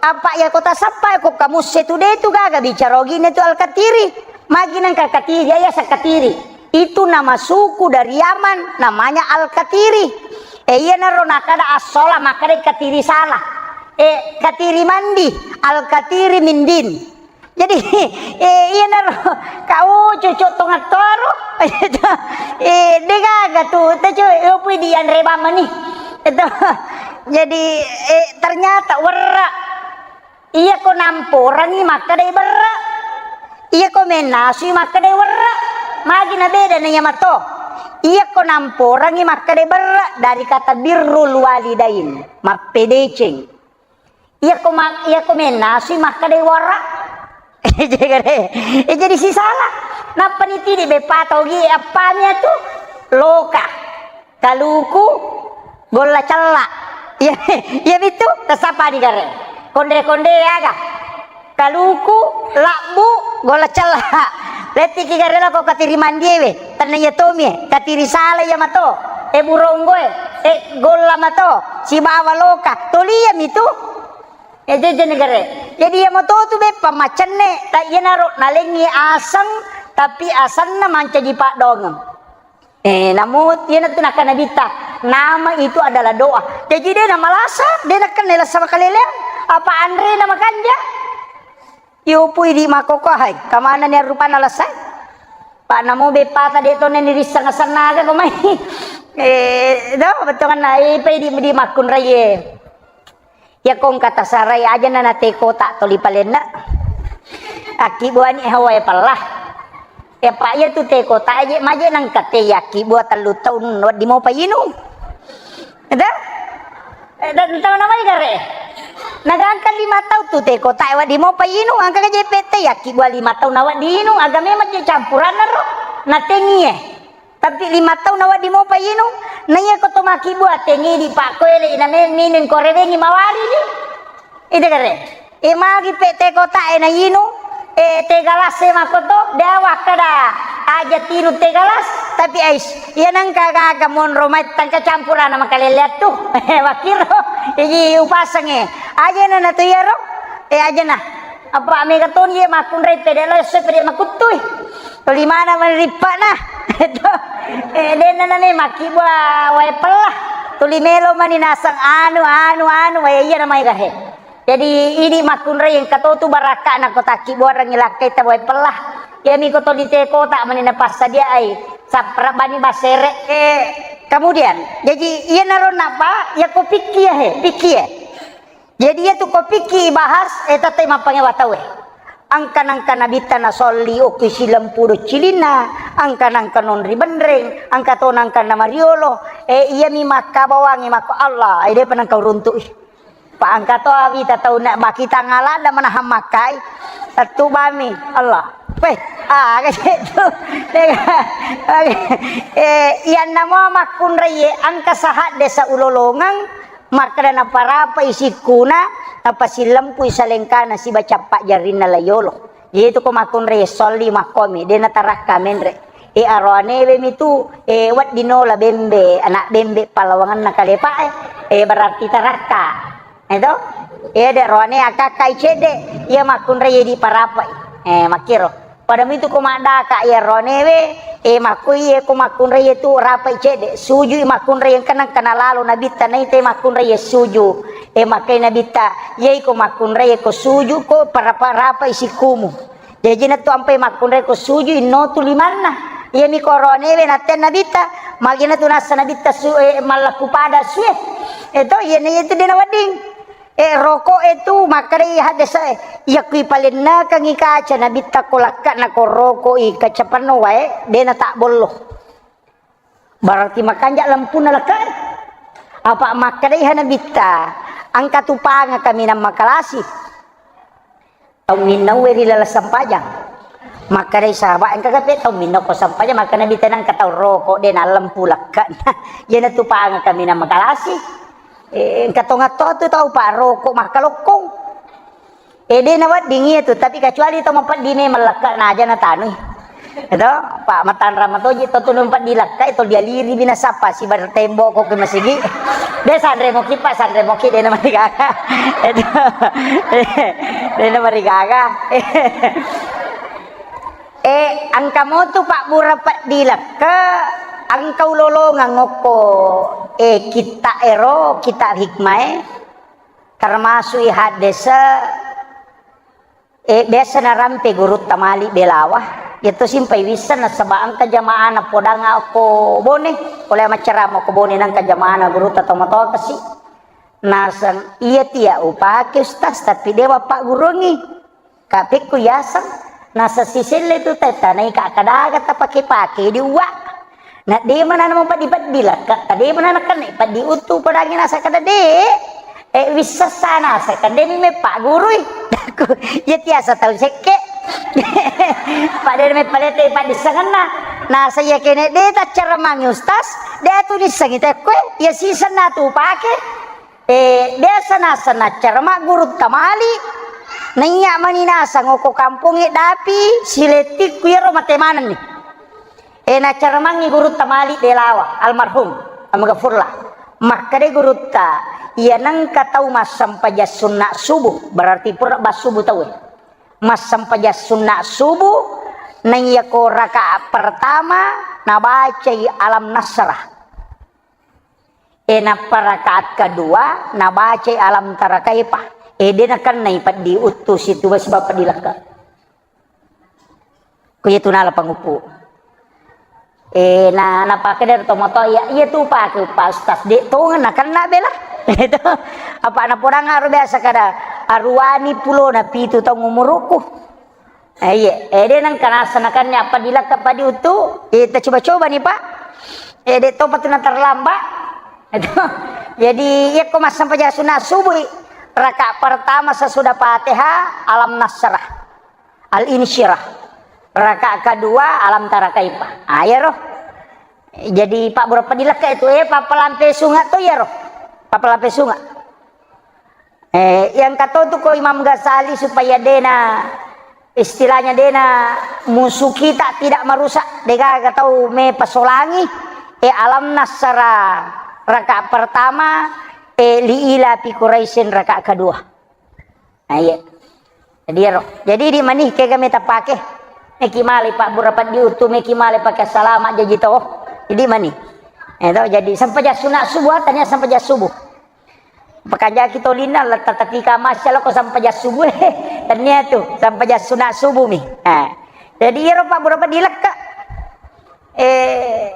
apa iya kota sappa ko kamusse tu de tu gaga bicarogi ne tu al-katiri. Magi nengka katiri, iya sa katiri. Itu nama suku dari Yaman, namanya al-katiri. E, iyanaro nakada as-sholah, makkadai katiri salah. E, katiri mandi, al-katiri mindin. Jadi, e, iyanaro, kau cucuk tongattoaro. E, degaga tu, tacu, e, pui dianre bamani. Itu. Jadi, e, ternyata werra. Iya ko namporangi makkadai berra. Iya ko mennasui makkadai werra. Magi na beda na iya mato. Iya ko namporangi makkadai berra dari kata birrul walidain, mappedeceng. Iya ko ma-, iya ko mennasui makkadai wara. Jadi, e, jadi sisala. Nappa ni tidi beppa tau gi appami atu loka. Kaluku golla cella. Iya, iya bitu tasapa di gare. Konde-konde aga. Kaluku labbu golla cella. Lettiki gare lako katiri mandiewe. Tanna iya tomie. Katiri sala iya mato. E buronggoe. E golla mato. Sibawa loka. Tolia mitu. Ya, jeje negare. Jadi, iya moto tu beppa macenne, ta iyanaro nalengi aseng, tapi asenna mancaji paddongeng. Eh, namo iyanatu nakkeda Nabitta, nama itu adalah doa. Jaji de namalasa, de nakkenna lasa makaleleang, apa anrena makanja. Iyupui di makkokkoe, hai, kamanani rupanna lasa. Pak namo beppata de tonna nirisseng asenna aga ko mai. Eh, do, bettuanna, eh, pai di, di makkunraie. Iyako engka tasarai ajana na teh kotak toli palenna. Akkibbuani hawa e pella. Eppa iyatu teh kotak aje maje nengka teh yakkibbua tellu taung wedding mopa inung. Eda? Eh, dan tahu namanya gare? Nagangka lima taung tu teh kotak wedding mopa inung, engka je pete yakkibbua lima taung na wedding inung, aga memang je campuranna ro. Na tengie. Tapi lima taung na wedding mopa inung, na iya ko to makkibbua tengidi pakkoele ina me-, minung ko rewengi mawari ni. Ida gare. E magi pe teh kotak e na inung, e teh galas e makkoto, de awakkada aja tinung teh galas, tapi ais, iya nengka gaga monro mai tangka campurana makaleleang tu. Wakkiro, iji upasengnge. Ajana na tu iyaro, e ajana. Apa mega toni ye makkunrai pede lo esso pede makuttui. Tuli mana mani rippana. Itu. Eh, denna nani makkibbua wae pella. Tuli melo mani naseng anu, anu, anu, wae iya namai gahe. Jadi idi makkunrai engka to tu barakka'na ko takkibbuarengngi lakkai ta wae pella. Iyami ko to di teh kotak mani napassadiaai. Sappara bani basere. Eh, kemudian, jadi iyanaro napa, ya ko pikki ya he, pikki ya. Jadi iyatu ko pikki ibahas, eh, tette mappangewa tauwe. Engka nengka Nabitta nasolli okki silempu doccilinna, engka nengka nonri benreng, engka to nengka namariolo, eh, iyami makkabawangi makko Allah, eh, depa nengka uruntu'i. Pa engka to awita tau na bakita ngalada manahang makkai, tettu bami Allah. Weh, ah, kecek tu. Eh, iyanna mo makkunrai, eh, engka sahadde sa ulolongeng, Makkeda naparapai sikkuna, napasilempui salengkana siba cappa jarrinna layolo. Jadi tu ko makkunrai solli makkomi, de natarakka menre. E aroanewe mitu, e wedding nola bembe, anak bembe palawangenna kalepa e, e berarti tarakka. Eto? E de roane akakkai cedde, iya makkunrai diparapai. E makkiro. Pada mitu ko maddaka iya roanewe, e, makkoi, e, ko makkunrai tu rapai cedde, sujui makkunrai engka nengka nalalo Nabitta naita makkunrai suju. E, makkai Nabitta, iyai ko makkunrai ko suju ko parapa-, rapai sikkumu. Jaji natu ampai makkunrai ko suju inno tu limanna. Iyami ko roanewe natte Nabitta, magina tu nassa Nabitta su-, e, mallakku pada sue. E to, iyana itu dena wedding. Eh, roko e tu makkedai haddese'e, iya kui palennekengngi kaca Nabitta ko lakka na ko roko i kaca penno wae, de na tabbollo. Berarti makanja lempunna lakka e. Apa makkedai ha Nabitta, engka tu panga kaminang makalasi. Tau minnaue ri laleng sempajang. Makkedai sahabat, engka gape tau minna ko sempajang, makkeda Nabitta nengka tau roko, de na lempu lakka. Iyana tu panga kaminang makalasi. Eh, engka tongatto tu tau pa roko makkalokkong. Eh, de na wedding iya tu, tapi kecuali tau mapeddi memang lakka naja na tanui. Itu, pa matanra matoji to tu mapeddi lakka itu dialiri bina sapa si bar tembok ko ke masigi. De sanre moki pa, sanre moki de na marigaga. Itu. De na marigaga. Eh, engka motu pabbura peddi lakka, engka ulolongeng okko, eh, kitta ero, kitta hikmae, termasuk i haddese, eh, biasa narampe gurutta mali belawa, yetto simpai wisseng nasaba engka jamaana podang okko Bone, pole maccarama okko Bone nengka jamaana gurutta tomatoa kasi. Naseng, iya tia upake Ustaz, tapi dewa pagguruangngi. Kapekku yaseng, naseng siselle tu tetta, naika kadaga tapake-pake di uwa. Na de mana na mapeddi-peddi lakka, ta de mana na kenne peddi utu padangi nasa kada de. Eh, wissessa nasa kada mi mepaggurui. Iya tiasa tau sekke. Pada me palete padissengenna. Nasa iya kene de taccara mangi Ustaz, de atu nissengi tekkue, iya sisenna tu pake. Eh, biasa naseng naccara maggurutta mali, naiya mani naseng okko kampongnge dapi, silettikku iyaro mate manenni. Eh, naccara mangngi gurutta mali belawa, almarhum, almaghfurlah. Makkeda gurutta, iya nengka tau massempajang sunna subuh, berarti pura bassubuh tauwe. Massempajang sunna subuh, Naiyako rakaat pertama nabacai Alam Nasrah. E, nappa rakaat kedua nabacai Alam Tara Kaifa. E, de nakennai peddi uttu situ sebab peddi lekka. Ko iya tu nala panguppu. E, na, napakkeda to moto, iya, iya tu pake Pak Ustaz, de tongeng nakenna bela. Itu. Apa napodang aro biasa kada aruani pulona pitu taung umurukku. Eh, iya, eh, de nengka nasanakannya apa dilakka padi utu, eh, kita coba-coba nih, Pak. Eh, de topa tu na terlambat. Itu. Jadi, iya ko massempajang sunat subuh, rakaat pertama sesudah Fatihah, Alam Nasrah. Al-Insyirah. Rakaat kedua, Alam Tara Kaifa. Ah, iya roh. Jadi, Pak Bura pedilakka itu, eh, papalampe sunga to, iya roh. Papalampe sunga. Eh, yang kata tu ko Imam Ghazali supaya dena, istilahnya dena musuh kita tidak merusak, degaga tau me pasolangi, eh, Alam Nasrah rakaat pertama, eh, li ila fi Quraisyin rakaat kedua. Nah, iya. Jadi, ero. Jadi, di mani kega meta pake. Meki male Pak Bura peddi utu, meki male pake salama jaji to. Jadi mani. Eh, to, jadi sempajang sunat subuh, tania sempajang subuh. Pakajaki tolinna, la tatatika masya lako sempajang subuh. Tania tu, sempajang sunat subuh mi. Nah. Jadi, ero Pak Bura pedilakka. Eh,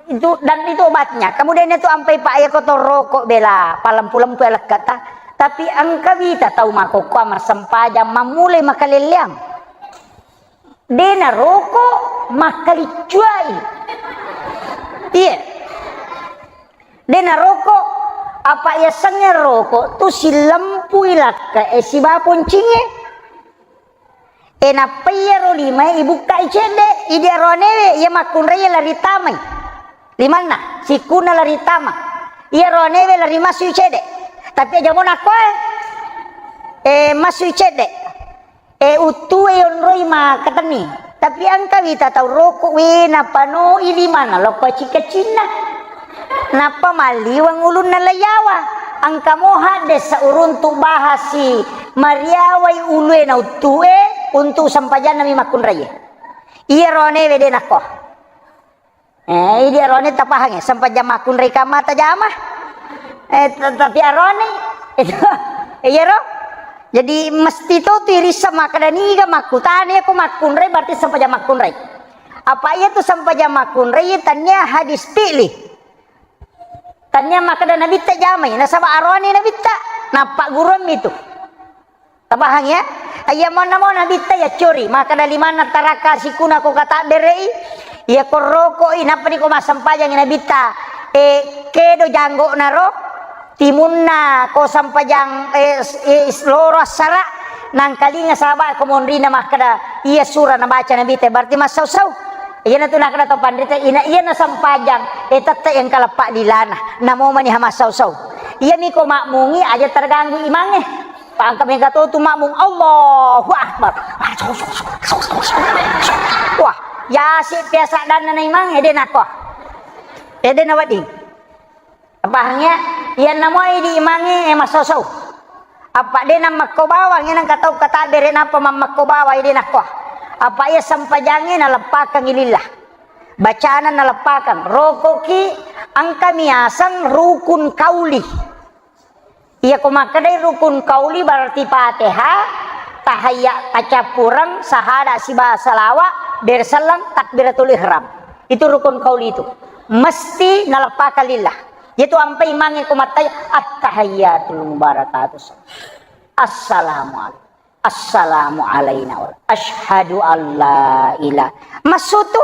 itu, dan itu obatnya. Kemudian itu ampai Pak, iya ko to rokok bela, palempu-lempu ya lekkata. Tapi engka wita tau makokkoa massempajang mammulai makalelleang. Dena rokok makkaliccuai. Iya. Dena rokok, apa iya sengnge rokok tu silempui lakka e siba poncingnge. E, nappa iyaro limae ibukkai cedde, idi aroanewe iya makkunrai lari tamai. Limanna, sikkunna lari tama. Iya aroanewe lari masui cedde. Tapi aja mo nakkoe, e, masui cedde. E, uttue yonroi makkatenni. Tapi engka wita tau rokok we napanoi limanna lokko cika-cinna. Nappa malliweng ulunna laiyawa. Engka mo hadde sauruntu bahasi mariawai ulue na uttue untuk sempajanna mi makkunraie. Iya ronewe de nakko. Eh, idi arone tapahange, sempajang makkunrai kamma tajama. Eh, t-, tapi arone itu, iya ro? Jadi mesti to tu irissa makkeda niga makkutana, iya ko makkunrai berarti sempajang makkunrai. Apa iya tu sempajang makkunrai, iya tania hadis fi'li. Tania makkeda Nabitta jamai, nasaba arone Nabitta, nappa guruammi tu. Tapahang ya? Iya monna mo Nabitta iya cori, makkeda limanna taraka sikuna ko katabberei, iya ko rokoi, nappa ni ko massempajangi Nabitta, eh, kedo janggokna ro, timunna ko sempajang, eh, s-, eh, s-, loro assara, nangkalinga sahabat ko monrina makkeda, iya sura nabaca Nabitta, berarti massau-sau. Iyana tu nakkeda to panrita, ina iya nasempajang, eh, tette yang kaleppa lilana, namo mani ha massau-sau. Iya mi ko makmungi aja terganggu imange. Pangka mega to tu makmung, Allahu Akbar. Wah, yasi biasa dan na imang, ede nako. Ede na wedding. Pahang ya? Iya namo idi imange, eh, masosau. Apa de na makko bawang, iya nang katau kata bere napa mamakko bawang, ede nako. Apa iya sempajange na leppakang ilillah. Bacana na leppakang. Rokoki engka miaseng rukun kauli. Iya ko makkedai rukun kauli berarti Fatihah, tahayya, tacappureng, sahada siba salawa, berselleng, takbiratul ihram. Itu rukun kauli itu. Mesti naleppakang lillah. Itu ampai imange ko mattai, at-tahiyyatul mubarakatuh. Assalamualaikum. Assalamu alaina wa asyhadu alla ilaha. Massutu.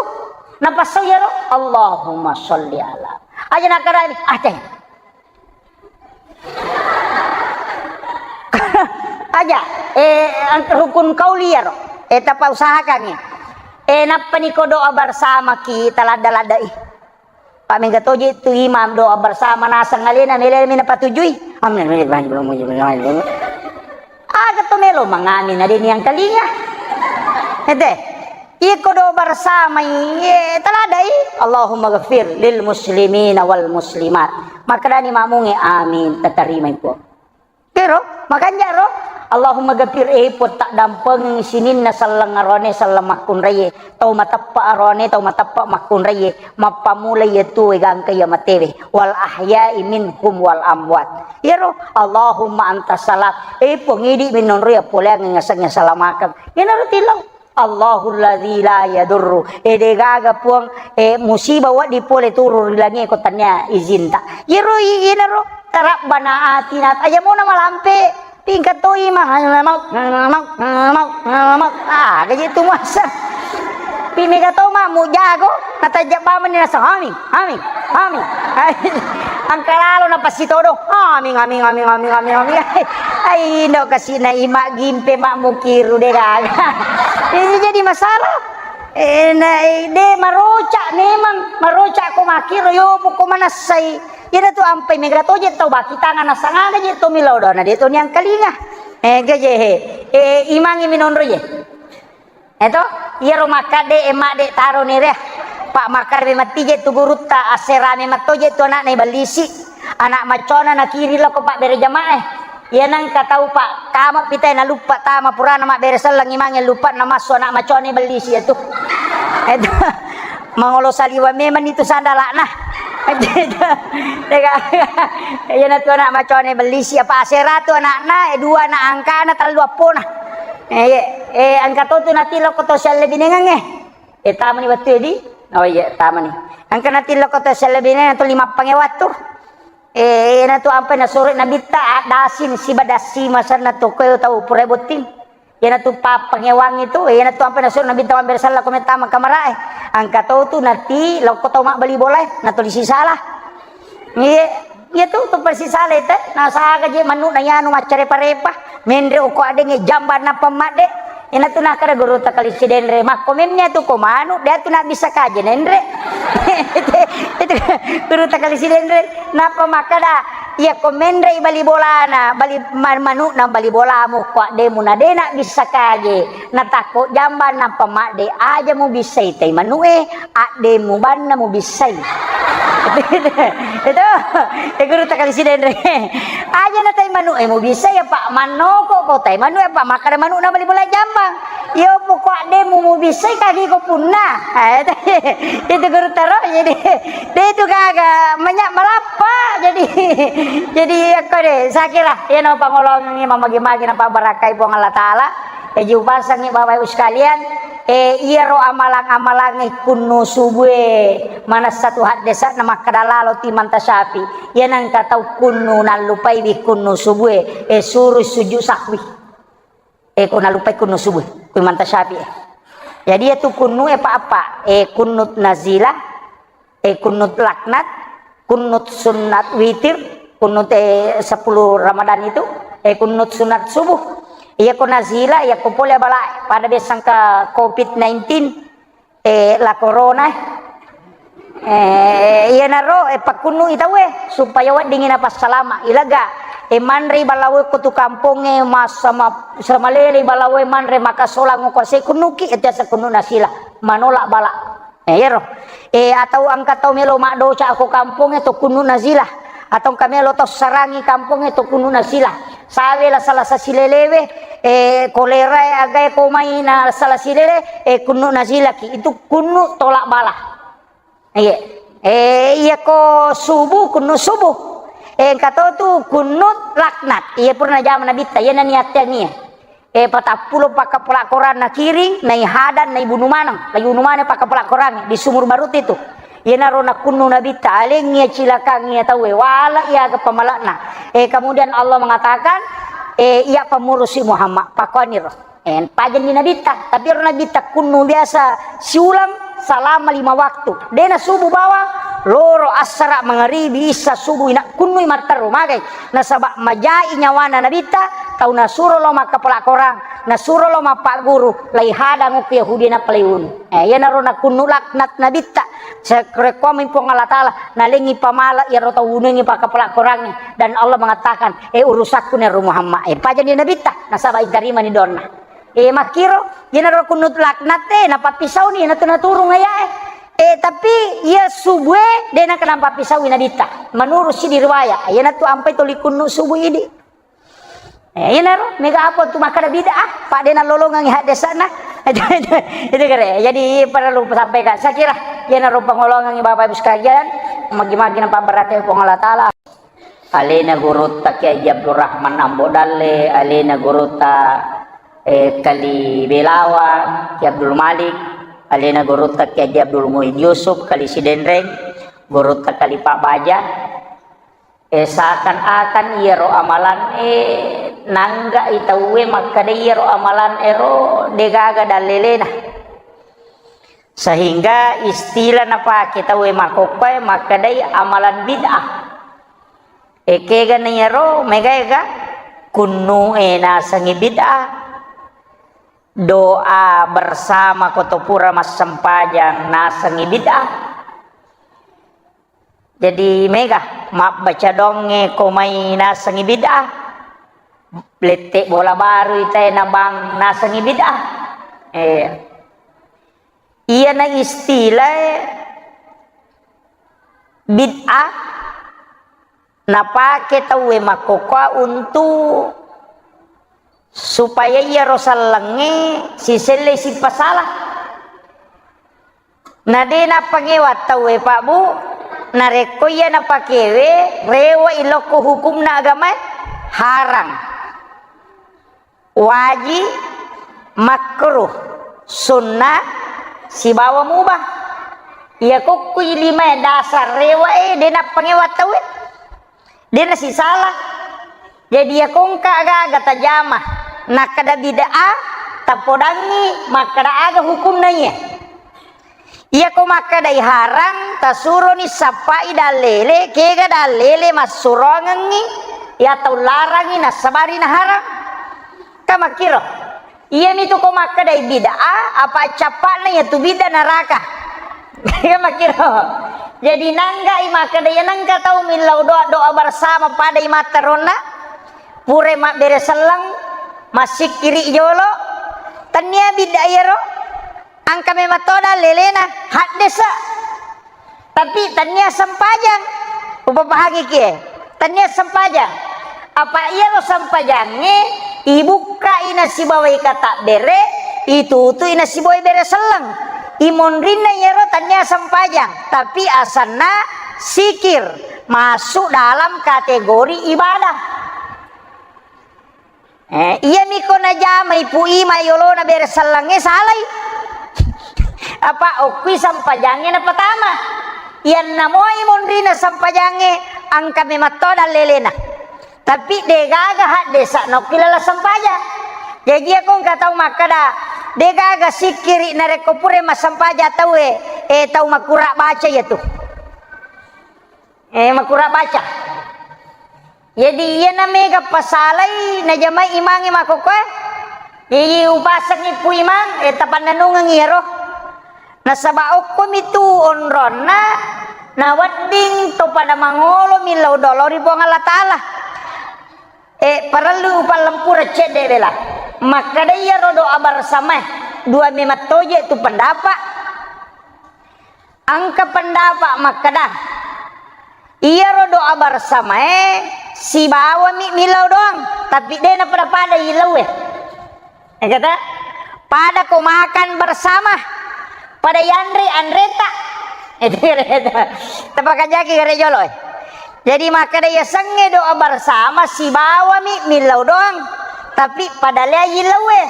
Napassau yaro. Allahumma sholli ala. Aja nakarani. Aja. Aja. Eh, ang-, rukun kauli yaro. Eh, tapa usahakan ya. Eh, nappa niko doa bersama ki taladda-ladda i. Pak mega toje tu imam doa bersama naseng alena mele mena patujui. Amin. Aga to melo mangamin ade ni angkalinga. Ede. Iko doa bersama iye taladai. Allahumma ghafir lil muslimina wal muslimat. Makkedani makmunge amin, tatarima ipo. Ero, makanja ro. Allahumma ghafir, eh, Puang, taddampengengngi sininna selleng arone, selleng makkunraie. Tau mateppa arone, tau mateppa makkunraie. Mappamula iya tuwe gangka iya matewe. Wal ahya'i minhum wal amwat. Iyaro, Allahumma antas salam. Eh, Puang, idi minonro iya poleang ngaseng iya salamakeng. Iyanaro tilau. Allahul ladzi la yadurru. Eh, de gaga, Puang, eh, musibah wedding pole turun ri langie ko tania izinta. Iyaro i-, iyanaro, Rabbana atina, aja mona malampe, pingka toi ma, mau, mau, mau, mau, mau. Ah, gaji tu masa. Pi mega to ma mujago, natajja bamani nasa, amin, amin, amin. Angka lalo na pasitodo, amin, amin, amin, amin, amin, amin. Ai, indo kasi na ima gimpe ma mukiru de gaga. Ini jadi masalah. Eh, na, eh, de maroca memang, maroca ko makiro yo poko manassai. Iyana tu ampai mega toje tau baki tangan nasangana je to milo dona de to niangkalinga. Eh, gaje he. Eh, imangi minonro je. Eto, iyaro makkadde, eh, madde taro nere. Pak makkadde matti je tu gurutta, asserame matto je tu anakna iballisi. Anak maccona nakiri lako pak bere jamaah. Iya nengka tau pak, tama pitai naluppa tama purana mabbere selleng imange luppa namassu anak maccona iballisi itu. Itu mangolo saliwa memang itu sandalakna. Iya na tu anak maccona iballisi apa asera tu anakna, eh, dua anak angkana, tellu appona. Eh, iya. Eh, engka to tu natilokko to siallebinengengnge. Eh, tamani wettu edi? Oh iya, tamani. Engka natilokko to siallebinengengnge to lima pangewa tu. Eh, iyana tu ampai nasuro nabitta, addasin siba dassi masanna to koe tau pura botting. Iyana tu pappangewangi tu, iyana tu ampai nasuro nabitta mabbere sella ko mettama kamarae. Engka to tu nati lokko tau mabbali bolae, natuli sisala. Iya, iya tu, tu persis sale te. Nasaga je manuk na yanu maccarepa-repa. Menre oko adenge jamba nappa madde. Ina tu nakara guru takali sidenre. Makko memnya tu ko manuk, dia tu nak bisa kaje nenre. Itu guru takali sidenre. Napa makada, iya ko menre bali bolana, bali ma-, manuk na bali bolamu ko ademu na de nak bisa kaje. Natakko jamba nappa madde, aja mubissai tai manue, adde mubanna mubissai. Itu, eh, guru takali sidenre. Aja na tai manue mubissai apa mannoko ko tai manue apa makkada manuk na bali bola jambang. Iyo poko adde mu mubissai kagi ko punna. Eh, itu guru taro jadi de itu gaga menya malappa jadi jadi aku de sakira ya no pangolongi mamagi-magi na pabarakai Puang Allah Taala. Jaji upasangngi Bapak Ibu sekalian, eh, iyaro amalang-amalangnge kunnu subue, manessa tu haddesa'na makkada lalo timanta syafi, iya nengka tau kunnu nallupaiwi kunnu subue, eh, suru sujud sahwi. Eh, ko nallupai kunnu subue, ku imanta syafi, eh. Jadi iya tu kunnu e pa apa, eh, kunnut nazilah, eh, kunnut laknat, kunnut sunnat witir, kunnut, eh, sepuluh Ramadan itu, eh, kunnut sunat subuh. Iya ko nazila, iya ko pole bala pada desangka covid nineteen, eh, la corona, eh. Eh, iya naro, eh, pakkunnu i tauwe supaya weddingi napassalama. Ilaga, eh, manre balawe ko tu kamponge masa ma-, samalele balawe manre maka solang ko se kunnuki, itu asa kunnu nasila, manolak bala. Eh, iyaro. Eh, atau engka tau melo maddoca ko kampongnge to kunnu nazila. Atau engka melo tau sarangi kampongnge to kunnu nazila. Sawe la salasa silelewe, eh, kolera e agae ko mai na salasa silele, eh, kunnu nazilaki. Itu kunnu tolak bala. Iya. Eh, iya ko subuh, kunnu subuh. Eh, engka to tu kunnu laknat. Iya pura najama nabitta, iya naniatteang iya. Eh, patappulo pakkapala Quran nakiring, naihadang, naibunu maneng. Laibunu maneng pakkapala Quran di Sumur Barut itu. Iyanaro nakunnu nabitta, alengngi iya cilakang iya tauwe, wala iya aga pamalakna. Eh, kemudian Allah mengatakan, eh, iya pamurusi Muhammad, pakoniro. Eh, pajanni nabitta, tapi ro nabitta kunnu biasa siulang salama lima waktu. Dena subuh bawang, loro assara mangaribi issa subuh ina kunnui matteru magai. Nasaba majai nyawana nabitta, tau nasuro lo makkapala Quran, nasuro lo mappagguru, laihadang okko Yahudi nappa laiwunu. Eh, iyanaro nakunnu laknat nabitta. Sekrekkuammi Puang Allah Taala, nalengi pamala iyaro tau wunungi pakkapala Qurangnge. Dan Allah mengatakan, eh, urusakku nero Muhammad. Eh, pajanni nabitta, nasaba itarimani donna. Eh, makkiro, iyanaro kunnu laknat e, napappisauni, natu naturung ayae. Eh, tapi iya subue, de naka napappisaui nabitta. Menurut sidi riwayat, iyanatu ampai toli kunnu subuh idi. Eh, iyanaro, mega apa tu makkada bid'ah, pa de nalolongengngi haddesana. Itu, itu, itu kere. Jadi perlu sampaikan. Saya kira iyanaro pangolongengngi Bapak Ibu sekalian, magi-magi napabbarate Puang Allah Taala. Alena gurutta Kiai Haji Abdul Rahman Ambo Dalle, alena gurutta, eh, Kali Belawa, Kiai Abdul Malik, alena gurutta Kiai Haji Abdul Muin Yusuf, Kali Sidenreng, gurutta Kali Pak Baja. Eh, seakan-akan iyaro amalan, eh, nanggai tauwe makkeda iyaro amalan ero degaga dallelena. Sehingga istilah napake tauwe makkokkoe makkedai amalan bid'ah. Ekega na iyaro megaega kunnu'e nasengi bid'ah. Doa bersama ko to pura massempajang nasengi bid'ah. Jadi mega mabbaca donge ko mai nasengi bid'ah. Lette bola baru itae nabang nasengi bid'ah. Eh. Iyana istilah bid'ah napake tauwe makkokkoe untuk supaya iyaro sellengnge siselle sipasala. Na de nappangewa tauwe, Pak Bu, narekko iya napakewe, rewa ilokko hukumna agamae, harang. Waji, makruh, sunnah, sibawa mubah. Iya kokkui limae dasar rewae, de nappangewa tauwe. De nasisala. Jadi iya kongka aga-aga tajama, nakkeda bid'ah, tapodangngi makkeda aga hukumna iya. Iyako makkedai harang, tasuroni sappai dallele, kega dallele massurongengngi, iya tau larangi nassabari naharang. Ka makkiro. Iyamitu ko makkedai bid'ah, apa cappa'na iyatu bid'ah naraka. Iya makkiro. Jadi nanggai makkeda iya nengka tau millau doa, doa bersama pada imatta ronna, pura mabbere selleng, massikkiri jolo, tennia bid'ah iyaro. Engka memang to dallelena, haddesa. Tapi tennia sempajang. Upapahangi kie. Tennia sempajang. Apa iyaro sempajangnge ibukkai nasibawai katabbere, itutui nasibawai bere selleng. Imonrinna iyaro tennia sempajang. Tapi asanna sikir masuk dalam kategori ibadah. Eh, iyami ko najamai Pu Ima yolona bere sellengnge salai. Apa okkui sempajangnge napatama. Iyanna moi monrina sempajangnge engka memang to dallelena. Tapi degaga haddesa nokki lala sempajang. Jaji iya ko engka tau makkeda degaga sikkiri narekko pura massempajang tauwe, eh, tau makkura baca iyatu. Eh, makkura baca. Jadi iyana mega pasalai najamai imangnge makkokkoe. Jadi upasengngi Pu Imang, eh, tapannennungeng iyaro. Nasaba okkomi tu onronna nawedding to pada mangolo millau doa lao ri Puang Allah Taala. Eh, parellu upallempura cedde bela. Makkeda iyaro doa bersamae, dua memang toje tu pendapat. Engka pendapat makkeda, iyaro doa bersamae sibawami millau doang, tapi de napada-pada yillauwe. Eh, kata, pada ko makan bersama, pada yanre anreta. Tapakajaki gare jolo, eh. Jadi makkeda yasengnge doa bersama sibawami millau doang, tapi pada lea yillauwe.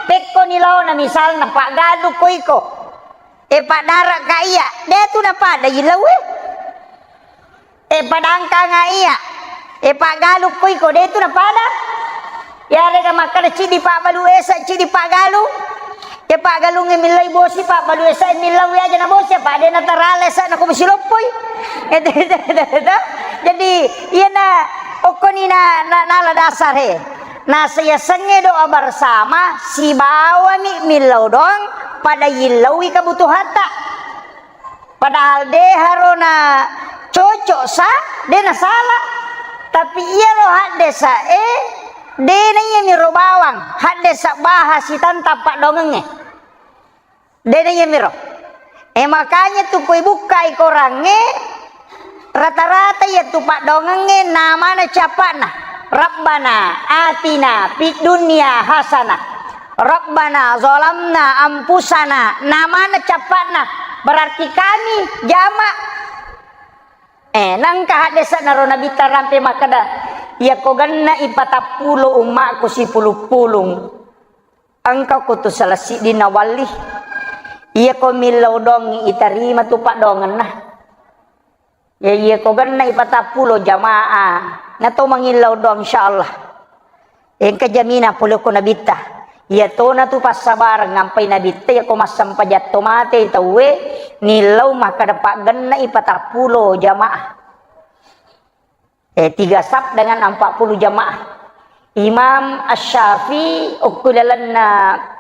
Pekko ni laona misalna paggalu ko iko. E paddara ka iya, de tu napada yillauwe. E padangkanga iya, e paggalu ko iko, de tu napada. Yarega makkeda cidi pabbalu esa, cidi paggalu. E paggalungnge millai bosi, pabbalu esa millai aja na bosi, apa de natarala esa na ko bosi loppoi. Jadi iyana okkoni na, na, nala dasare. Nasa yasengnge doa bersama, sibawami millau doang pada yillaui kebutuhatta. Padahal de harona cocok sa, de nasala. Tapi iyaro haddesa e, de na iyamiro bawang, haddesa baha sitantang paddoangengnge. De na iyamiro. E, makanya tu ko ibukkai korangnge, rata-rata iya tu paddoangengnge namana cappa'na. Rabbana atina fid dunya hasanah. Rabbana zalamna anfusana. Namana cappa'na. Berarti kami jama. Eh, nangka haddesa naro Nabitta rampe makkeda, "Iyako genna ipatappulo ummaku sipulung-pulung, engka kutu salah siddinna walli. Iyako millau doangngi itarima tu paddoangenna." Ya, iya ko genna ipatappulo jamaah, na to mangillau doang, insyaallah. Engka jaminan pole ko Nabitta. Iya tona tu passabareng ngampai Nabitta, iya ko massempajang to mate tauwe, nillau makkeda paggenna ipatappulo jamaah. Eh, tiga saf dengan empat puluh jamaah. Imam Asy-Syafi'i okko lalenna,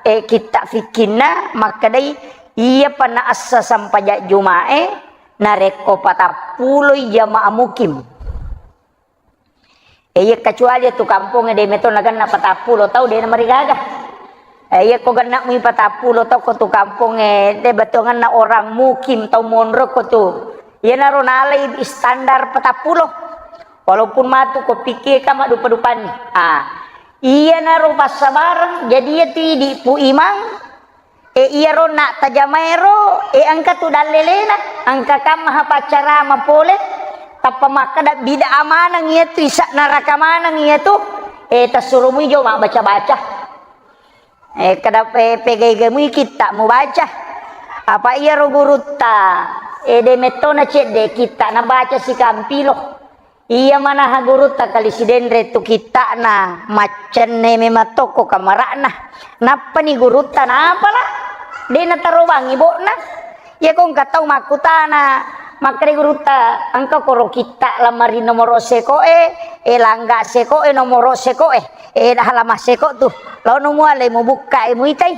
eh, kitta fikkinna makkedai, iya pa naassa sempajang Juma'e narekko patappuloi jamaah mukim. Eh, iya kecuali tu kampongnge de meto nagenna patappulo tau de namarigaga. Eh, iya ko genna mui patappulo tau ko tu kampongnge de betongenna orang mukim tau monro ko tu. Iyanaro nalai standar patappulo. Walaupun matu ko pikir ka maddupa-dupanni. Ah, iyanaro passabareng, jadi iya tu idi Pu Imang, e, iyaro na tajamaero, e, engka tu dallelena, engka kamma ha paccarama pole, tappa makkeda bid'ah maneng iya tu, isa neraka maneng iya tu, e, tassuro mui jo mabbaca-baca. Eh, kada pe-, pegaiga mui kitta mubaca. Apa iyaro gurutta, eh, de mettona cedde kitta nabaca sikampilo. Iya manaha gurutta kali sidenre tu kittana, maccenne memang tokko kamara'na. Nappani gurutta napala, de natarobangi bo'na. Iya ko engka tau makkutana, makkeda gurutta, engka koro kitta lamari nomoro sekoe, eh, langga sekoe, nomoro sekoe. Eh, dah lama seko tu. Laono muale mubukka, eh, muitai.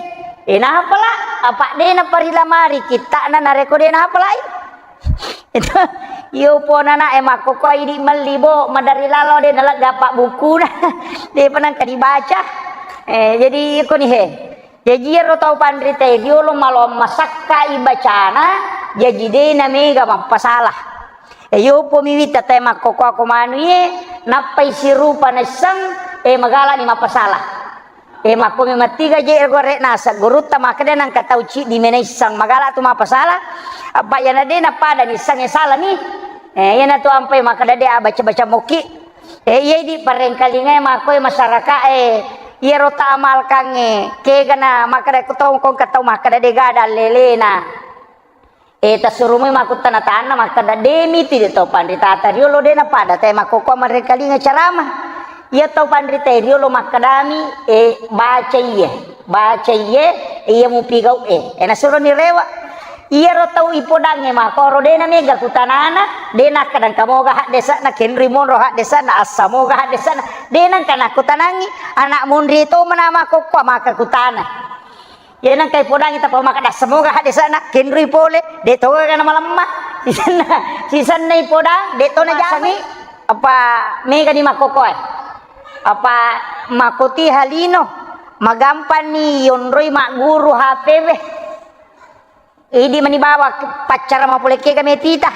Eh, napala? Apa de naparilamari kittana nareko de napalai? Itu, iyo pona na, eh, makkoko idi melli bo, madari lalo de nalegga apa bukuna. De penang ka dibaca. Eh, jadi iko ni he. Jaji iyaro tau panrita riolo maloang masakka ibacana, jaji de namega mappasala. E, yopo mi witta tae makkokkoa ko manu iye, nappai sirupa naisseng, e, magalani mappasala. E, makko memang tiga je gore naseng gurutta makkeda nangka tau ciddi me naisseng magala tu mappasala. Apa iyana de napada nisseng e salani. E, iyana tu ampai makkeda de abaca-baca mokki. E, iya idi parengkalingae makkoe masyarakae, iyaro ta amalkangnge, kegana makkeda ko tau, ko engka tau makkeda de gada lelena. E, tassurumoi makkuttana tanna makkeda, "De miti de tau panritata riolo de napada tae makkokkoa marengkalinga carama." Iya tau panritae riolo makkedami, e, "Baca iye, baca iye, iya mupigau e." E, nasuroni rewe. Iyaro tau ipodangnge makkoro de namega kutanana, de nakkeda engka moga haddesana, kenrui monro haddesana, assa moga haddesana, de nengka nakkutanangi, anak monri to mana makkokkoa maka kutana. Iya nengka ipodangi tappa makkeda semoga haddesana kenrui pole, de to ga namalemma. Sisenna, sisenna ipodang, de to najamai. Apa mega di makkokkoe. Apa makkoti halino, magampanni yonroi magguru H P we. Idi mani bawa paccara mapole kega metita,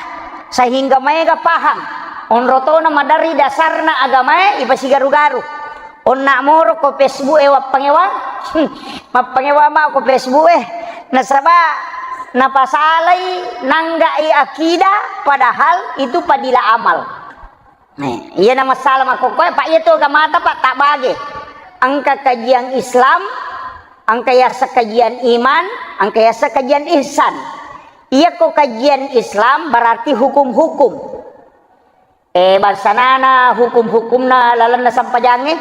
sehingga maega paham. Onro tona maderri dasarna agamae ipasigaru-garu. Onna moro ko Facebook e wappangewa, mappangewa ma ko Facebook e. Nasaba napasalai nanggai akidah, padahal itu fadilah amal. Nah, iyana masalah makkokkoe, pa iya tu agamata, Pak, tabbage. Engka kajian Islam, engka yaseng kajian iman, engka yaseng kajian ihsan. Iyako kajian Islam berarti hukum-hukum. Eh, bangsanana hukum-hukumna lalenna sempajangnge,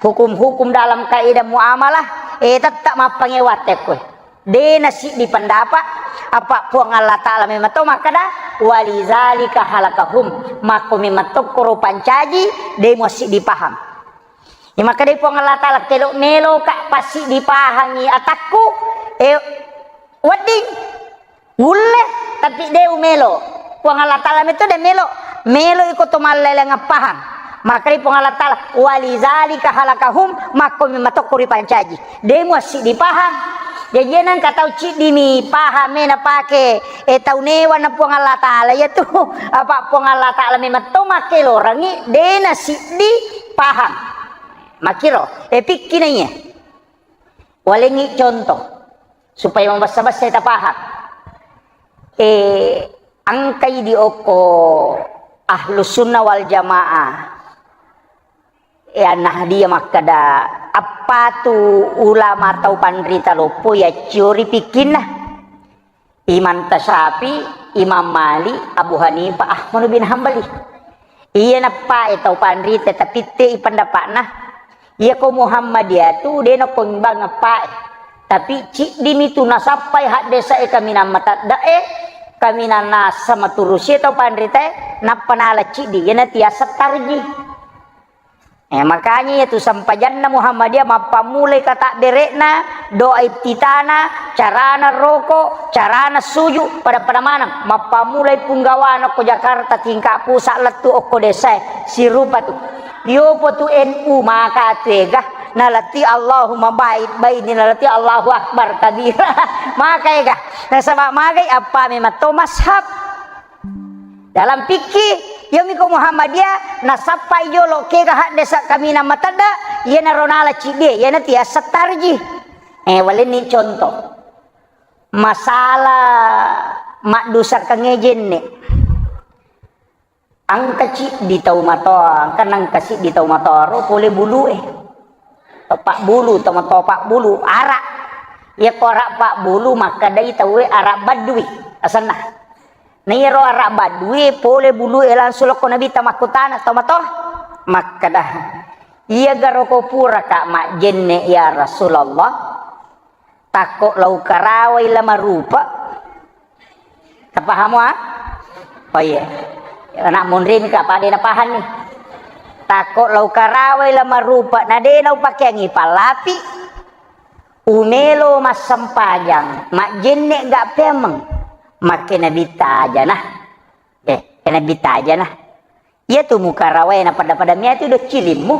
hukum-hukum dalam kaidah muamalah, eh, tetap mappangewa tekkoe. De nasiddi pendapat, apa Puang Allah Ta'ala memang to makkeda, "Walizalika halakahum." Makko memang tokkoro pancaji, de muassiddi paham. Iya makkedai Puang Allah Ta'ala, "Kelo meloka passiddi pahangi atakku, eh, wedding, ulle, tapi de umelo." Puang Allah Ta'ala metto de melo, melo iko to malleleng pahang. Makkedai Puang Allah Ta'ala, "Walizalika halakahum," makko memang tokko ripancaji. De muassiddi pahang. Jaji nengka tau ciddi mi paham e napake, eh, tau newa na Puang Allah Ta'ala. Iya tu, apa Puang Allah Ta'ala memang to makkelorangi, de nasiddi Paham? Makkiro, eh, pikki na iya. Walengngi contoh, supaya mabessa-bessa tapaham. Eh, engkai di okko Ahlus Sunnah wal Jamaah. Eh, An-Nahdiyah makkeda, appatu ulama tau panrita loppo yacciori pikkinna. Imam Tasyafi, Imam Malik, Abu Hanifah, Ahmad bin Hambali. Iya nappae tau panrita, tapi te i pendapatna. Iya ko Muhammadiyah tu, de nako imbang appae. Tapi ciddimi tu nasappai haddesa e kaminang matadda e, kaminang nasa maturusi tau panrita e, nappa nala ciddi, iyana tiasa tarji. Eh, makanya iya tu sempajanna Muhammadiyah, mappammulai katabbere'na, doa iftitana, carana roko, carana suju, pada-pada maneng. Mappammulai punggawana ko Jakarta tingkat pusat lettu okko desa e, sirupa tu. Yopo tu N U maka tu ega, nalati Allahumma ba'id baini, nalati Allahu Akbar kabira. Maka ega. Nasaba magai appa memang to mashab. Dalam fikih, yomi ko Muhammadiyah, nasappai jolo kega haddesa kaminang matadda, iyanaro nala ciddie, iyana tiasa tarji. Eh, walenni contoh. Masalah maddusakeng jenne. Engka ciddi tau matoa, engka nengka siddi tau matoa ro pole bulu e. Tau pabbulu, tau matoa pabbulu, arak. Iya ko arak pabbulu, makkedai tau e arak baddui, asenna. Na iyaro arak baddui, pole bulu e langsung lokko Nabitta makkutana tau matoa. Makkeda, "Iya garo ko pura ka majjenne ya Rasulullah?" Takko lau karawai la marupa. Tapahamo, ah? Oh iya. Anak munrin ka pada na paham nih. Takko lau karawai la marupa, na de nau pakeangi pallapi. Umelo massempajang, majjenne ga pemeng. Makke Nabitta aja nah. Eh, Nabitta aja nah. Iya tu mukarawai na pada-pada mia tu do cilimmu.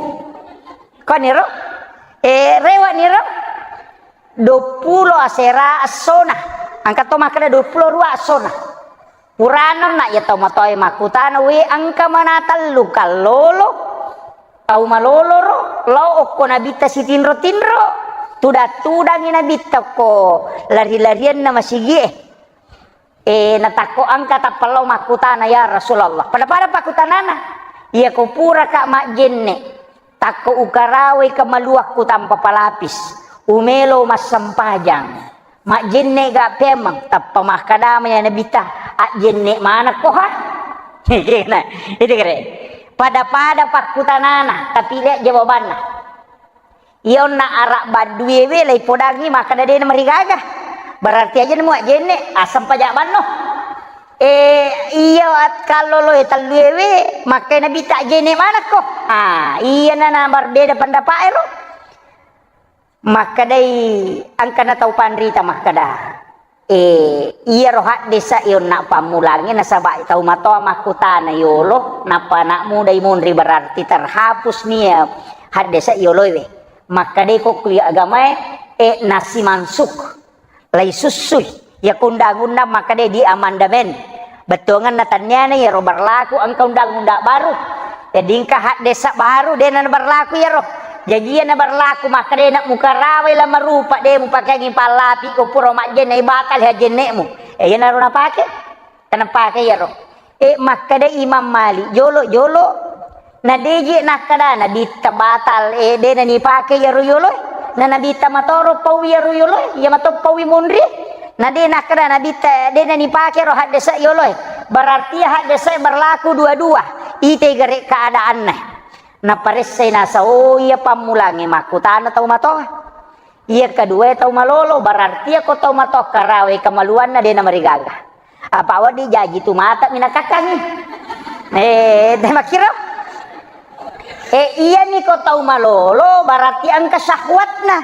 Koniro? Eh, rewa niro? Dua puluh asera essona. Engka to makkeda dua puluh dua essona. Purana na iya tau matoa makkutana, "We, engka mana tellu kallolo?" Tau malolo ro, lao okko Nabitta sitinro-tinro. Tudang-tudangi Nabitta ko lari-larianna masigie. Eh, natakko engka tappa lao makkutana, "Ya Rasulullah." Pada-pada pakkutanana, "Iya ko pura ka majjenne, takko ukarawai kamaluakku tanpa palapis, umelo massempajang, majjenne ga pemeng?" Tappa makkadama ya Nabitta, "Ajjenne manekko ha?" Nah, itu kere. Pada-pada pakkutanana, tapi lihat jawabanna. Iya onna arak baddui we laipodangi makkeda de namarigaga. Berarti aja nemu ajjenne, aseng paja banno. Eh, iya at-, kallolo e tellu we, makkai Nabitta ajjenne manekko. Ah, iya na, na berbeda pendapat ero. Makkedai engkana tau panrita makkeda. Eh, iyaro haddesa e onna pammulangnge nasaba tau matoa makkutana yolo, nappa anak muda i munri berarti terhapus nia haddesa yoloe we. Makkadai ko kuliah agamae, eh, nasi mansuk. Lai sussui. Iya ko undang-undang makkadai di amandemen. Bettuangenna tanniana iyaro berlaku engka undang-undang baru. Jadi engka haddesa baru, de na berlaku iyaro. Jaji iya na berlaku makkadai na mukarawai la marupa, de mupakeangi pallapi ko pura majjenne, batal hajjennemu. Eh, iyanaro napake. Tena pake iyaro. Eh, makkada Imam Malik, jolo-jolo. Na deje nakkada Nabitta batal, eh, de na nipake iyaro yoloe. Na Nabitta matoro pau iyaro yoloe, iya mato paui monri. Na de nakkada Nabitta, eh, de na nipake ro haddesa yoloe. Berarti haddesa berlaku dua-dua. Itai gare keadaanna. Naparessai nasa, oh, iya pammulangnge makkutana tau matoa. Iya kedua tau malolo, berarti iya ko tau matoa karawe kamaluanna de na marigaga. Apa wedding jaji tu mata minakakkangi. Eh, de makkiro. Eh, iya ni ko tau malolo, berarti engka syahwatna.